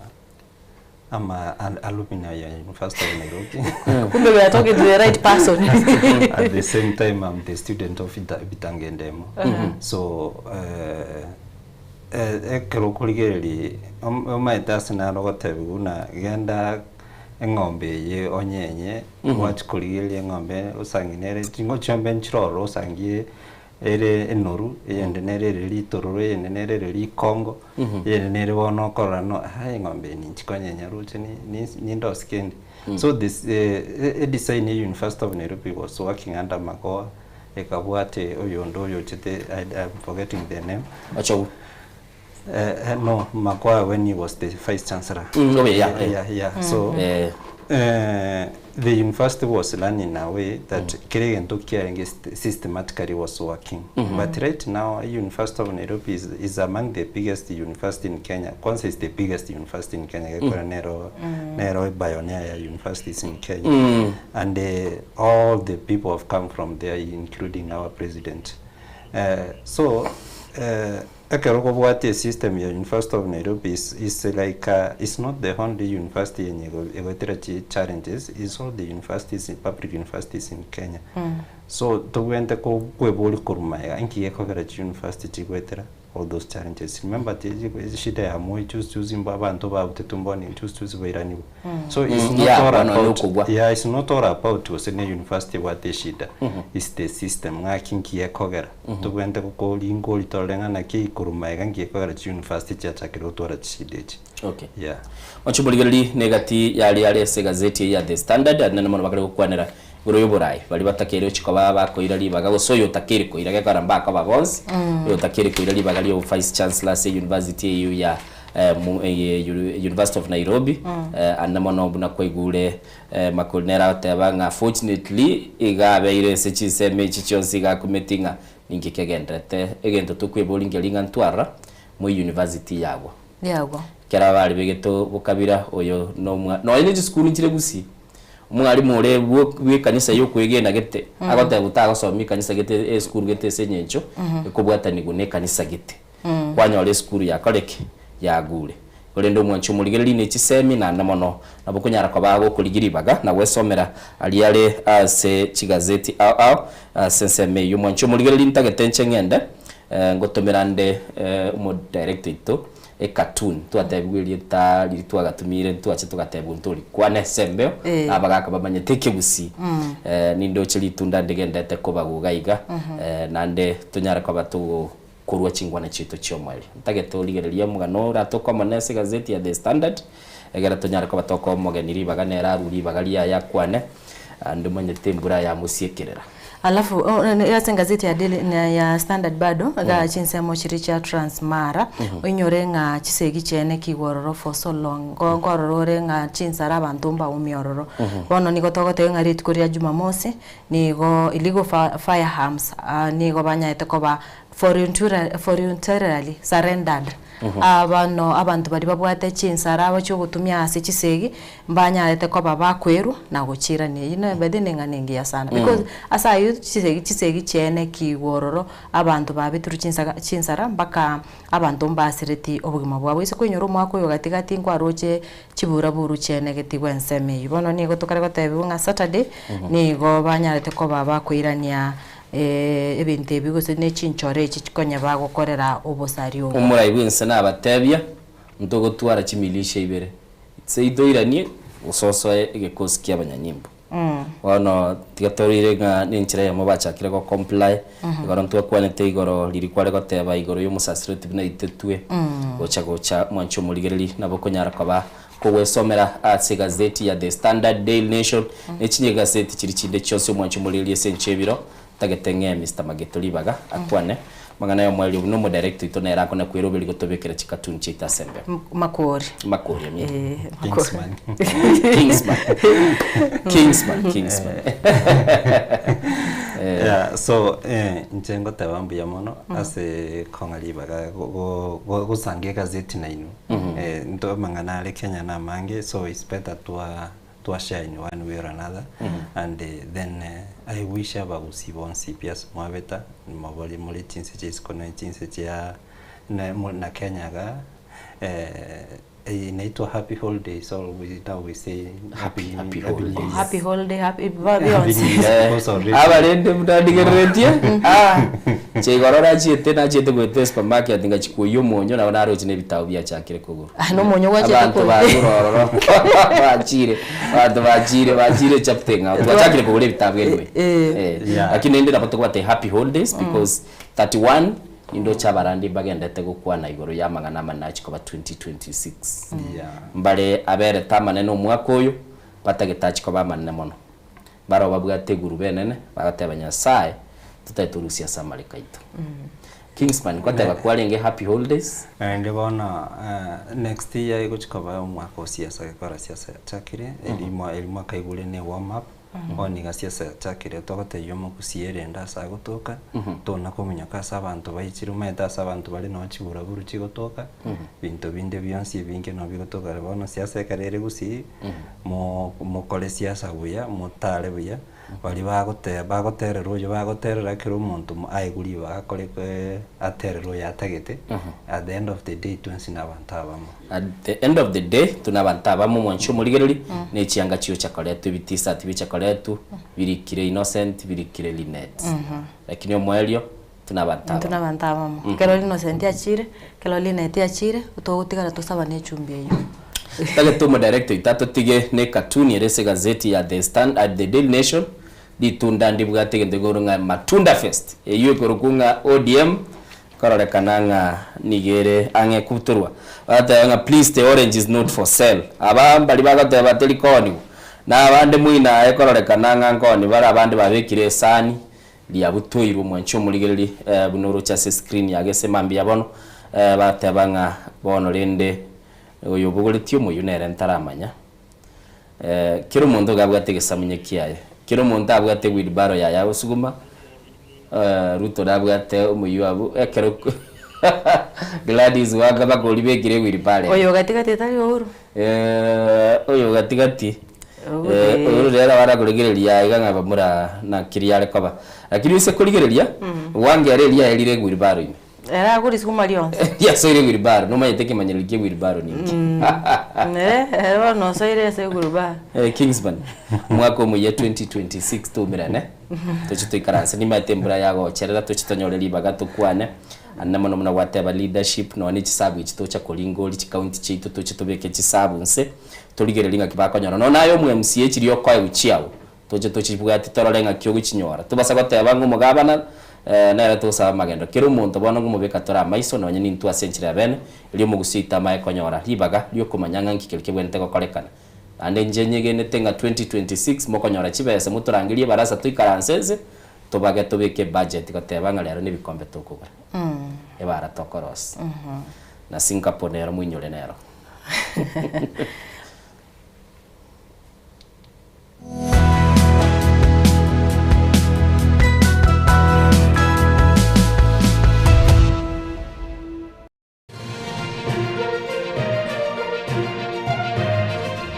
Speaker 8: I'm a, an alumni ya University of Nairobi.
Speaker 6: Kumbe we are talking to the right person.
Speaker 8: At the same time, I'm the student of Bitange Ndemo. So, ekero okorigereria omaete ase naro ogotebiwa buna genda eng'ombe eye onyenye, gwachia korigereria eng'ombe osangi nere chingo chiombe nchire ororo osangie ere enoru, eyende nere ere ritororo, eyende nere ere rikongo, eyende nere bono okorora no ah eng'ombe eye ninchi konyenya roche nindosie kende. So this edesign ya University of Nairobi was working under Magoha, ekabwate oyonde oyochete I'm forgetting the name.
Speaker 3: Ochogu.
Speaker 8: No, Magoha when he was the vice chancellor.
Speaker 3: Oh, yeah, yeah.
Speaker 8: Yeah, yeah. So, the university was run in a way that kera egento kiarenge systematically was working. But right now, University of Nairobi is, is among the biggest university in Kenya. Kwanza is the biggest university in Kenya. Gekora nero nero pioneer ya universities in Kenya. And all the people have come from there, including our president. So, ekero kobwate system ya University of Nairobi is like it's not the only university yenye egwetera chi challenges, it's all the universities, public universities in Kenya. So togwente ko kwebori koruma inki gekogera chi university chigwetera all those challenges. Remember shida ya Moi choose choose mba abantu babute tumboni choose choose bairaniwe. So it's not all about, yeah, it's not all about osene university what shida. It's the system ng'aki nki ekogera. Togwente kokoringo ritorenga ki koruma iga nki ekogera chi university chiachakire gotwara chishida echi.
Speaker 3: Okay.
Speaker 8: Yeah.
Speaker 3: Ochibuligereri negati yari yari ase gazeti ya The Standard anene mono bakare gokwanera igoro y'oborai bari batakere ochikoba bakoira ribaga gose oyo otakere koira gekora mbaka bonsi oyo otakere koira ribaga rio vice chancellor ase university eyo ya University of Nairobi. Ane mono buna kwaigure makori nera oteba ng'a fortunately iga abeire ase chiseme echi chionsi igakumeti ng'a ninki kegenderete egento tokwebori ngeri ng'a ntwara mu university yagwa
Speaker 6: yagwa
Speaker 3: kera bari begeto bukabira oyo no no ene chisukuru nchire gusi omwarimu ore bw'ekanisa yokwegena gete agoteba otagosoma ekanisa gete esukuru gete ase eng'encho ekobwatanigwa na ekanisa gete kwanyora esukuru yakoreke yagure korende omwancho omorigereri na chisemi naende mono nabo konyara koba gokorigia ribaga na gwesomera aria are ase chigazeti ao ao ase ensemo eywo omwancho omorigereri ntagete nche ng'ende ngotomera nde omodirector oito ecartoon twatebigwa erieta riri twagatumire twache togatebwa ntorikwana esembeo abagaka bamanyete ekegusi nindoche ritunda ndigendete kobaguga iga naende tonyare koba togokorwa chingwana chiaito chia omweri ntagete origereria omogano oratokoma ase egazeti ya The Standard egere tonyare koba tokomogeni ribaga nere arure ribaga riaye akwane ande omanyete embura yamosiekerera.
Speaker 6: Alafu ase gazeti ya Daily na ya Standard bado ga chinsemo chiri chia Transmara oinyore ng'a chisegi chiene kigororo for so long nkororo ng'a chinsara abantu mbaumia ororo. Bono nigo togoteba ng'a rituko ria Jumamosi nigo illegal firearms nigo banyaete koba voluntarily surrendered. Abano abantu bari babwate chinsara bachiogotumia ase chisegi mbanyarete koba bakwerwa na gochirania ino bethe neng'ana engiya sana because ase aywo chisegi chisegi chiene kigororo abantu babeturu chinsaga chinsara mpaka abanto mbasireti obogima bwabo ase koinyora omwaka oyo gatigati nkwaroche chiburaburu chiene getigwa ensemo eywo bono nigo tokare gotebiwa ng'a Saturday nigo banyarete koba bakoirania ebinto ebi gose na echinchoro echi chikonya bagokorera obosari obo.
Speaker 3: Omorai bwense nabatebia ntogotwara chimilisha ibere seitoiranie ososoe egekosi kia abanyanyimbo bono tiga torire ng'a na enchera eyemo bachakire go comply igoro ntwakwanete igoro riri kware goteba igoro ya omosasiroti buna aitetwe gocha gocha mwanche omorigereri nabo konyara koba kogwesomera ase egazeti ya The Standard, Daily Nation na echinye egazeti chiri chinde chionsi omwanche omorigereria ase enche ebiro tagete ng'e Mr. Mageto ribaga akwane mang'ana ya omweri obu na omodirector oito nere akona kweroberi gotobekera chikatuni chiaito ase embeo.
Speaker 6: Makori.
Speaker 3: Makori amina.
Speaker 8: Kingsman.
Speaker 3: Kingsman. Kingsman, Kingsman.
Speaker 8: Yeah, so inche ngoteba mbuya mono ase kong'a ribaga gosangia egazeti nainwe. Nto amang'ana are Kenya na amange, so it's better twa twa share in one way or another. And then I wish abagusi bonsi pias mwabeta mabori muri chinse chisiko na chinse chia na, na Kenya ga inaitwa happy holiday, so we now we say happy
Speaker 3: happy
Speaker 8: happy
Speaker 3: holidays.
Speaker 8: New Year.
Speaker 6: Happy holiday, happy
Speaker 8: Happy New Year, because already
Speaker 3: abarende munandigereretie cheigoro nachiete nachiete goeta supermarket ngachikuoyia omonyo nabo naroche na ebitabo biachakire kogoro.
Speaker 6: Ah, nomonyo gwachete
Speaker 3: abanto
Speaker 6: kogoro.
Speaker 3: bagurororo bachire abanto bachire bachire chapter ng'a twachakire kogora ebitabo anyway. Lakini ende nabo tobwate happy holidays because 31 nindo abarandi bagendete gokwana igoro ya amang'ana amanachi koba 2026 mbare aberete amanene omwaka oyo batagetachi koba amanene mono baro babwate eguru benene bagateba Nyasaye totari torusia ase amareko aito. Kingsman ngoteba kwarenge happy holidays.
Speaker 8: Naende bono next year egochi koba omwaka o siasa gekogera siasa yachakire, erimo eri mwakaigure ne warm up, bono iga siasa yachakire togotebia omogusii erende ase agotoka, tona kominyoka ase abanto baichire omanyete ase abanto bare noo chiburaburu chigotoka, binto binde bionsi ebinge noo bigotoka bono siasa ekero ere gusii, mo mokore siasa buya, motare buya. Baria bagote bagoterera oyo bagoterera kera omonto aegwe ribaga akore aterere oyo atagete, at the end of the day twensi na abanto abamo.
Speaker 3: At the end of the day tuna abanto abamo mwanche omorigereri ne chianga chiocha koretwa ebitisati bicha koretwa birikire Innocent birikire Linet lakini omoerio tuna abanto
Speaker 6: Intwe
Speaker 3: abamo.
Speaker 6: nabanto abamo. Ekero Innocent achire, ekero Linet achire, togotigara tosabane echumbi eyio.
Speaker 3: Tagete omodirector oito atotige ne cartoon ere ase egazeti ya The Stand the Daily Nation, ritunda ndibwate egento gekorokwa ng'a Matunda Fest, eyio ekorokwa ng'a ODM, kororekana ng'a nigo ere ang'e kubutorwa. Bagateba ng'a please the orange is not for sale. Aba mbaria bagoteba teri kooniwa, na abande moino aye kororekana ng'a nkooni bare abande babekire esani riabutoirwe omwanchi omorigereria buna oroche ase escreen yago ase mambia bono, bateba ng'a bono rende oyobogoretie omoyio nere ntaramanya. Kera omonto iga abwate egesamunye kiaye, kera omonto abwate ewheelbarrow yaye agosuguma, Ruto nabwate omoyio abwo ekero Gladys Wanga mpaka oribekire ewheelbarrow ere.
Speaker 6: Oyo gatigati tari Uhuru?
Speaker 3: Oyo gatigati Uhuru rero barakoregereria iga ng'a bamura naki riare koba. Lakini ase korigereria, Wanga ere riaye rire ewheelbarrow ime.
Speaker 6: Ere akorisukuma rionsi.
Speaker 3: Riasoire ewheelbarrow, nomanyete ekemanyererio kia ewheelbarrow ninki?
Speaker 6: Ere ere bono osoire ase ewheelbarrow.
Speaker 3: Kingsman, omwaka omoyia 2026 toumerane, toche toikaranse, nimanyete embura yagocherera toche tonyore ribaga tokwane. Naende mono buna gwateba leadership nonya ne chisabu echi tocha koringoria chicounty chiaito toche tobeke chisabu nse, torigererie ng'aki bakonyora. Nonya naye omo MCA chiria okoegwa chiago, toche tochibwati torore ng'aki ogochinyora. Tobasa goteba ng'a omogabana nere togosaba amagendo. Kera omonto bono ngomobeka tore amaiso nonya nintwe ase enchera ya bene, erio omogusii oito amaye konyora ribaga riokomanya ng'a nki keria kebwenerete gokorekana. Naende inche nyegenete ng'a 2026 mokonyora chibesa motorangerie ebarasa toikaranse nse, Tobage tobeke ebudget goteba ng'a rero nebikombe tokogora, ebara tokorosia, na Singapore nero moinyore nero.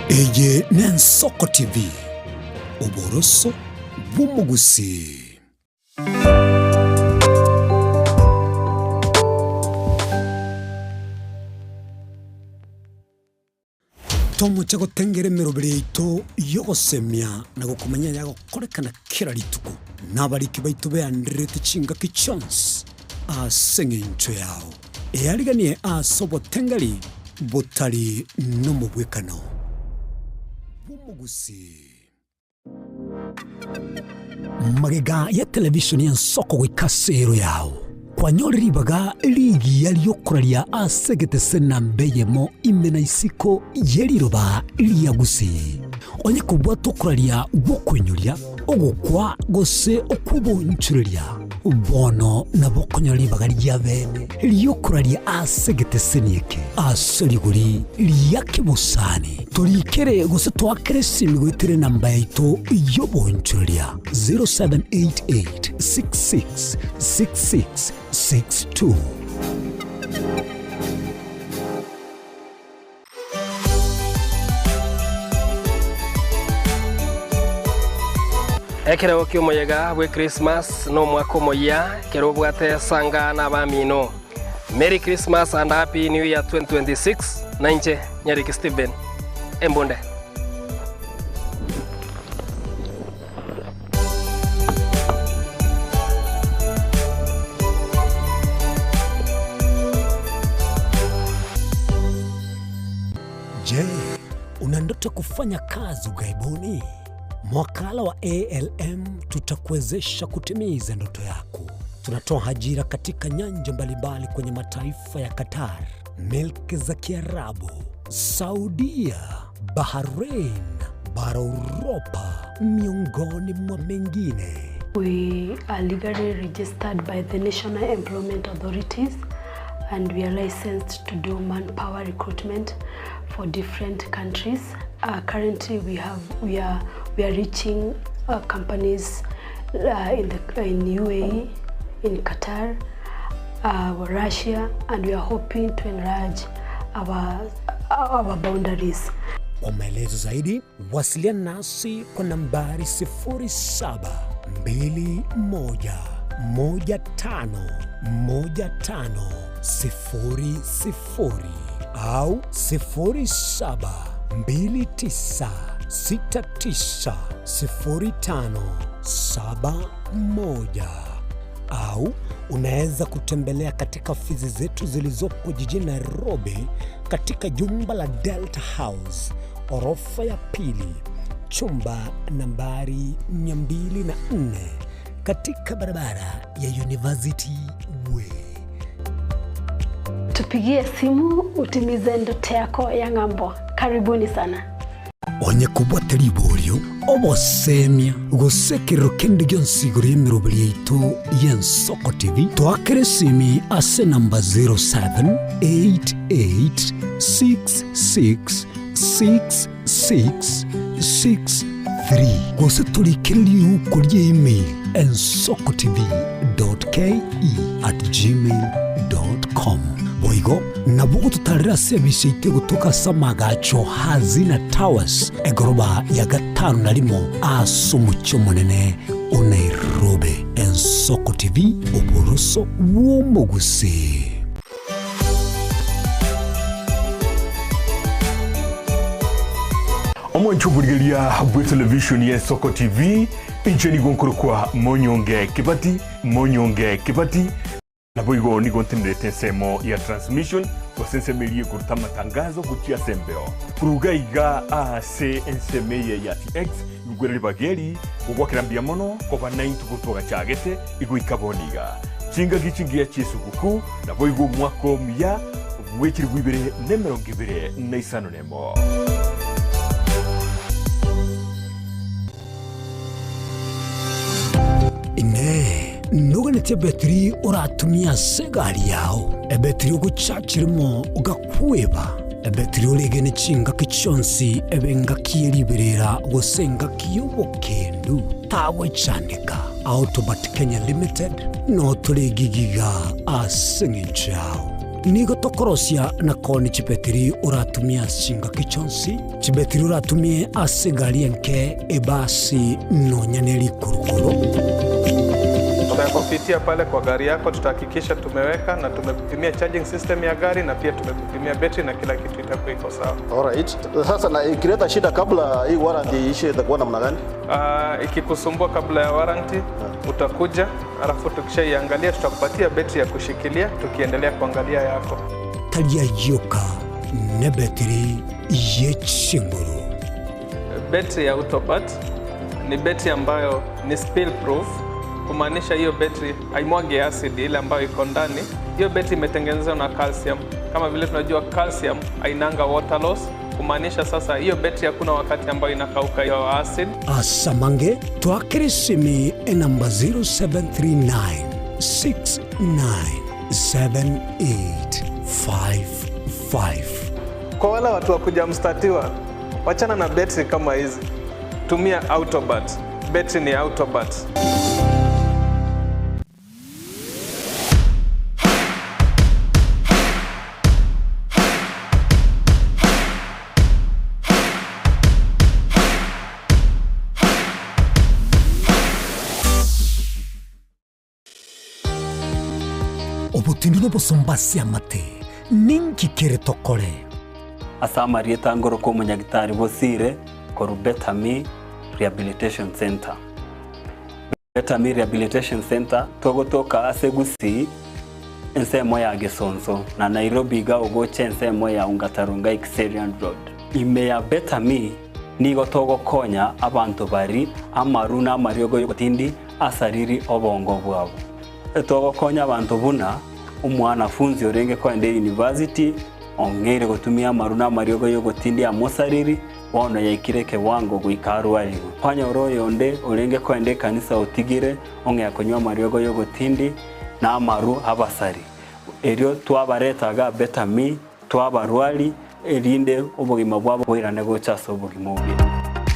Speaker 2: Eye n'Ensoko TV, oboroso bw'omogusii. Tomoche gotengera emeroberi yaito y'ogosemia na gokomanya ayagokorekana kera rituko, na abariki baito beandererete chingaki chionsi ase engencho yao. Eariganie ase obotengeri botari nomobwekano bw'omogusii. Magega ya televisheni y'ensoko goika ase ero yao, kwanyore ribaga rigiya ri'okoraria ase egetese namba eyemo ime na isiko ye riroba ria Gusii. Onye kobwate okoraria gw'okoinyoria, ogokwa gose okw'obonchoreria, bono nabo okonyora ribaga ria bene ri'okoraria ase egeteseni eke ase rigori ria kebosani. Torikere gose toakere esimi goetera enamba yaito y'obonchoreria 0788 66 66 62.
Speaker 11: Ekerogo ki'omoyega bwe Christmas n'omwaka omoyia ekero obwate esanga na abamino. Merry Christmas and Happy New Year 2026 na inche Nyariki Stephen Embunde.
Speaker 2: Je, una ndoto ya kufanya kazi ughaibuni? Mwakala wa ALM tutakuwezesha kutimiza ndoto yako. Tunatoa ajira katika nyanja mbalimbali kwenye mataifa ya Qatar, milki za Kiarabu, Saudia, Bahrain, bara Uropa, miongoni mwa mengine.
Speaker 12: We are legally registered by the National Employment Authorities and we are licensed to do manpower recruitment for different countries. Uh, currently we have we are we are reaching uh, companies uh, in the in UAE, in Qatar, uh, Russia, and we are hoping to enlarge our our boundaries.
Speaker 2: Kwa maelezo zaidi wasiliana nasi kwa nambari 0721151500 au 0729690571 au unaweza kutembelea katika ofisi zetu zilizopo jijini Nairobi katika jumba la Delta House orofa ya pili chumba nambari 204 katika barabara ya University Way.
Speaker 12: Tupigie simu utimize ndoto yako ya ng'ambo. Karibuni sana.
Speaker 2: Onye kobwate riborio, obosemia, gose ekerero kende gionsi igoro y'emeroberi yaito y'Ensoko TV, toakere esimi ase enamba 0788666663 gose torikere riuko ria email ensokotv.ke@gmail.com. Boigo nabo ogototarera ase ebise yaito egotoka ase amagacho Hazina Towers, egoroba ya gatano na rimo ase omochie omonene o Nairobi. Ensoko TV, oboroso bw'omogusii.
Speaker 13: Omwancho oborigeria bw'etelevishoni y'Esoko TV, inche nigo nkorokwa Monyonge Kibati, Monyonge Kibati, Naboigo nigo ntenerete ensemo ya transmission, gose ensemo eria ekoruta amatangazo gochia ase embeo. Koruga iga ase ensemo eye ya TX, igwe ribaga eri, gogwakera mbuya mono koba naintwe gotwagachagete igoika bono iga. Chingaki chingiya chi'esuguku, naboigo omwaka omuya bw'echilifu ibere na emerongo ebere na isano nemo.
Speaker 2: Inee! Noganetie ebetiri oratumie ase egari yao, ebetiri ogochachiremo ogakweba, ebetiri oregene chingaki chionsi ebe engaki ye riberera gose engaki y'obokendu? Tagwechandeka. Autobat Kenya Limited noo tore gigiga ase eng'encho yao. Nigo tokorosia na koonia chibetiri oratumie ase chingaki chionsi, chibetiri oratumie ase egari enke, ebasi, nonya ne rikurukuru.
Speaker 14: Tutakupitia pale kwa gari yako, tutahakikisha tumeweka na tumekupimia charging system ya gari na pia tumekupimia betri na kila kitu itakuwa iko sawa.
Speaker 15: Alright. Sasa na ikileta shida kabla hii warranty iishe itakuwa namna gani?
Speaker 14: Uh, ikikusumbua kabla ya warranty utakuja, alafu tukishaiangalia tutakupatia betri ya kushikilia tukiendelea kuangalia yako.
Speaker 2: Tari ayio ka nebetiri ye chinguru.
Speaker 14: Betri ya Autobat ni betri ambayo ni spill proof, kumaanisha hiyo betri haimwagi acid ile ambayo iko ndani. Hiyo betri imetengenezwa na calcium. Kama vile tunajua calcium hainanga water loss, kumaanisha sasa hiyo betri hakuna wakati ambayo inakauka hiyo acid.
Speaker 2: Ase amange twakere esimi enamba 0739 697855.
Speaker 14: Kwa wale watu wa kujamstatiwa, wachana na betri kama hizi, tumia Autobat. Betri ni Autobat.
Speaker 2: Obotindi nobosomba ase amate, ninki kere tokore?
Speaker 16: Ase amarieta ngoroka omonyagitari Bosire korwa Betami Rehabilitation Centre. Betami Rehabilitation Centre togotoka ase Gusii ensemo ya Gesonso na Nairobi iga ogocha ensemo ya Ongata Rongai Kiserian Road. Ime ya Betami nigo togokonya abanto bari amaru na amariogo y'obotindi asariri obongo bwabo. Togokonya abanto buna omwanafunzi orenge koenda university ong'eire gotumia amaru na amariogo y'obotindi amosariri. Bono yaikire ekewango goika arwarigwe. Kwanyora oyonde orenge koenda ekanisa otigire ong'ea konywa amariogo y'ogotindi na amaru abasari. Erio twabareta iga Betami, twabarwari, erinde obogima bwabo boirane gocha ase obogima obuya.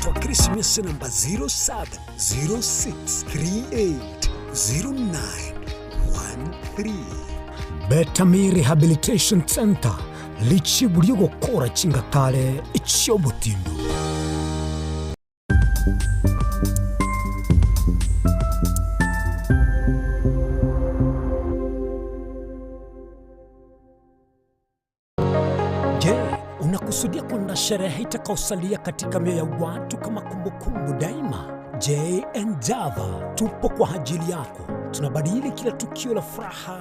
Speaker 2: Twakire esimi ase enamba 0706380913. Betami Rehabilitation Centre, richibu ri'ogokora chingatare chi'obotindu. Je, unakusudia kuandaa sherehe itakayosalia katika mioyo ya watu kama kumbukumbu daima? JN Java tupo kwa ajili yako. Tunabadili kila tukio la furaha,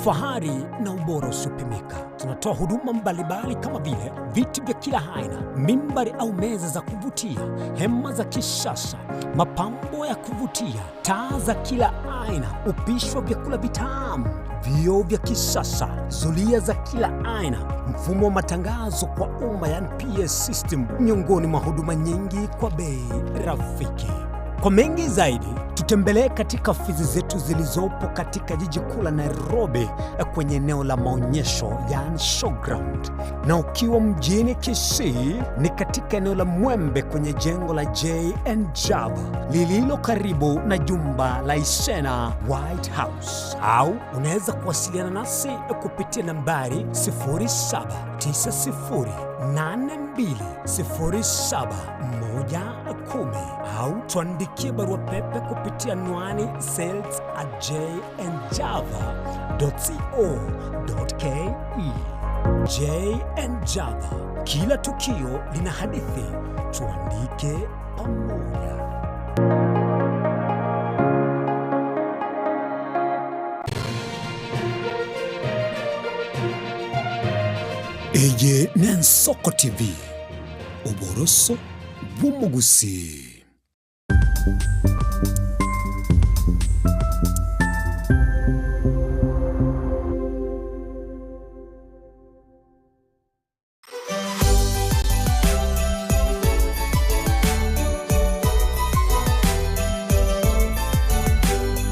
Speaker 2: fahari na ubora usiopimika. Tunatoa huduma mbalimbali kama vile viti vya kila aina, mimbari au meza za kuvutia, hema za kisasa, mapambo ya kuvutia, taa za kila aina, upishi wa vyakula vitamu, vioo vya kisasa, zulia za kila aina, mfumo wa matangazo kwa umma yani PS system, miongoni mwa huduma nyingi kwa bei rafiki. Kwa mengi zaidi, tutembelee katika ofisi zetu zilizopo katika jiji kuu la Nairobi kwenye eneo la maonyesho yani showground, na ukiwa mjini Kisii ni katika eneo la Mwembe kwenye jengo la JN Java lililo karibu na jumba la Isena White House, au unaweza kuwasiliana nasi kupitia nambari 0790820710 au tuandikie barua pepe kupitia anwani sales at jnjava.co.ke. JN Java, kila tukio lina hadithi, tuandike pamoja. Eye n'Ensoko TV, oboroso bw'omogusii.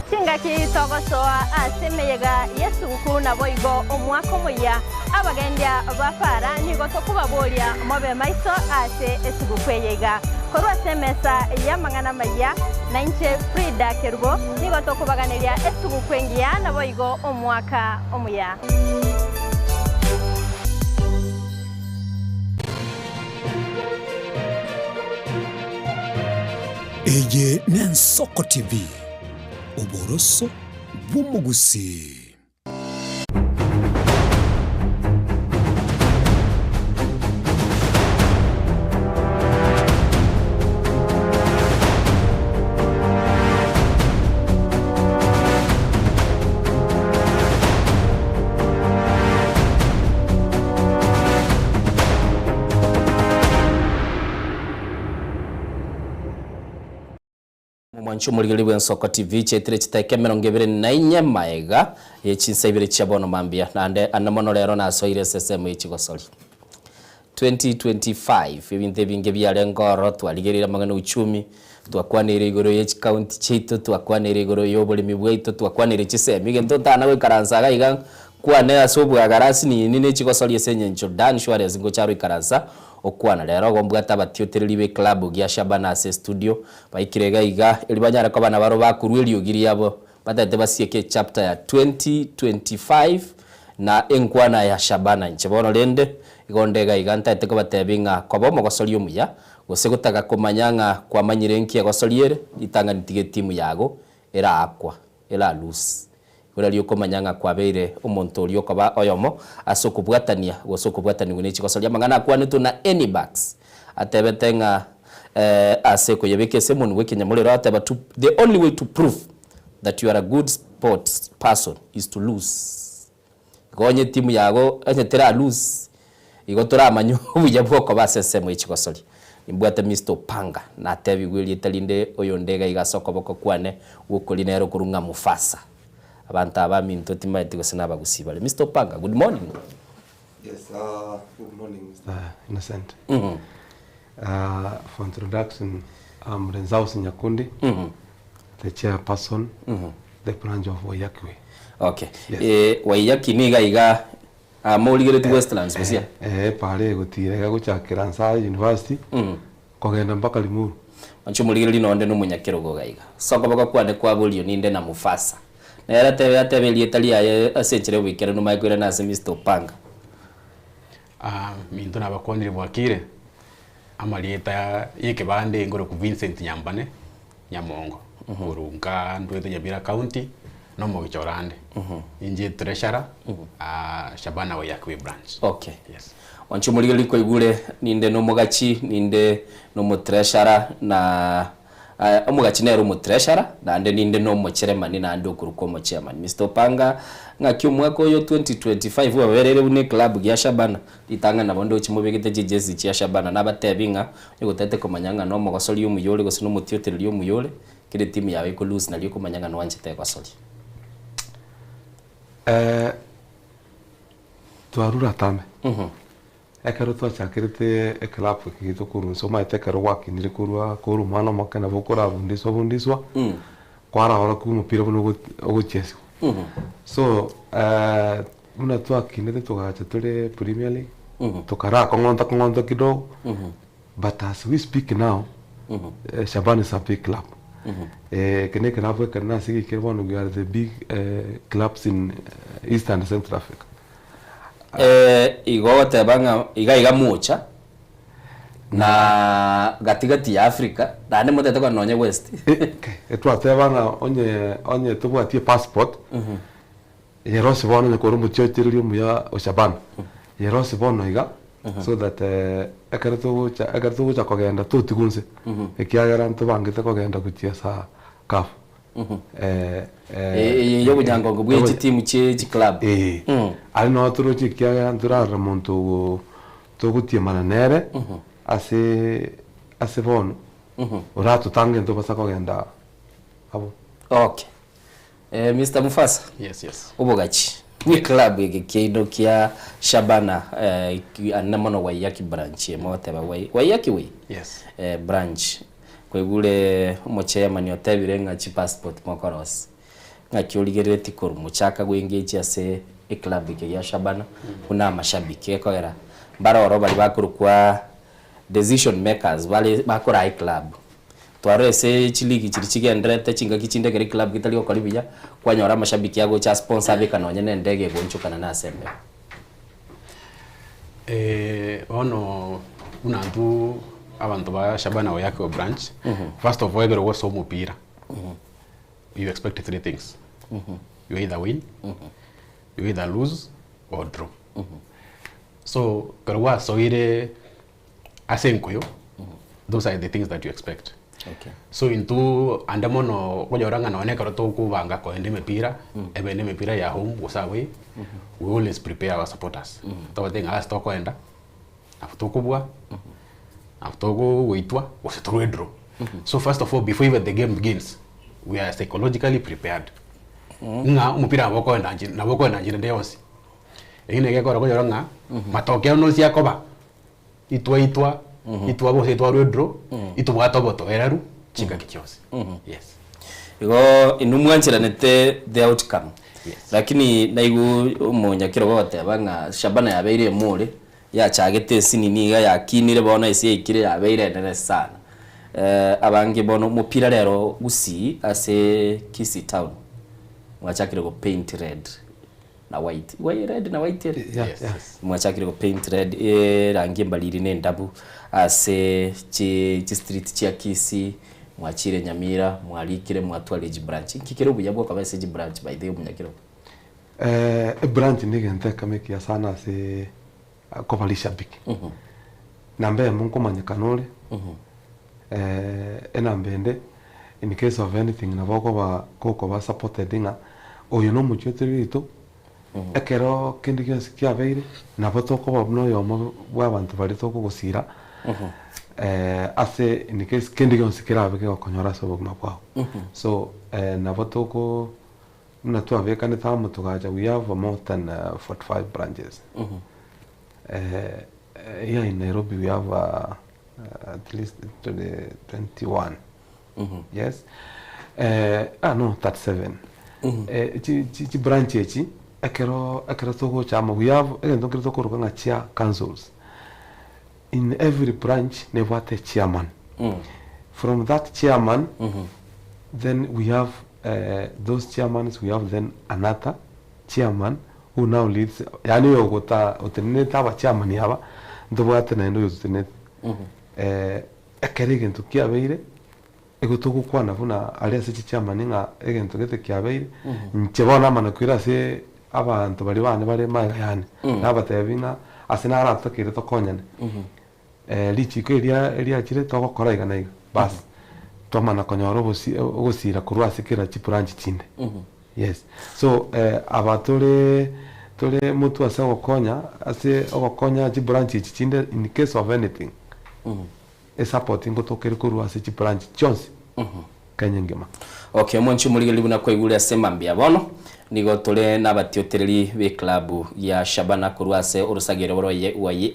Speaker 1: Chingaki togosoa ase emeyega y'esuguku naboigo omwaka omoyia, abagendia ba para nigo tokobaboria mobe maiso ase esuguku eye iga. Korwa ase emesa y'amang'ana amayia, nainche Frida Kerubo nigo tokobaganeria esuguku engiya naboigo omwaka omuya.
Speaker 2: Eye n'Ensoko TV, oboroso bw'omogusii.
Speaker 3: Omwanchi omorigereria bw'Ensoko TV chiaitire chitaika emerongo ebere na inye maega ye chinsa ibere chia bono mambia naende ande mono rero nasoire ase esemo ye chigosori 2025 ebinto ebinge biarenge ororo twarigereire amang'ana uchumi twakwaneire igoro ye chikaunti chiaito twakwaneire igoro ya oboremi bwaito twakwaneire chisemi egento ntana goikaransa iga iga nkwane ase obwagara asinini ne chigosori ase engencho Dan Suarez ngocha aroikaransa okwana rero igo mbwate abatiotereri be club gia Shabana ase estudio Baikire iga iga, erio banyare koba nabarobwo bakorua eriogi riabo, batagete basieke echapter ya 2025 na enkwana ya Shabana. Inche bono rende, igo nde iga iga ntagete kobatebia ng'a koba omogosori omuya, gose gotaka komanya ng'a kwamanyire nki egosori ere, ritang'ani tiga etimu yago eraakwa, era loose. Igo riaria okomanya ng'a kwabeire omonto oria okoba oyomo ase okobwatania gose okobwatanigwa ne chigosoria amang'ana akwanetwe na Enibax atebete ng'a ase koyebeka ase emonwa bw'ekenyamorero ateba to the only way to prove that you are a good sports person is to lose. Igo onye etimu yago onye tera lose igo toramanye obuya bwokoba ase ensemo ye chigosoria. Nimbwate Mister Opanga natebigwe erieta rinde oyonde iga iga ase okoboko kwane gwokoria nere okorwa ng'a Mufasa. Abanto aba aminto timanyeti gose nabagusii bare. Mister Opanga, good morning.
Speaker 17: Yes, uh, good morning Mr. Innocent. For introduction, I'm Renzaus Nyakundi, the chairperson, the branch of Waiyaki Way.
Speaker 3: Okay. Eh, Waiyaki niga iga amo origeretie Westlands gose?
Speaker 17: Eh, pare egotira iga gochakera Nsayo University, kogenda mpaka Limuru.
Speaker 3: Inche omorigereria nonde nomonyakerogo iga iga. Ase okoboko kwane kwa borio ninde na Mufasa. Nere atebe atebe erieta riaye ase enchera y'oboikeranu omanye koirana ase Mister Opanga.
Speaker 18: Aa minto nabakwanire bwakire, amarieta y'ekebande nkorokwa Vincent Nyambane Nyamongo, korwa nka ndwete Nyamira county, na omogicha orande. Inche treasurer, Shabana Waiyaki Way branch.
Speaker 3: Okay.
Speaker 18: Yes.
Speaker 3: Onche omorigereria kwaigure ninde nomogachi, ninde nomotreasurer na Omogachi nere omotreasurer, naende ninde nomocheremani naende okorokwa omochairman. Mister Opanga, ng'aki omwaka oyo 2025 bwabereire buna eclub gia Shabana? Ritang'ani nabo ndoche mobegete chijezi chia Shabana, nabatebi ng'a onye gotete komanya ng'a nomogosori omuya ore gose nomotiotereri omuya ore, kera etimu yao eko lose nario okomanya ng'a nwanchete egosoria.
Speaker 17: Twarure atambe. Ekero twachakerete eclub eke giaito korwa inse omanyete ekero gwakinire korwa korwa omwana omoke nabo okorabundiswa bundiswa, kwaraorokiwa omopira buna ogo ogochiesigwa. So buna twakinete togacha tore premier league, tokarakong'onta kong'onta kidogo, but as we speak now, Shabana is a big club. Eke na ekerabu ekenene ase geikere bono we are the big clubs in East and Central Africa.
Speaker 3: Igo ogoteba ng'a iga iga mocha na gati gati ya Africa naende motete korora nonye West.
Speaker 17: Etwateba ng'a onye onye tobwati epassport, yerosie bono onye kore omochiochereria omuya o Shabana, yerosie bono iga so that ekero togocha ekero togocha kogenda totigwa inse, ekiagera ntobangete kogenda gochiesa CAF.
Speaker 3: Eye y'obonyangongo bwe chitimu chie chiclub.
Speaker 17: Ee. Aria noo toroche ekiagera ntorarora monto ogo togotiemana nere ase ase bono oratotange ntobasa kogenda abwo.
Speaker 3: Okay. Mister Mufasa.
Speaker 18: Yes, yes.
Speaker 3: Obogachi bwe club eke kiaino kia Shabana anene mono Waiyaki branch mogoteba Waiyaki way?
Speaker 18: Yes.
Speaker 3: Branch. Kwaigure omochairman otebire ng'a chipassport mokorosia, ng'aki origereretie korwa mochaka goengage ase eclub eke gia Shabana buna amashabiki gekogera mbare oro baria bakorokwa decision makers bare bakoraa eclub. Twarora ase chiligi chiria chigendererete chingaki chinde ekero eclub getari gokora buya, kwanyora amashabiki agocha asponsor abeka nonye na endege egoonchokana na ase embeo.
Speaker 18: Bono buna intwe abanto ba Shabana Waiyaki branch, first of all ekero gose omopira, you expect three things, you either win, you either lose or draw. So ekero gwasoire ase enkoyo, those are the things that you expect.
Speaker 3: Okay.
Speaker 18: So intwe ande mono okonyora ng'a nonye ekero tokobanga koenda emepira, ebe ne emepira ya home gose away, we always prepare our supporters. Tobatebie ng'a ase tokoenda, nabo tokobua, nabo togoitwa, gose torwe draw. So first of all before even the game begins, we are psychologically prepared ng'a omopira nabo okoenda nchi nabo okoenda nchera ende yonsi. Eki naki gekogera okonyora ng'a matokeo nonsi akoba, itwaitwa, itwaba gose twarwa edraw, itobwate obotoereru chingaki chionsi, yes.
Speaker 3: Igo inwe mwancheranete the outcome. Lakini naigwe omonyakerogo ogoteba ng'a Shabana yabeire emore, yachagete esinini iga yakinire bono ase yaikire yabeire enene sana. Abange bono omopira rero Gusii ase Kisii town mwachakire go paint red. na white. Igo eye red na white ere?
Speaker 17: Yeah, Yes, yeah. yes.
Speaker 3: Mwachakire go paint red erangi embariri na endabu ase chi chi street chia Kisii, mwachire Nyamira, mwarikire mwatwarire chibranch. Inki kere obuya bwa okoba ase chibranch by the way omonyakerogo?
Speaker 17: Ebranch negento ekemo ekiya sana ase koba rishabiki. Namba eyemo nkomanyekana ore, enamba ende in case of anything nabo okoba gokoba supported ng'a oyo na omochweteri oito, ekero kende gionsi kiabeire, nabo tokoba buna oyomo bwa abanto baria tokogosira ase in case kende gionsi kerabe kegokonyora ase obogima bwao. So nabo toko buna twabekanete amo togacha we have more than 45 branches. Here in Nairobi we have. at least tore 21 yes eh, ah no 37 eh, chi, chi, chi branch echi ekero ekero togocha amo we have egento nkere tokoroka ng'a chair councils in every branch nebwate chairman from that chairman then we have eh, those chairmans we have then another chairman who now leads yaani oyo ogota otenenerete aba chairman aba ntobwate naende oyo ototenerete eh, ekero egento kiabeire igo togokwana buna aria ase chichairman ng'a egento gete kiabeire inche bono namana koira ase abanto baria bane bare magega yane nabatebi ng'a ase naratokeire tokonyane richiko eria eriachire togokora iga na iga bas twamana konyora obosi ogosira korwa ase kera chibranch chinde yes so aba tore tore motwe ase ogokonya ase ogokonya chibranch echi chinde in case of anything esupport ngotoka ere korwa ase chibranch chionsi Kenya engima.
Speaker 3: Okay, omonche omorigereria buna kwaigure ase mambia bono, nigo tore nabatiotereri b'eclub ya Shabana korwa ase orosagere rwa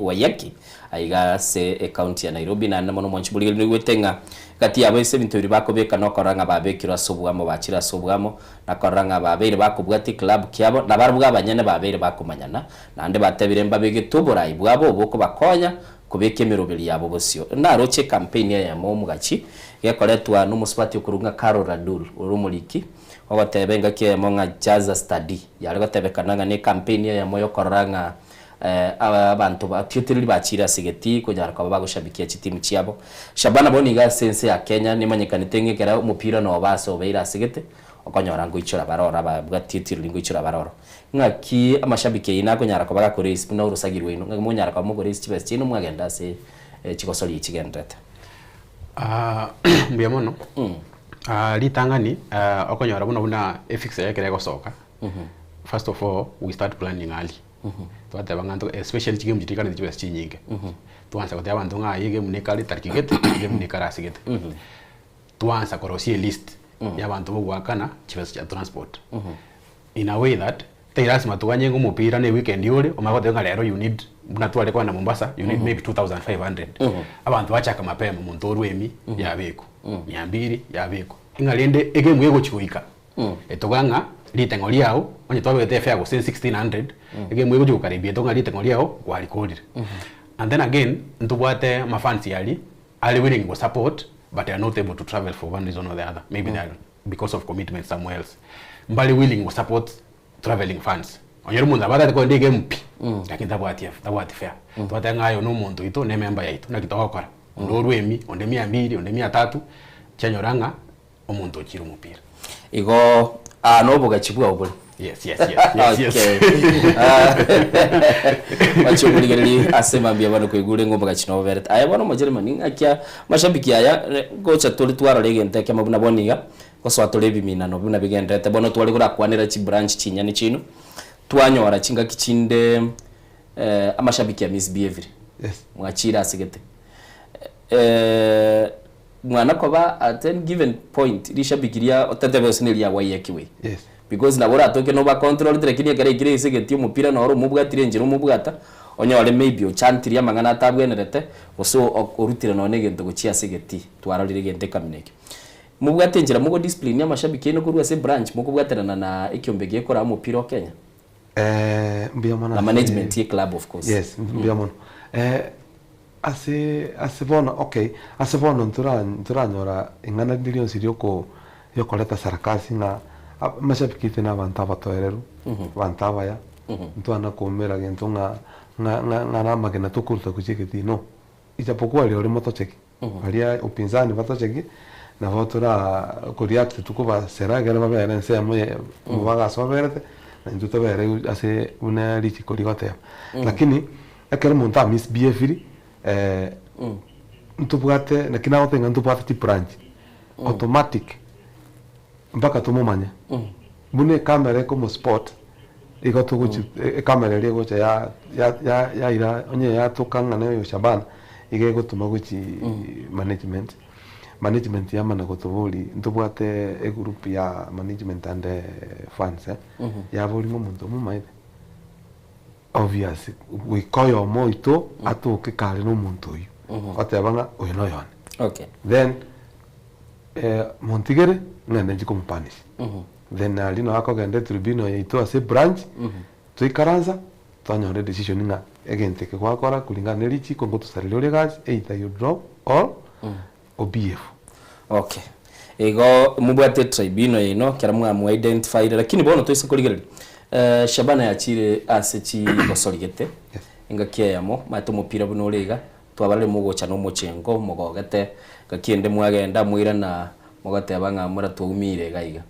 Speaker 3: Waiyaki aiga ase ecounty ya Nairobi. Naende mono omonche omorigereria noigwete ng'a gati yabo ase ebinto biria bakobeka nokorora ng'a babekirwe ase oboamo bachire ase oboamo na korora ng'a babeire bakobwatia eclub kiabo nabarabwo abanyene babeire bakomanyana naende batebire mbabegete oborai bwabo obokobakonya kobeka emeroberi yabo bosio. Naroche ecampaign eyemo omogachi gekoretwa nomosubati okorwa ng'a Carol Radull ore omoriki ogoteba engaki eyemo ng'a Jaza Study yare gotebekana ng'a ne ecampaign eyemo yokorora ng'a abanto batiotereri bachire ase egetii konyara koba bagoshabikia chitimu chiabo. Shabana bono iga ase ense ya Kenya nemanyekanete ng'a ekero omopira noba ase obeire ase gete okonyora ngoichora bare oro ababwatiotereri ngoichora bare oro. Ng'aki amashabiki aino akonyara koba gakoraise buna orosagi rwaino, ng'aki monyara koba mokoraise chibesa chiaino mwagenda ase chigosori echi chigendererete?
Speaker 18: Ah, mbuya mono. Ah, ritang'ani ah, okonyora buna buna efixture ekero egosoka, first of all we start planning early. Twateba ng'a nto especially chigame chiria chikaneti chibesa chinyinge. Twansa gotebia abanto ng'a aye egame nekare etariki gete, egame nekare ase gete. Twansa korosia elist ya abanto bogoakana chibesa chia transport. In a way that tari lasima toganye ng'a omopira ne weekend ore omanye goteba ng'a rero you need buna tware kogenda Mombasa you need maybe 2500 abanto bachaka mapema omonto orwa emi yabekwa mia mbiri yabekwa ing'a rende egame egochi goika etoka ng'a riteng'o riao onye twabegete efare gose 1600 egame egochi gokaribia etoka ng'a riteng'o riao kwarikorire and then again ntobwate amafans aria are willing go support but they are not able to travel for one reason or the other maybe they are because of commitment somewhere else mbare willing go support travelling funds onyore omonto nabo atagete kogenda egame pi lakini tabwati tabwati fare twateba ng'a aye one omonto oito ne emember yaito naki togokora onde orwe emi onde mia mbiri onde mia tatu chianyora ng'a omonto ochire omopira.
Speaker 3: Igo aa nobogachi bwao bore.
Speaker 18: Yes, yes, yes, yes, yes.
Speaker 3: Okay. Ah, Wacha omorigererie ase mambia bono koigure ng'a obogachi noboberete. Aye bono omojeremani ng'aki amashabiki aya eh, gocha tore twarora egento ekemo buna bono iga, gosoa tore ebiminano buna bigendererete bono tware korakwanera chibranch chinyene chiaino, twanyora chingaki chinde eh, amashabiki a misbehavire.
Speaker 17: Yes.
Speaker 3: Mwachire ase gete. Eh, mwana koba at any given point rishabiki ria otatebe gose neria waiyaki wei.
Speaker 17: Yes.
Speaker 3: Because nabo oratoke noba controlete lakini ekero aikire ase egeti omopira noro omobwatire enchera omobwata, onyore maybe ochantirie amang'ana atabwenerete, gose orutire nonye na egento gochia ase egetii, twarorire egento ekamina ekio. Mobwate enchera mogo discipline amashabiki aino korwa ase ebranch mokobwaterana na ekiombe gekoraa omopira o Kenya?
Speaker 17: Eh, mbuya mono
Speaker 3: Na
Speaker 17: ase
Speaker 3: management ye club of course.
Speaker 17: Yes, mbuya mono. Eh, ase ase bono okay, ase bono ntora ntoranyora ing'ana rinde rionsi rioko riokoreta sarakasi ng'a amashabiki aito na abanto abatoereru, abanto abaya, ntwana koumera gento ng'a ng'a ng'a ng'a namagena tokoruta gochia egetii no. Ijapokuwa rirorio motocheki, baria upinzani batocheki, nabo tora koreact tokobasera ekero babere ensemo ye omobagaso baberete, na intwe tobere ase buna richiko rigoteba. Lakini ekero omonto a misbehaviri ntobwate naki nagoteba ng'a ntobwate chibranch, automatic mpaka tomomanye. Buna ecamera ekomospot, igo togochi ecamera eria egocha ya ya ya yaira onye yatoka ng'a noyo Shabana, iga egotoma gochi management, management yamana gotoboria ntobwate egroup ya management and fans eh, yaboria ng'a omonto omomaete. Obvious, goika oyomo oito atoke kare na omonto oyio. Oteba ng'a oyo noyo one.
Speaker 3: Okay.
Speaker 17: Then montigere ng'ende nchie komopunish. Then aria nabo akogenda etribunal yaito ase ebranch, twaikaransa, twanyora edecision ng'a egento eke gwakora kulingana ne richiko ngotosareria ore egasi either you drop or obf.
Speaker 3: Okay. Igo mobwate etribunal yaino ekero mwamwa identifyire lakini bono toise korigereria Shabana yachire ase chigosori gete engaki eyemo omanyete omopira buna ore iga twabarire mogocha na omochengo mogogete engaki ende mwagenda mwairana mogoteba ng'a mura twaumire iga iga.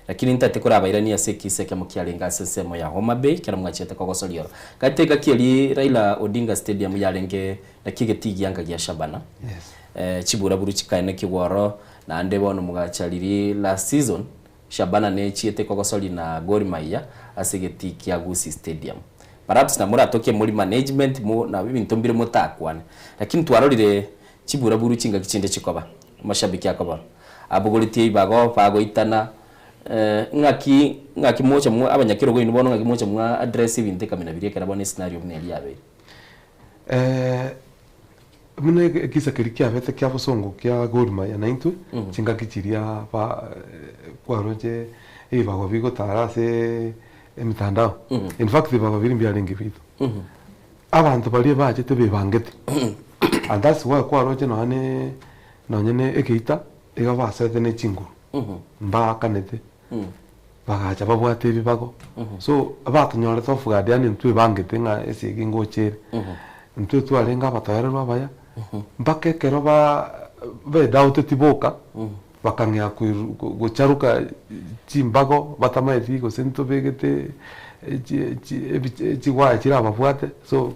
Speaker 3: Lakini ntagete korabairanie ase ekisa ekemo kiarenge ase ensemo ya Homa Bay ekero mwachete kogosoria oro. Gati engaki eria Raila Odinga Stadium yarenge naki egetii gianga gia Shabana. Chiburaburu chikaenekigwa oro naende bono mogacha riria last season Shabana nechiete kogosoria na Gor Mahia ase egetii kia Gusii Stadium. Perhaps namoratokie mori management mo na ebinto mbire motakwane. Lakini twarorire chiburaburu chingaki chinde chikoba, amashabiki akoba abogoretie ribago bagoitana ng'aki ng'aki mocha mwa abanyakerogo inwe bono ng'aki mocha mwa address ebinto ekamina biria ekero bono escenario buna eria yabeire.
Speaker 17: Buna ekisa keria kiabete kia bosongo kia Gor Mahia naintwe, chingaki chiria ba kwaroche ebibago bigotara ase emitandao. In fact ebibago biria mbiarenge biaito. Abanto baria bachete bebangete and that's why kwaroche nonya ne nonya ne egeita iga basoete ne chinguru mbaakanete bagacha babwate ebibago so abatonyorete off guard yaani ntwebangete ng'a esegi ngocha ere intwe twarenge abatoererwa abaya mpaka ekero ba bedoubteti boka bakang'ea koiru gocharuka chimbago batamaeti gose ntobegete chi chi ebi chigwaya chirababwate so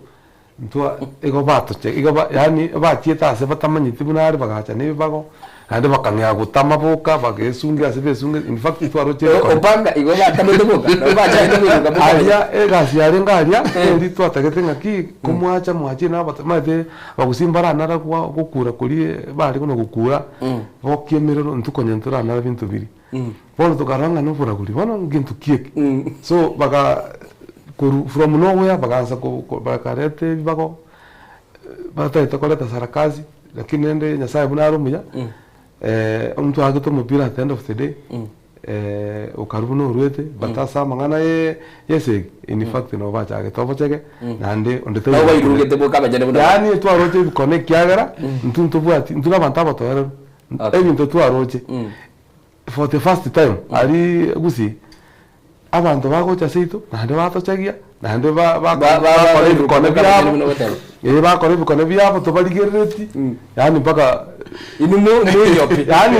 Speaker 17: ntwa igo batoche igo ba yaani bachiete ase batamanyeti buna are bagacha na ebibago naende bakang'ea gotama boka bagesungia ase besunge in fact twaroche ebikone.
Speaker 3: Opanga igo batamete boka nabo bachagete koiruka boka
Speaker 17: Aria egasi yarenge aria eri twatagete ng'aki komwacha mwachire na abata omanyete Abagusii mbaranara gwa gokura koria bare buna gokura, bokia emerero intwe konya ntoranara binto biria. Bono tokarora ng'a noboragori bono ngento ki eke? So baka korwa from nowhere bagaansa ko ko bakareta ebibago, batagete koreta sarakasi, lakini rende Nyasaye buna are omuya, intwagete omopira at the end of the day. Okarua buna oruete, but ase amang'ana ye y'esegi, in fact nabo bachagete obochege, naende onde
Speaker 3: Nabo bairurugete boka abanyene buna
Speaker 17: Yaani twaroche ebikone ekiagera, intwe ntobwati, intwe na abanto abatoereru, ebinto twaroche, for the first time aria gusii, abanto bagocha seito, naende batochegia, naende ba- ba-
Speaker 3: Ba- ba-
Speaker 17: bakora ebikone
Speaker 3: bairuruka boka abanyene
Speaker 17: biabo,
Speaker 3: buna ogoteba.
Speaker 17: eh, bakora ebikone biabo tobarigerereti, yaani mpaka
Speaker 3: Inwe mo- moinyope.
Speaker 17: Yaani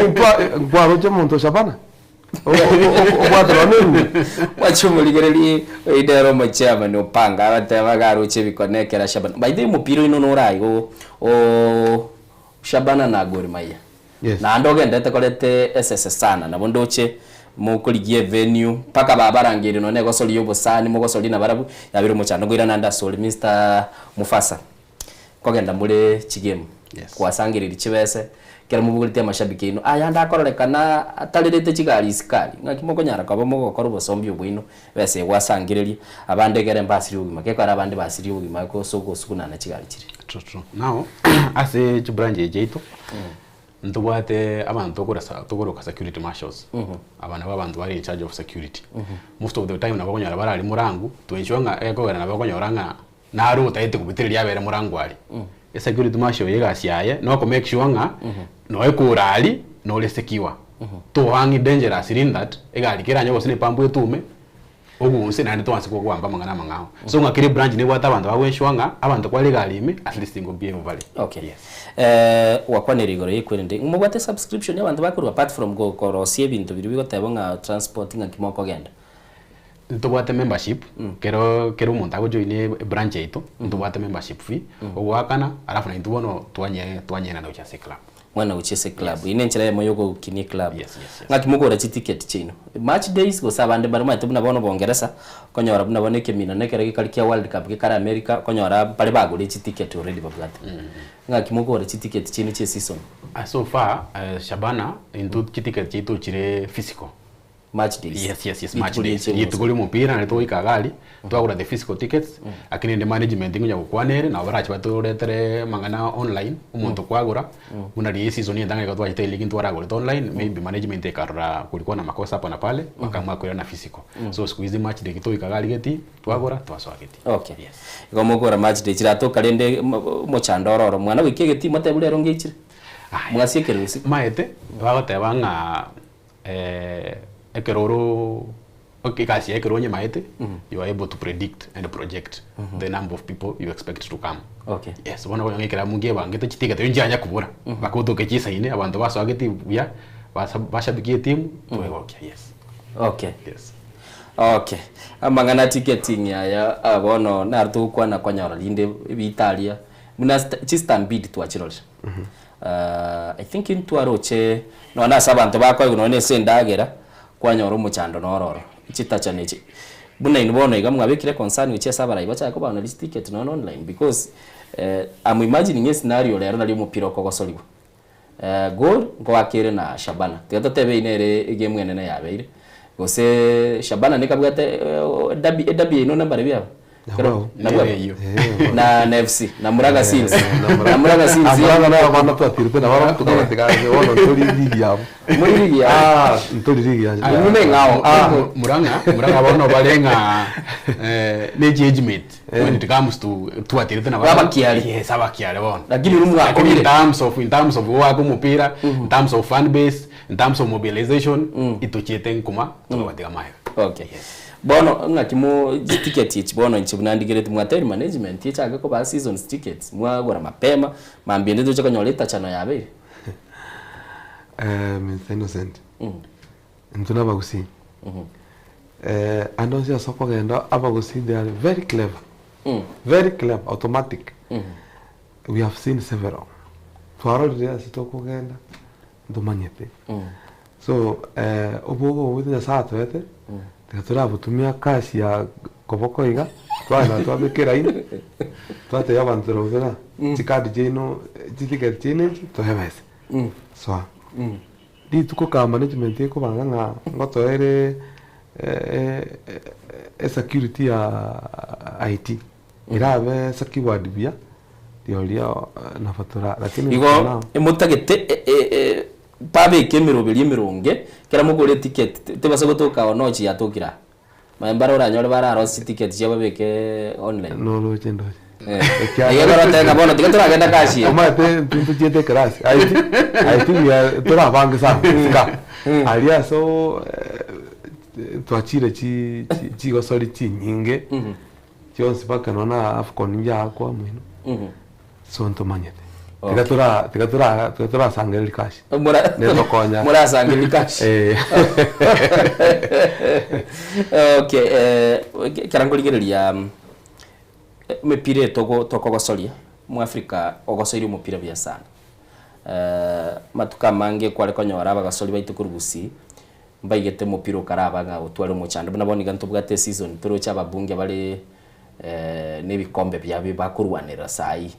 Speaker 17: nkwaroche omonto Shabana obwate nonya eruru.
Speaker 3: Mwache omorigererie oyo nere omochairman opanga agateba iga aroche ebikone ekero Shabana. By the way omopira oino nore aiga o Shabana na Gor Mahia.
Speaker 17: Yes.
Speaker 3: Naende ogenderete koreta esese sana nabo ndoche mokorigia evenue mpaka babarangeire nonya egosori ya obosani mogosoria nabarabwo yabere omochando nkoirana naende asore Mister Mufasa. Nkogenda more chigame, kwasangereria chibese, ekero mobogoretie amashabiki aino, aya ande akororekana atarerete chigari isiko aria, ng'aki mokonyara koba mogokora obosombi obwaino, ebesa eye gwasangereria, abande ekere mbasirie obogima, gekogera abande basirie obogima ase ogosugunana chigari chiria.
Speaker 18: True, true. Now, ase chibranch echi chiaito, ntobwate abanto tokora sa tokoroka security marshals. Aba nabo abanto bare in charge of security. Most of the time nabo okonyora bare aria morangu, to ensure ng'a ekogera nabo okonyora ng'a Naro otagete kobitireria abere morango aria. Esecurity marshal oyo egasi yaye noko make sure ng'a noe kore aria nore secure. Tohang dangerous in that egari keranye gose ne epampu etume ogunse naende toanse kogwamba amang'ana amang'ao. So ng'a kera ebranch nebwate abanto bago ensure ng'a abanto kware egari ime at least ngo behave bare.
Speaker 3: Okay. Gwakwanire igoro y'ekwerende, mobwate subscription y'abanto bakorwa apart from korosia ebinto biria bigotebwa ng'a transport ng'aki mokogenda?
Speaker 18: Ntobwate membership, kero kera omonto agojoin ebranch yaito, ntobwate membership fee, ogoakana alafu naintwe bono twanye twanyenana gochia ase eclub.
Speaker 3: Mwana gochia ase eclub. Eyio nenchera eyemo ya ogokinia eclub.
Speaker 18: Yes, yes, yes.
Speaker 3: Ng'aki mokogora chiticket chiaino? Match days gose abande mbare omanyete buna bono bongeresa, okonyora buna bono ekemina na ekero gekari kia world cup gekare America, okonyora mbare bagorire chiticket already babwate. Ng'aki mokogora chiticket chiaino chia eseason?
Speaker 18: So far, Shabana, intwe chiticket chiaito chire physical.
Speaker 3: Match days.
Speaker 18: Yes, yes, yes,
Speaker 3: Rituko
Speaker 18: match days.
Speaker 3: rie
Speaker 18: Rituko ria omopira nari togoika iga aria, twagora the physical tickets, lakini rende management ngonya gokwana ere, nabo barache batoretere amang'ana online, omonto kwagora, buna riria eseason entang'ani ekero twachete eligi ntwaragorete online, maybe management ekarora kulikuwa na makosa hapa na pale, bakaamua koirana physical. So siku hizi match day togoika iga aria geti, twagora, twasoa geti.
Speaker 3: Okay. Igo mogokora match day chiratoka rende omochando oro oro, mwana goika egetii motebie rero ngeichire. Mwasiekerire usiku.
Speaker 18: Maete, bagoteba ng'a ekero oro egasi ya ekero onyemaete, you are able to predict and project the number of people you expect to come.
Speaker 3: Okay.
Speaker 18: Yes, bono okonyora ng'a ekeramu nkiebangete chiticket erio nchianya kobora, mpaka otoke chisaine abanto basoagete buya, basa bashabikie etimu, twegokia, yes.
Speaker 3: Okay.
Speaker 18: Yes.
Speaker 3: Okay. Amang'ana ticketing aya ah, bono naro togokwana konyora rinde ebiita aria buna chistampede twachirorire. I think ntwaroche nonya ase abanto bakoigwa nonya ase endagera, kwanyora omochando noro oro, chitachani echi. Buna inwe bono iga mwabekire concern gochia ase abarai bachake kobaoneria chiticket nonya online because I'm imagining escenario rero nario omopira okogosorigwa. Gor nkoaka ere na Shabana, tiga totebe eyio nere egame enene yabeire, gose Shabana nekabwate edabi edabi yaino nambarabio aba?
Speaker 17: Nabwabo.
Speaker 3: Nabwabo.
Speaker 17: Nere eyio.
Speaker 3: Na na FC na Murang'a Seals. Na Murang'a Seals.
Speaker 17: Ah, Murang'a nabo abana twatirete nabo abana tukabatiga ase bono ntori ligi yabo.
Speaker 3: Muri ligi yabo.
Speaker 17: Ah, ntori ligi yabo.
Speaker 18: Inwe
Speaker 3: neng'ao.
Speaker 17: Ah.
Speaker 18: Murang'a, Murang'a bono bare ng'a ne age mate when it comes to twatirete nabo.
Speaker 3: Abakiare.
Speaker 18: Yes, abakiare bono.
Speaker 3: Lakini inwe
Speaker 18: Lakini in
Speaker 3: mwakobire.
Speaker 18: terms of in terms of goaka omopira, in terms of fan base, in terms of mobilization, itochiete nkuma tokabatiga magega.
Speaker 3: Okay. Bono ng'aki mo chiticket echi bono inche buna ndigereti mwatebire management echake kobaa seasons tickets mwagora mapema mambia ende toche konyora etachano yabeire.
Speaker 17: Mr Innocent, intwe na abagusii, ande onsi ase okogenda abagusii they are very clever, very clever, automatic. We have seen several. Twarorire ase tokogenda ntomanyete. So obwoba obo bwaito Nyasaye atoete, tiga torabotumia cash ya koboko iga, twagenda twabeka eraini, twatebia abanto tore bobe ng'a chikadi chiaino chiticket chiaino echi toe ebesa. Soa. Rituko ka management ekobanga ng'a ngotoere esecurity ya IT, erabe secured buya, rirorio nabo tora lakini
Speaker 3: Igo
Speaker 17: for now.
Speaker 3: emotagete babeke emeroberio emeronge, ekero mogore eticket tebasa gotoka oo nochi yatokire aa. Manya mbare oranyore bararosie chiticket chiabo babeke online.
Speaker 17: Noroche ndoche.
Speaker 3: Ekiagera ekero oteba ng'a bono tiga toragenda cash eye.
Speaker 17: Omanyete intwe ntochiete ekerasi IT, IT we are tore abange sana sika. Aria ase oo twachire chi chigosori chinyinge, chionsi mpaka nonya na Afcon njaakwa moino. So ntomanyete. Tiga tora tiga tora tiga torasangereria cash.
Speaker 3: Mora-
Speaker 17: Netokonya.
Speaker 3: Morasangereria cash.
Speaker 17: Eh.
Speaker 3: Okay, eh, ekero nkorigereria emepira eye togo tokogosoria, Omoafrika ogosoirie omopira buya sana. Amatuko amange kware konyora abagosori baito korwa Gusii, mbaigete omopira okaraba ng'a otware omochando. Buna bono iga ntobwate eseason toroche ababunge bare na ebikombe biabo bakorwanerera saii.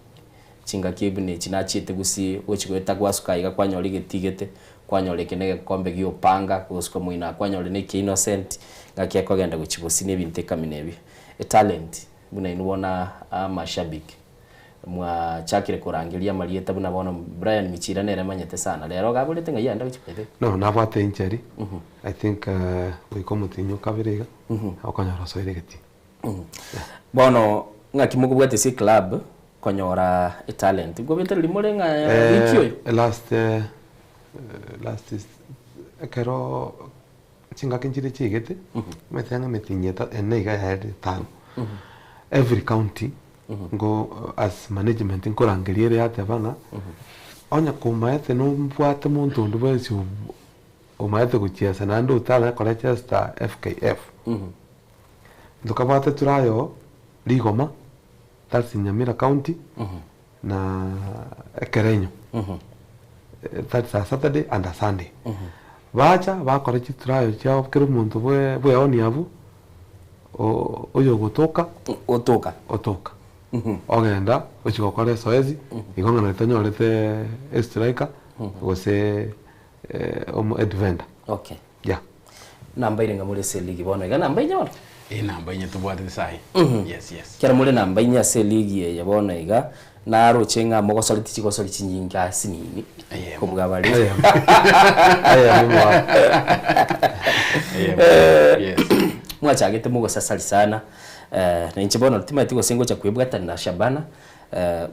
Speaker 3: Chingaki buna echi nachiete Gusii, ogochia goeta gwasuka aiga kwanyora egetigete, kwanyora eke na egekombe gia opanga, gosuka moino aa kwanyora na ekia Innocent, ngaki ekogenda gochia bosio na ebinto ekamina ebio. Etalent buna inwe bono amashabiki mwachakire korangeria amarieta buna bono Brian Michira nere manyete sana, rero iga aborete ng'ai aenda gochia by the way?
Speaker 17: No, nabwate injury, I think goika omotienyi o kabere iga, okonyora osoire egetii.
Speaker 3: Bono ng'aki mokobwata ase eclub konyora etalent? Nkobetereri more ng'a wiki oyo?
Speaker 17: Last last ekero chingaki nchire chiaigete, omanyete ang'e emetienyi ene iga yaerire etano, every county nko as management nkorangeria ere yateba ng'a onye komaete nobwate monto onde bwensi omaete gochiesa naende otanyare korechesta FKF. Ntokabwate turayo rigoma, that's in Nyamira county, na Ekerenyo, that's a Saturday and a Sunday. Bacha bakora chiturayo chiabo kera omonto bwe bweoni abwo, oyogotoka
Speaker 3: Otoka.
Speaker 17: otoka ogenda ochia gokora ezoezi, igo ng'a nari tonyorete estriker gose omo edefender.
Speaker 3: Okay.
Speaker 17: Yeah.
Speaker 3: Namba ere ng'a more ase eligi bono iga namba inye bono?
Speaker 18: Eh namba inye tobwatete sahi. Yes yes.
Speaker 3: Ekero more namba inye ase eligi eye bono iga, naroche ng'a mogosoreti chigosori chinyinge ase nini kobua baria. Mwachagete mogosasari sana, na inche bono timanyeti gose ngocha kwebwatana na Shabana,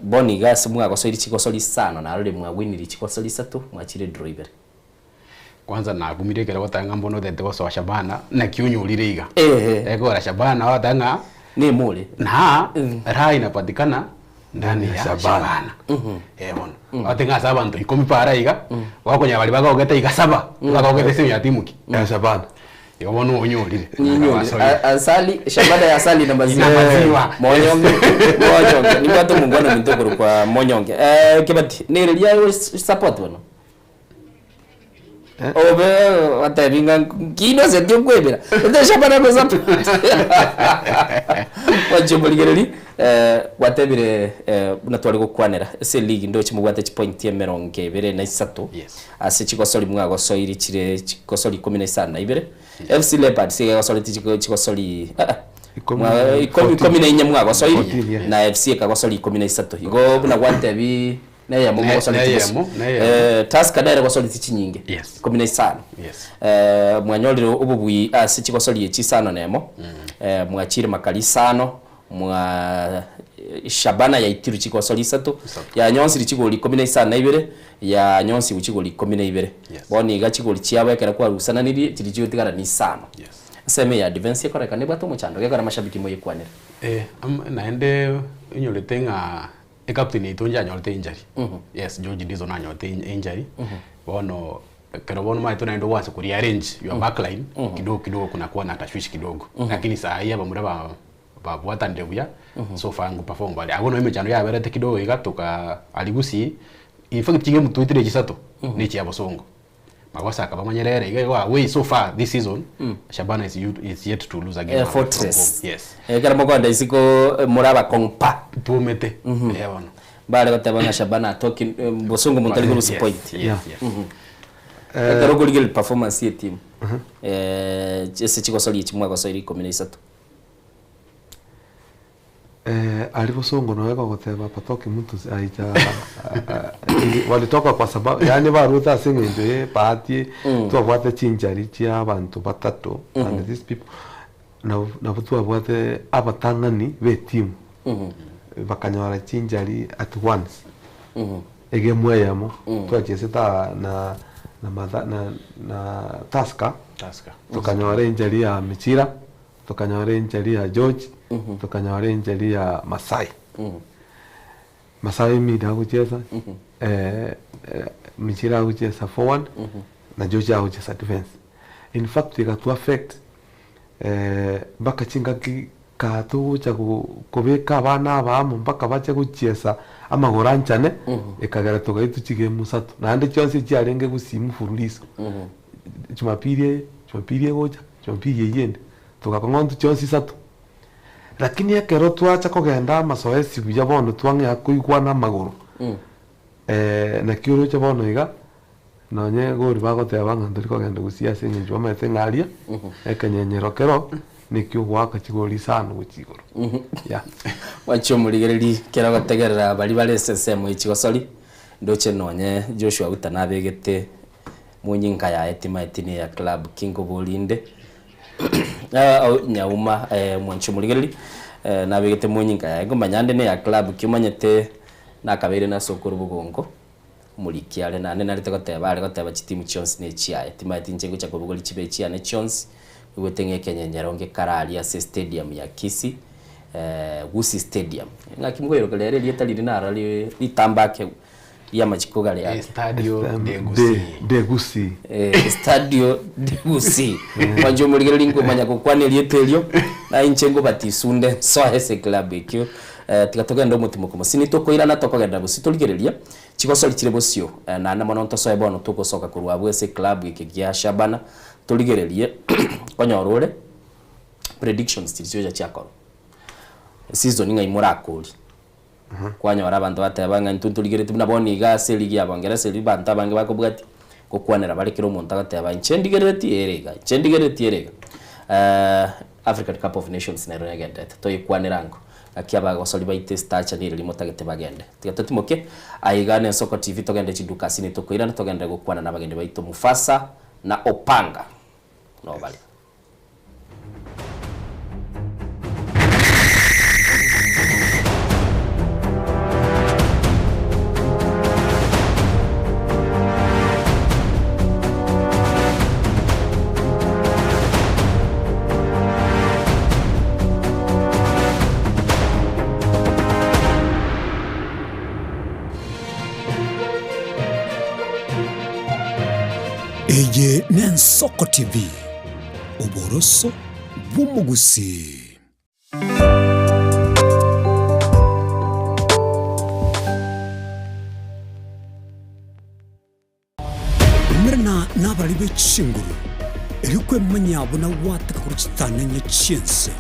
Speaker 3: bono iga ase mwagosoire chigosori isano narorire mwawinire chigosori isato, mwachire edraw ibere.
Speaker 18: Kwanza nakumire ekero ogoteba ng'a mbono otagete gosoa Shabana, naki onyorire iga. Ekogera Shabana ogoteba ng'a
Speaker 3: Nemore.
Speaker 18: Na raha inapatikana ndani ya Shabana. Eh bono. Ogoteba ng'a ase abanto ikomi para iga, gokonyora baria bagogete iga saba, bagogete ase ya timu ki?
Speaker 17: Ya Shabana.
Speaker 18: Igo bono onyorire.
Speaker 3: Ninyore. Asali, Shabana ya asali na maziwa.
Speaker 18: Na maziwa.
Speaker 3: Monyonge. Monyonge. Nimbwate omongwana ominto okorokwa Monyonge. Kebati, nere riaye support bono? Obe batebi ng'a nki innocent okwebera ete Shabana go support Mwanche omorigereri gwatebire buna tware gokwanera ase eligi ndoche mobwate chipointi emerongo ebere na isato ase chigosori mwagosoiri chire chigosori ikomi na isano na ibere FC Leopards iga egosoreti chigosori ikomi ikomi na inye mwagosoiri na FC ekagosori ikomi na isato igo buna gwatebi Neyemo
Speaker 18: Ne-
Speaker 3: mogosoreti
Speaker 18: neyemo,
Speaker 3: gose.
Speaker 18: neyemo.
Speaker 3: Eh, Tusker nere gosoreti chinyinge
Speaker 18: Yes.
Speaker 3: ikomi na isano.
Speaker 18: Yes.
Speaker 3: Eh, mwanyorire obobui ase chigosori echi isano na emo. Eh, mwachire makari isano, mwa Shabana yaitirwe chigosori isato, yanyonsiri chigori ikomi na isano na ibere, yanyonsigwe chigori ikomi na ibere. Bono iga chigori chiabo ekero kwarusananirie chiri chigotigara ni isano. Ensemo eye ya defense ekorekana ebwate omochando gekora amashabiki moyekwanere.
Speaker 18: Eh, am- naende onyorete ng'a Ecaptain yaito inche anyorete injury. Yes, George Dizon anyorete injury. Bono ekero bono omanyete naende oanse ko rearrange your backline kidogo kidogo kunakuwa na tashwishi kidogo. Lakini saa hii abamura ba babwatanire buya so far ngo perform bare. Abwo nabo emechando yaberete kidogo iga toka aria gusii, in fact chigame twaetire chisato ne chia bosongo. Magoso akaba manyerere iga igo away so far this season Shabana is, is yet to lose a game
Speaker 3: Eh,
Speaker 18: away from
Speaker 3: fortress.
Speaker 18: home. Yes.
Speaker 3: Ekero mokoenda isiko eh, more abakong'u pa.
Speaker 18: Twomete. Eh bono.
Speaker 3: Bare goteba ng'a Shabana atoki eh, bosongo monto ari korusia
Speaker 18: Yes,
Speaker 3: point.
Speaker 18: yes, yes.
Speaker 17: Eh,
Speaker 3: Ekero okorigereria performance ye team. Eh, ase chigosoria echi mwagosoire ikomi na isato.
Speaker 17: Eh, aria bosongo noe gogoteba patoki mtu aicha walitoka kwa sababu yaani barwete ase eng'encho ye bahati twabwate chinchari chia abanto batato and these people nabo nabo twabwate abatang'ani be etimu bakanyora chinchari at once egemu eyemo twachesete aa na na matha na na Tusker
Speaker 18: Tusker.
Speaker 17: tokanyora enchari ya Michira. Tokanyora enchari ya George, tokanyora enchari ya Masai. Masai mid agochiesa, Michira agochiesa forward, na George agochiesa defense. In fact egatu affect mpaka chingaki kaa togocha kobeka abana aba amo mpaka bache gochiesa amagoro anchane, ekagera togaetwa chigame isato. Naende chionsi chiarenge gusii mfululizo. Jumapili eye, Jumapili egocha. Jumapili eyio ende, togakong'ontwa chionsi isato. Lakini ekero twacha kogenda amasoesi buya bono twang'ea koigwana amagoro, naki oroche bono iga, nonye gori bagoteba ng'a ntori kogenda gusii ase eng'encho bamaete ng'a aria, ekenyenyero kero, nekio ogoaka chigori isano gochia igoro, yeah.
Speaker 3: Mwanche omorigereria kera ogotegerera baria bare ase ensemo ye chigosori, ndoche nonye Joshua Uta nabegete Monyinga yaye timaeti neya club ki nkoborinde Nyauma mwanchi omorigereri nabegete monyinga yaye nkomanya ande neya club ki omanyete nakabeire nase okorwa bogongo omoriki are naende narete goteba are goteba chitimu chionsi nechiaye timaeti inche ngocha kobogoria chibe chiane chionsi igwete ng'a ekenyenyero ngekare aria ase estadium ya Kisii Gusii stadium ng'aki mokoiroka rero erieta riria naro ritambe ake. Ri'amachiko gare ake.
Speaker 18: Estadio de Gusii.
Speaker 17: De Gusii.
Speaker 3: Estadio de Gusii. Mwanche omorigereria nkomanya gokwana erieta erio, na inche ngobatiswa onde nsoe ase eclub ekio. Tiga togende omotimoko mosini tokoirana tokogenda bosio torigereria chigosori chire bosio naende mono ntosoe bono togosoka korwa abwo ase eclub eke gia Shabana torigererie konyora ore predictions chiria chiocha chiakorwa. Season ng'ai morakorie. Kwanyora abanto bateba ng'a intwe ntorigeretie buna bono iga ase eligi ya Bongeresa eria abanto abange bakobwatia, Gokwanera bare kera omonto agateba inche ndigerereti ere iga, inche ndigerereti ere iga. African Cup of Nations nero negenderete, toyekwanere ango. Gaki abagosori baito esitacha nere rimotagete bagende. Tiga totimoke aiga na Ensoko TV togende chiduka ase nitokoirana togenderere gokwana na abageni baito Mufasa na Opanga noo bare.
Speaker 2: Eye n'Ensoko TV, oboroso bw'omogusii. Umerana nabari be chinguru, erio kwemanya buna gwateka korwa chitananya chi'ense.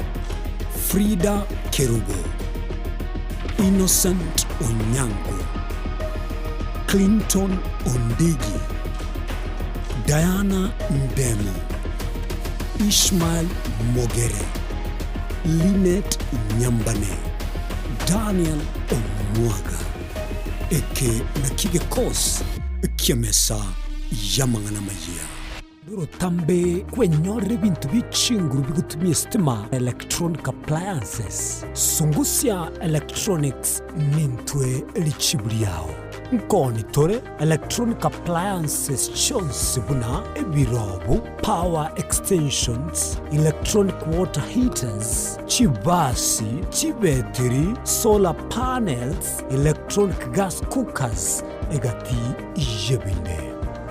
Speaker 2: Frida Kerubo, Innocent Onyango, Clinton Ondigi, Diana Ndemo, Ishmael Mogere, Linet Nyambane, Daniel Omwaga. Eke nakio gekosi ki'emesa y'amang'ana amayia. Rotambe kwenyorera ebinto bie chinguru bigotumia esitima, electronic appliances. Sungusia Electronics nintwe richibu riao. Nkoni tore electronic appliances chionsi buna ebirobu, power extensions, electronic water heaters, chibasi, chibetiri, solar panels, electronic gas cookers, egati y'ebinde.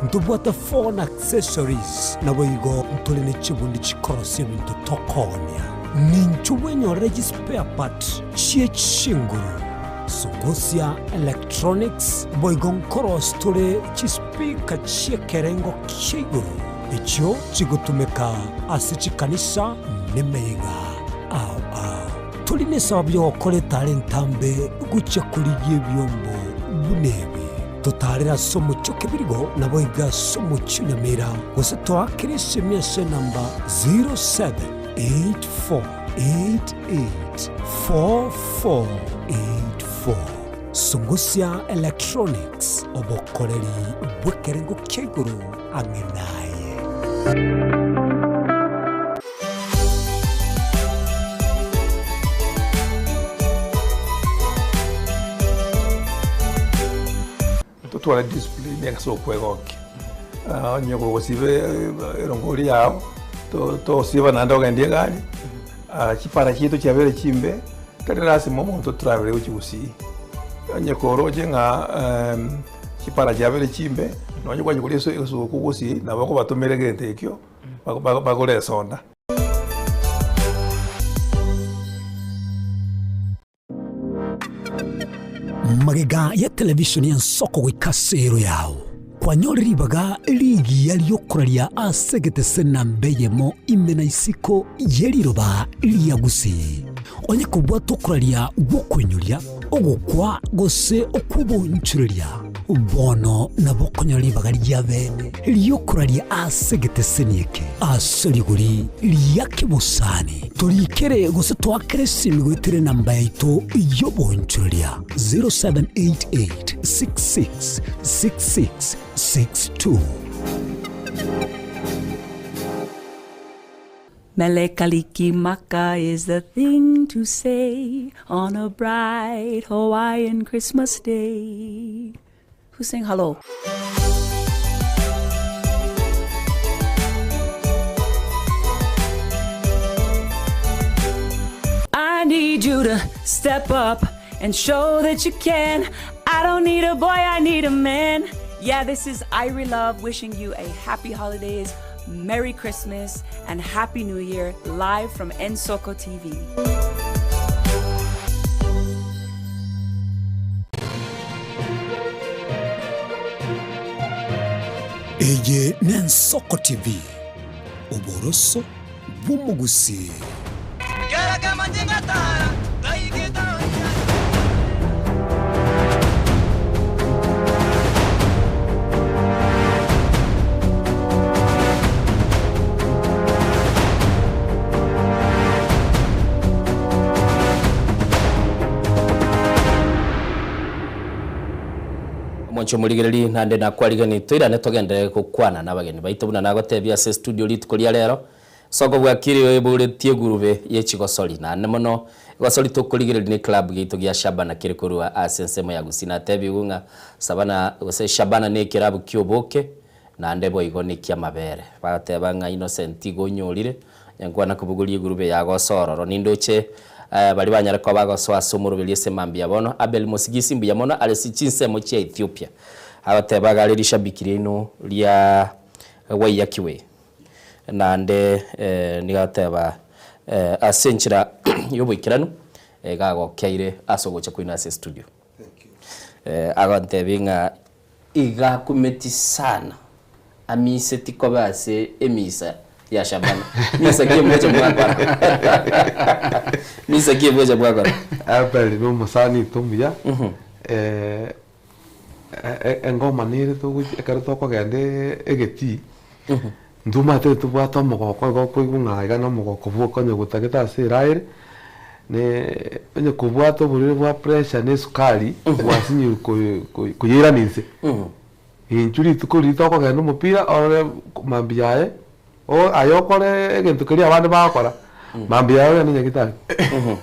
Speaker 2: Ntobwate phone accessories, naboigo ntore ne chibundi chikorosia ebinto tokoonia. Ninchu bwenyorere chispare part chie chinguru, Sungusia Electronics, boigo nkorosia tore chispeaker chi'ekerengo kia igoro, echio chigotumeka ase chikanisa nemeyega ao ao. Tori nesababu y'ogokora etara entambe gochia korigia ebiombo buna ebi. Totaarere ase omochie o Kebirigo, naboigo ase omochie o Nyamira, gose toakere esemi ase enamba 0784884484. Sungusia Electronics, obokoreri bw'ekerengo kia igoro ang'e naye.
Speaker 19: Totware discipline ase okwegokia. Onye gogosiba erongori yao, tosiba naende ogendie egari, chipara chiaito chiabeire chimbe, tari lasima omonto otravel gochia gusii. Onye koroche ng'a chipara chiabeire chimbe, nonye kwachia koria esuguku gusii, nabo okobatomera egento ekio. Bagore esonda.
Speaker 2: Magega ya televisheni y'ensoko goika ase ero yao, kwanyore ribaga rigiya ri'okoraria ase egetese namba eyemo ime na isiko ye riroba ria Gusii. Onye kobwata okoraria gw'okoinyoria, ogokwa gose okw'obonchoreria, bono nabo okonyora ribaga ri'abeene ri'okoraria ase egeteseni eke ase rigori ria kebosani. Torikere gose toakere esimi goetera enamba yaito y'obonchoreria 0788 66 66 62.
Speaker 21: Mele Kalikimaka is the thing to say on a bright Hawaiian Christmas day. Who's saying hello? I need you to step up and show that you can. I don't need a boy, I need a man. Yeah, this is Irie Love wishing you a happy holidays, Merry Christmas, and Happy New Year live from Nsoko TV.
Speaker 2: Eye n'Ensoko TV, oboroso bw'omogusii.
Speaker 3: Mwanche omorigereri naende nakwarigani toirane togenderere gokwana nabageni baito buna nagotebia ase estudio rituko ria rero. Soko bwakire oeboretie egurube ye chigosori naende mono egosori tokorigereria ne club giaito gia Shabana kere korwa ase ensemo ya Gusii natebigwe ng'a Sabana gose Shabana ne ekerabu kioboke naende boigo nekiamabere. Bagateba ng'a Innocent igo onyorire onye nkwana kobogoria egurube yagosa ororo nindoche baria banyare koba bagosoa ase omoroberi ase mambia bono. Abel Mosigisi mbuya mono are ase chinsemo chia Ethiopia agoteba iga are rishabiki riaino ria Waiyaki Way. Naende nigo agoteba ase enchera y'oboikeranu iga agokeire ase ogocha kwaino ase estudio. Agontebia ng'a iga akumeti sana amiseti koba ase emisa ya Shabana. Misa ki emocha mwakora? Misa ki emocha mwakora?
Speaker 17: Abel na omosani oito omuya, engoma nere togochi ekero tokogenda egetii, ntomanyete tobwate omogoko igo okoigwa ng'a iga na omogoko bwoka onye gotagete ase eraere, ne onye kobwate oborwaire bwa pressure na esukari, gwasinyirwe koye koye koyeirania inse. Inchuo rituko riria tokogenda omopira orore mambia yaye, o aye okore egento keria abande bagokora, mambia yaye ogende nyagetari,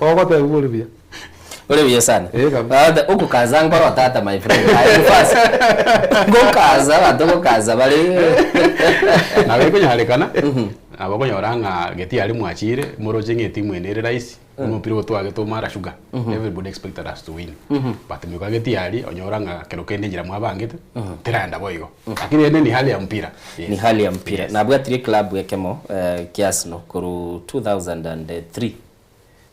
Speaker 17: ogotebiwa ore buya.
Speaker 3: Ore buya sana.
Speaker 17: Eh, kabisa.
Speaker 3: Ata okokaza nkoro tata my friend. Aye mufasa. Ngokaza abanto ngokaza bare.
Speaker 18: Nabo ekonyarekana, nabo okonyora ng'a geti aria mwachire, moroche ng'a etimu eye nere rahisi, buna omopira oyo twagete o Mara Sugar, everybody expected us to win. But moika geti aria, onyora ng'a kero kende enchera mwabangete, teraenda boigo. Lakini rende ni hali ya mpira. Yes.
Speaker 3: Ni hali ya mpira. Nabwatirie club ekemo kia Arsenal korwa 2003.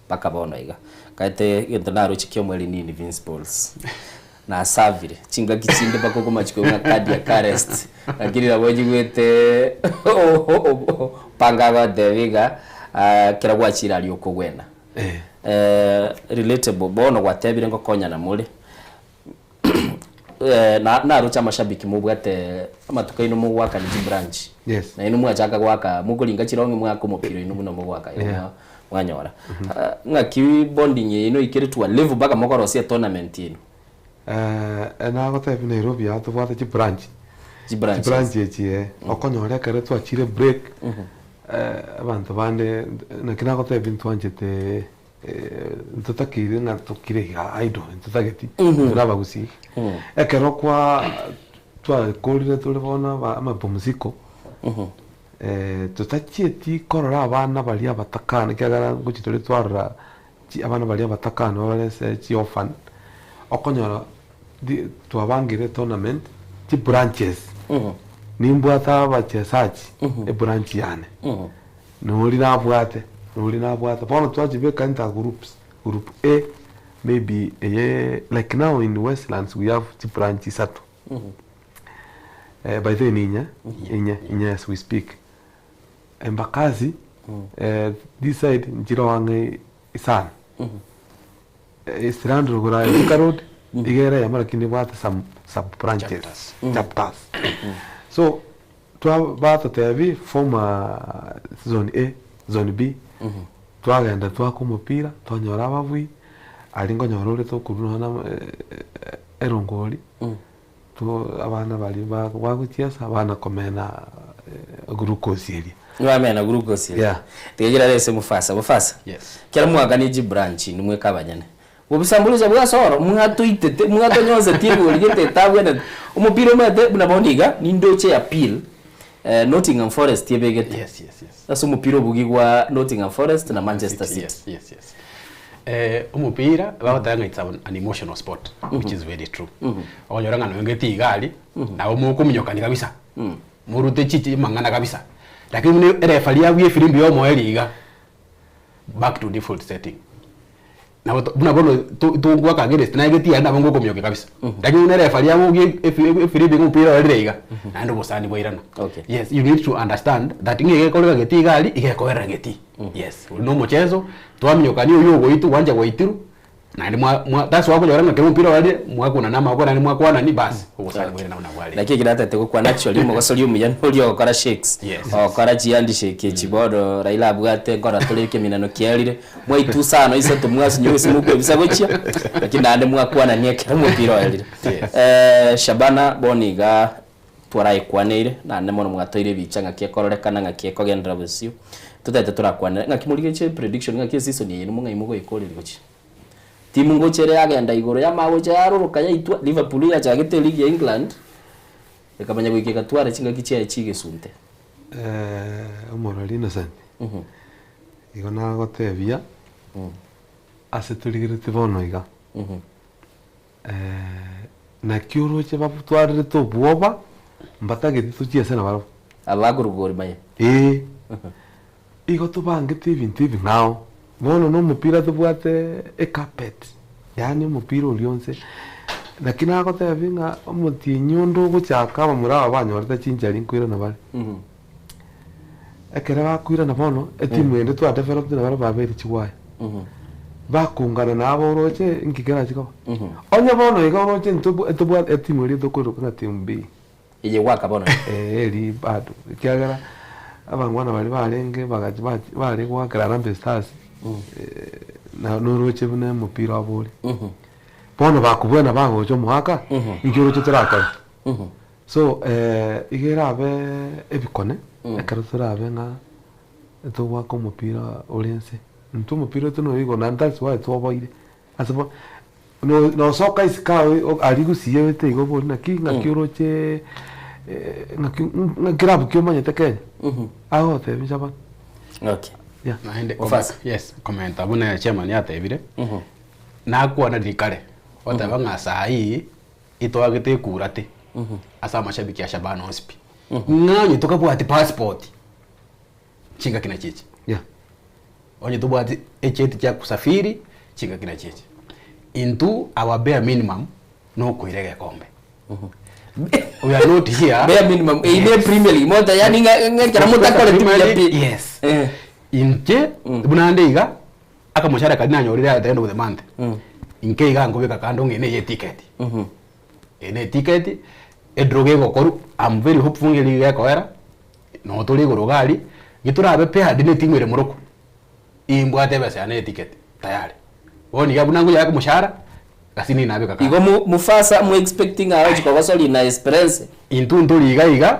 Speaker 3: Mpaka bono iga. Kaete egento naroche ki'omweri ni Invincibles. Nasavire chingaki chinde mpaka okomachia koigwa ng'a cardiac arrest, lakini nabo njigwete panga agotebia iga ekero gwachire aria okogwena. Relatable, bono gwatebire ngokonyana more, na naroche amashabiki mobwate amatuko aino mogoakani chibranch.
Speaker 17: Yes.
Speaker 3: Nainwe mwachaka goaka mokoringa chirong'i mwaka omopira oino buna mogoaka igo
Speaker 17: Yeah.
Speaker 3: mwanyora. Ng'aki bonding yaino ikere to a level mpaka mokorosia etournament ino?
Speaker 17: Nagotebia Nairobi aa tobwate chibranch.
Speaker 3: Chibranches.
Speaker 17: Chibranch echi eh, okonyora ekero twachire break, abanto bande naki nagotebia ntwanchete Ntotakeire ng'a tokire iga idle, ntotageti tore abagusii. Ekero kwa twakorire tore bono aba amapumziko, totachieti korora abana baria abatakana ekiagera ngochi tore twarora chi abana baria abatakana bare ase chiorphan, okonyora di twabangire etournament, chibranches, nimbwate abachesaji ebranch yane. Nori nabwate, nori nabwate, bono twachibeka into groups, group A maybe eye like now in Westlands we have chibranch isato, by the way ninye, inye, inye as we speak, Embakasi this side nchire ang'e isano, Eastlands rogoro aye Thika road, iga ere eyemo lakini ebwate some sub branches, chapters. So Twa batotebia form a zone A, zone B, twagenda twaka omopira, twanyora ababui, aria nkonyora ore tokorwa nonya na erongori, to abana baria ba bagochiesa bana komena glucose eria.
Speaker 3: Bamena glucose eria.
Speaker 17: Yeah.
Speaker 3: Tiga kirare ase mufasa, mufasa,
Speaker 18: Yes.
Speaker 3: kera mwakanie chibranch inwe mweka abanyene, Bobisamburucha bw'ase oro, mwatoitete, mwatonyosetie ebigori gete etabwenerete. Omopira omanyete buna bono iga, nindoche appeal Nottingham Forest ebegete
Speaker 18: Yes, yes, yes.
Speaker 3: ase omopira obogigwa Nottingham Forest na Manchester City.
Speaker 18: Yes, yes, yes. Omopira bagoteba ng'a it's an emotional sport which is very true. Okonyora ng'a nonya ngeti iga aria, nabo mokominyokani kabisa, morute chichi amang'ana kabisa, lakini buna ereferee abuya efirimbi ya omoerio iga, back to default setting. Nabo to buna bono to togoaka against naye geti yaye nabo ngokomiokia kabisa. Lakini buna ereferee agokia efi efirimbi ng'a omopira oerire iga, naende obosani bwairana.
Speaker 3: Okay.
Speaker 18: Yes, you need to understand that ng'a egekoreka geti iga aria, iga ekoerera geti. Yes, oria na omocheso, twamiokania oywo ogoitwa gwancha gwaitirwa. Naende mwa mwa that's why okonyora ng'a kera omopira orarire, mwakunana amaboko naende mwakwanani bas, obosani bwairana buna bwarenge.
Speaker 3: Naki ekero atagete gokwana actually omogosori omuya noria ogokora shakes,
Speaker 18: Yes.
Speaker 3: ogokora chi handshake echi bono Raila abwate nkora tore ekeminano kiarire, mwaitusa ano isato mwasinywa gose mokwebisa gochia, lakini naende mwakwanania ekero omopira oerire.
Speaker 18: Yes.
Speaker 3: Shabana bono iga twaraekwaneire, naende mono mwatoire ebicha ng'aki ekororekana ng'aki ekogenderera bosio, totagete torakwanere ng'aki morigetie prediction ng'aki eseason eye nimong'ai mogoekoreri gochia. Timu ngocha ere yagenda igoro yamagocha yaroroka yaitwa, Liverpool yachagete eligi ya England, ekamanya goika egatwara chingaki chiaye chigesunte.
Speaker 17: Omorwari Innocent, igo nagotebia ase torigeretie bono iga, naki oroche batwarerete obwoba mbatageti tochiese nabarabwo.
Speaker 3: Aba bakorwa Gor Mahia?
Speaker 17: Ee. Igo tobangete ebinto ebing'ao, bono na omopira tobwate ecarpet, yaani omopira oria onsi, naki nagotebia ng'a omotienyi onde ogochaka abamura aba banyorete chinchari nkoirana bare. Ekere bakoirana bono, etimu ende twadeveloped nabarabwo babeire chigwaya, bakongana nabo oroche nki kerachi koba. Onye bono iga oroche ntobwa ntobwate etimu eria tokoiroka ng'a team B.
Speaker 3: Eye gwaka bono.
Speaker 17: Ee eri bado ekiagera abangwana baria barenge bagachi bachi bare goakera Harambee Stars na noroche buna omopira obo ore. Bono bakobwena bagocha omoaka, inki oroche torakore? So iga erabe ebikone ekero torabe ng'a togoaka omopira ore nse. Intwe omopira oito noyo igoro naende that's why twoboire. Ase bo no nosoka isiko agwo aria gusii oete igo obori naki ng'aki oroche ng'aki ng'a kerabu ki omanyete Kenya, agogotebia inche abana.
Speaker 3: Okay.
Speaker 17: Yeah.
Speaker 18: Naende
Speaker 3: Ofasa.
Speaker 18: yes, komenta buna chairman yatebire, nakwana riria kare, goteba ng'a saii etoagete ekura te ase amashabiki a Shabana onsi pi, ng'a onye tokabwati passport chingaki nachi echi.
Speaker 17: Yeah.
Speaker 18: Onye tobwati echeti chia kusafiri chingaki nachi echi. Intwe our bare minimum nokoira egekombe. We are not here.
Speaker 3: Bare minimum eyi ne Premier League mote yani ng'a ng'a ekero motakoreti buya pi.
Speaker 18: Yes. Inche buna nde iga akamoshahara karia nanyorire at the end of the month inke iga nkobeka kando ng'a eye neye eticket. Eye ne eticket edraw gegokorwa am very hopeful ng'a erige gekoera Noo tore igoro iga aria, gitorabe paired ne etimu ere morocco, imbwate ebesa yane ye ticket tayari. Bono iga buna ngoyaka omoshahara, gasi nigo nabeka kando.
Speaker 3: Igo mo mufasa mo expecting arochi kogosoria na Esperance?
Speaker 18: Intwe ntori iga iga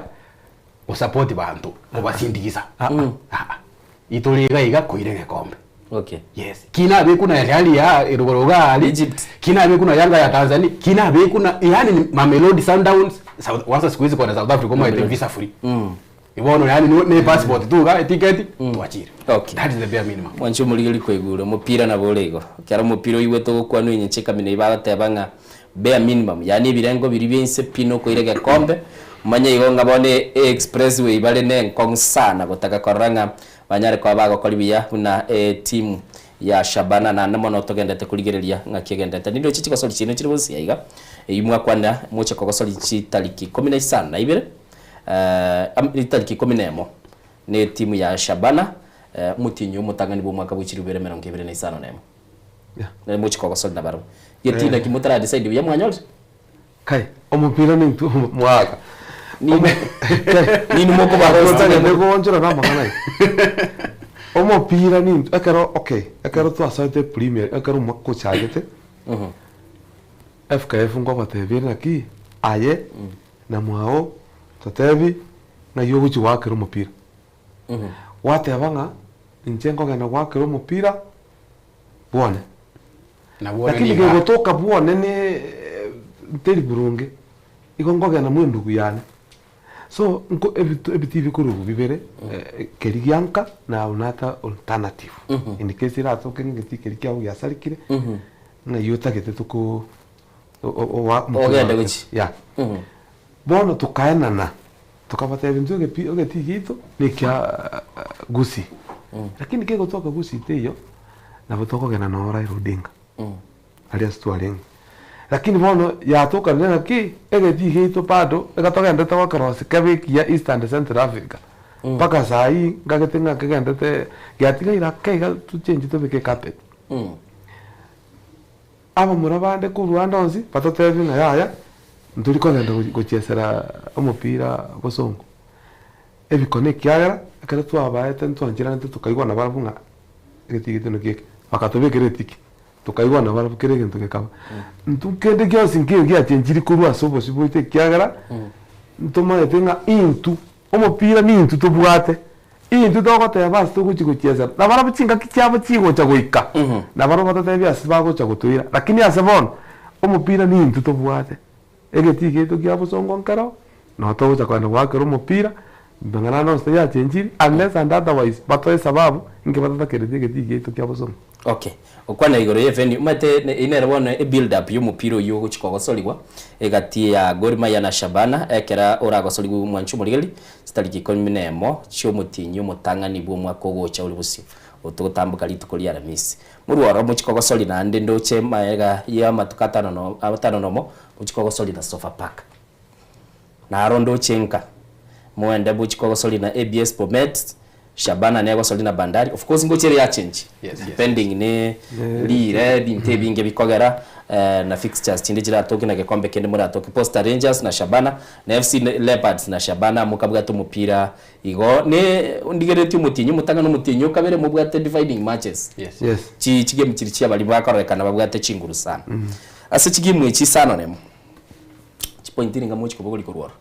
Speaker 18: gosupport banto, kobasindigisa, aa, itore iga iga koira egekombe.
Speaker 3: Okay.
Speaker 18: Yes, kina abekwa na Al Ahly ya rogoro iga aria,
Speaker 3: Egypt.
Speaker 18: Kina abekwa na Yanga ya Tanzania, kina abekwa na yaani ni Mamelodi Sundowns, South, kwanza siku hizi kona South Africa omanyete visa free. Bono yaani no ne passport tu iga eticket twachire.
Speaker 3: Okay.
Speaker 18: That is the bare minimum.
Speaker 3: Mwanche omorigeri koigure omopira nabo ore igo. Ekero omopira oigwete ogokwanwa enyenche ekamina eyio bagoteba ng'a bare minimum yaani ebirengo biria bia inse pi nokoira egekombe, omanye igo ng'a bono e expressway bare ne enkong'u sana gotaka korora ng'a Banyare koba bagokori buya buna etimu ya Shabana naende mono togenderete korigereria ng'aki egenderete. Nindoche chigosori chiaino chire bonsi aiga, eyio mwakwanera moche kogosori chitariki ikomi na isano na ibere, chitariki ikomi na emo na etimu ya Shabana omotienyi omotang'ani bw'omwaka bwe chilifu ibere emerongo ebere na isano na emo. Nere moche kogosori nabarabwo. Getii naki motara decide buya mwanyorire?
Speaker 17: Kai, omopira nintwe omwaka.
Speaker 3: Ninwe mokobarosia.
Speaker 17: Otagete goonchora na amang'ana aya. Omopira nintwe ekero okay, ekero twasoete premier ekero omwaka ochagete, FKF nkobatebia ere naki, aye na mwao totebi ng'ai ogochia goakera omopira. Gwateba ng'a inche nkogenda goakera omopira bwone. Lakini kegotoka bwone ne teri boronge, igo nkogenda mwa endugu yane. So nko ebito ebitii bikorwa bibere, keria gia nka na another alternative. In case eratoke ng'a egetii keria kiago giasarekire, ng'ai otagete toko
Speaker 3: Ogende gochia.
Speaker 17: Yeah. Bono tokaenana, tokabatebia intwe egepi egetii giaito nekia Gusii, lakini kegotoka Gusii teiyo, nabo tokogenda noo Raila Odinga, aria ase twarenge. Lakini bono yatokanire ng'aki, egetii giaito bado iga togendete gokerosia kebe ekiya East and Central Africa, mpaka saa hii nkagete ng'a kegendete giatigaire ake iga tochenchi tobeke ecarpet. Abamura bande korwa ande onsi batotebie ng'a yaya, ntori kogenda gochiesera omopira bosongo. Ebikone ekiagera, ekero twabaete ntwancheranete tokaigwana barabwo ng'a egetiki gete naki eke, bakatobekera etiki, tokaigwana barabwo kera egento gekaba. Intwe kende gionsi nkeiyo giachenchiri korwa ase obosio bwaito ekiagera, ntomaete ng'a intwe, omopira nintwe tobwate, intwe togoteba ase togochi gochiesera, nabarabwo chingaki chiabo chigocha goika, nabarabwo batotebie ase bagocha gotoira, lakini ase bono, omopira nintwe tobwate. Egetii giaito kia bosongo nkero, noo togocha kogenda goakera omopira, mang'ana ande onsi tayachenchiri, unless and otherwise batoe esababu inki batatakereti egetii giaito kia bosongo.
Speaker 3: Okay, gokwana igoro ye venue, omanyete eyio nere bono e build up ya omopira oyio ogochi kogosorigwa egati ya Gor Mahia na Shabana ekera oragosorigwe mwanche omorigereria chitariki ikomi na emo chiomotienyi omotang'ani bwa omwaka ogocha ore bosio otogotamboka rituko ria Aramisi. Morwe oro mochie kogosoria naende ndoche magega y'amatuko atano no atano nomo, mochie kogosoria na Sofapaka. Naro ndoche nka, moende mochie kogosoria na ABS Bomet, Shabana negosoria na Bandari, of course ngochia ere yachange depending ne rire ebinto ebinge bikogera na fixtures chinde chiratoke na gekombe kende moratoke. Posta Rangers na Shabana, na FC Leopards na Shabana mokabwate omopira Igo ne ndigereretie omotienyi omotang'ani na omotienyi o kabere mobwate dividing matches.
Speaker 18: Yes.
Speaker 17: Yes.
Speaker 3: Chi chigame chiri chia baria bakororekana babwate chinguru sana. Ase chigame echi isano nemo, chipoint niga mochi kobogoria korwa oro.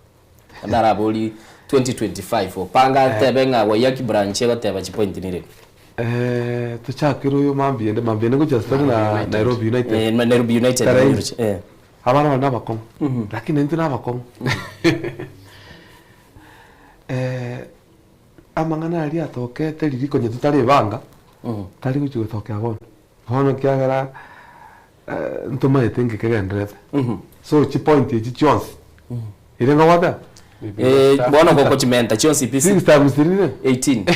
Speaker 3: Naende arabori 2025 opanga atebe ng'a Waiyaki branch egoteba chipoint nire.
Speaker 17: Eh, tochakere oyo mambia ende, mambia ende ngochia story na Nairobi United.
Speaker 3: Eh, Nairobi United.
Speaker 17: Taraini.
Speaker 3: Eh.
Speaker 17: Abana bari nabakong'u, lakini naintwe nabakong'u. Amang'ana aria atokete riria konya totarebanga, tari gochia gotokea bono. Bono ekiagera ntomaete inki kegendererete. So chipoint echi chionsi, eria nkogoteba?
Speaker 3: Bono gokochimenta chionsi pi
Speaker 17: Six times three ne?
Speaker 3: 18.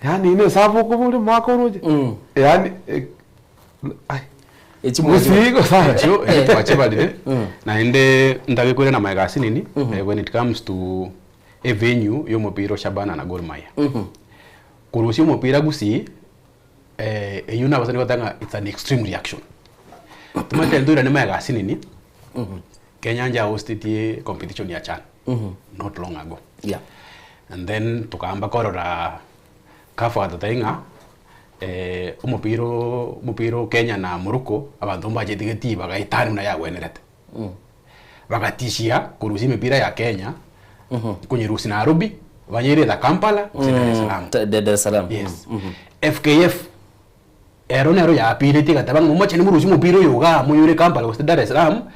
Speaker 17: Yaani ine esabu okoboria omwaka oroche, yaani ai. Gusii gose
Speaker 18: Echio twachibarire naende ntagekore na magega asinini when it comes to a venue ya omopira o Shabana na Gor Mahia. Korusia omopira Gusii eyio nabasani goteba ng'a it's an extreme reaction. Tomanyete ntoirane magega asinini Kenya njahostetie competition ya CHAN not long ago. And then tokaamba korora CAF agatotebia ng'a omopira oo omopira o Kenya na Morocco, abanto mbachete getii bagaetania buna yagwenerete. Bagatishia korusia emepira ya Kenya, konyerusia Nairobi, banyereta Kampala gose Dar es Salaam.
Speaker 3: Dar es Salaam.
Speaker 18: Yes. FKF, ero nero yaapileti egateba ng'a momocheni morusie omopira oyo igaa moyoire Kampala gose Dar es Salaam,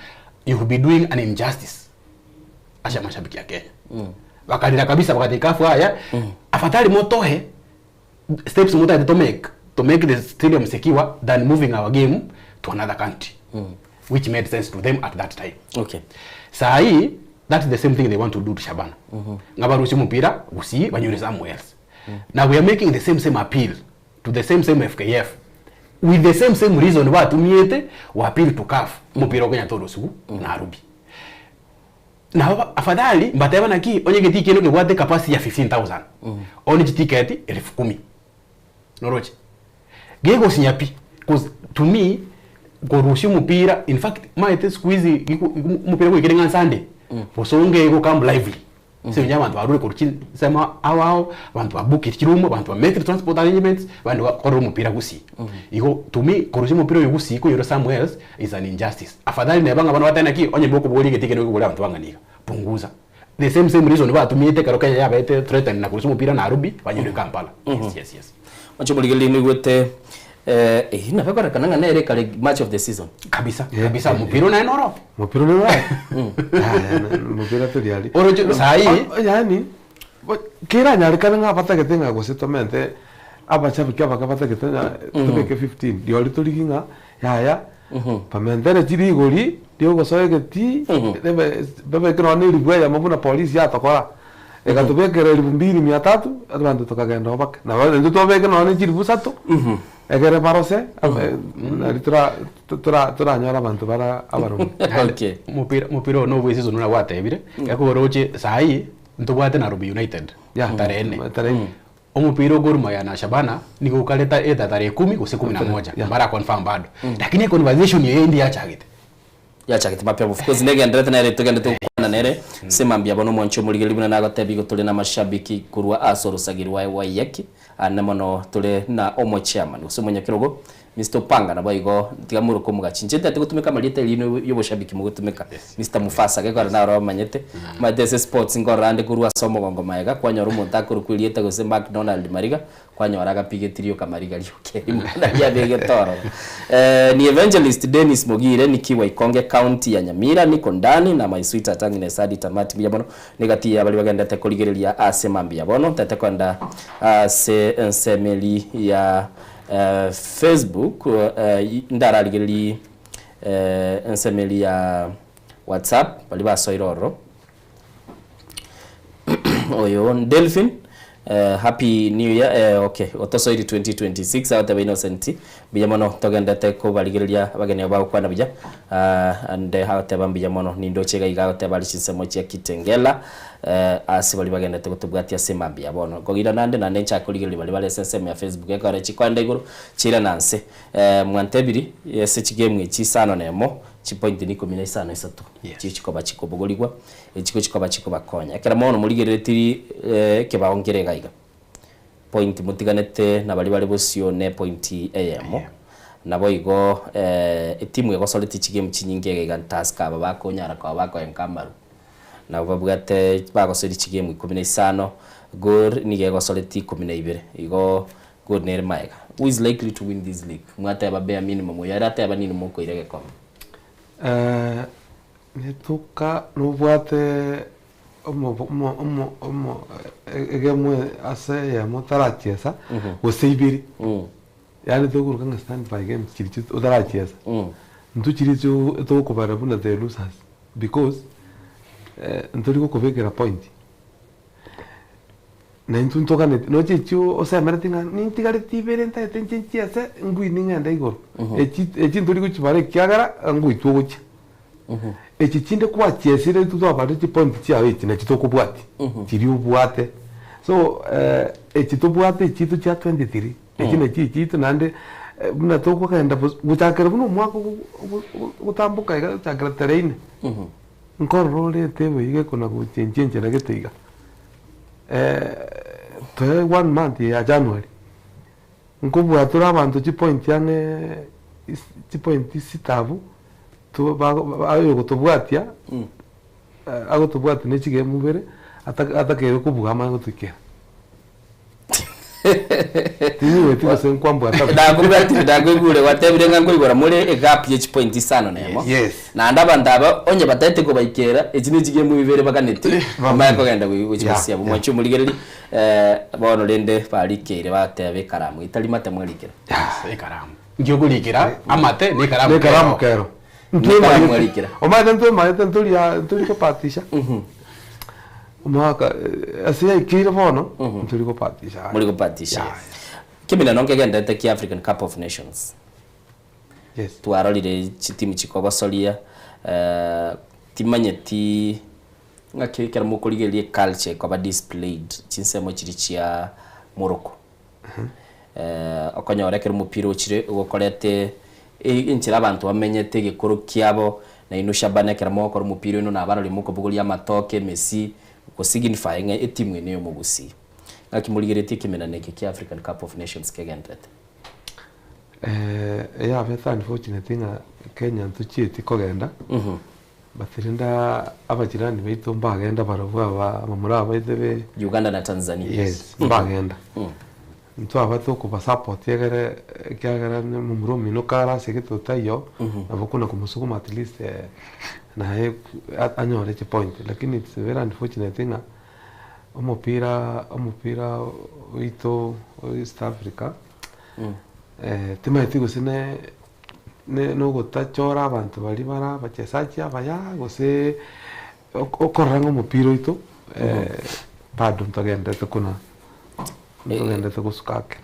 Speaker 18: you will be doing an injustice ase amashabiki a Kenya. Bakarira kabisa bagatebia CAF yaya, afadhali motoe steps motagete to make to make the stadium secure than moving our game to another country which made sense to them at that time.
Speaker 3: Okay.
Speaker 18: Saa hii that's the same thing they want to do to Shabana. Ng'a barusie omopira gusii banyure somewhere else. Now we are making the same same appeal to the same same FKF with the same same reason batumiete go appeal to CAF omopira o Kenya torusiwu Nairobi. Nabo afadhali mbateba naki onye egetii kende okebwate ecapacity ya 15000 one chiticket elfu kumi noroche gegosinya pi cause to me korusia omopira in fact maete siku hizi omopira goikire ng'a Sunday bosongo ego come lively ase eng'encho abanto barure korwa chinsemo ao ao abanto ba bookire chiroom abanto ba mekire transport arrangements bande bakorera omopira gusii. Igo to me korusia omopira oyo gusii koyora somewhere else is an injustice. Afadhali neba ng'a bono batebe naki onye mokoboria egeti eke nigo kegore abanto bang'ana iga, punguza. The same same reason batumiete ekero Kenya yabete threatened na korusia omopira Nairobi banyore Kampala. Yes yes yes.
Speaker 3: Oche omorigereria noigwete eyio nabo ekorekana ng'a nere ekare match of the season.
Speaker 18: Kabisa kabisa omopira oyo naye noro.
Speaker 17: Mopira noro mopira tori aria.
Speaker 18: Oroche sahi.
Speaker 17: Yaani keranyarekane ng'a batagete ng'a gose tomente abashabiki abake batagete ng'a tobeke 15 rirorio torigie ng'a yaya bamentere chirigori riogosoa egetii babeke nonya na eribu eyemo buna polisi yatokora egatobekera elifu mbili mia tatu abanto tokagenda oo bake nabo intwe tobeke nonya na chilifu isato egere barose nari tora tora toranyore abanto bara abaronge.
Speaker 18: Naende omopira omopira oyo nobwa eseason buna gwatebire, ekero oroche saii ntobwate Nairobi United
Speaker 17: Yeah,
Speaker 18: tarehe ene.
Speaker 17: tarehe ene.
Speaker 18: Omopira o Gor Mahia na Shabana nigo okareta either tarehe kumi gose kumi na moja, mbara confirm bado. Lakini econversation eye indi yachagete.
Speaker 3: Yachagete mapema of course negenderete nere togendete gokwana nere ase mambia bono omwanchi omorigereria buna nagotebia igo tore namashabiki korwa ase orosagi rwaye Waiyaki ande mono tore na omochairman gose omonyakerogo Mister Opanga naboigo tiga moroke omogachi inche ntagete gotumeka amarieta erino yoboshabiki mogotumeka Mister Mufasa gekogera naro omanyete omanyete ase sports nkorora ande korwa ase omogongo maega kwanyora omonto akorokwa erieta gose Macdonald Mariga Kwanyora agapigeti rioka mariga rioka erimo nari abegete ororo. Eh, ni Evangelist Dennis Mogire nikiwa Ikonge county ya Nyamira niko ndani na my sweetheart Agnes hadi tamati mbuya mono negati ya baria bagendete korigereria ase mambia bono ntete koenda ase ensemeri ya eh, Facebook eh, ndararigererie eh, ensemeri ya WhatsApp baria basoire ororo Oyo Delphin eh, happy new year eh, okay otosoiri 2026 agoteba Innocent mbuya mono togendete kobarigereria abageni abo bagokwana buya ah, and agoteba mbuya mono nindoche iga iga agoteba are chinsemo chia Kitengela eh, ase baria bagendete gotobwatia ase mambia bono nkogira nande naende nchake korigereria baria bare ase ensemo ya Facebook ekore chikoenda igoro chiirana nse eh, mwantebiri ase chigame echi isano na emo chipoint ni ikomi na isano isato chio chikoba chikobogorigwa Echiko chikoba chikobakonya. Ekero mono morigereretie ekebao nkere iga iga, point motiganete na baria bare bosio ne point eyemo. Naboigo etimu egosoretie chigame chinyinge iga iga Tusker aba bakonyara koba bakoenka amaru. Nabo babwate bagosoria chigame ikomi na isano, Gor nigo egosoretie ikomi na ibere. Igo Gor nere maega. Who is likely to win this league? Mwateba bare minimum, oyo arateba nini mokoira egekombe?
Speaker 17: Rituka nobwate omo omo omo omo egemwe ase eyemo otarachiesa gose ibere, yaani tokoruka ng'a stand by games chiria chi otarachiesa, intwe chiria chio togokobara buna the losers because ntori gokobekera point. Na intwe ntoganeti noche echio osemereti ng'a nintigareti ibere ntagete inche nchiese ngwini ng'ende igoro. Echi echi ntori gochibara ekiagera ngoitwa ogochia. Echi chinde kwachiesire intwe twabarire chipoint chiao echi nachi tokobwatia chiria obwate. So echi tobwate echiito chia 23 echi nachi echiito naende buna tokogenda bos gochakera buna omwaka ogo ogo ogotamboka iga gochakera tarehe ine, nkorora ore etable iga ekona gochenchia enchera gete iga. Toe one month ya January, nkobua tore abanto chipoint ang'e chipoint sita abwo, to bago oyogotobwatia agotobwatia ne chigemu ibere, atakeire kobua amanye gotoikera. Tinyigweti gose nkwambwata buya.
Speaker 3: Nakobwatire nakoigure gwatebire ng'a nkoigora more egap ye chipoint isano na emo.
Speaker 17: Yes.
Speaker 3: Naende abanto aba onye bataete kobaikera echi ne chigemu ibere baganeti bamanye kogenda gochia gosia abwo. Mwanche omorigereria bono rende barikeire bateba ekaramu etari mate mwarikera.
Speaker 18: Ekaramu. Nki okorikera amate na ekaramu
Speaker 17: Na ekaramu kero.
Speaker 3: Ekaramu mwarikera.
Speaker 17: Omanyete ntwemanyete ntoria ntori kopatisha. Omwaka ase yaikeire bono ntori kopatisha.
Speaker 3: Mori kopatisha. Keminano nkegenderete kia African Cup of Nations.
Speaker 17: Yes.
Speaker 3: Twarorire chitimu chikogosoria timanyeti ng'aki ekero mokorigereria eculture ekoba displayed chinsemo chiria chia Morocco. Okonyora ekero omopira ochire ogokorete enchera abanto bamenyete egekoro kiabo, nainwe Shabana ekero mogokora omopira oino nabarori mokobogoria amatoke, emesi, gosignify ng'a etimu eye neyomogusii. Ng'aki morigeretie ekemenano eke kia African Cup of Nations kegenderete?
Speaker 17: Eyabete unfortunate ng'a Kenya ntochieti kogenda, but rende abachirani baito mbagenda barobwo aba abamura aba baito be
Speaker 3: Uganda na Tanzania.
Speaker 17: Yes, mbagenda. Ntwaba tokobasupport egere ekiagera momura omino kare ase egete otaiyo, nabo okona komosukuma at least naye anyore chipoint. Lakini it's very unfortunate ng'a omopira omopira oito o East Africa, timanyeti gose ne nogotachora abanto baria bare abachesachi abaya gose okorora ng'a omopira oito bado ntogenderete kona ntogenderete gosuka ake.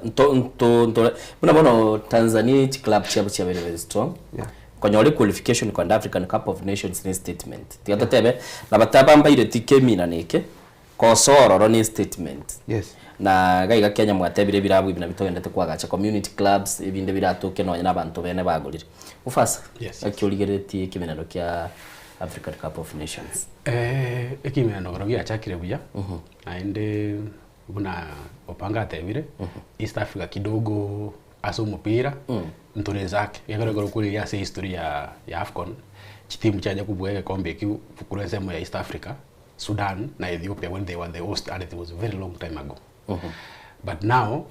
Speaker 3: Nto nto nto buna bono Tanzania chiclub chiabo chiabeire very strong konyora equalification kogenda African Cup of Nations ne statement tiga totebe nabo tabambaireti kemina na eke. Kosoa ororo ne statement.
Speaker 17: Yes.
Speaker 3: Na iga iga Kenya mwatebire ebirabu ebi nabio togendete koagacha community clubs ebinde biratoke nonye na abanto bene bagorire. Mufasa,
Speaker 18: Yes.
Speaker 3: naki origereretie ekemenero kia African Cup of Nations?
Speaker 18: Eh, ekimenero kero giachakire buya, naende buna Opanga atebire, East Africa kidogo ase omopira ntore ensake, ekero ekero okorigia ase history ya ya Afcon, chitimu chiacha kobua egekombe ekio korwa ensemo ya East Africa, Sudan na Ethiopia when they were the host and it was very long time ago. But now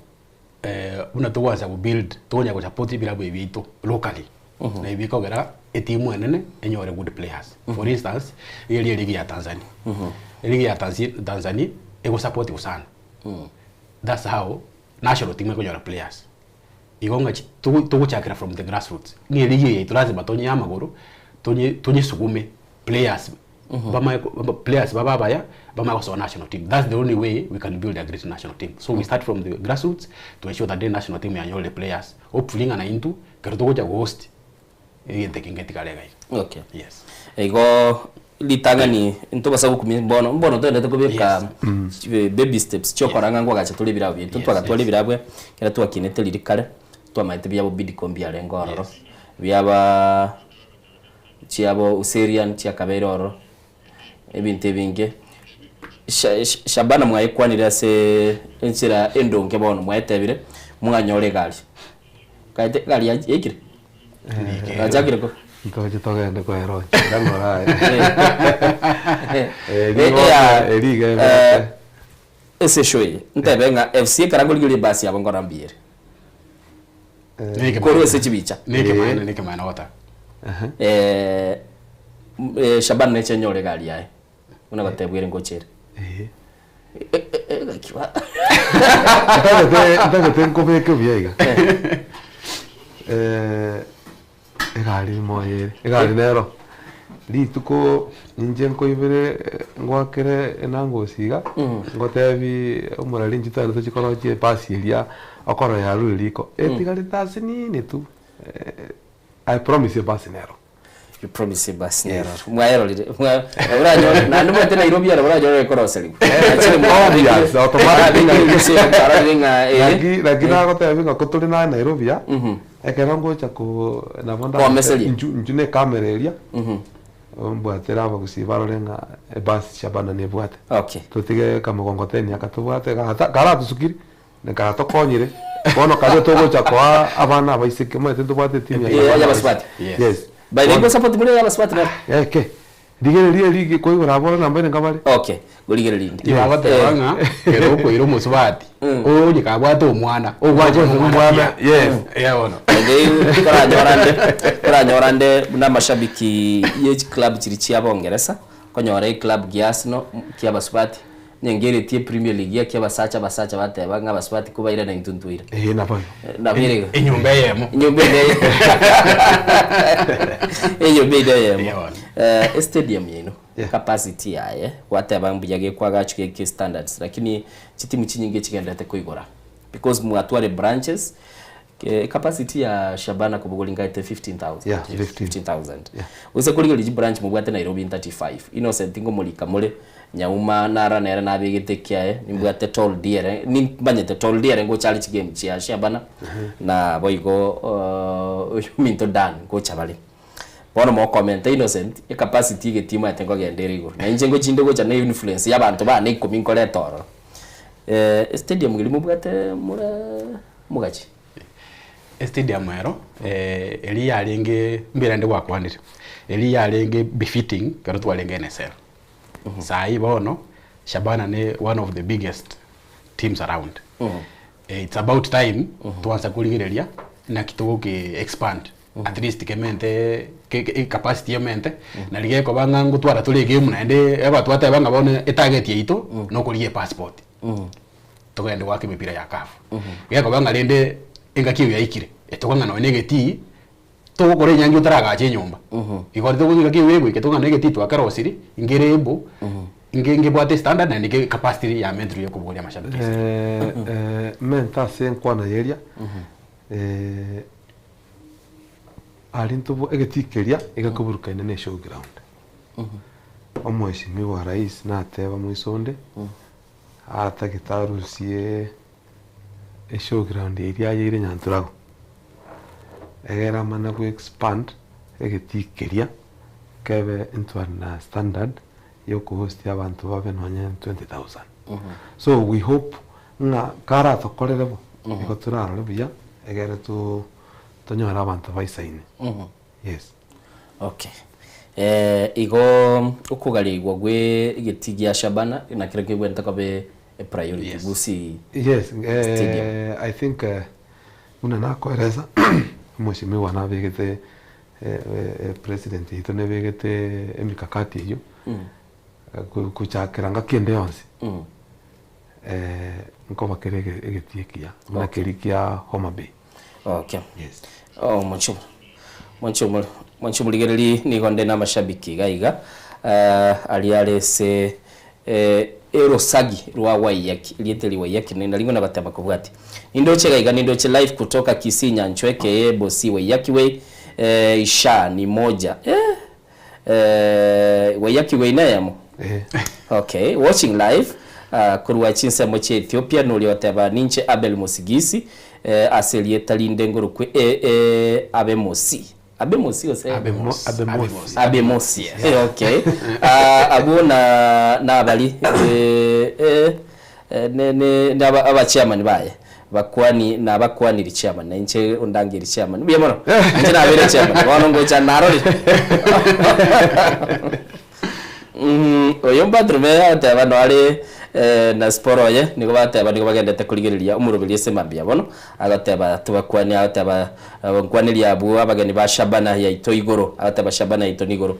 Speaker 18: eh, buna togoansa go build tokonya go support ebilabu ebi biaito locally na ebi bikogera etimu enene enyore good players. For instance, iga eria eligi ya Tanzania. Eligi ya Tanzi- Tanzania egosapoti sana. That's how national team ekonyora players. Igo ng'a chi- togo- togochakera from the grassroots. Ng'a eligi eye yaito lazima tonyee amagoro, tonye tonyesugume players bamaye ko- ba- players babe abaya bamaye gosoa national team. That's the only way we can build a great national team. So we start from the grassroots to ensure that the national team yanyorire players. Hopefully ng'a naintwe ekero togocha gohost egento eke ngetigare iga iga.
Speaker 3: Okay.
Speaker 18: Yes.
Speaker 3: Igo ritang'ani ntobasa gokumia mbono mbono toendete kobeka baby steps chiokora ng'a nkoagacha tore ebirabo biaito. Twagatwara ebirabo ekero twakinete riria kare, twamaete biabo Bidco mbiarenge ororo, biaba chiabo Userian chiakabeire ororo, ebinto ebinge. Sha- Sha- Shabana mwaekwanire ase enchera endonge bono mwaetebire, mwanyora egari. Kaete egari ya- yaikire? Yachakire ko?
Speaker 17: Ntoche togende koeroche ng'ora aye.
Speaker 3: Eh,
Speaker 17: Eh, nigo
Speaker 3: eh,
Speaker 17: eriga
Speaker 3: eh,
Speaker 17: eberete.
Speaker 3: ase eshow eye, ntebe ng'a FC ekero nkorigereria ebasi yabo nkora mbuya ere. Korwa ase chibicha.
Speaker 18: Nekemaene nekemaene ogoteba.
Speaker 3: Eh, m- eh, Shaban neche enyore egari yaye. Buna gotebwa ere ngocha ere. Gaki ba.
Speaker 17: Ntagete ntagete nkobeke buya iga. Eh, egari moyo ere, egari nero. Rituko inche nkoibere ngoakere enangosi iga, ngotebi omorari inche twagenda tochie korochia ebasi eria, okorora yarure riko, etigarete ase nini tu, I promise ebasi nero.
Speaker 3: You promise ebasi nero. Mwaerorire, mwa- oranyore, naende omanyete Nairobi aro oranyore ekoroserigwa.
Speaker 17: Obvious, automatic.
Speaker 3: Arorire ng'a eh.
Speaker 17: Naki naki nagotebi ng'a ko tore na Nairobi aa, ekero ngocha ko nabo nda
Speaker 3: Komeseria.
Speaker 17: inchu inchu na ekamera eria, mbwatera abagusii barore ng'a ebasi Shabana nebwate.
Speaker 3: Okay.
Speaker 17: Totige kamogongoteni aka tobwate gata karatusukiri, na karatokonyire, bono karia togocha koa abana abaiseke omanyete ntobwate etimu ya
Speaker 3: Eh,
Speaker 17: abana
Speaker 3: y'abasubati.
Speaker 17: abaiseke. Yes.
Speaker 3: By the way, support muri y'abasubati nero?
Speaker 17: Eke, rigereria erigi koigora aboro namba ere nkabare.
Speaker 3: Okay, gorigereria inde.
Speaker 18: Bagoteba ng'a ekero okoira omosubati, onye kabwate omwana, ogwancha omwana buya.
Speaker 17: Yes.
Speaker 18: Eh, bono.
Speaker 3: Koranyora nde, koranyora nde buna amashabiki ye chiclub chiria chia bongeresa, okonyora eclub gia Arsenal, kia abasubati, onye ngeretie Premier League ekia abasacha abasacha bateba ng'a abasubati kobaira naintwe ntwaira.
Speaker 17: Eh, nabo igo.
Speaker 3: Nabo ere igo.
Speaker 18: Enyomba eyemo.
Speaker 3: Enyomba ende enyomba ende eyemo. Eh, estadium yaino capacity yaye gwateba mbuya gekwagachwa geke standards lakini chitimu chinyinge chigenderete koigora because mwatware branches eh, capacity ya Shabana kobogori ngaete 15000
Speaker 17: Yeah, 15.
Speaker 3: 15000 ose korigereria chibranch mobwate Nairobi 35 Innocent ngomorika more Nyauma nara nere nabegete ekiaye nimbwate Tall Diere nimbanyete Tall Diere ngocha are chigame chia Shabana na boigo oyo ominto Dan ngocha bare. Bono mokomenta Innocent ecapacity egetii omanyete nkogenda ere igoro. Na inche ngochinde gocha na influence ya abanto bane ikomi nkoreta ororo. Estadium eria mobwate more mogachi?
Speaker 18: Estadium ero, eria yarenge mbere rende gwakwanire, eria yarenge befitting ekero twarenge NSL. Sahi bono, Shabana ne one of the biggest teams around. It's about time twansa korigereria naki togoke expand at least kemente ke- ke- capacity emente nari gekoba ng'a ngotwara tore egame naende eba twateba ng'a bono etarget yaito nokorigia epassport togende goaka emepira ya CAF. Gekoba ng'a rende engaki eyo yaikire etokong'a nonye na egetii togokora enyangi otaragacha enyomba. Igo togoika engaki eyo egoika tokong'a na egetii twakerosiri nkere able nge ngebwate standard naende ke capacity ya mentally ya kobogoria amashabiki ase.
Speaker 17: Eh, eh, mente ase enkwana yeria, eh, aria ntobo egetii keria egekoburukaine na eshowground. Omweshimiwa rais nateba moisonde, atagete arusie eshowground eria ayeire Nyanturago, egere amana go expand egetii keria kebe into an standard ya okohost abanto babe nonye 20,000. So we hope ng'a karatokorere bo, igo torarore buya egere to tonyore abanto baisaine. Yes.
Speaker 3: Okay. Eh, igo okogareigwa gwe egetii gia Shabana nakero kegwenerete kobe e priority gusii
Speaker 17: Yes,
Speaker 3: stadium.
Speaker 17: eh, I think eh, buna nakoeresa omweshimiwa nabegete eh, eh, president yaito nebegete emikakati eyio gochakera ngaki ende yonsi eh, nkoba kere egetii ekiya buna keria kia Homa Bay.
Speaker 3: Okay. Oh, monche monche monche morigereri nigo nde na amashabiki iga iga eh, aria are ase eh, erosagi rwa Waiyaki erieta eri Waiyaki nari ng'o nabateba kobwatia nindoche iga iga nindoche live kutoka Kisii Nyanchwa aka Bosi Waiyaki Way eh, isha ni moja eh, eh, Waiyaki Way neyemo Okay, watching live uh, korwa chinsemo chia Ethiopia noria oteba ninche Abel Mosigisi eh, ase erieta rinde ngorokwe eh, eh, Abemosi Abemosi gose
Speaker 17: Abemosi. Abemosi.
Speaker 3: Abemosi eh, okay uh, abwo na nabari eh, eh, eh, ne, ne, ne aba, aba chairman baye bakwani nabakwaniri chairman na inche ondangeri chairman mbuya mono inche nabere chairman bono ngocha narorire Oyo Bartolomeo agateba noare na Siporo oye, nigo bateba nigo bagendete korigereria omoroberi ase mambia bono. Agateba tobakwanie, agateba nkwanerie abwo abageni ba Shabana yaito igoro, agateba Shabana yaito nigoro.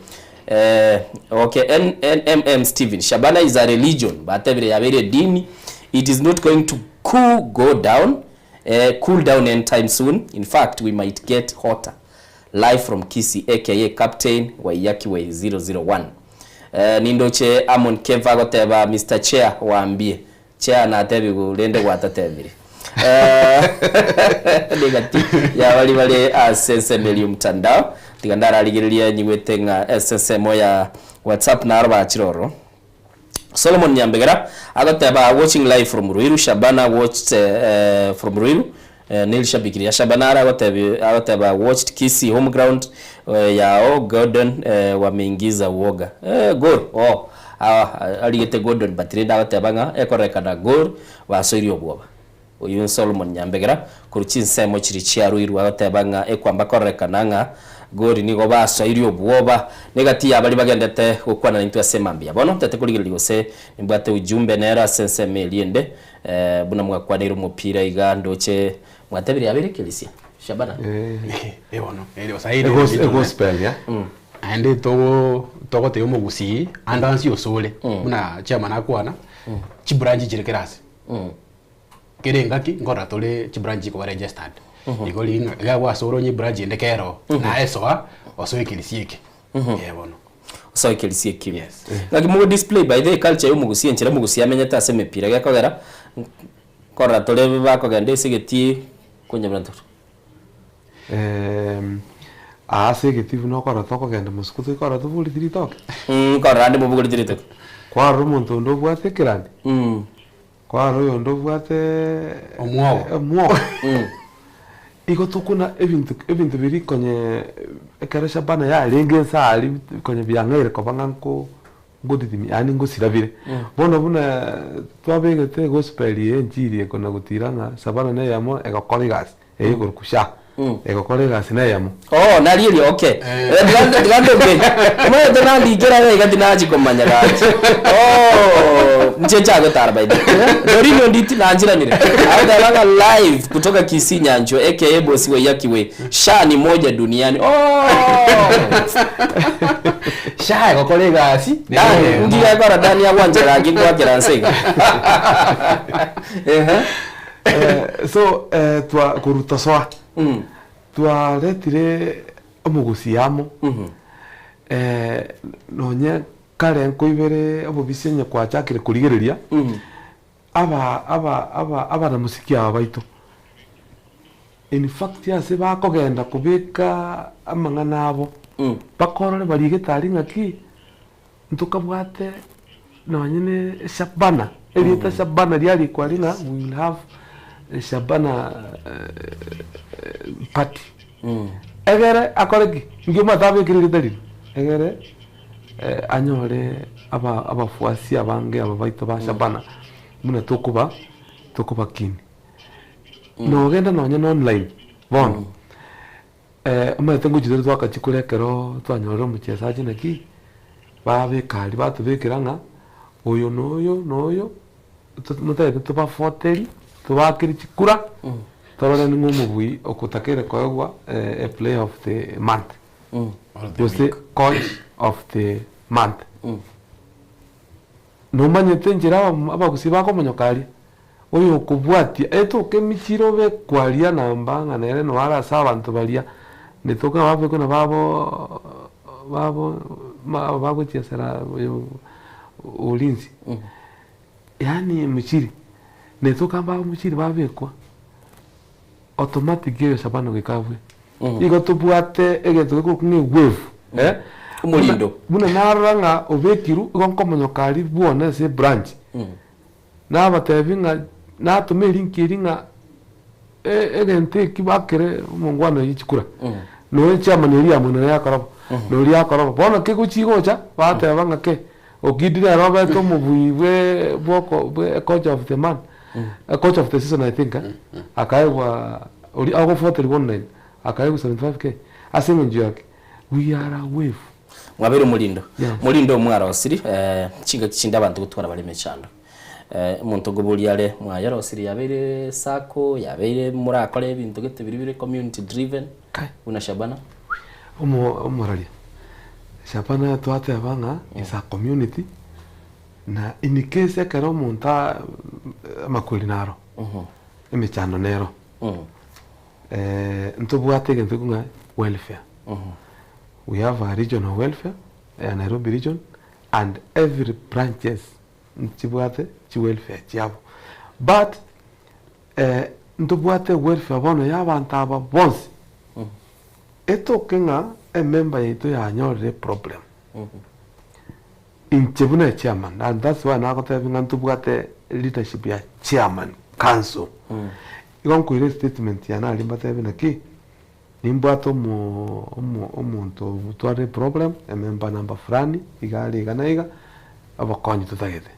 Speaker 3: Okay, NMM Stephen, Shabana is a religion, batebire yabeire edini, it is not going to cool go down, cool down anytime soon, in fact we might get hotter. Live from Kisii aka Captain Waiyaki Way 001 eh, nindoche Amon Keva agoteba Mister Chair waambie Chair natebigu rende gwatatebire eh, negati ya bari bare ase ensemo eria omtandao tiga ndararigereria nyigwete ng'a ase ensemo ya WhatsApp naro bachire ororo Solomon Nyambegera agoteba watching live from Ruiru Shabana watched eh, from Ruiru eh, Neil Shabiki riria Shabana are agotebi agoteba watched Kisii home ground eh, yao Gordon eh, wameingiza uoga eh, goal oh ah, arigete Gordon but rende agoteba ng'a ekorekana goal basoirie obwoba Oyio Solomon Nyambegera korwa chinsemo chiria chia Ruiru agoteba ng'a ekwamba kororekana ng'a Gori nigo basoirie obwoba negati ya baria bagendete gokwana naintwe ase mambia. Bono ntete korigereria gose nimbwate ujumbe nero ase ensemo eria ende buna mwakwaneire omopira iga ndoche mwatebirie yabeire ekerisia Shabana.
Speaker 18: Eh bono Egospel ya naende togo togotebia omogusii ande onsi osore buna chairman akwana chibranch chire kera ase. Kera engaki nkorora tore chibranch chikoba registered. Igo riria ng'a iga gwasore onye ebranch ende kero naye soa osoe ekerisia eke. Eh bono.
Speaker 3: Osoe ekerisia ekio. Yes. Ng'aki mogo display by the way culture ya omogusia enchera omogusia amenyete ase emepira gekogera nkorora tore bakogenda ase egetii konyabuna tore.
Speaker 17: Ase egetii buna okorora tokogenda mosiko toikorora toboreti ritoke.
Speaker 3: Nkorora ande mobogoretie ritoke.
Speaker 17: Kwarora omonto onde obwate ekerandi. Kwarora oyonde obwate
Speaker 18: Omwogo.
Speaker 17: omwogo. Igo tokuna ebinto ebinto biria konye ekero Shabana yarenge ense aria konye biang'aire koba ng'a nko ngodidimia yaani ngosira bire. Bono buna twabegete egospel eye enchiri ekona gotira ng'a Shabana na eyemo egokora egasi. Eye korokwa sha egokora egasi neyemo.
Speaker 3: Oh nari erio okay. Eh tiga tiga ndoke. Omanyete nandikera iga iga tinachi komanya gaki. Oh inche nchagotara by the way. Doreen Onditi nanchiranire. Agoteba ng'a live kutoka Kisii Nyanchwa aka Bosi Waiyaki Way. Sha ni moja duniani. Oh!
Speaker 18: Sha egokora egasi
Speaker 3: Dan, nki gekora Dan agwancha gaki nkwakera nse iga. Ehe.
Speaker 17: So twa korwa tosoa twaretire omogusi amo nonye kare nkoibere obobisi onye kwachakire korigereria aba aba aba abanamusiki aba baito in fact ase bakogenda kobeka amang'ana abo bakorore barigete aria ng'aki. Ntokabwate nonye na Shabana, erieta Shabana riarikwa aria ng'a we will have a Shabana party. Egere akore ki? Inki omanyete abekire erieta riria? Egere anyore aba abafuasi abange aba baito ba Shabana buna tokoba tokobakinia. Nogenda nonye na online bono. Omanyete ngochia tore twakachia kore ekero twanyorire omochesachi naki, babeka aria batobekera ng'a oyo na oyo na oyo, motagete tobafoterie, tobaakere chikura, torore ning'o omobui okotakeire koegwa a player of the month, gose coach of the month. Nomanyete enchera abagusii bakomonyoka aria? Oyokobwatia etoke emichire obekwe aria namba ng'a nere noyo are ase abanto baria, netoke ng'a babekwe na babo babo aba bagochiesera oyo ulinzi. Yaani omochiri, netoka mbabe omochiri babekwa, automatic eyo Shabana goika abue. Igo tobwate egento gekorokwa ng'a ewave eh,
Speaker 3: Omorindo.
Speaker 17: Buna narora ng'a obekirwe, igo nkomonyoka aria bwone ase ebranch. Nabatebi ng'a natome erinki eri ng'a egento eki bakere omongwana oyio chikura, nonya echairman eria ya mwena yakora bo, na oria akora bo. Bono kegochia gocha, bateba ng'a kei, Okidi nere obete omobui bwe bwoko bwe coach of the month, coach of the season I think eh, akaegwa oria agofuaterigwa online, akaegwa 75K ase eng'encho ya ki? We are a wave.
Speaker 3: Mwabeire omorindo. Morindo omwarosiri, chingaki chinde abanto gotwara bare emechando. Omonto nkoboria are, mwayerosirie yabeire sacco, yabeire morakore ebinto gete biria bire community driven, buna Shabana?
Speaker 17: Omo omoraria, Shabana twateba ng'a is a community, na in case ekero omonto aa amakweri naro, emechando nero, ntobwate egento ng'a welfare. We have a regional welfare ya Nairobi region and every branches nchibwate chi welfare chiabo. But ntobwate welfare bono ya abanto aba bonsi, etoke ng'a emember yaito yanyorire eproblem, inche buna echairman and that's why nagotebia ng'a ntobwate leadership ya chairman council, igo nkoira estatement yane aria mbatebie naki. Nimbwate omo omo omonto otwarire eproblem, emember namba fulani, iga are iga na iga, obokonyi totagete.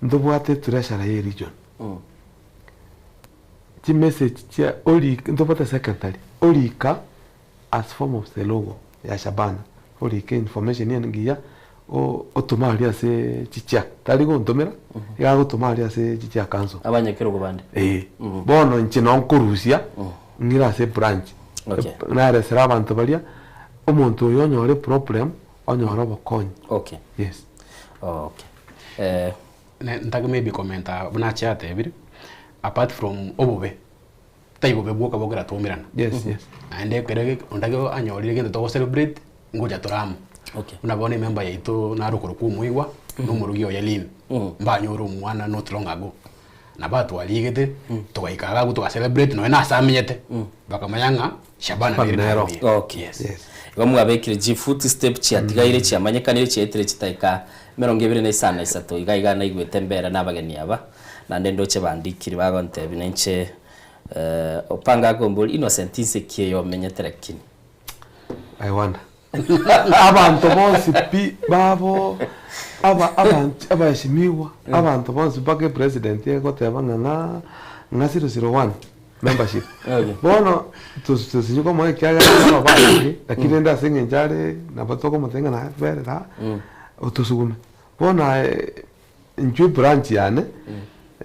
Speaker 17: Ntobwate etreasurer ya eregion, chimessage chia orike, ntobwate secretary, orika as form of the logo ya Shabana, orike information engiya, o otome aria ase chichair, tari gontomera, iga agotoma aria ase chichair council.
Speaker 3: Abanyakerogo bande.
Speaker 17: Eeh, bono inche noo nkorusia, ng'ire ase ebranch,
Speaker 3: Okay.
Speaker 17: naeresera abanto baria, omonto oyo onyore eproblem, onyore obokonyi.
Speaker 3: Okay.
Speaker 17: Yes.
Speaker 3: Okay. Eh.
Speaker 18: Ne ntake maybe komenta buna ache atebire, apart from obobe, taibo bobe bwoka bokera twaumerana.
Speaker 17: Yes, yes.
Speaker 18: Naende ekero ge onde ake anyorire egento togo celebrate, ngocha tore amo.
Speaker 3: Okay.
Speaker 18: Buna bono emember yaito naro okorokwa omoigwa, na omorogi oye Lynn, mbanyore omwana not long ago. Nabo atwarigete, togaika iga abwo toga celebrate nonye na ase amenyete, bakamanya ng'a Shabana nere
Speaker 17: Nero.
Speaker 18: naye.
Speaker 3: Okay.
Speaker 18: Yes.
Speaker 3: Igo mwabekire chifoot step chiatigaire chiamanyekanire chiaetire chidakika emerongo ebere na isano na isato iga iga naigwete mbera na abageni aba naende ndoche bandikire bagontebia na inche Opanga akomboria Innocent inse ki eye omenyete lakini.
Speaker 17: I wonder. Abanto bonsi pi babo aba abanch abaheshimiwa abanto bonsi mpaka epresident egoteba ng'a ng'a ng'a 001 membership. Bono tosi tosinye komoa ekiagera nabo abange lakini rende ase eng'encho are nabo tokomotebia ng'a naye berera aa otosugume. Bono aye Inchuo ebranch yane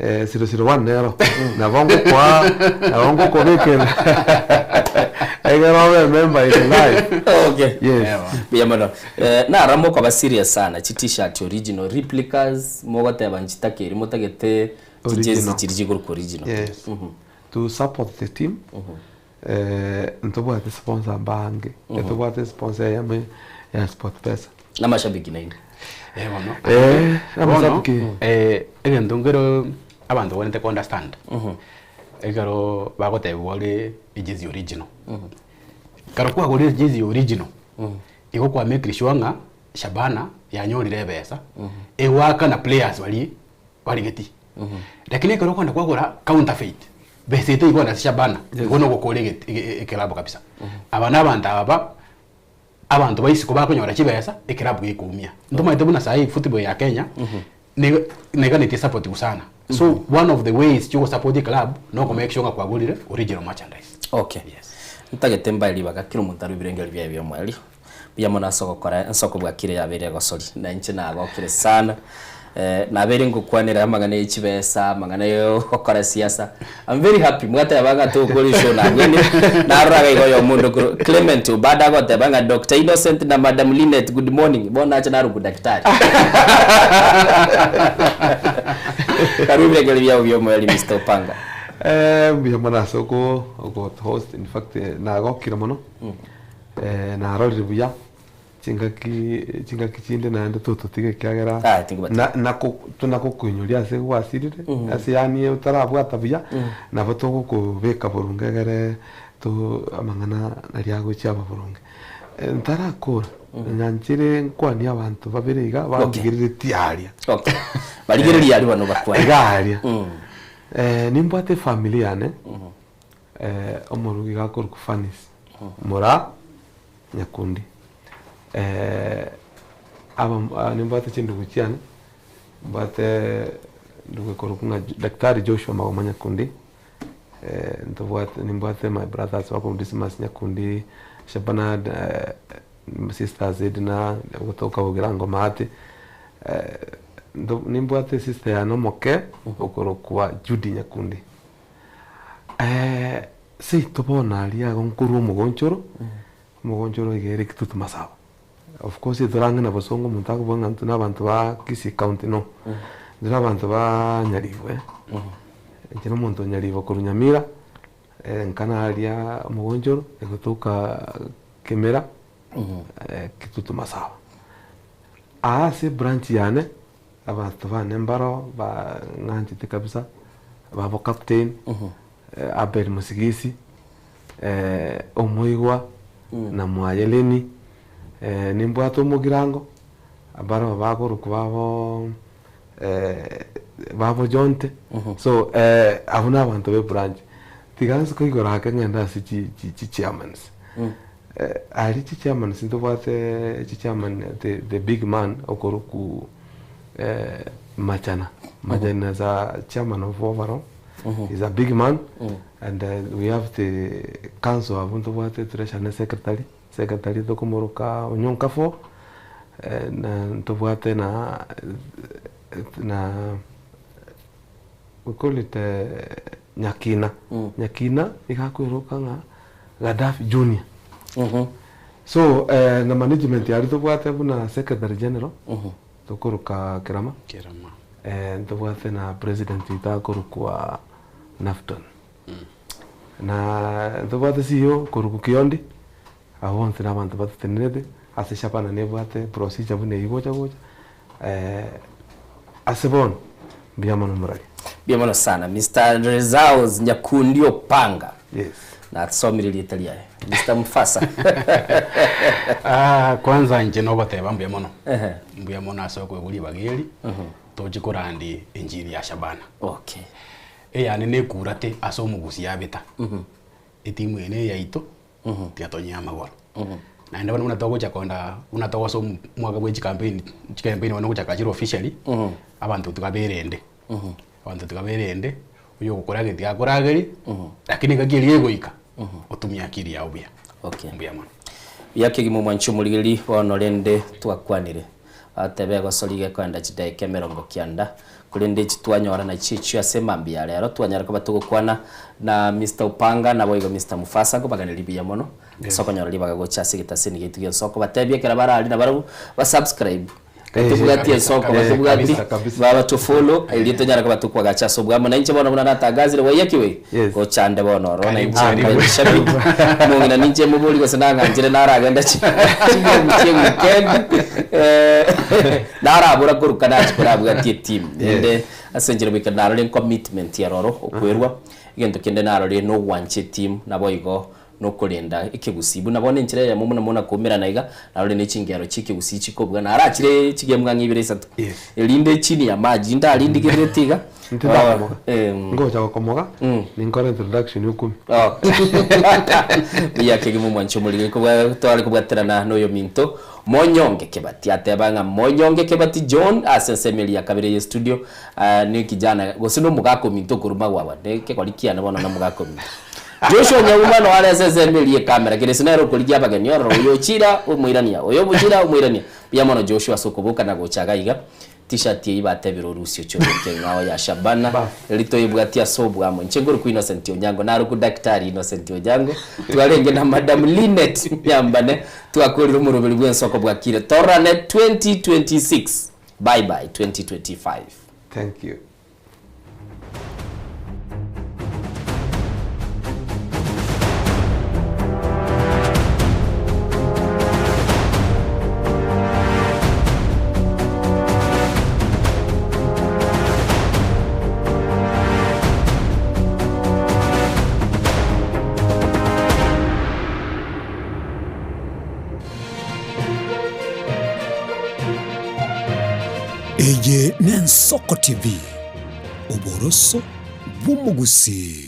Speaker 17: 001 nero nabo ngokoa nabo ngokobekera egere obe emember in life.
Speaker 3: Okay.
Speaker 17: Yes.
Speaker 3: Mbuya mono. Eh, nara mokoba serious sana chi t-shirt original replicas mogoteba nchitakeri motagete chijezi
Speaker 17: Original.
Speaker 3: chiri chigorokwa original.
Speaker 17: Yes. To support the team ntobwate sponsor mbange, ntobwate sponsor eyemo ya Sportpesa.
Speaker 3: Namashabiki naende.
Speaker 18: Eh bono.
Speaker 17: Eh,
Speaker 18: Bono,
Speaker 17: amashabiki.
Speaker 18: egento nkero abanto bagwenerete ko understand, ekero bagotebiwa ore ejezi original, ekero kwagorire ejezi original, igo kwa make sure ng'a. Shabana yanyorire ebesa, egoakana players baria barigeti. Lakini ekero okogenda kwagora counterfeit, besa eye teigoenda ase Shabana, igo nogokora ege ekelab kabisa. Aba na abanto aba ba abanto ba isiko bakonyora chibesa, ekelab gekoumia. Ntomaete buna saii football ya Kenya, nigo neganetie support sana. So one of the ways chiogosupport eclub, noko make sure ng'a kwagorire original merchandise.
Speaker 3: Okay. Ntagete mbae ribaga kera omonto arwe ebirengeri biaye biomoerio. Mbuya mono ase ogokora ense okobua kire yabeire egosori, na inche nagokire sana. Nabeire ngokwanera amang'ana ye chibesa, amang'ana ya ogokora siasa. I'm very happy mwateba ng'a togokora eshow nabwenire, narora iga iga oyomo onde okorwa Clement Obado agoteba ng'a Doctor Innocent na Madam Linet good morning, bono nacha narokwa daktari. Karue ebirengererio biago bia omoerio Mister Opanga.
Speaker 17: Mbuya mono ase oko ogotohost in fact nagokire mono. Narorire buya chingaki chingaki chinde naende tototiga ekiagera
Speaker 3: Aye, tingobatiga.
Speaker 17: na nako tonagokoinyoria ase gwasirire ase yaani otarabwata buya nabo togokobeka boronge egere to amang'ana naria agochia aba boronge. Ntarakora nyanchire nkwanie abanto babere iga bandigereretie aria.
Speaker 3: Okay. Barigereria aria bono bakwane.
Speaker 17: Iga aria. Nimbwate efamiri yane. Omorugi iga akorokwa Fanis Moraa Nyakundi. Aba nimbwate chindugu chiane, mbwate ndugu ekorokwa ng'a Daktari Joshua Magoma Nyakundi, ntobwate nimbwate my brothers bakorokwa Dismas Nyakundi, Shebanad, sisters Edna ogotoka Bogirango Maate, nimbwate sister yane omoke okorokwa Judy Nyakundi. Seito bono aria igo nkorwa omogonchoro, omogonchoro iga ere Kitutu Masaba. Of course etorang'e na bosongo omonto akobua ng'a intwe na abanto ba Kisii County no, intwe na abanto ba Nyaribwe, inche na omonto o Nyaribwe korwa Nyamira, nkana aria omogonchoro egotoka Kemera, Kitutu Masaba. Aa ase ebranch yane. Abanto bane mbaro ba ng'anchete kabisa, babo captain, Abel Musigisi, Omoigwa, na mwaye Lenny, nimbwate omogirango, barabwo bakorokwa babo babo Jonte, so abwo na abanto be branch. Tiga nse koigora ake ng'ende ase chi chi chichairmans. Aria chichairmans ntobwate chichairman the the big man okorokwa Machana, Machana is a chairman of overall, is a big man and we have the council abwo ntobwate treasurer na secretary, secretary tokomoroka Onyonka na ntobwate na na we call it Nyakina, Nyakina iga akweroka ng'a Gaddafi Junior. So na management yaria tobwate buna secretary general tokoroka Kerama, ntobwate na president oito akorokwa Nafton, na ntobwate CEO okorokwa Kiondi, abwo bonsi na abanto batotenerete ase Shabana nebwate procedure buna eywo gocha gocha ase bono mbuya mono morari.
Speaker 3: Mbuya mono sana Mister Results Nyakundi Opanga.
Speaker 17: Yes.
Speaker 3: Nasomire erieta riaye. Mister Mufasa.
Speaker 18: Ah, kwanza inche nogoteba mbuya mono. Mbuya mono ase okoegwa ribaga eri, toche korandi enchiri ya Shabana.
Speaker 3: Okay.
Speaker 18: Eyane nekurate ase omogusi yabeta. Etimu eye neyaito, tiga tonyee amagoro. Naende bono buna togocha kogenda buna togosoa omwaka bwe chikampeni, chikampeni bono gochaka chire officially, abanto tiga berende, abanto tiga berende, oyo ogokorageria tiga akoragerie, lakini engaki eria egoika, otumie akili yago buya.
Speaker 3: Okay.
Speaker 18: Mbuya mono.
Speaker 3: Buya kegima omwanchi omorigereria bono rende twakwanire. Atebe egosori gekoenda chidaeka emerongo kianda, korende echi twanyora nachio echio ase mambia ya rero twanyara koba togokwana na Mister Opanga naboigo Mister Mufasa nkobaganeri buya mono ase okonyora ribaga gocha ase egetaseni giaito gia Ensoko batebie ekero bare aria nabarabwo ba subscribe batobwati Ensoko batobwati baba to follow erio tonyare koba tokwagacha ase obwamo nainche bono buna natangazire waiyaki wei Gocha ande bono ororo na inche mbe eshabiki, omong'ina ninche mobori gose nang'anchire naragenda chigame chie weekend narabora koruka nachia korabwatia etimu. Rende ase enchera goika narore commitment eroro okwerwa, egento kende narorire na ogwancha etimu naboigo. nokorenda ekegusii. Buna bono enchera eyemo buna muna koumerana iga, narore ne chingero chia ekegusii chikobua, narachire chigemu ang'e ibere isato, erinde chini ya maji ndarindigerereti iga.
Speaker 17: Ntindakomoga. Ngocha gokomoga, ninkore introduction okumi.
Speaker 3: Buya kegima omwanchi omoriri kobwa tware kobwaterana na oyominto Monyonge Kebati ateba ng'a Monyonge Kebati John ase ensemo eria ya kabere ye studio ah, ne kijana gose na omogaka ominto okorwa magwagwa ne kegori kiane bono na omogaka ominto Joshua Nyauma no are ase ensemo eria ekamera keresi nere okorigia abageni ororo oyo ochira omoirania oyo omochira omoirania buya mono Joshua ase okoboka na gocha iga iga T-shirt eyio batebire orusie oche obeke eng'ao ya Shabana, eri toyebwatie ase obwamo. Inche nkorokwa Innocent Onyango, narokwa Daktari Innocent Onyango, twarenge na Madam Linet Nyambane, twakorire omoroberi bw'ensoko bwakire. Tororane 2026. Bye bye 2025.
Speaker 17: Thank you.
Speaker 2: Eye n'Ensoko TV, oboroso bw'omogusii.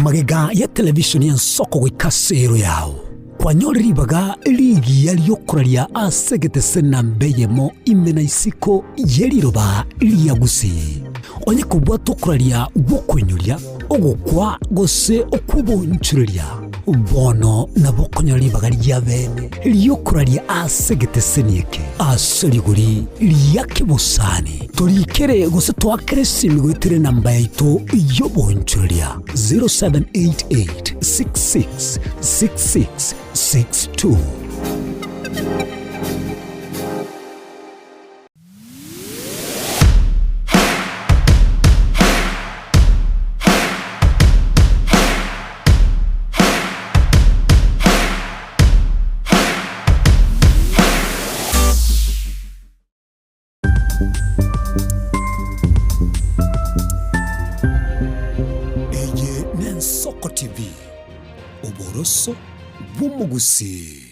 Speaker 2: Magega ya televisheni y'Ensoko goika ase ero yao, kwanyore ribaga rigiya ri'okoraria ase egetese namba eyemo ime na isiko ye riroba ria Gusii. Onye kobwata okoraria gw'okoinyoria, ogokwa gose okw'obonchoreria, bono nabo okonyora ribaga ria bene ri'okoraria ase egeteseni eke ase rigori ria kebosani. Torikere gose toakere esimi goetera enamba yaito y'obonchoreria 0788 66 66 62. Eye n'Ensoko TV, oboroso bw'omogusii.